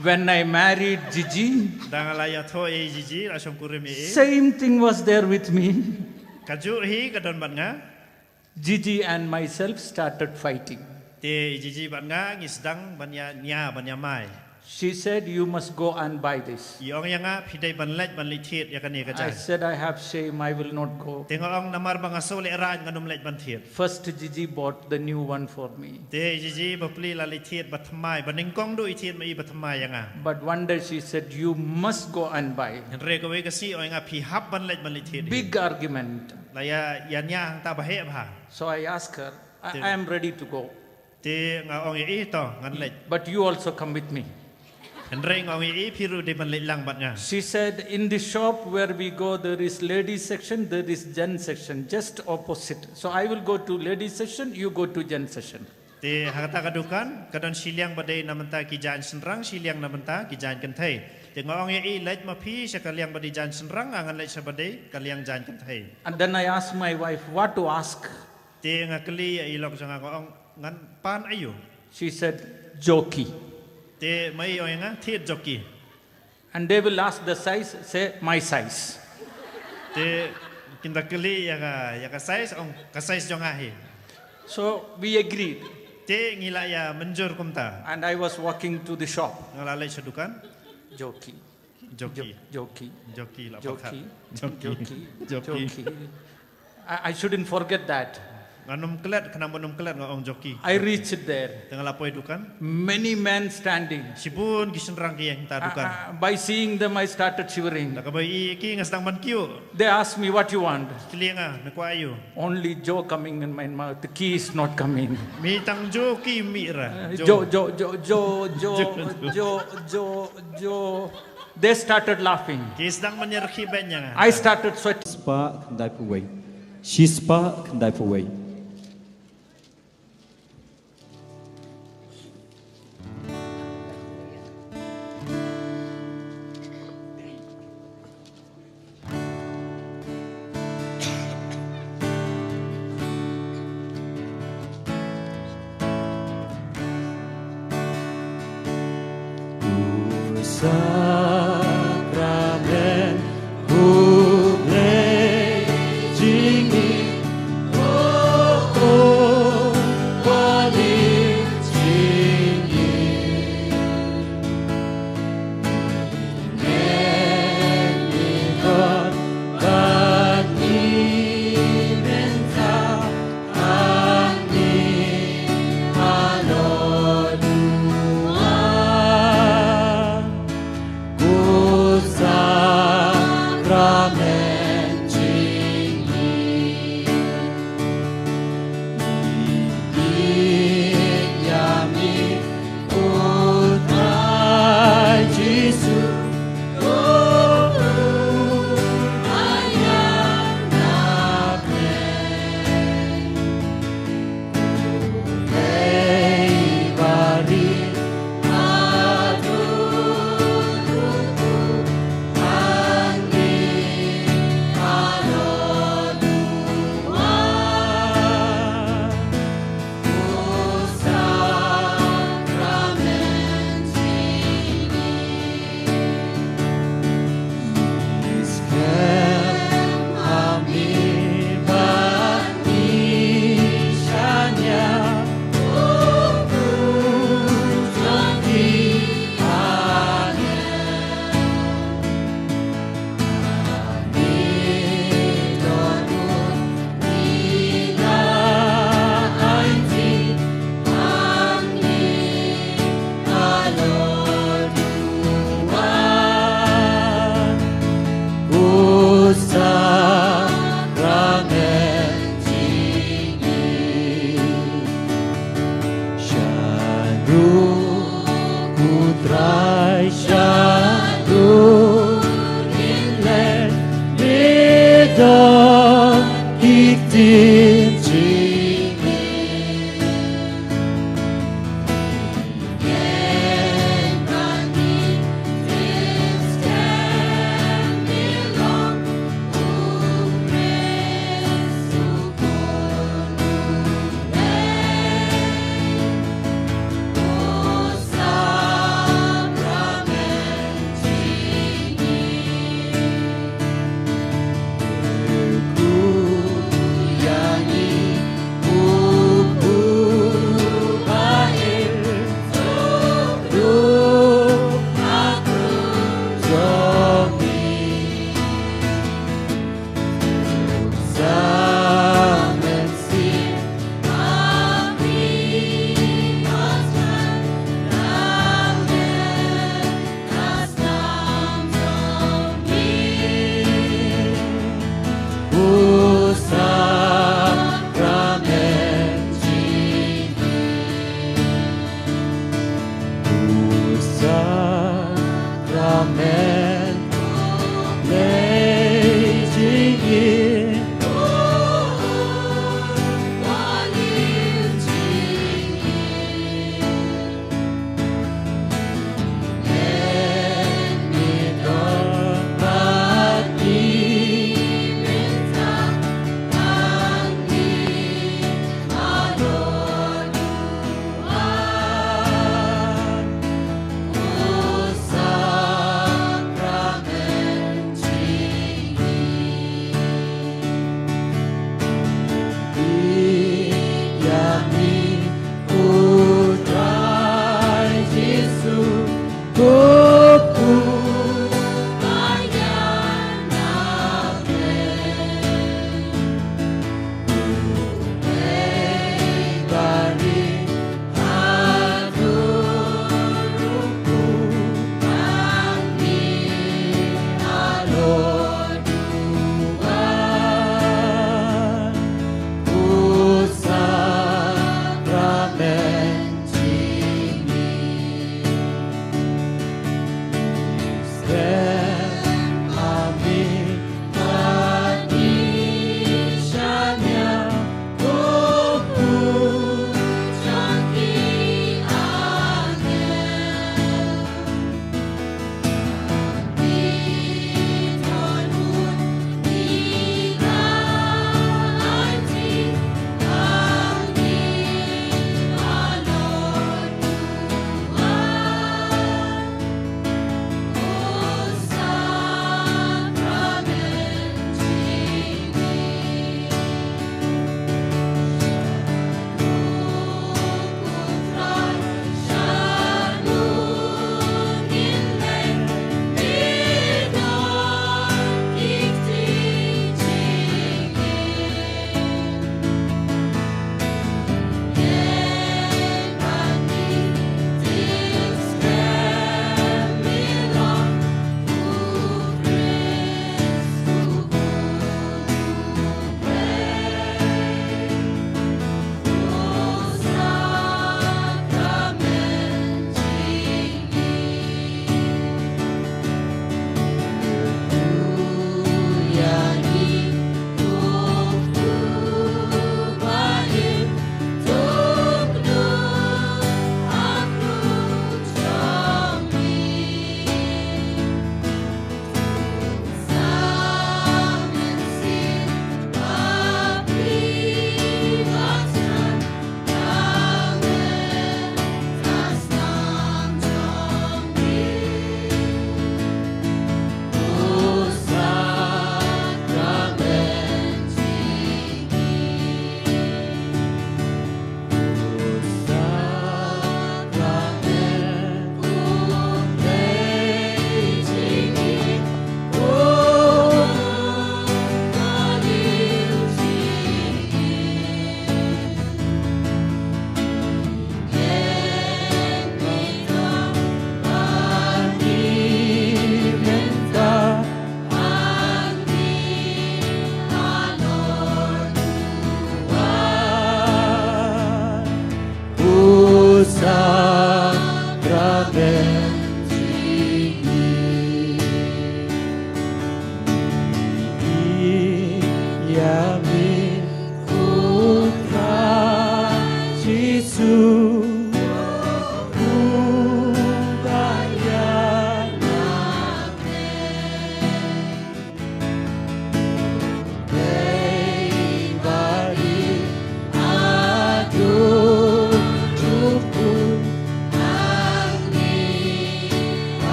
When I married Gigi, da nga la ïathoh ïa i Gigi, la shongkurim ïa i. Same thing was there with me. Kajuh hi ka don bad nga. Gigi and myself started fighting. Te i Gigi bad nga ngi sdang ban ïa nia ban ïa mai. She said, "You must go and buy this." I ong ïa nga, phi dei ban leit ban leit thied ïa kane ka jaiñ. I said, "I have shame, I will not go." Te nga ong namar ba nga sngewlehrain ngan ym leit ban thied. First Gigi bought the new one for me. Te i Gigi ba plie la leit thied ba thymmai, ba nyngkong duh i thied ma i ba thymmai ïa nga. But one day she said, "You must go and buy." Hynrei kawei ka sngi ong ïa nga phi hap ban leit ban leit thied. Big argument. La ïa, ïa nia hangta ba heh bha. So I asked her, "I, I am ready to go." Te nga ong ïa i to ngan leit. "But you also come with me." Hynrei nga ong ïa i phi ruh dei ban leit lang bad nga. She said, "In the shop where we go, there is ladies section, there is gents section, just opposite. So I will go to ladies section, you go to gents section." Te ha kata ka dukan ka don shiliang ba dei na bynta ki jaiñ shynrang, shiliang na bynta ki jaiñ kynthei. Te nga ong ïa i leit ma phi sha ka liang ba dei jaiñ shynrang, nga ngan leit sha ba dei ka liang jaiñ kynthei. And then I asked my wife what to ask. Te nga kylli ïa i lok jong nga, nga ong ngan pan aïu. She said, "Jockey." Te ma i ong ïa nga, thied jockey. And they will ask the size, say, "My size." Te kin da kylli ïa ka, ïa ka size, ong ka size jong nga hi. So we agreed. Te ngi la ïa mynjur kumta. And I was walking to the shop. Nga la leit sha dukan. Jockey. Jockey. Jo-, jockey. Jockey la. Jockey. Jockey. Jockey. Jockey. Jockey. I, I shouldn't forget that. Ngan ym klet, khnang ban ym klet nga ong jockey. I reached there. Te nga la poi dukan. Many men standing. Shibun ki shynrang ki ïeng ha dukan. Uh, uh, by seeing them, I started shivering. Da kaba ïohi ïa ki nga sdang ban kyiuh. They asked me, "What you want?" Ki kylli ïa nga, "Me kwah aïu?" Only Joe coming in my mouth. The key is not coming. Mih tang Joe, ki mih ra. Uh, Joe. Joe, Joe, Joe, Joe, Joe, Joe, Joe, Joe. They started laughing. Ki sdang ban ïa rkhie beiñ ïa nga. I started sweating. Shispah khyndai phew wei. Shispah khyndai phew wei. Sakramen u Blei jingim, oh, oh, u Blei jingim. Ngi don bad ngi mynta, ani halor u wan, u sakramen jingim. Ngi ïa ngi u Trai Jisu, u ïam na pdeng. U sakramen jingim. Sha ruh u Trai, sha ruh ngin leit, ngi don ki ktien jingim. U sakramen jingim. U sakramen lei jingim.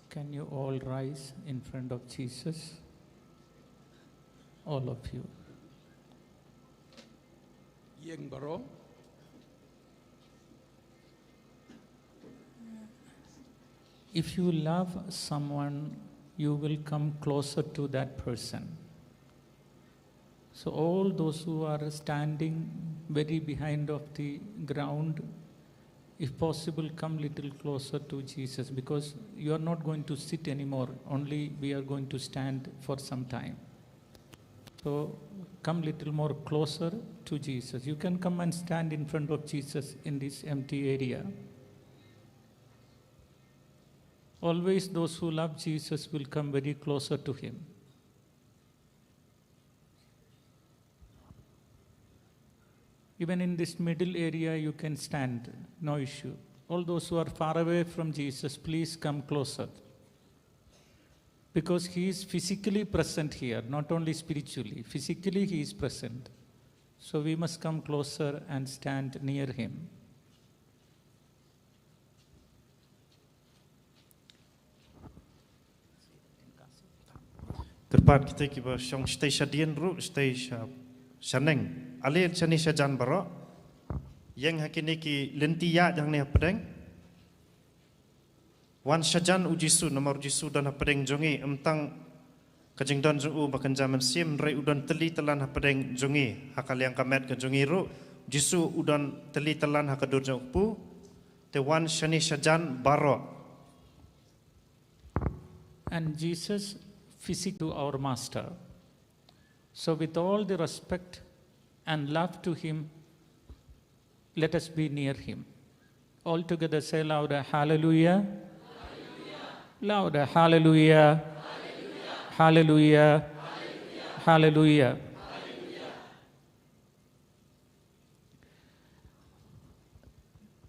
Can you all rise in front of Jesus? All of you. Ïeng baroh. If you love someone, you will come closer to that person. So all those who are standing very behind of the ground, if possible, come little closer to Jesus, because you are not going to sit anymore. Only we are going to stand for some time. So come little more closer to Jesus. You can come and stand in front of Jesus in this empty area. Always those who love Jesus will come very closer to him. Even in this middle area, you can stand, no issue. All those who are far away from Jesus, please come closer. Because he is physically present here, not only spiritually, physically he is present. So we must come closer and stand near him. Kyrpad kita kiba shong shatei shadien ruh, shatei sha, shaneng. Ale shane shajan baroh. Ïeng ha kine ki lynti ïaid hangne hapdeng. Wan shajan u Jisu, namar u Jisu don hapdeng jong ngi, ym tang ka jingdon jong u ba kynja mynsiem, hynrei u don tylli tylan hapdeng jong ngi, ha ka liang ka met ka jong ngi ruh, u Jisu u don tylli tylan ha ka dur jong u kpu, te wan shane shajan baroh. And Jesus physique to our master. So with all the respect and love to him, let us be near him. All together say louder, hallelujah. Louder, hallelujah. Hallelujah. Hallelujah.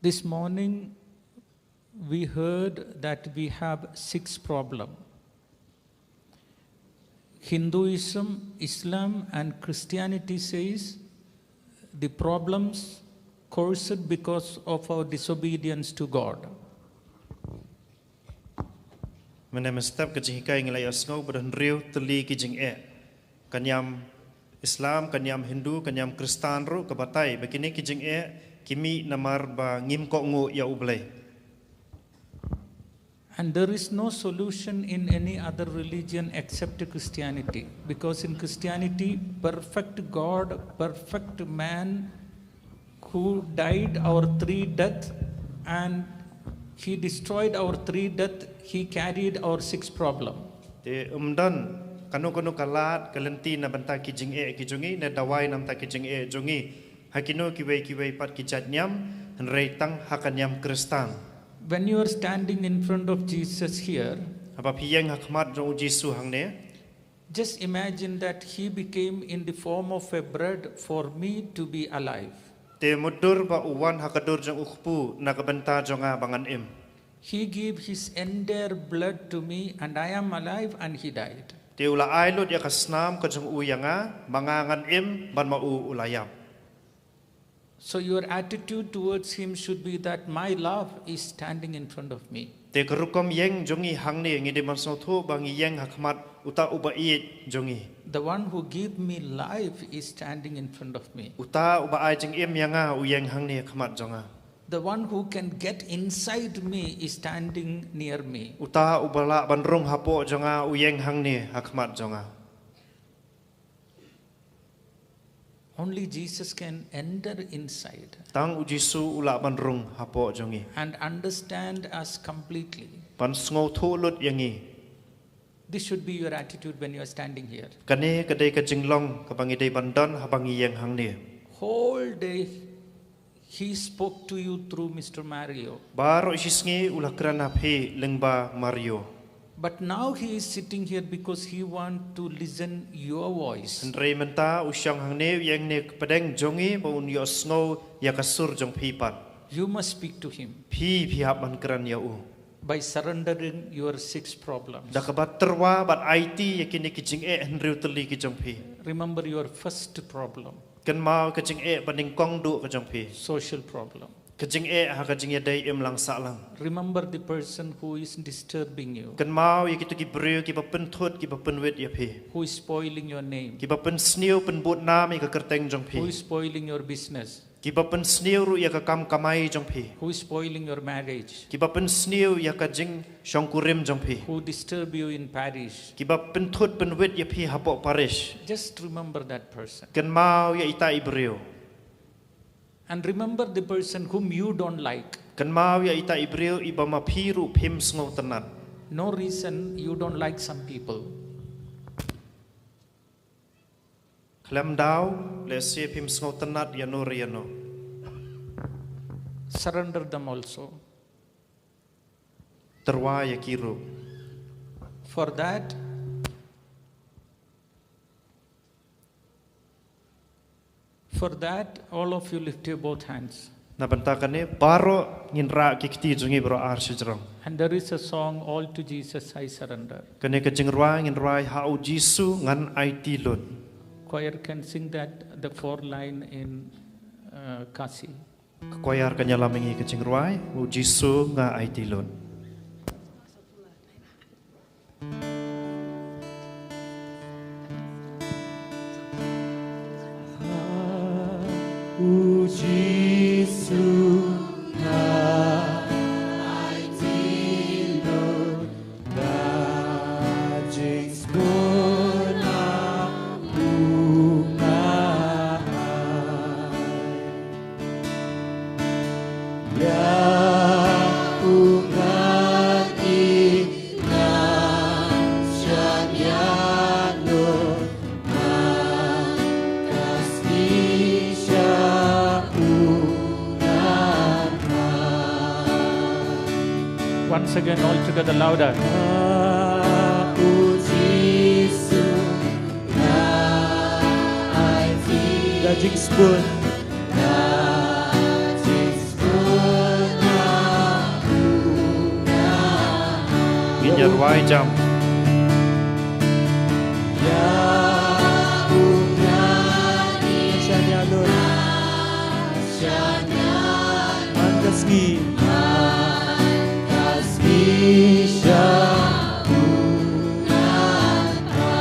This morning, we heard that we have six problem. Hinduism, Islam, and Christianity says the problems caused because of our disobedience to God. Mynne mynstep ka jinghikai ngi la ïohsngew ba don hynriew tylli ki jingeh. Ka niam Islam, ka niam Hindu, ka niam Khristan ruh ka batai ba kine ki jingeh ki mih namar ba ngim kohnguh ïa U Blei. And there is no solution in any other religion except Christianity, because in Christianity, perfect God, perfect man, who died our three death, and he destroyed our three death, he carried our six problem. Te ym don kano kano ka lad ka lynti na bynta ki jingeh ki jong ngi, ne dawai na bynta ki jingeh jong ngi ha kino kiwei kiwei pat ki jait niam, hynrei tang ha ka niam Khristan. When you are standing in front of Jesus here, haba phi ïeng ha khmat jong U Jisu hangne, just imagine that he became in the form of a bread for me to be alive. Te mutdur ba u wan ha ka dur jong u kpu na ka bynta jong nga ba ngan im. He gave his entire blood to me and I am alive and he died. Te u la ai lut ïa ka snam ka jong u ïa nga ba nga ngan im bad ma u u la ïap. So your attitude towards him should be that my love is standing in front of me. Te ka rukom ïeng jong ngi hangne ngi dei ban sngewthuh ba ngi ïeng ha khmat uta uba ïeit jong ngi. The one who gave me life is standing in front of me. Uta uba ai jingim ïa nga u ïeng hangne ha khmat jong nga. The one who can get inside me is standing near me. Uta uba lah ban rung hapoh jong nga u ïeng hangne ha khmat jong nga. Only Jesus can enter inside. Tang U Jisu u lah ban rung hapoh jong ngi. And understand us completely. Ban sngewthuh lut ïa ngi. This should be your attitude when you are standing here. Kane ka dei ka jinglong kaba ngi dei ban don haba ngi ïeng hangne. Whole day he spoke to you through Mister Mario. Baroh shisngi u la kren ha phi lyngba Mario. But now he is sitting here because he want to listen your voice. Hynrei mynta u shong hangne, u ïeng hangne hapdeng jong ngi ba un ïohsngew ïa ka sur jong phi pat. You must speak to him. Phi, phi hap ban kren ïa u. By surrendering your six problems. Da kaba tyrwa bad aiti ïa kine ki jingeh hynriew tylli ki jong phi. Remember your first problem. Kynmaw ka jingeh banyngkong duh ka jong phi. Social problem. Ka jingeh ha ka jingïadei imlang sahlang. Remember the person who is disturbing you, Kynmaw ïa kito ki briew kiba pynthut, kiba pynwit ïa phi. Who is spoiling your name, Kiba pynsniew pynbud nam ïa ka kyrteng jong phi. Who is spoiling your business, Kiba pynsniew ruh ïa ka kam kamai jong phi. Who is spoiling your marriage, Kiba pynsniew ïa ka jingshongkurim jong phi. Who disturb you in parish. Kiba pynthut pynwit ïa phi hapoh parish. Just remember that person. Kynmaw ïa ita i briew. And remember the person whom you don't like. Kynmaw ïa ita i briew iba ma phi ruh phim sngewtynnat. No reason you don't like some people. Khlem daw, lehse phim sngewtynnat ïa no re ïa no. Surrender them also. Tyrwa ïa ki ruh. For that, for that, all of you lift your both hands. Na bynta kane baroh ngin rah ki kti jong ngi baroh ar shajrong. And there is a song, All to Jesus I Surrender. Kane ka jingrwai ngin rwai, Ha U Jisu ngan aiti lut. Choir can sing that, the four line in uh, Khasi. Ka choir kan ïalam ïa ngi ka jingrwai, U Jisu nga aiti lut. U Jisu nga aiti lut, da jingsbun nga u nga ai. Ïa u ngan ï ngan shaniah lut, man ka sngi sha u ngan ai. Once again, all together, louder. Ha U Jisu nga aiti. Da jingsbun. Da jingsbun nga u nga ai. Ngin ïa rwai jam. Ïa u ngan ï shaniah lut, shaniah man ka sngi, man ka sngi sha u ngan ai.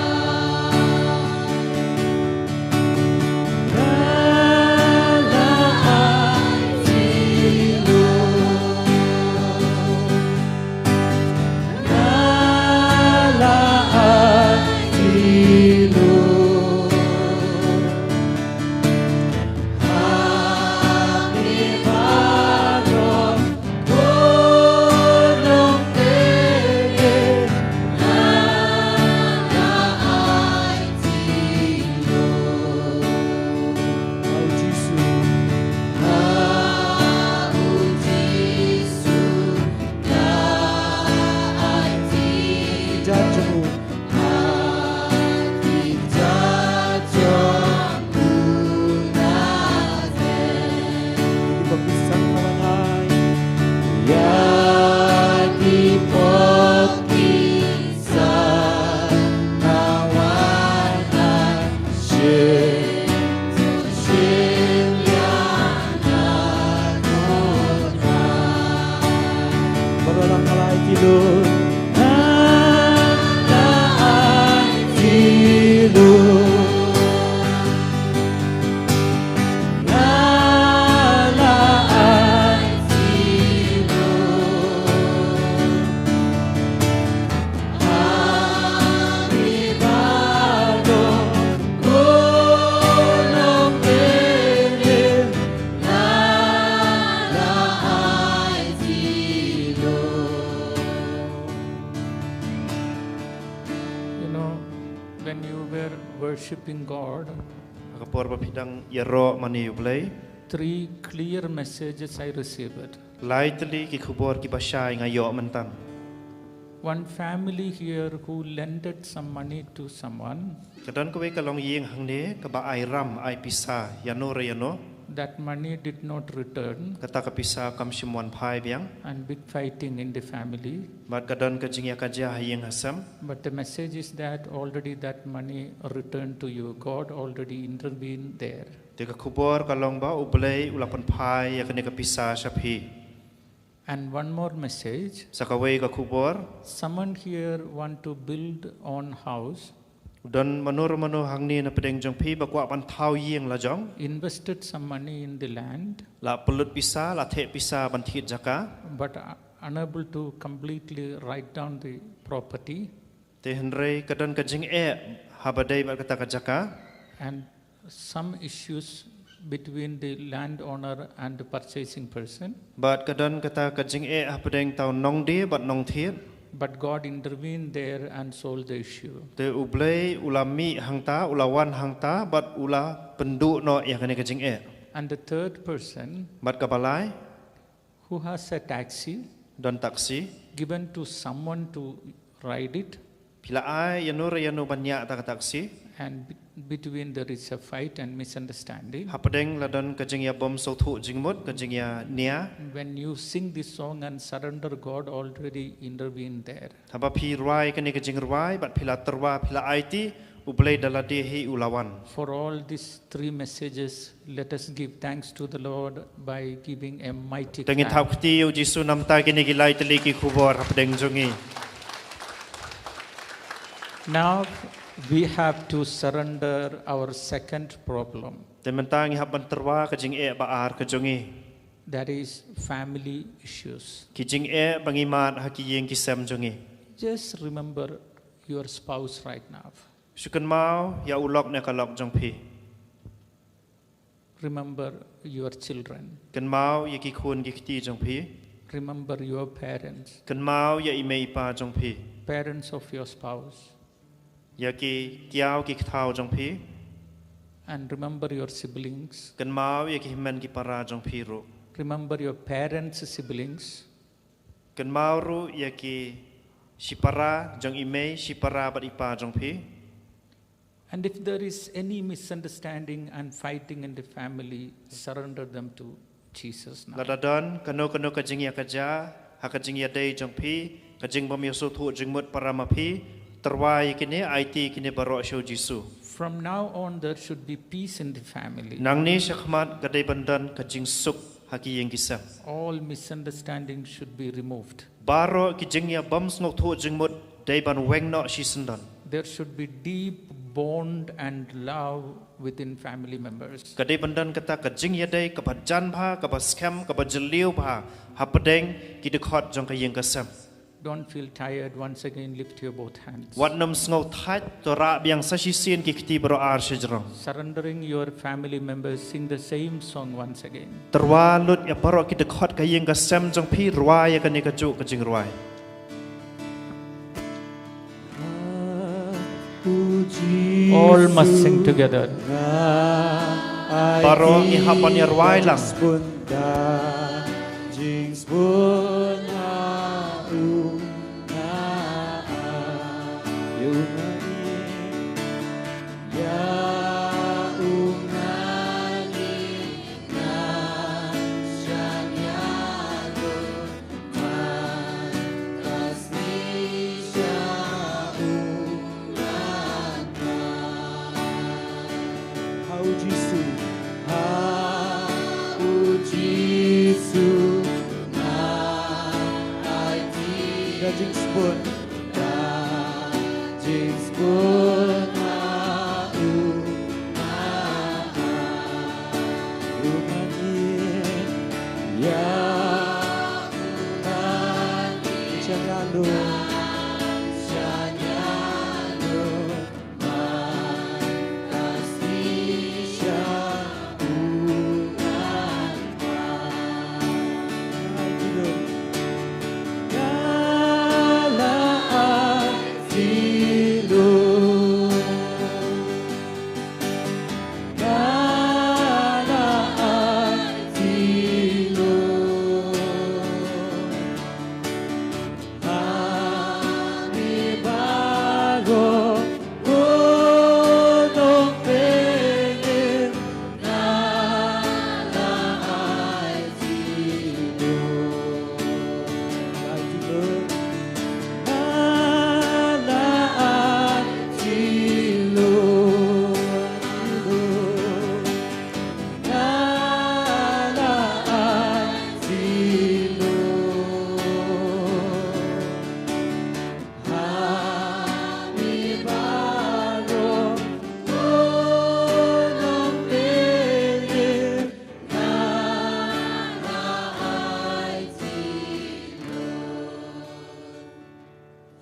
Nga la aiti lut. Nga la aiti lut. Ha ngi baroh, ko Nongpynim, nga la aiti lut. Ha U Jisu. Ha U Jisu nga aiti. Ki jait jong u. Ha ki jait jong u nga ai. Ki baptisang nga wan ai. Ïa ki baptisang nga wan ai. Shim, shim ïa nga ko Trai. Baroh lang, nga la aiti lut. Nga la aiti lut. Nga la aiti lut. Ha ngi baroh, ko Nongpynim, nga la aiti lut. You know, when you were worshipping God, ha ka por ba phi dang ïaroh mane ïa U Blei, three clear messages I received. Lai tylli ki khubor kiba shai nga ïoh mynta. One family here who lended some money to someone. Ka don kawei ka longïing hangne kaba ai ram, ai pisa ïa no re ïa no. That money did not return, kata ka pisa kam shym wan phai biang. And big fighting in the family. Bad ka don ka jingïakajia ha ïing ha sem. But the message is that already that money returned to you. God already intervened there. Te ka khubor ka long ba U Blei u la pynphai ïa kane ka pisa sha phi. And one more message. Sa kawei ka khubor. Someone here want to build own house. Don mano mano hangne na pdeng jong phi ba kwah ban thaw ïing la jong. Invested some money in the land. La pynlut pisa, la theh pisa ban thied jaka. But uh, unable to completely write down the property. Te hynrei ka don ka jingeh haba dei bad kata ka jaka. And some issues between the landowner and the purchasing person. Bad ka don kata ka jingeh hapdeng tau nongdie bad nongthied. But God intervened there and solved the issue. Te U Blei u la mih hangta, u la wan hangta, bad u la pynduh noh ïa kane ka jingeh. And the third person. Bad kaba lai. Who has a taxi. Don taxi. Given to someone to ride it. Phi la ai ïa no re ïa no ban ïa ta ka taxi. And be- between there is a fight and misunderstanding. Hapdeng la don ka jingïabom sngewthuh jingmut, ka jingïania. When you sing this song and surrender, God already intervened there. Haba phi rwai kane ka jingrwai bad phi la tyrwa, phi la aiti, U Blei da lade hi u la wan. For all these three messages, let us give thanks to the Lord by giving a mighty clap. Te ngin thap kti ïa U Jisu namar kine ki lai tylli ki khubor hapdeng jong ngi. Now we have to surrender our second problem. Te mynta ngi hap ban tyrwa ka jingeh ba ar ka jong ngi. That is family issues. Ki jingeh ba ngi mad ha ki ïing ki sem jong ngi. Just remember your spouse right now. Shu kynmaw ïa u lok ne ka lok jong phi. Remember your children. Kynmaw ïa ki khun ki kti jong phi. Remember your parents. Kynmaw ïa i mei i pa jong phi. Parents of your spouse. Ïa ki kiaw ki kthaw jong phi. And remember your siblings. Kynmaw ïa ki hynmen ki para jong phi ruh. Remember your parents' siblings. Kynmaw ruh ïa ki shipara jong i mei, shipara bad i pa jong phi. And if there is any misunderstanding and fighting in the family, surrender them to Jesus now. Lada don kano kano ka jingïakajia ha ka jingïadei jong phi, ka jingbym ïasngewthuh jingmut para ma phi, tyrwa ïa kine, aiti kine baroh sha U Jisu. From now on, there should be peace in the family. Nangne shakhmat ka dei ban don ka jingsuk ha ki ïing ki sem. All misunderstanding should be removed. Baroh ki jingïabym sngewthuh jingmut dei ban weng noh shisyndon. There should be deep bond and love within family members. Ka dei ban don kata ka jingïadei kaba jan bha, kaba skhem, kaba jylliew bha hapdeng ki dkhot jong ka ïing ka sem. Don't feel tired. Once again, lift your both hands. Wat nym sngewthait, to rah biang sa shisien ki kti baroh ar shajrong. Surrendering your family members, sing the same song once again. Tyrwa lut ïa baroh ki dkhot ka ïing ka sem jong phi, rwai ïa kane kajuh ka jingrwai. All must sing together. Baroh ngi hap ban ïa rwai lang. Ha U Jisu. Ha U Jisu. Ka jingsbun. Ka jingsbun.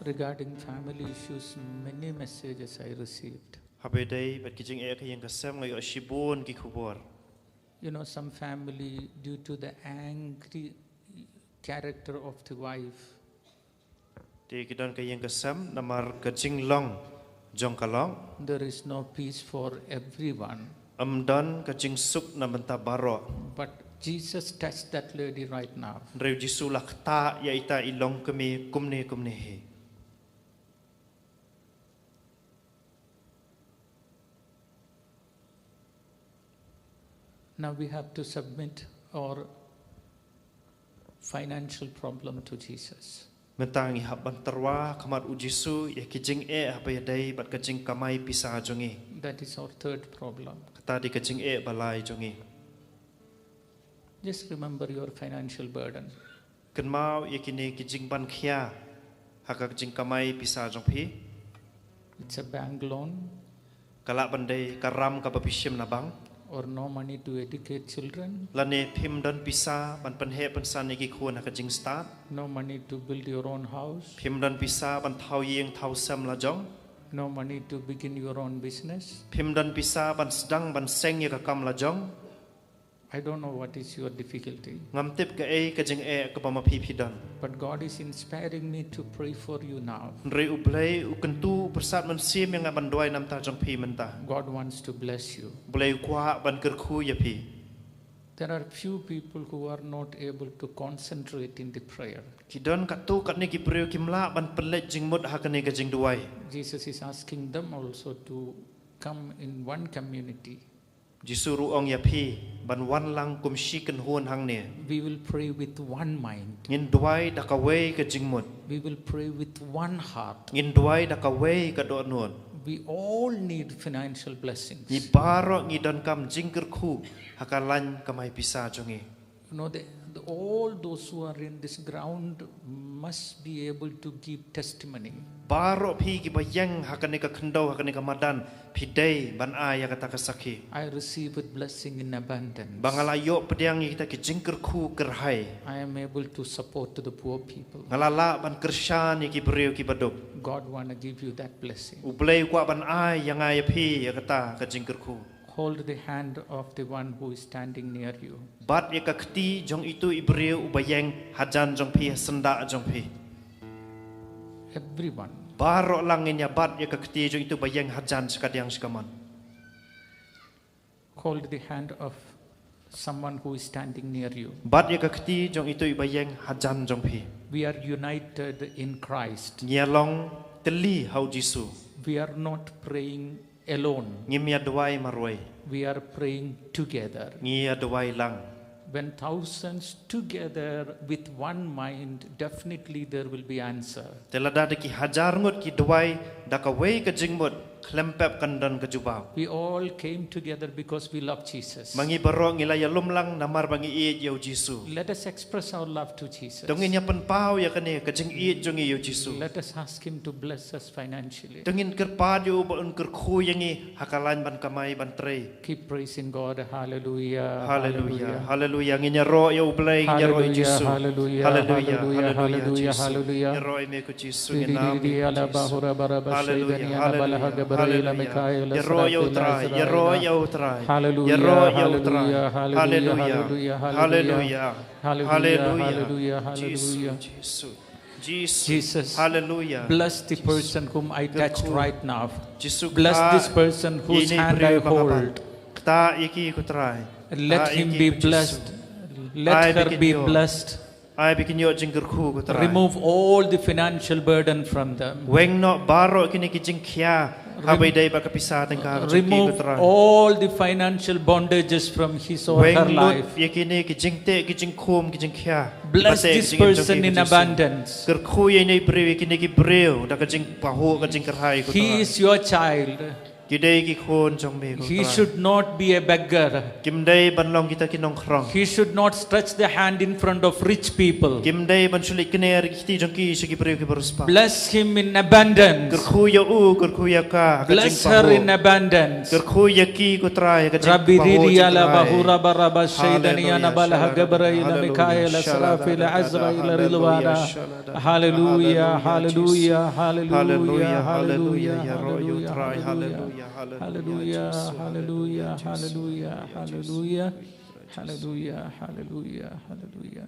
Regarding family issues, many messages I received. Haba ïadei bad ki jingeh ka ïing ka sem nga ïoh shibun ki khubor. You know, some family, due to the angry character of the wife, te ki don ka ïing ka sem namar ka jinglong jong ka lok. There is no peace for everyone. Ym don ka jingsuk na bynta baroh. But Jesus touched that lady right now. Hynrei u Jisu la ktah ïa ita i longkmie kumne kumne hi. Now we have to submit our financial problem to Jesus. Mynta ngi hap ban tyrwa khmat u Jisu ïa ki jingeh haba ïadei bad ka jingkamai pisa jong ngi. That is our third problem. Kata dei ka jingeh ba lai jong ngi. Just remember your financial burden. Kynmaw ïa kine ki jingban khia ha ka jingkamai pisa jong phi. It's a bank loan. Ka lah ban dei ka ram kaba phi shim na bank. Or no money to educate children. Lane phim don pisa ban pynheh pynsan ïa ki khun ha ka jingstad. No money to build your own house. Phim don pisa ban thaw ïing thaw sem la jong. No money to begin your own business. Phim don pisa ban sdang ban seng ïa ka kam la jong. I don't know what is your difficulty. Ngam tip kaei ka jingeh kaba ma phi phi don. But God is inspiring me to pray for you now. Hynrei u Blei u kyntu u pyrsad mynsiem ïa nga ban duwai namar jong phi mynta. God wants to bless you. U Blei u kwah ban kyrkhu ïa phi. There are few people who are not able to concentrate in the prayer. Ki don katto katne ki briew kim lah ban pynleit jingmut ha kane ka jingduwai. Jesus is asking them also to come in one community. Jisu ruh u ong ïa phi ban wan lang kum shi kynhun hangne. We will pray with one mind. Ngin duwai da kawei ka jingmut. We will pray with one heart. Ngin duwai da kawei ka dohnud. We all need financial blessings. Ngi baroh ngi donkam jingkyrkhu ha ka lain kamai pisa jong ngi. You know, the, the, all those who are in this ground must be able to give testimony. Baroh phi kiba ïeng ha kane ka khyndew, ha kane ka madan, phi dei ban ai ïa kata ka sakhi. I receive with blessing in abundance. Ba nga la ïoh pdiang ïa kita ki jingkyrkhu kyrhai. I am able to support the poor people. Nga la lah ban kyrshan ïa ki briew kiba duk. God wanna give you that blessing. U Blei u kwah ban ai ïa nga ïa phi ïa kata ka jingkyrkhu. Hold the hand of the one who is standing near you. Bat ïa ka kti jong itu i briew uba ïeng hajan jong phi, ha syndah jong phi. Everyone. Baroh lang ngin ïa bat ïa ka kti jong itu ba ïeng hajan shikadiang shikamon. Hold the hand of someone who is standing near you. Bat ïa ka kti jong itu iba ïeng hajan jong phi. We are united in Christ. Ngi ïa long tylli ha u Jisu. We are not praying alone. Ngim ïa duwai marwei. We are praying together. Ngi ïa duwai lang. When thousands together with one mind, definitely there will be answer. Te lada da ki hajar ngut ki duwai da kawei ka jingmut, khlem pep kan don ka jubab. We all came together because we love Jesus. Ma ngi baroh ngi la ïalum lang namar ba ngi ïeit ïa u Jisu. Let us express our love to Jesus. To ngin ïa pynpaw ïa kane ka jingïeit jong ngi ïa u Jisu. Let us ask him to bless us financially. To ngin kyrpad ïa u ba un kyrkhu ïa ngi ha ka lain ban kamai ban trei. Keep praising God. Hallelujah. Hallelujah. Hallelujah. Ngin ïaroh ïa u Blei, ngin ïaroh ïa u Jisu. Hallelujah. Hallelujah. Hallelujah. Hallelujah. Ïaroh ïa me ko Jisu, ngin ïaroh ïa u Trai. Ïaroh ïa u Trai. Ïaroh ïa u Trai. Hallelujah. Hallelujah. Hallelujah. Hallelujah. Hallelujah. Hallelujah. Jisu, Jisu. Jesus. Jesus. Hallelujah. Bless the person whom I touched right now. Bless this person whose hand I hold. Ktah ïa ki ko Trai. Let him be blessed. Let her be blessed. Ai ba kin ïoh jingkyrkhu ko Trai. Remove all the financial burden from them. Weng noh baroh kine ki jingkhia. Haba ïadei bad ka pisa tyngka ka jong ki ko Trai. Remove all the financial bondages from his or her life. Weng lut ïa kine ki jingteh ki jingkhum ki jingkhia. Bless this person in abundance. Kyrkhu ïa ine i briew, ïa kine ki briew da ka jingpahuh ka jingkyrhai ko Trai. He is your child. Ki dei ki khun jong me, ko Trai. He should not be a beggar. Kim dei ban long kita ki nongkhrong. He should not stretch the hand in front of rich people. Kim dei ban shu leit kner ki kti jong ki sha ki briew kiba riewspah. Bless him in abundance. Kyrkhu ïa u, kyrkhu ïa ka ha ka jingpahuh. Bless her in abundance. Kyrkhu ïa ki, ko Trai, ha ka jingpahuh. Rabbi Riri ala bahura baraba shaidani ana balaha Gabriel Mikael Israfil Azrael Rilwana. Hallelujah, hallelujah, hallelujah, hallelujah, hallelujah, hallelujah, hallelujah, hallelujah, hallelujah, hallelujah, hallelujah.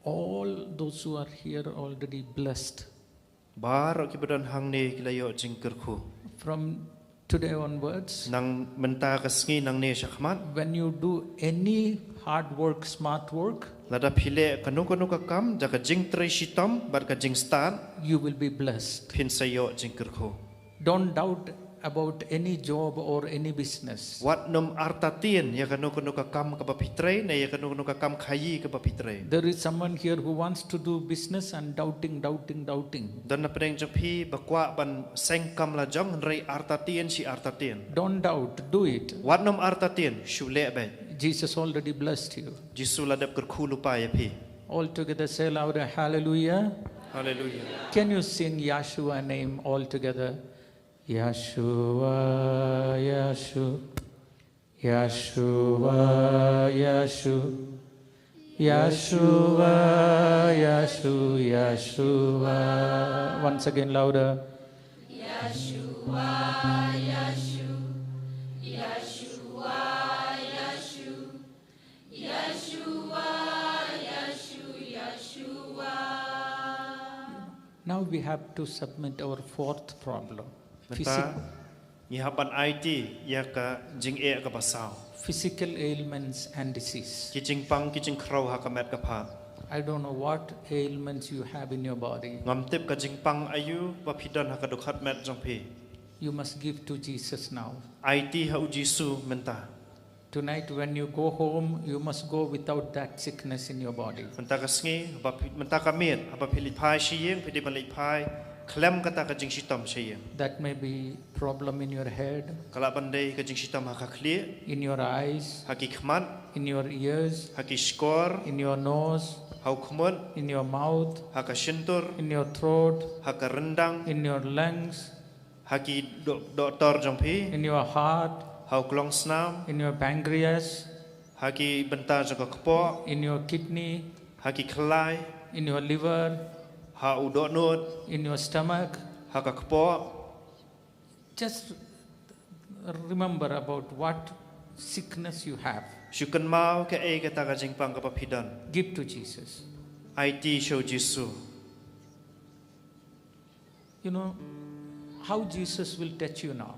All those who are here already blessed. Baroh kiba don hangne ki la ïoh jingkyrkhu. From today onwards, nang mynta ka sngi nangne shakhmat, when you do any hard work, smart work, lada phi leh kano kano ka kam da ka jingtrei shitom bad ka jingstad, you will be blessed. Phin sa ïoh jingkyrkhu. Don't doubt about any job or any business. Wat nym artatien ïa kano kano ka kam kaba phi trei ne ïa kano kano ka kam khaïi kaba phi trei. There is someone here who wants to do business and doubting, doubting, doubting. Don na pdeng jong phi ba kwah ban seng kam la jong hynrei artatien shi artatien. Don't doubt, do it. Wat nym artatien, shu leh beit. Jesus already blessed you. Jisu la dep kyrkhu lypa ïa phi. All together say louder, hallelujah. Hallelujah. Can you sing Yahshua name all together? Yahshua, Yahshua, Yahshua, Yahshua, Yahshua, Yahshua, Yahshua. Once again, louder. Yahshua, Yahshua, Yahshua, Yahshua, Yahshua, Yahshua, Yahshua. Now we have to submit our fourth problem. Mynta, physic- ngi hap ban aiti ïa ka jingeh kaba saw. Physical ailments and disease. Ki jingpang ki jingkhrew ha ka met ka phad. I don't know what ailments you have in your body. Ngam tip ka jingpang aïu ba phi don ha ka dkhot met jong phi. You must give to Jesus now. Aiti ha u Jisu mynta. Tonight, when you go home, you must go without that sickness in your body. Mynta ka sngi, haba phi, mynta ka miet, haba phi leit phai sha ïing, phi dei ban leit phai khlem kata ka jingshitom sha ïing. That may be problem in your head, ka lah ban dei ka jingshitom ha ka khlieh, in your eyes, ha ki khmat, in your ears, ha ki shkor, in your nose, ha u khmut, in your mouth, ha ka shyntur, in your throat, ha ka ryndang, in your lungs, ha ki doh, dohtor jong phi, in your heart, ha u klongsnam, in your pancreas, ha ki bynta jong ka kpoh, in your kidney, ha ki khlai, in your liver, ha u dohnud, in your stomach, ha ka kpoh. Just remember about what sickness you have. Shu kynmaw kaei kata ka jingpang kaba phi don. Give to Jesus. Aiti sha u Jisu. You know how Jesus will touch you now.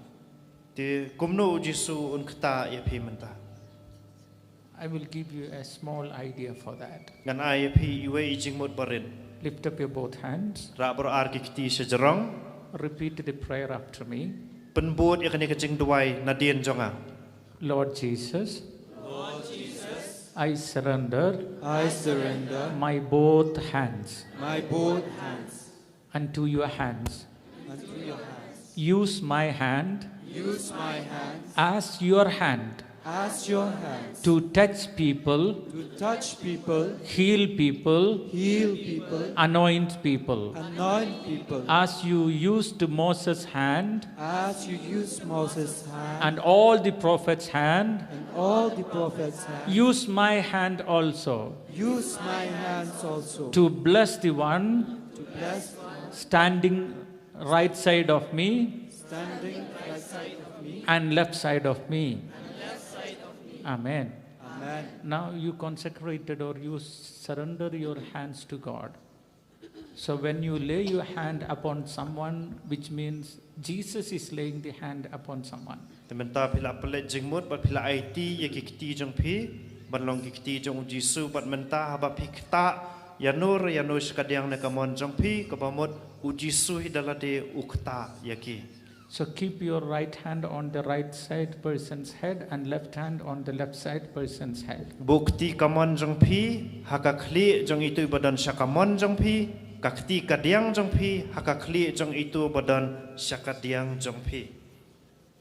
Te kumno u Jisu un ktah ïa phi mynta? I will give you a small idea for that. Ngan ai ïa phi iwei i jingmut barit. Lift up your both hands. Rah baroh ar ki kti sha jrong. Repeat the prayer after me. Pynbud ïa kane ka jingduwai nadien jong nga. Lord Jesus, I surrender I surrender my both hands my both hands unto your hands. Unto your hands. Use my hand Use my hands as your hand as your hands to touch people, to touch people, heal people, heal people, anoint people. Anoint people. As you used Moses' hand as you used Moses' hand and all the prophets' hand, and all the prophets' hand, use my hand also use my hands also to bless the one to bless standing right side of me standing right side of me and left side of me. And left side of me. Amen. Amen. Now you consecrated or you surrender your hands to God. So when you lay your hand upon someone, which means Jesus is laying the hand upon someone. Te mynta phi la pynleit jingmut bad phi la aiti ïa ki kti jong phi ban long ki kti jong u Jisu, bad mynta haba phi ktah ïano re ïano sha kadiang na ka mon jong phi, kaba mut u Jisu hi da lade u ktah ïa ki. So keep your right hand on the right side person's head and left hand on the left side person's head. Buh kti kamon jong phi ha ka khlieh jong itu i ba don sha kamon jong phi, Ka kti kadiang jong phi ha ka khlieh jong itu ba don sha kadiang jong phi.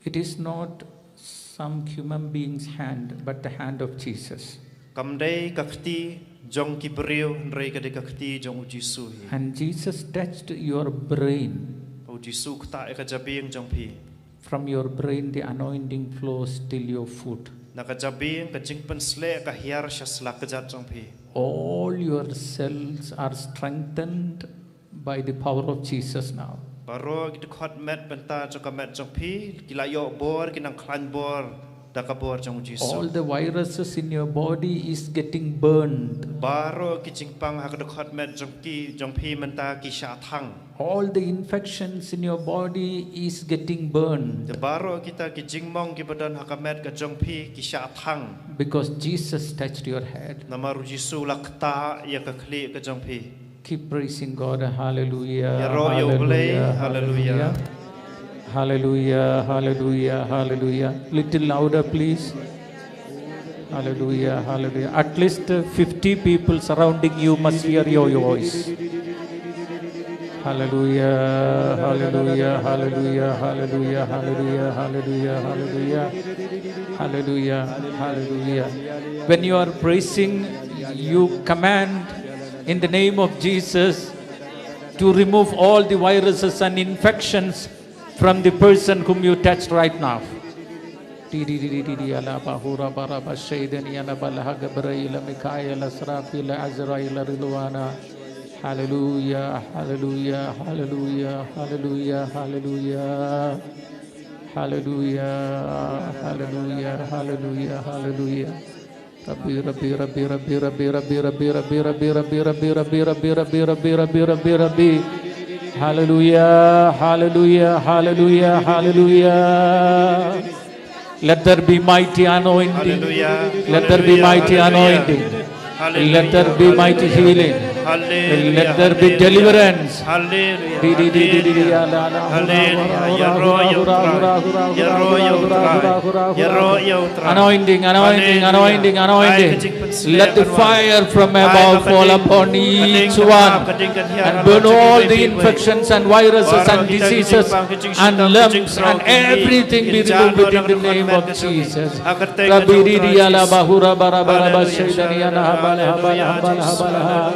It is not some human being's hand, but the hand of Jesus. Kam dei ka kti jong ki briew, hynrei ka dei ka kti jong u Jisu hi. And Jesus touched your brain. U Jisu u ktah ïa ka jabieng jong phi. From your brain, the anointing flows till your foot. Na ka jabieng ka jingpynsleh ka hiar sha slak kjat jong phi. All your cells are strengthened by the power of Jesus now. Baroh ki dkhot met bynta jong ka met jong phi ki la ïoh bor, ki nang khlaiñ bor da ka bor jong u Jisu. All the viruses in your body is getting burned. Baroh ki jingpang ha ka dkhot met jong ki, jong phi mynta ki shah thang. All the infections in your body is getting burned. Te baroh kita ki jingmong kiba don ha ka met ka jong phi ki shah thang. Because Jesus touched your head. Namar u Jisu u la ktah ïa ka khlieh ka jong phi. Keep praising God. Hallelujah. Ïaroh ïa u Blei. Hallelujah. Hallelujah. Hallelujah. Hallelujah. Hallelujah. Little louder, please. Hallelujah. Hallelujah. At least, uh, fifty people surrounding you must hear your voice. Hallelujah. Hallelujah. Hallelujah. Hallelujah. Hallelujah. Hallelujah. Hallelujah. Hallelujah. When you are praising, you command in the name of Jesus to remove all the viruses and infections from the person whom you touched right now. Di, di, di, di, di, di, ala bahura baraba shaidani ala balaha Gabriel Mikael Asrafil Azrael Rilwana. Hallelujah, hallelujah, hallelujah, hallelujah, hallelujah. Hallelujah, hallelujah, hallelujah, hallelujah. Rabbi, Rabbi, Rabbi. Hallelujah, hallelujah, hallelujah, hallelujah. Let there be mighty anointing. Hallelujah. Let there be mighty anointing. Hallelujah. Let there be mighty healing. Hallelujah. Let there be deliverance. Hallelujah. Di, di, di, di, di, di, ala, ala, hura, hura, hura, hura, hura, hura, hura, hura, hura, hura, hura. Anointing, anointing, anointing, anointing. Let the fire from above fall upon each one and burn all the infections and viruses and diseases and lumps and everything be removed in the name of Jesus. Rabbi, di, di, ala, bahura, bara, bara, bara, shaidani, ala, habal, habal, habal, habal, ha.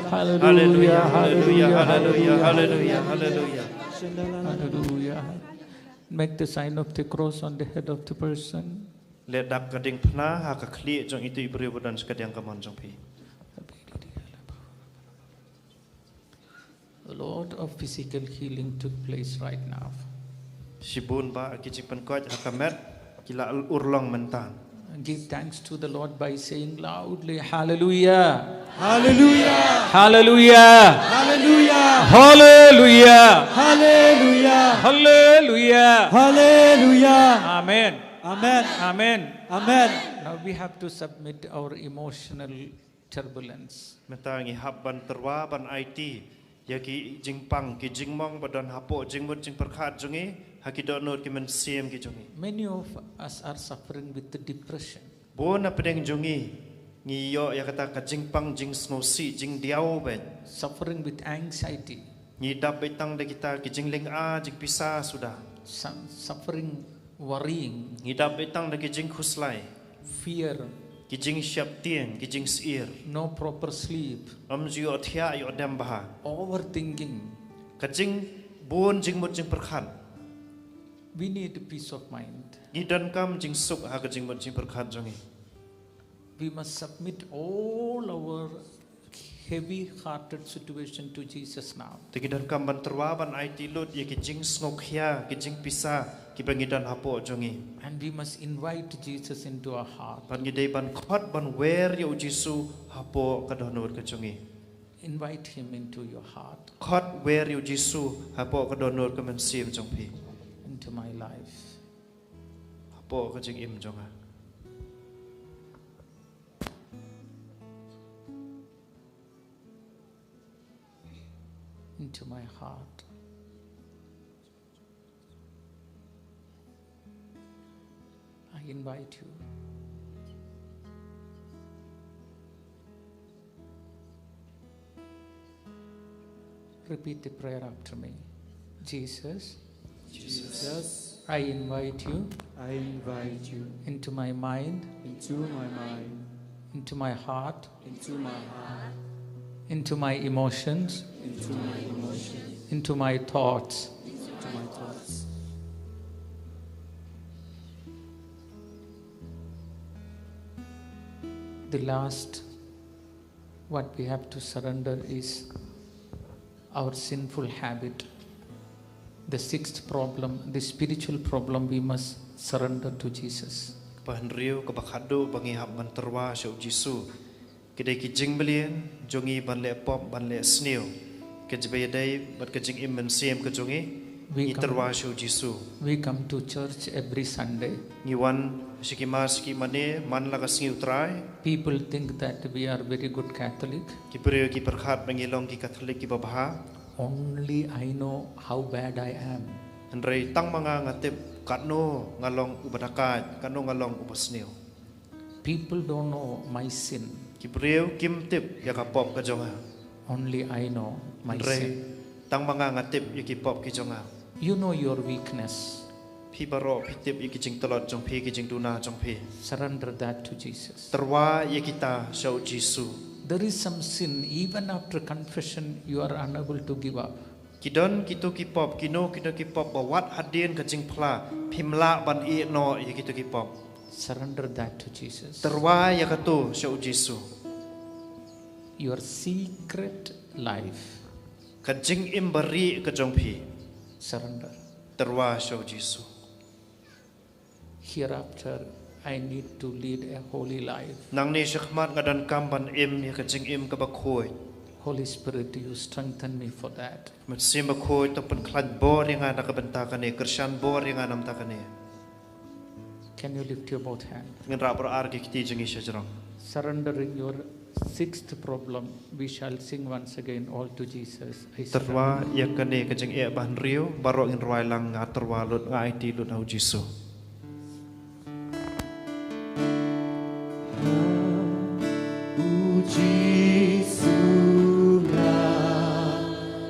Hallelujah, hallelujah, hallelujah, hallelujah, hallelujah. Hallelujah. Make the sign of the cross on the head of the person. Leh dak ka diengphna ha ka khlieh jong itu i briew ba don sha kadiang kamon jong phi. A lot of physical healing took place right now. Shibun ba ki jingpynkhuid ha ka met ki la urlong mynta. Give thanks to the Lord by saying loudly, Hallelujah. Hallelujah. Hallelujah. Hallelujah. Hallelujah. Hallelujah. Hallelujah. Hallelujah. Amen. Amen. Amen. Amen. Now we have to submit our emotional turbulence. Mynta ngi hap ban tyrwa ban aiti ïa ki jingpang ki jingmong ba don hapoh jingmut jingpyrkhat jong ngi, ha ki dohnud ki mynsiem ki jong ngi. Many of us are suffering with the depression. Bun na pdeng jong ngi ngi ïoh ïa kata ka jingpang jingsngewsih jingdiaw beit. Suffering with anxiety. Ngi dap beit tang da kita ki jinglynga jingpisa suda. Some suffering, worrying. Ngi dap beit tang da ki jingkhuslai. Fear. Ki jingsheptieng, ki jingsyier. No proper sleep. Ym ju ïohthiah ïoh dem bha. Overthinking. Ka jingbun jingmut jingpyrkhat. We need peace of mind. Ngi donkam jingsuk ha ka jingmut jingpyrkhat jong ngi. We must submit all our heavy hearted situation to Jesus now. Te ngi donkam ban tyrwa ban aiti lut ïa ki jingsngewkhia ki jingpisa kiba ngi don hapoh jong ngi. And we must invite Jesus into our heart. Bad ngi dei ban khot ban wer ïa u Jisu hapoh ka dohnud ka jong ngi. Invite him into your heart. Khot wer ïa u Jisu hapoh ka dohnud ka mynsiem jong phi. Into my life. Hapoh ka jingim jong nga. Into my heart. I invite you. Repeat the prayer after me. Jesus, Jesus, I invite you I invite you into my mind, into my mind, into my heart, into my heart, into my emotions, into my emotions, into my thoughts. into my thoughts. The last, what we have to surrender is our sinful habit. The sixth problem, the spiritual problem, we must surrender to Jesus. Kaba hynriew, kaba khatduh ba ngi hap ban tyrwa sha u Jisu. Ki dei ki jingmlien jong ngi ban leh pop, ban leh sniew. Ka jingïadei bad ka jingim mynsiem ka jong ngi, We ngi come- tyrwa sha u Jisu. We come to church every Sunday. Ngi wan sha ki mass ki mane man la ka sngi U Trai. People think that we are very good Catholic. Ki briew ki pyrkhat ba ngi long ki Katholik kiba bha. Only I know how bad I am. Hynrei tang ma nga nga tip katno nga long uba dakaid, katno nga long uba sniew. People don't know my sin. Ki briew kim tip ïa ka pop ka jong nga. Only I know my Hynrei sin. tang ma nga nga tip ïa ki pop ki jong nga. You know your weakness. Phi baroh phi tip ïa ki jingtlot jong phi, ki jingduna jong phi. Surrender that to Jesus. Tyrwa ïa kita sha u Jisu. There is some sin, even after confession, you are unable to give up. Ki don kito ki pop, kino kino ki pop ba wat hadien ka jingphla phim lah ban ïeh noh ïa kito ki pop. Surrender that to Jesus. Tyrwa ïa kato sha u Jisu. Your secret life. Ka jingim barieh ka jong phi. Surrender. Tyrwa sha u Jisu. Hereafter, I need to lead a holy life. Nangne shakhmat nga donkam ban im ïa ka jingim kaba khuid. Holy Spirit, you strengthen me for that. Mynsiem Bakhuid, to pynkhlaiñ bor ïa nga na ka bynta kane, kyrshan bor ïa nga na ka bynta kane. Can you lift your both hands? Ngin rah baroh ar ki kti jong ngi sha jrong. Surrendering your sixth problem, we shall sing once again, All to Jesus I surrender. Tyrwa ïa kane ka jingeh ba hynriew, baroh ngin rwai lang, Nga tyrwa lut, nga aiti lut ha u Jisu. U Jisu nga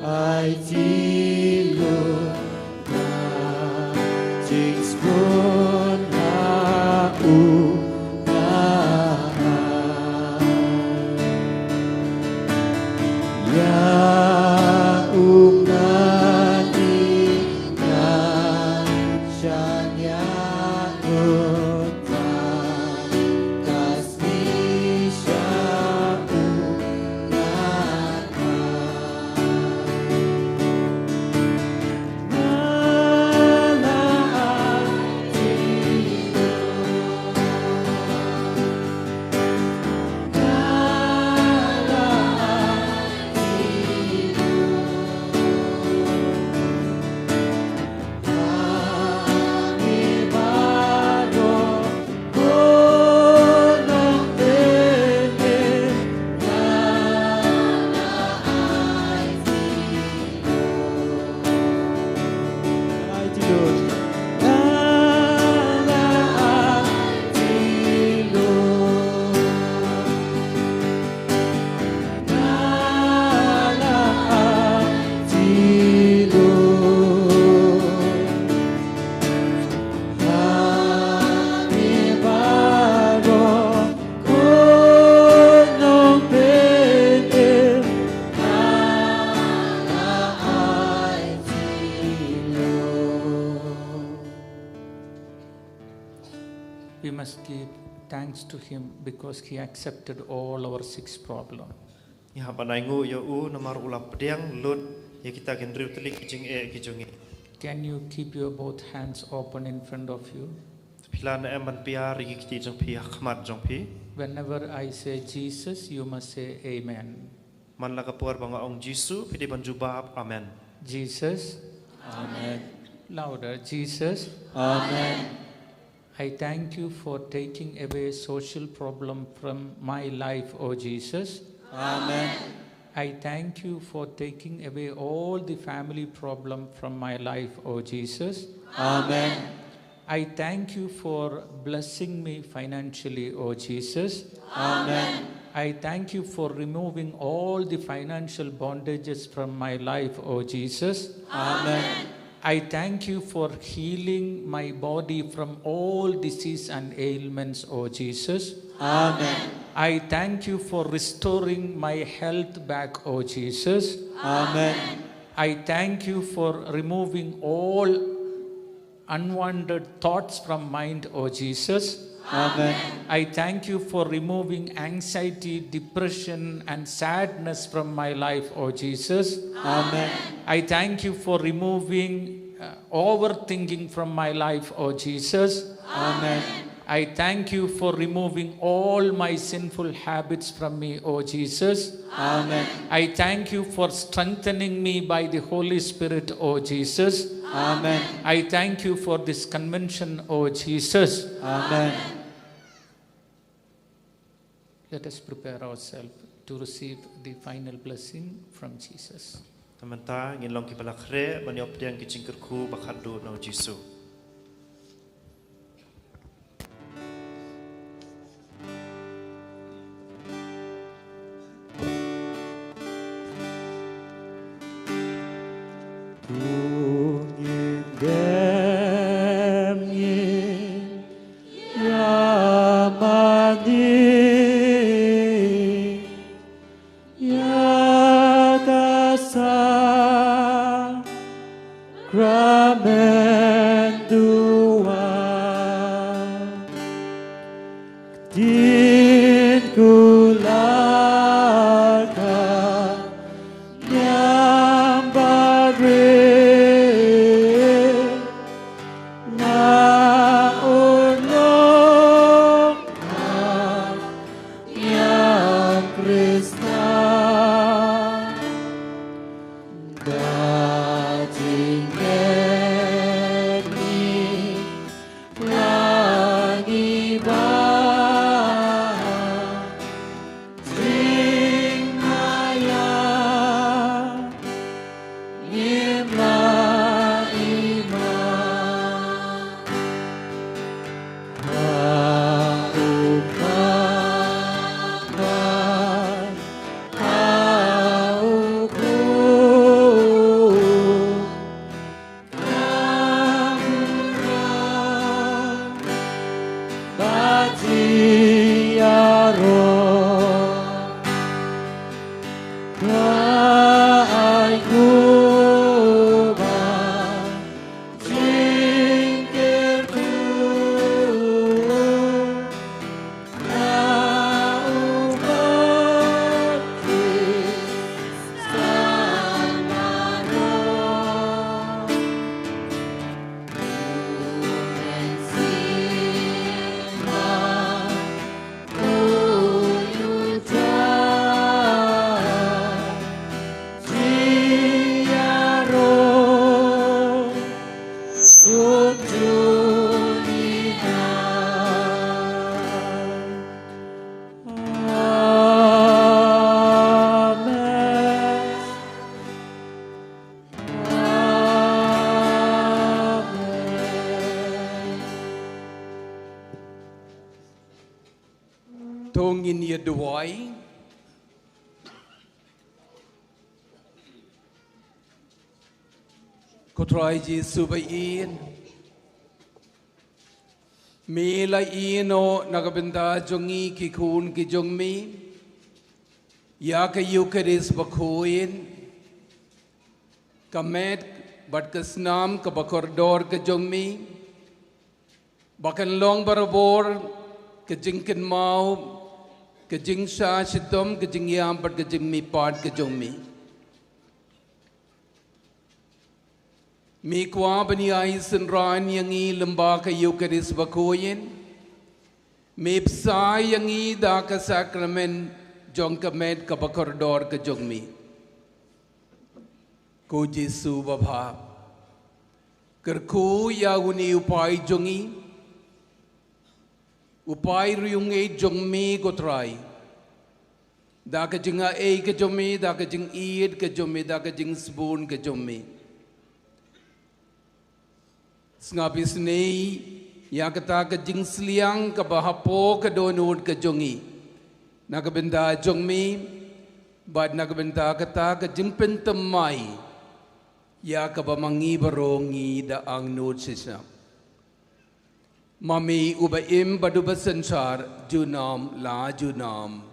aiti lut, nga jingsngew ha u, nga ai ïa u, nga dei, nga shaniah. We must give thanks to him because he accepted all our six problems. Ngi hap ban ainguh ïa u namar u la pdiang lut ïa kita ki hynriew tylli ki jingeh ki jong ngi. Can you keep your both hands open in front of you? Phi lah ne em ban piar ïa ki kti jong phi ha khmat jong phi? Whenever I say Jesus, you must say amen. Man la ka por ba nga ong Jisu, phi dei ban jubab amen. Jesus. Amen. Louder. Jesus. Amen. I thank you for taking away social problem from my life, O Jesus. Amen. I thank you for taking away all the family problem from my life, O Jesus. Amen. I thank you for blessing me financially, O Jesus. Amen. I thank you for removing all the financial bondages from my life, oh Jesus. Amen. I thank you for healing my body from all disease and ailments, oh Jesus. Amen. I thank you for restoring my health back, oh Jesus. Amen. I thank you for removing all unwanted thoughts from mind, oh Jesus. Amen. I thank you for removing anxiety, depression, and sadness from my life, oh Jesus. Amen. I thank you for removing uh, overthinking from my life, oh Jesus. Amen. I thank you for removing all my sinful habits from me, oh Jesus. Amen. I thank you for strengthening me by the Holy Spirit, oh Jesus. Amen. I thank you for this convention, oh Jesus. Amen. Let us prepare ourselves to receive the final blessing from Jesus. Te mynta ngin long kiba la khreh ban ïoh pdiang ki jingkyrkhu ba khatduh na u Jisu. Ïa ka sakramen duwai, ktien kular ka niam barit, nga urlong ïa Khrista. Ka jingngeit ngi la ngi ba jingmaïa ngim la i ma. To ngin ïa duwai. Ko Trai Jisu ba ïeit, me la ïehnoh na ka bynta jong ngi ki khun ki jong me ïa ka Eucharist bakhuid, ka met bad ka snam kaba kordor ka jong me, ba kan long barabor ka jingkynmaw, ka jingshah shitom, ka jingïap bad ka jingmihpat ka jong me. Me kwah ban ïai synran ïa ngi lyngba ka Eucharist bakhuid. Me bsa ïa ngi da ka sakramen jong ka met kaba kordor ka jong me. Ko Jisu babha, kyrkhu ïa une u pai jong ngi, u pai riewngeit jong me ko Trai. Da ka jingaiei ka jong me, da ka jingïeit ka jong me, da ka jingsbun ka jong me. Sngap isynei ïa kata ka jingsliang kaba hapoh ka dohnud ka jong ngi. Na ka bynta jong me bad na ka bynta kata ka jingpynthymmai ïa kaba ma ngi baroh ngi da angnud shisha. Ma me uba im bad uba synshar junom la junom.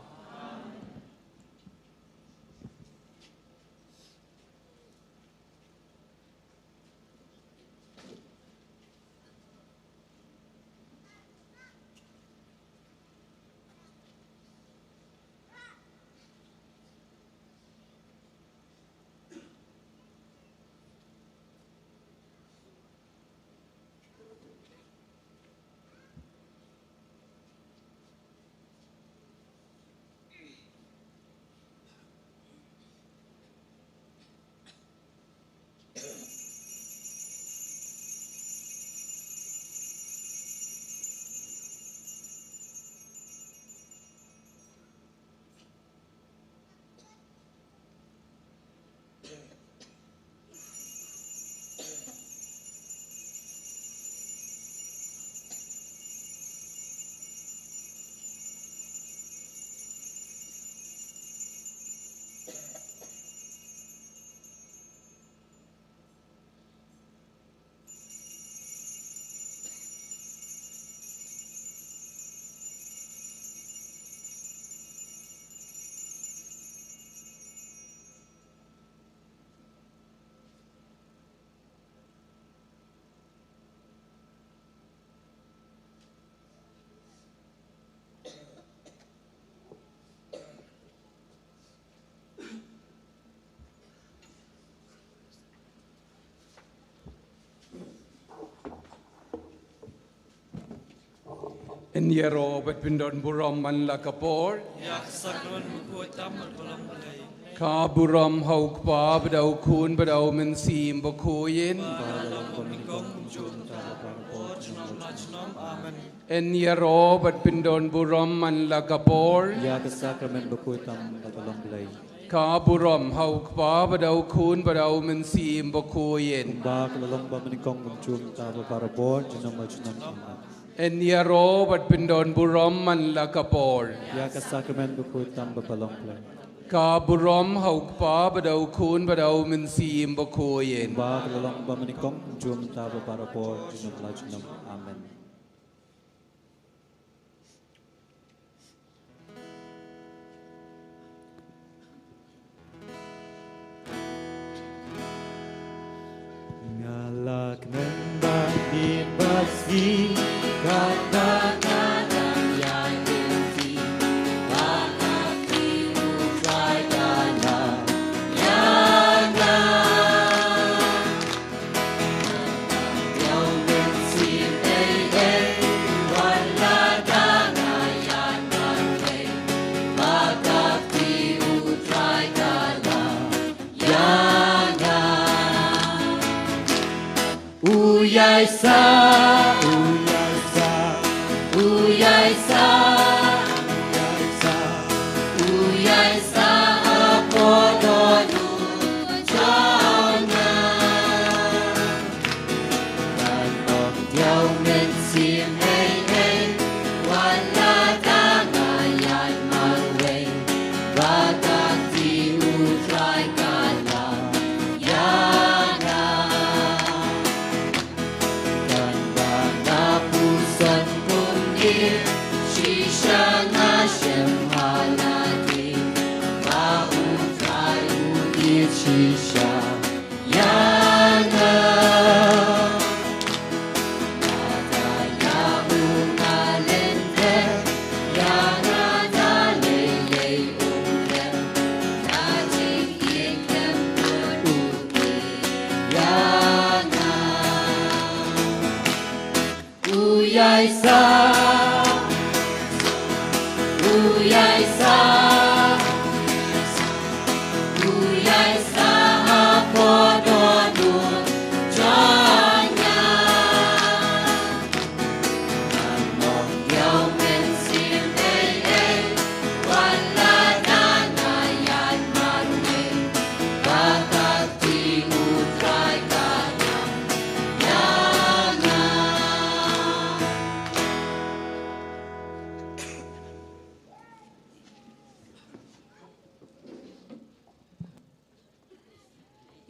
Yn ïaroh bad pyndon burom man la ka por. Ïa ka sakramen bakhuid tam bad ka long Blei. Ka burom ha u Kpa bad ha u Khun bad ha u Mynsiem Bakhuid. Ba la long bad nyngkong kumjuh mynta bad baroh junom la junom. Amen. Yn ïaroh bad pyndon burom man la ka por. Ïa ka sakramen bakhuid tam bad ka long Blei. Ka burom ha u Kpa bad ha u Khun bad ha u Mynsiem Bakhuid. Kumba ka la long bad nyngkong kumjuh mynta bad baroh junom la junom. Amen. Yn ïaroh bad pyndon burom man la ka por. Ïa ka sakramen bakhuid tam bad ka long Blei. Ka burom ha u Kpa bad ha u Khun bad ha u Mynsiem Bakhuid. Kumba ka la long bad nyngkong kumjuh mynta bad baroh junom la junom. Amen. Nga la kmen bad ïing bad sngi, kata ka dang ïaid lynti, bad ka kti U Trai ka la ïa nga. U ïaid sa, u ïaid sa, u ïaid sa, u ïaid sa, u ïaid sa hapoh dohnud jong nga. Ngan ym diaw mynsiem ei ei, wat la ka nga ïaid marwei, ba ka kti U Trai ka la ïa nga. Tang ba nga puson kumne, shisha nga shem ha lade, ba U Trai u ïeit shisha ïa nga. Lada ïa u nga lynter, ïa nga da lei lei um lem, ka jingïeit khlem bud u ïeit ïa nga. U ïaid sa, u ïaid sa, u ïaid sa hapoh dohnud jong nga. Ngan ym diaw mynsiem ei ei, wat la ka nga ïaid marwei, ba ka kti U Trai ka la ïa nga.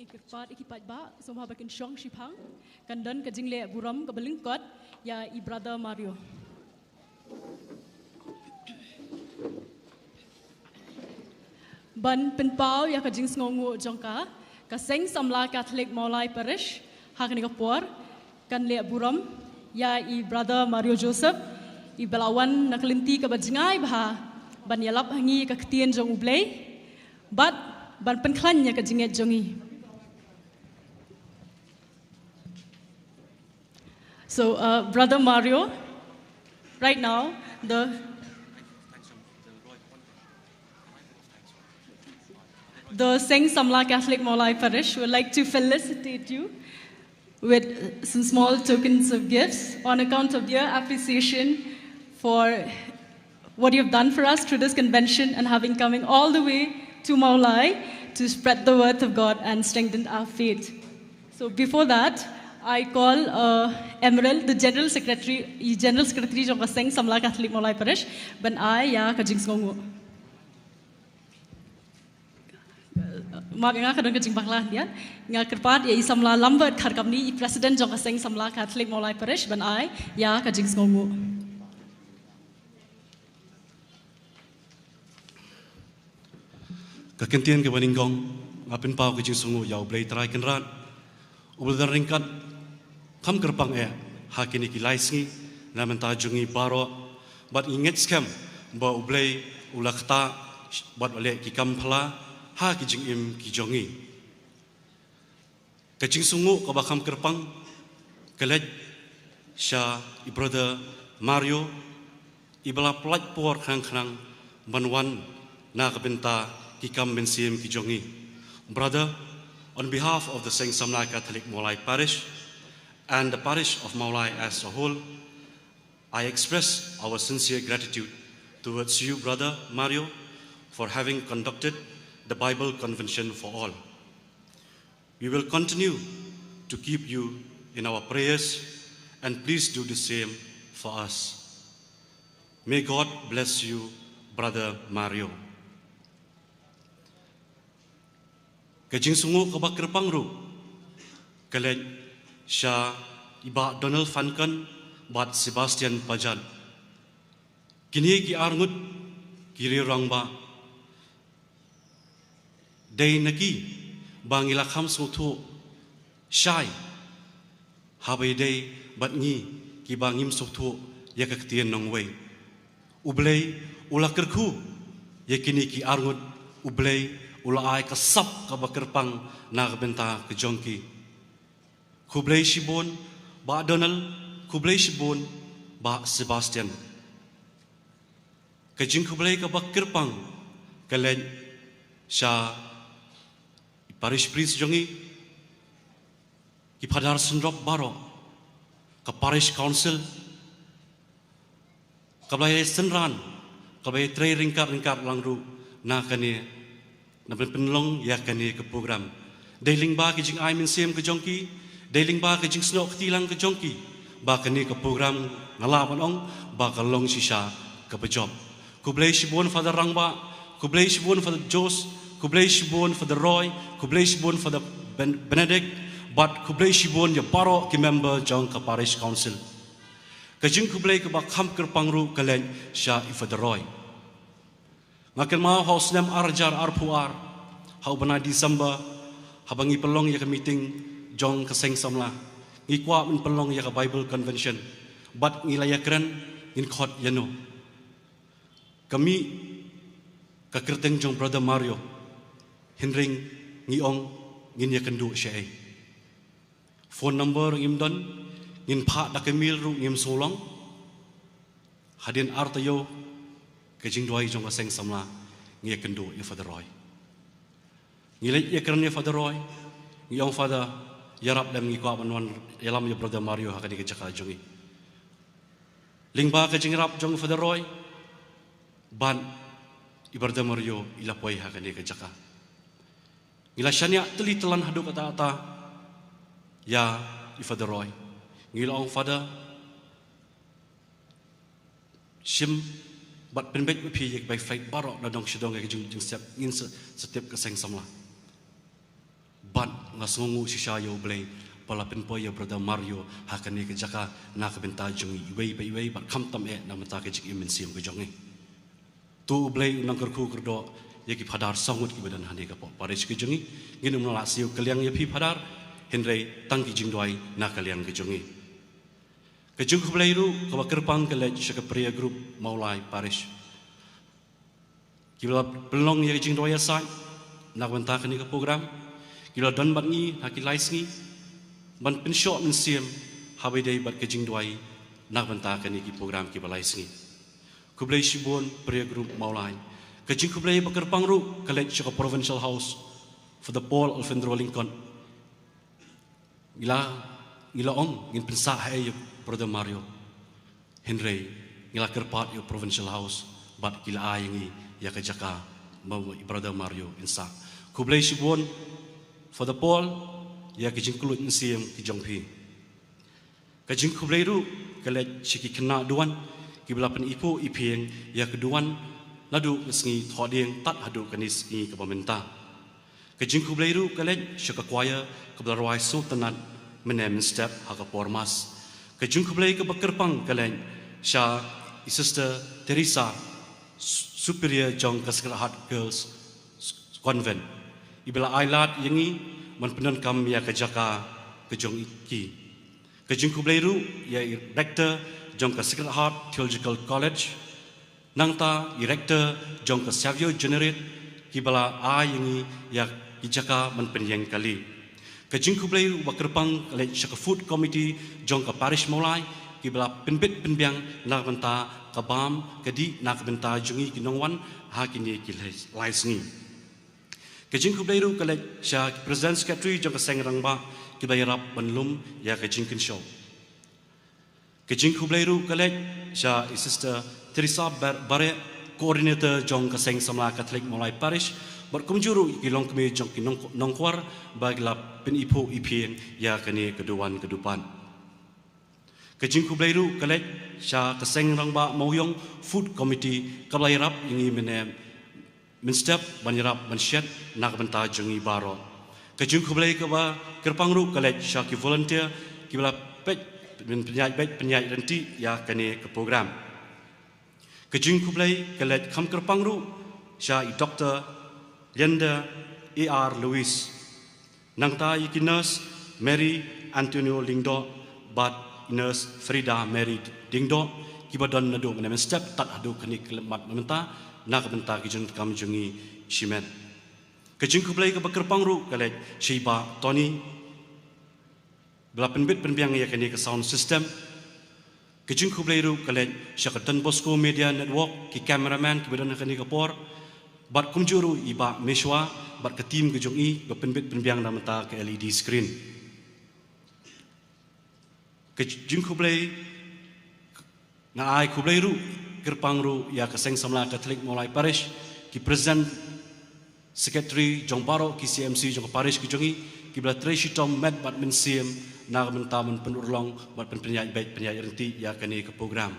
Kyrpad ïa ki paidbah, sngewbha ba kin shong shiphang. Kan don ka jingleh burom kaba lyngkot ïa i Brother Mario. Ban pynpaw ïa ka jingsngewnguh jong ka, ka Seng Samla Catholic Mawlai Parish ha kane ka por kan leh burom ïa i Brother Mario Joseph, iba la wan na ka lynti kaba jngai bha ban ïalap ha ngi ka ktien jong U Blei bad ban pynkhlaiñ ïa ka jingngeit jong ngi. So, uh, Brother Mario, right now, the the Seng Samla Catholic Mawlai Parish would like to felicitate you with some small tokens of gifts on account of their appreciation for what you have done for us through this convention and having coming all the way to Mawlai to spread the word of God and strengthen our faith. So before that, I call uh, Emerald, the General Secretary, i General Secretary jong ka Seng Samla Catholic Mawlai Parish, ban ai ïa ka jingsngewnguh. Ma nga ka don ka jingbakla, ïa. Nga kyrpad ïa i Samla Lambert Kharkamni, i President jong ka Seng Samla Catholic Mawlai Parish, ban ai ïa ka jingsngewnguh. Ka kyntien kaba nyngkong, nga pynpaw ka jingsngewnguh ïa U Blei Trai Kynrad, uba la don ryngkat kham kyrpang eh ha kine ki lai sngi na bynta jong ngi baroh, bad ngi ngeit skhem ba U Blei u la ktah bad u leh ki kam phylla ha ki jingim ki jong ngi. Ka jingsngewnguh kaba kham kyrpang ka leit sha i Brother Mario, iba la pynlait por khnang khnang ban wan na ka bynta ki kam mynsiem ki jong ngi. Brother, on behalf of the Seng Samla Catholic Mawlai Parish and the parish of Mawlai as a whole, I express our sincere gratitude towards you, Brother Mario, for having conducted the Bible Convention for All. We will continue to keep you in our prayers, and please do the same for us. May God bless you, Brother Mario. Ka jingsngewnguh kaba kyrpang ruh ka leit sha i Bah Donald Fankan bad Sebastian Pajat. Kine ki arngut ki riew rangbah, dei na ki ba ngi la kham sngewthuh shai, haba ïadei bad ngi kiba ngim sngewthuh ïa ka ktien nongwei. U Blei u la kyrkhu ïa kine ki arngut, U Blei u la ai ka sap kaba kyrpang na ka bynta ka jong ki. Khublei shibun Bah Donald, khublei shibun Bah Sebastian. Ka jingkhublei kaba kyrpang ka leit sha i parish priest jong ngi, ki phadar synrop baroh, ka parish council, kaba la ïa synran, kaba la ïa trei ryngkat ryngkat lang ruh na kane, na pyn-, pynlong ïa kane ka program. Dei lyngba ka jingai mynsiem ka jong ki, dei lyngba ka jingsnoh kti lang ka jong ki, ba kane ka program nga lah ban ong ba ka long shisha kaba jop. Khublei shibun Father Rangbah, khublei shibun Father Jos, khublei shibun Father Roy, khublei shibun Father Ben-, Benedict, bad khublei shibun ïa baroh ki member jong ka parish council. Ka jingkhublei kaba kham kyrpang ruh ka leit sha i Father Roy. Nga kynmaw ha u snem ar hajar arphew ar, ha u bnai December, haba ngi pynlong ïa ka meeting jong ka Seng Samla, ngi kwah ban pynlong ïa ka Bible Convention, bad ngi la ïakren ngin khot ïano. Ka mih ka kyrteng jong Brother Mario, hynrei ngi ong ngin ïakynduh shaei. Phone number ngim don, ngin phah da ka email ruh ngim sngewlong. Hadien ar taïew ka jingduwai jong ka Seng Samla, ngi ïakynduh ïa Father Roy. Ngi leit ïakren ïa Father Roy, ngi ong Father, ïarap lem, ngi kwah ban wan ïalam ïa Brother Mario ha kane ka jaka jong ngi. Lyngba ka jingïarap jong Father Roy bad i Brother Mario i la poi ha kane ka jaka. Ngi la shaniah tylli tyllan haduh katta katta ïa i Father Roy. Ngi la ong Father, shim bad pynbeit ma phi ïa ki bai flight baroh na dong sha dong ïa ka jing-, jingsep, ngin sa, sa tip ka Seng Samla. Bad nga sngewnguh shisha ïa U Blei ba la pynpoi ïa Brother Mario ha kane ka jaka na ka bynta jong ngi iwei pa iwei bad khamtam eh na ka bynta ka jingim mynsiem ka jong ngi. To U Blei un nang kyrkhu kyrdoh ïa ki phadar saw ngut kiba don hangne ha ka parish ka jong ngi. Ngin ym lah siew kylliang ïa phi phadar, hynrei tang ki jingduwai na ka liang ka jong ngi. Ka jingkhublei ruh kaba kyrpang ka leit sha ka prayer group Mawlai Parish, kiba la pynlong ïa ka jingduwai ïasaid na ka bynta kane ka program, kiba la don bad ngi ha ki lai sngi ban pynshoh mynsiem ha ba ïadei bad ka jingduwai na ka bynta kane ki program kiba lai sngi. Khublei shibun prayer group Mawlai. Ka jingkhublei ba kyrpang ruh ka leit sha ka Provincial House for the Paul Alfindro Lincoln. Ngi la, ngi la ong ngin pynsah haei ïa Brother Mario, hynrei ngi la kyrpad ïa Provincial House bad ki la ai ïa ngi ïa ka jaka ba Brother Mario in sah. Khublei shibun for the Paul ïa ka jingkylluid mynsiem ka jong phi. Ka jingkhublei ruh ka leit sha ki khynnah duwan kiba la pyniphuh iphieng ïa ka duwan naduh ka sngi Thohdieng tad haduh kane ka sngi kaba mynta. Ka jingkhublei ruh ka leit sha ka choir kaba la rwai sngewtynnat mynne mynstep ha ka por mass. Ka jingkhublei kaba kyrpang ka leit sha i Sister Teresa, Su-, Superior jong ka Sacred Heart Girls Convent, iba la ai lad ïa ngi ban pyndonkam ïa ka jaka ka jong ki. Ka jingkhublei ruh ïa i Rector jong ka Sacred Heart Theological College, nangta i Rector jong ka Savio Generate, kiba la ai ïa ngi ïa ki jaka ban pynïeng kali. Ka jingkhublei ruh ba kyrpang ka leit sha ka Food Committee jong ka Parish Mawlai, kiba la pynbit pynbiang na ka bynta ka bam ka dih na ka bynta jong ngi ki nongwan ha kine ki lai, lai sngi. Ka jingkhublei ruh ka leit sha ki President Secretary jong ka Seng Rangbah kiba ïarap ban lum ïa ka jingkynshew. Ka jingkhublei ruh ka leit sha i Sister Teresa Bar-, Bareh, Coordinator jong ka Seng Samla Katholik Mawlai Parish, bad kumjuh ruh ki longkmie jong ki nong-, nongkhwar ba ki la pyniphuh iphieng ïa kane ka duwan ka dupad. Ka jingkhublei ruh ka leit sha ka Seng Rangbah Mawïong Food Committee kaba la ïarap ïa ngi mynne mynstep ban ïarap ban shet na ka bynta jong ngi baroh. Ka jingkhublei kaba kyrpang ruh ka leit sha ki volunteer kiba la peit, pynïaid beit pynïaid ryntih ïa kane ka program. Ka jingkhublei ka leit kham kyrpang ruh sha i Doktor Linda A R Lewis, nangta ïa ki nurse Mary Antonio Lyngdoh bad i nurse Frida Mary Lyngdoh, kiba don naduh mynne mynstep tad haduh kane ka khyllipmat mynta na ka bynta ka jingdonkam jong ngi shimet. Ka jingkhublei kaba kyrpang ruh ka leit sha i Bah Tony, ba la pynbit pynbiang ïa kane ka sound system. Ka jingkhublei ruh ka leit sha ka Don Bosco Media Network, ki cameraman kiba don ha kane ka por, bad kumjuh ruh i Bah Meshwa bad ka team ka jong i ba pynbit pynbiang na ka bynta ka L E D screen. Ka jingkhublei, nga ai khublei ruh kyrpang ruh ïa ka Seng Samla Katholik Mawlai Parish, ki President Secretary jong baroh ki C M C jong ka parish ka jong ngi, kiba la trei shitom met bad mynsiem na ka bynta ban pynurlong bad pyn-, pynïaid beit pynïaid ryntih ïa kane ka program.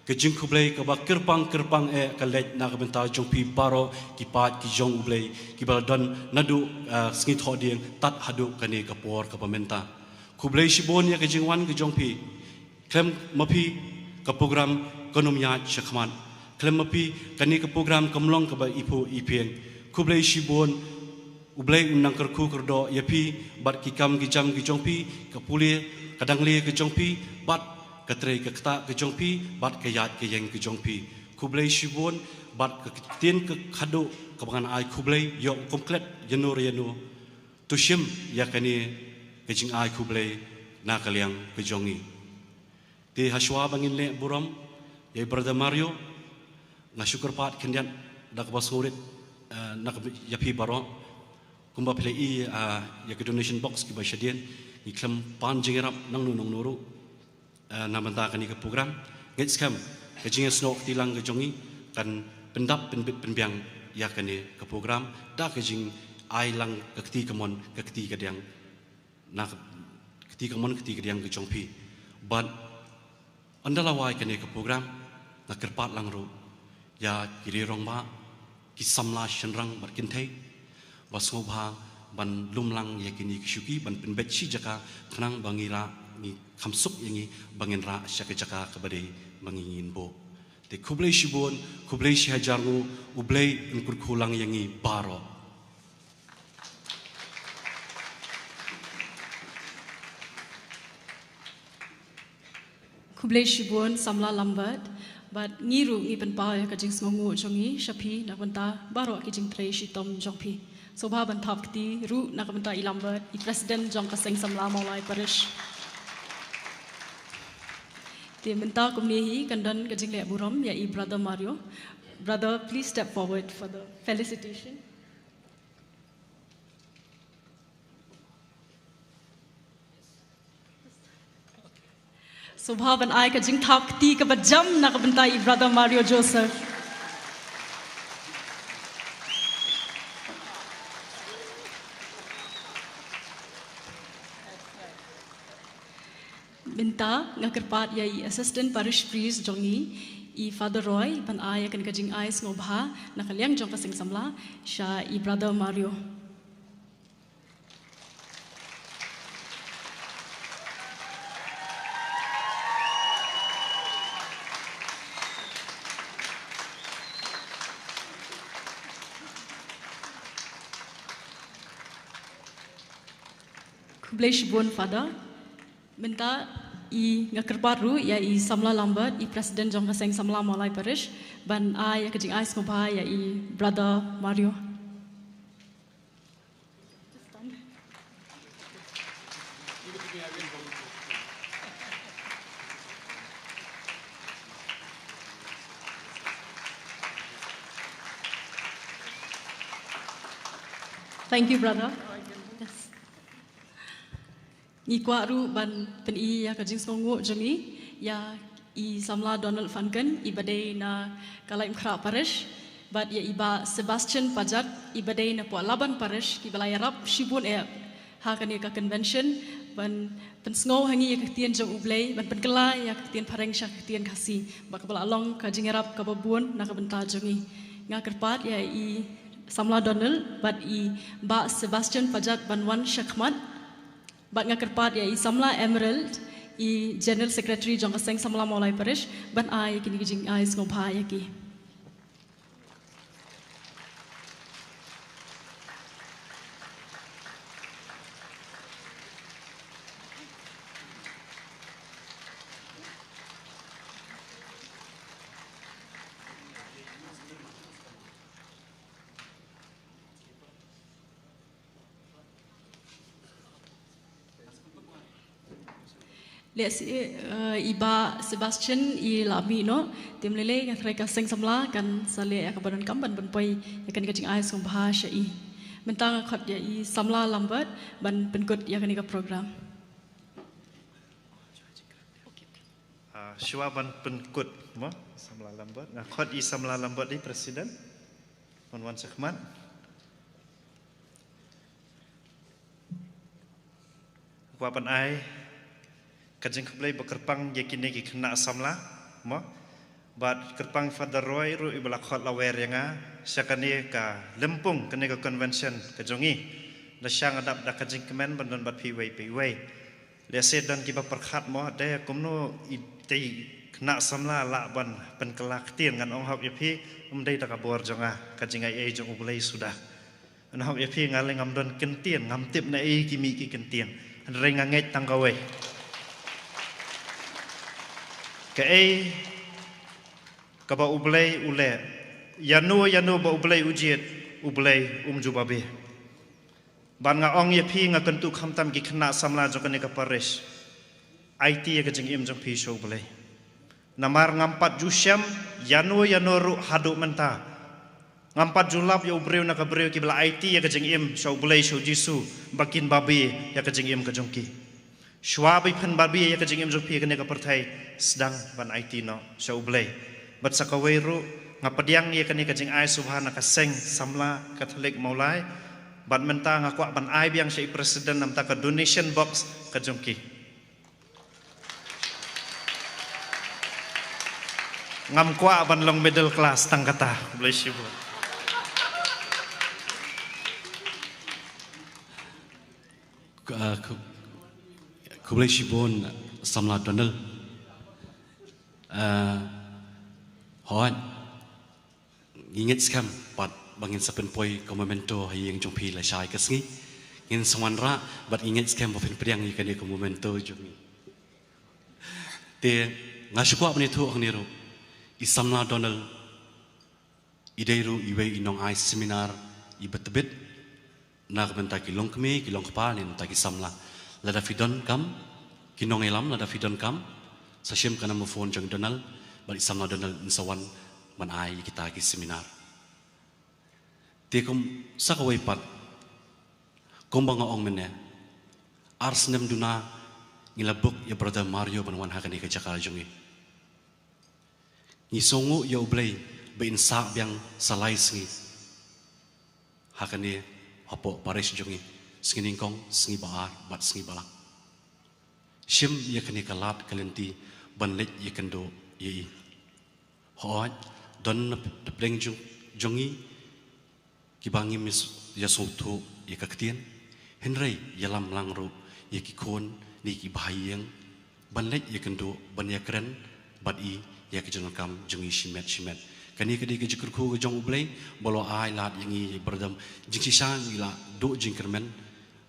Ka jingkhublei kaba kyrpang kyrpang eh ka leit na ka bynta jong phi baroh ki paid ki jong U Blei, kiba la don naduh, ah, sngi Thohdieng tad haduh kane ka por kaba mynta. Khublei shibun ïa ka jingwan ka jong phi. Khlem ma phi ka program kan ym ïaid shakhmat. Khlem ma phi kane ka program kam long kaba iphuh iphieng. Khublei shibun, U Blei un nang kyrkhu kyrdoh ïa phi bad ki kam ki jam ki jong phi, ka pule ka dangle ka jong phi, bad ka trei ka ktah ka jong phi, bad ka ïaid ka ïeng ka jong phi. Khublei shibun bad ka ktien ka khadduh kaba ngan ai khublei, ïoh kum klet ïano re ïano. To shim ïa kane ka jingai khublei na ka liang ka jong ngi. Te hashwa ba ngin leh burom ïa i Brother Mario, nga shu kyrpad khyndiat da kaba sngewrit, eh, na ka, ïa phi baroh. Kumba phi la i, ah, ïa ka donation box kiba shadien, ngi khlem pan jingïarap nangno nangno ruh, eh, na bynta kane ka program. Ngeit skhem ka jingïasnoh kti lang ka jong ngi kan pyndap pynbit pynbiang ïa kane ka program da ka jingai lang ka kti kamon ka kti kadiang, na ka kti kamon kti kadiang ka jong phi. Bad ynda la wai kane ka program, nga kyrpad lang ruh ïa ki riew rangbah, ki samla shynrang bad kynthei, ba sngewbha ban lum lang ïa kine ki shuki, ban pynbeit shi jaka, khnang ba ngi rah, ngi kham suk ïa ngi ba ngin rah sha ka jaka kaba dei ba ngi ngin buh. Te khublei shibun, khublei shi hajar nguh, U Blei un kyrkhu lang ïa ngi baroh. Khublei shibun Samla Lambert, bad ngi ruh ngi pynpaw ïa ka jingsngewnguh jong ngi sha phi na ka bynta baroh ki jingtrei shitom jong phi. Sngewbha ban thap kti ruh na ka bynta i Lambert, i President jong ka Seng Samla Mawlai Parish. Te mynta kumne hi kan don ka jingleh burom ïa i Brother Mario. Brother, please step forward for the felicitation. Sngewbha ban ai ka jingthap kti kaba jam na ka bynta i Brother Mario Joseph. Mynta nga kyrpad ïa i Assistant Parish Priest jong ngi, i Father Roy, ban ai ïa kane ka jingai sngewbha na ka liang jong ka Seng Samla sha i Brother Mario. Khublei shibun Father. Mynta i nga kyrpad ruh ïa i Samla Lambert, i President jong ka Seng Samla Mawlai Parish, ban ai ïa ka jingai sngewbha ïa i Brother Mario. Thank you, brother. Yes. Ngi kwah ruh ban pyni ïa ka jingsngewnguh jong ngi ïa i Samla Donald Fanken, i ba dei na ka Laitumkhrah Parish, bad ïa i Bah Sebastian Pajat, i ba dei na Pohlaban Parish, ki ba la ïarap shibun eh ha kane ka convention, ban pynsngew ha ngi ïa ka ktien jong U Blei, ban pynkylla ïa ka ktien Phareng sha ka ktien Khasi, bad kaba la long ka jingïarap kaba bun na ka bynta jong ngi. Nga kyrpad ïa i Samla Donald bad i Bah Sebastian Pajat ban wan sha khmat. Bad nga kyrpad ïa i Samla Emerald, i General Secretary jong ka Seng Samla Mawlai Parish, ban ai ïa kine ki jingai sngewbha ïa ki. Lehse, eh, i Bah Sebastian i la mih noh, te ym lei lei nga tharai ka Seng Samla kan sa leh ïa kaba donkam ban pynpoi ïa kane ka jingai sngewbha sha i. Mynta nga khot ïa i Samla Lambert ban pynkut ïa kane ka program. Ah, shuwa ban pynkut mo, Samla Lambert. Nga khot i Samla Lambert, i President. Wan wan sha khmat. Kwah ban ai ka jingkhublei ba kyrpang ïa kine ki khynnah samla mo. Bad kyrpang Father Roy ruh i ba la khot lawyer ïa nga sha kane ka lympung kane ka convention ka jong ngi. Da shah nga dap da ka jingkmen ban don bad phi iwei pa iwei. Lehse don kiba pyrkhat mo, dei kumno i tei khynnah samla lah ban pynkylla ktien. Ngan ong hok ïa phi, ym dei da ka bor jong nga, ka jingai ei jong U Blei suda. Ngan hok ïa phi, nga leh ngam don kyntien, ngam tip na ei ki mih ki kyntien. Hynrei nga ngeit tang kawei. Kaei kaba U Blei u leh, ïano ïano ba U Blei u jied, U Blei um ju babe. Bad nga ong ïa phi, nga kyntu khamtam ki khynnah samla jong kane ka parish, aiti ïa ka jingim jong phi sha U Blei. Namar ngam pat ju shem ïano ïano ruh haduh mynta. Ngam pat ju lap ïa u briew na ka briew kiba la aiti ïa ka jingim sha U Blei, sha U Jisu, ba kin babe ïa ka jingim ka jong ki. Shuwa ba phin babe ïa ka jingim jong phi ha kane ka pyrthei, sdang ban aiti noh sha U Blei. Bad sa kawei ruh, nga pdiang ïa kane ka jingai sngewbha na ka Seng Samla Katholik Mawlai. Bad mynta nga kwah ban ai biang sha i President namar ka donation box ka jong ki. Ngam kwah ban long middle class tang kata. Bless you, bro. Uh, khu- khublei shibun samla Donald. Uh, hoi, ngi ngeit skhem pat ba ngin sa pynpoi ka memento ha ïing jong phi lashai ka sngi. Ngin sa wanrah bad ngi ngeit skhem ba phin pdiang ïa kane ka memento jong ngi. Te nga shu kwah ban ïathuh hangne ruh, i samla Donald i dei ruh iwei i nongai seminar iba tbit na ka bynta ki longkmie, ki longkpa ne bynta ki samla. Lada phi donkam ki nongïalam, lada phi donkam, sa shim ka number phone jong Donald bad i samla Donald in sa wan ban ai ïa kita ki seminar. Te kum sa kawei pat, kumba nga ong mynne, ar snem duna ngi la book ïa brother Mario ban wan ha kane ka jaka jong ngi. Ngi sngewnguh ïa U Blei ba in sah biang sa lai sngi ha kane hapoh parish jong ngi, sngi nyngkong, sngi ba ar bad sngi ba lang. Shim ïa kane ka lad ka lynti ban leit ïakynduh ïa i. Hooid, don na pdeng jong, jong ngi kiba ngim ïa sngewthuh ïa ka ktien, hynrei ïalam lang ruh ïa ki khun ne ki bahaïing ban leit ïakynduh, ban ïakren bad i ïa ka jingdonkam jong ngi shimet shimet. Kane ka dei ka jingkyrkhu ka jong U Blei ba u la ai lad ïa ngi, ïa i brother, jingshisha ngi la duh jingkyrmen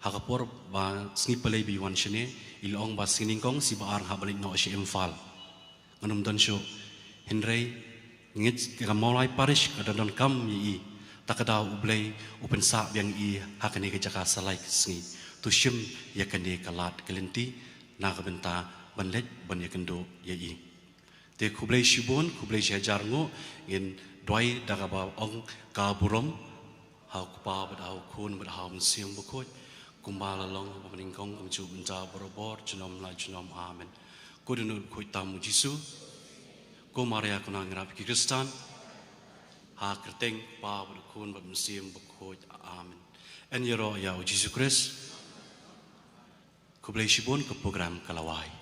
ha ka por ba sngi Palei ba i wan shane, i la ong ba sngi nyngkong sngi ba ar nga hap ban leit noh sha Imphal. Ngan ym don shuh. Hynrei ngeit ka Mawlai Parish ka da donkam ïa i. Ta ka daw U Blei u pynsah biang ïa i ha kane ka jaka sa lai ka sngi. To shim ïa kane ka lad ka lynti na ka bynta ban leit ban ïakynduh ïa i. Te khublei shibun, khublei shihajar nguh. Ngin duwai da kaba ong ka burom. Ha U Kpa bad ha U Khun bad ha U Mynsiem Bakhuid, kumba la long ha kaba nyngkong, kumjuh mynta, barabor, junom la junom. Amen. Ko Dohnud Bakhuid tam U Jisu, ko Maria kynrad ngi ruh ki Khristan, ha ka kyrteng U Kpa bad U Khun bad U Mynsiem Bakhuid. Amen. Yn ïaroh ïa U Jisu Khrist. Khublei shibun, ka program ka la wai.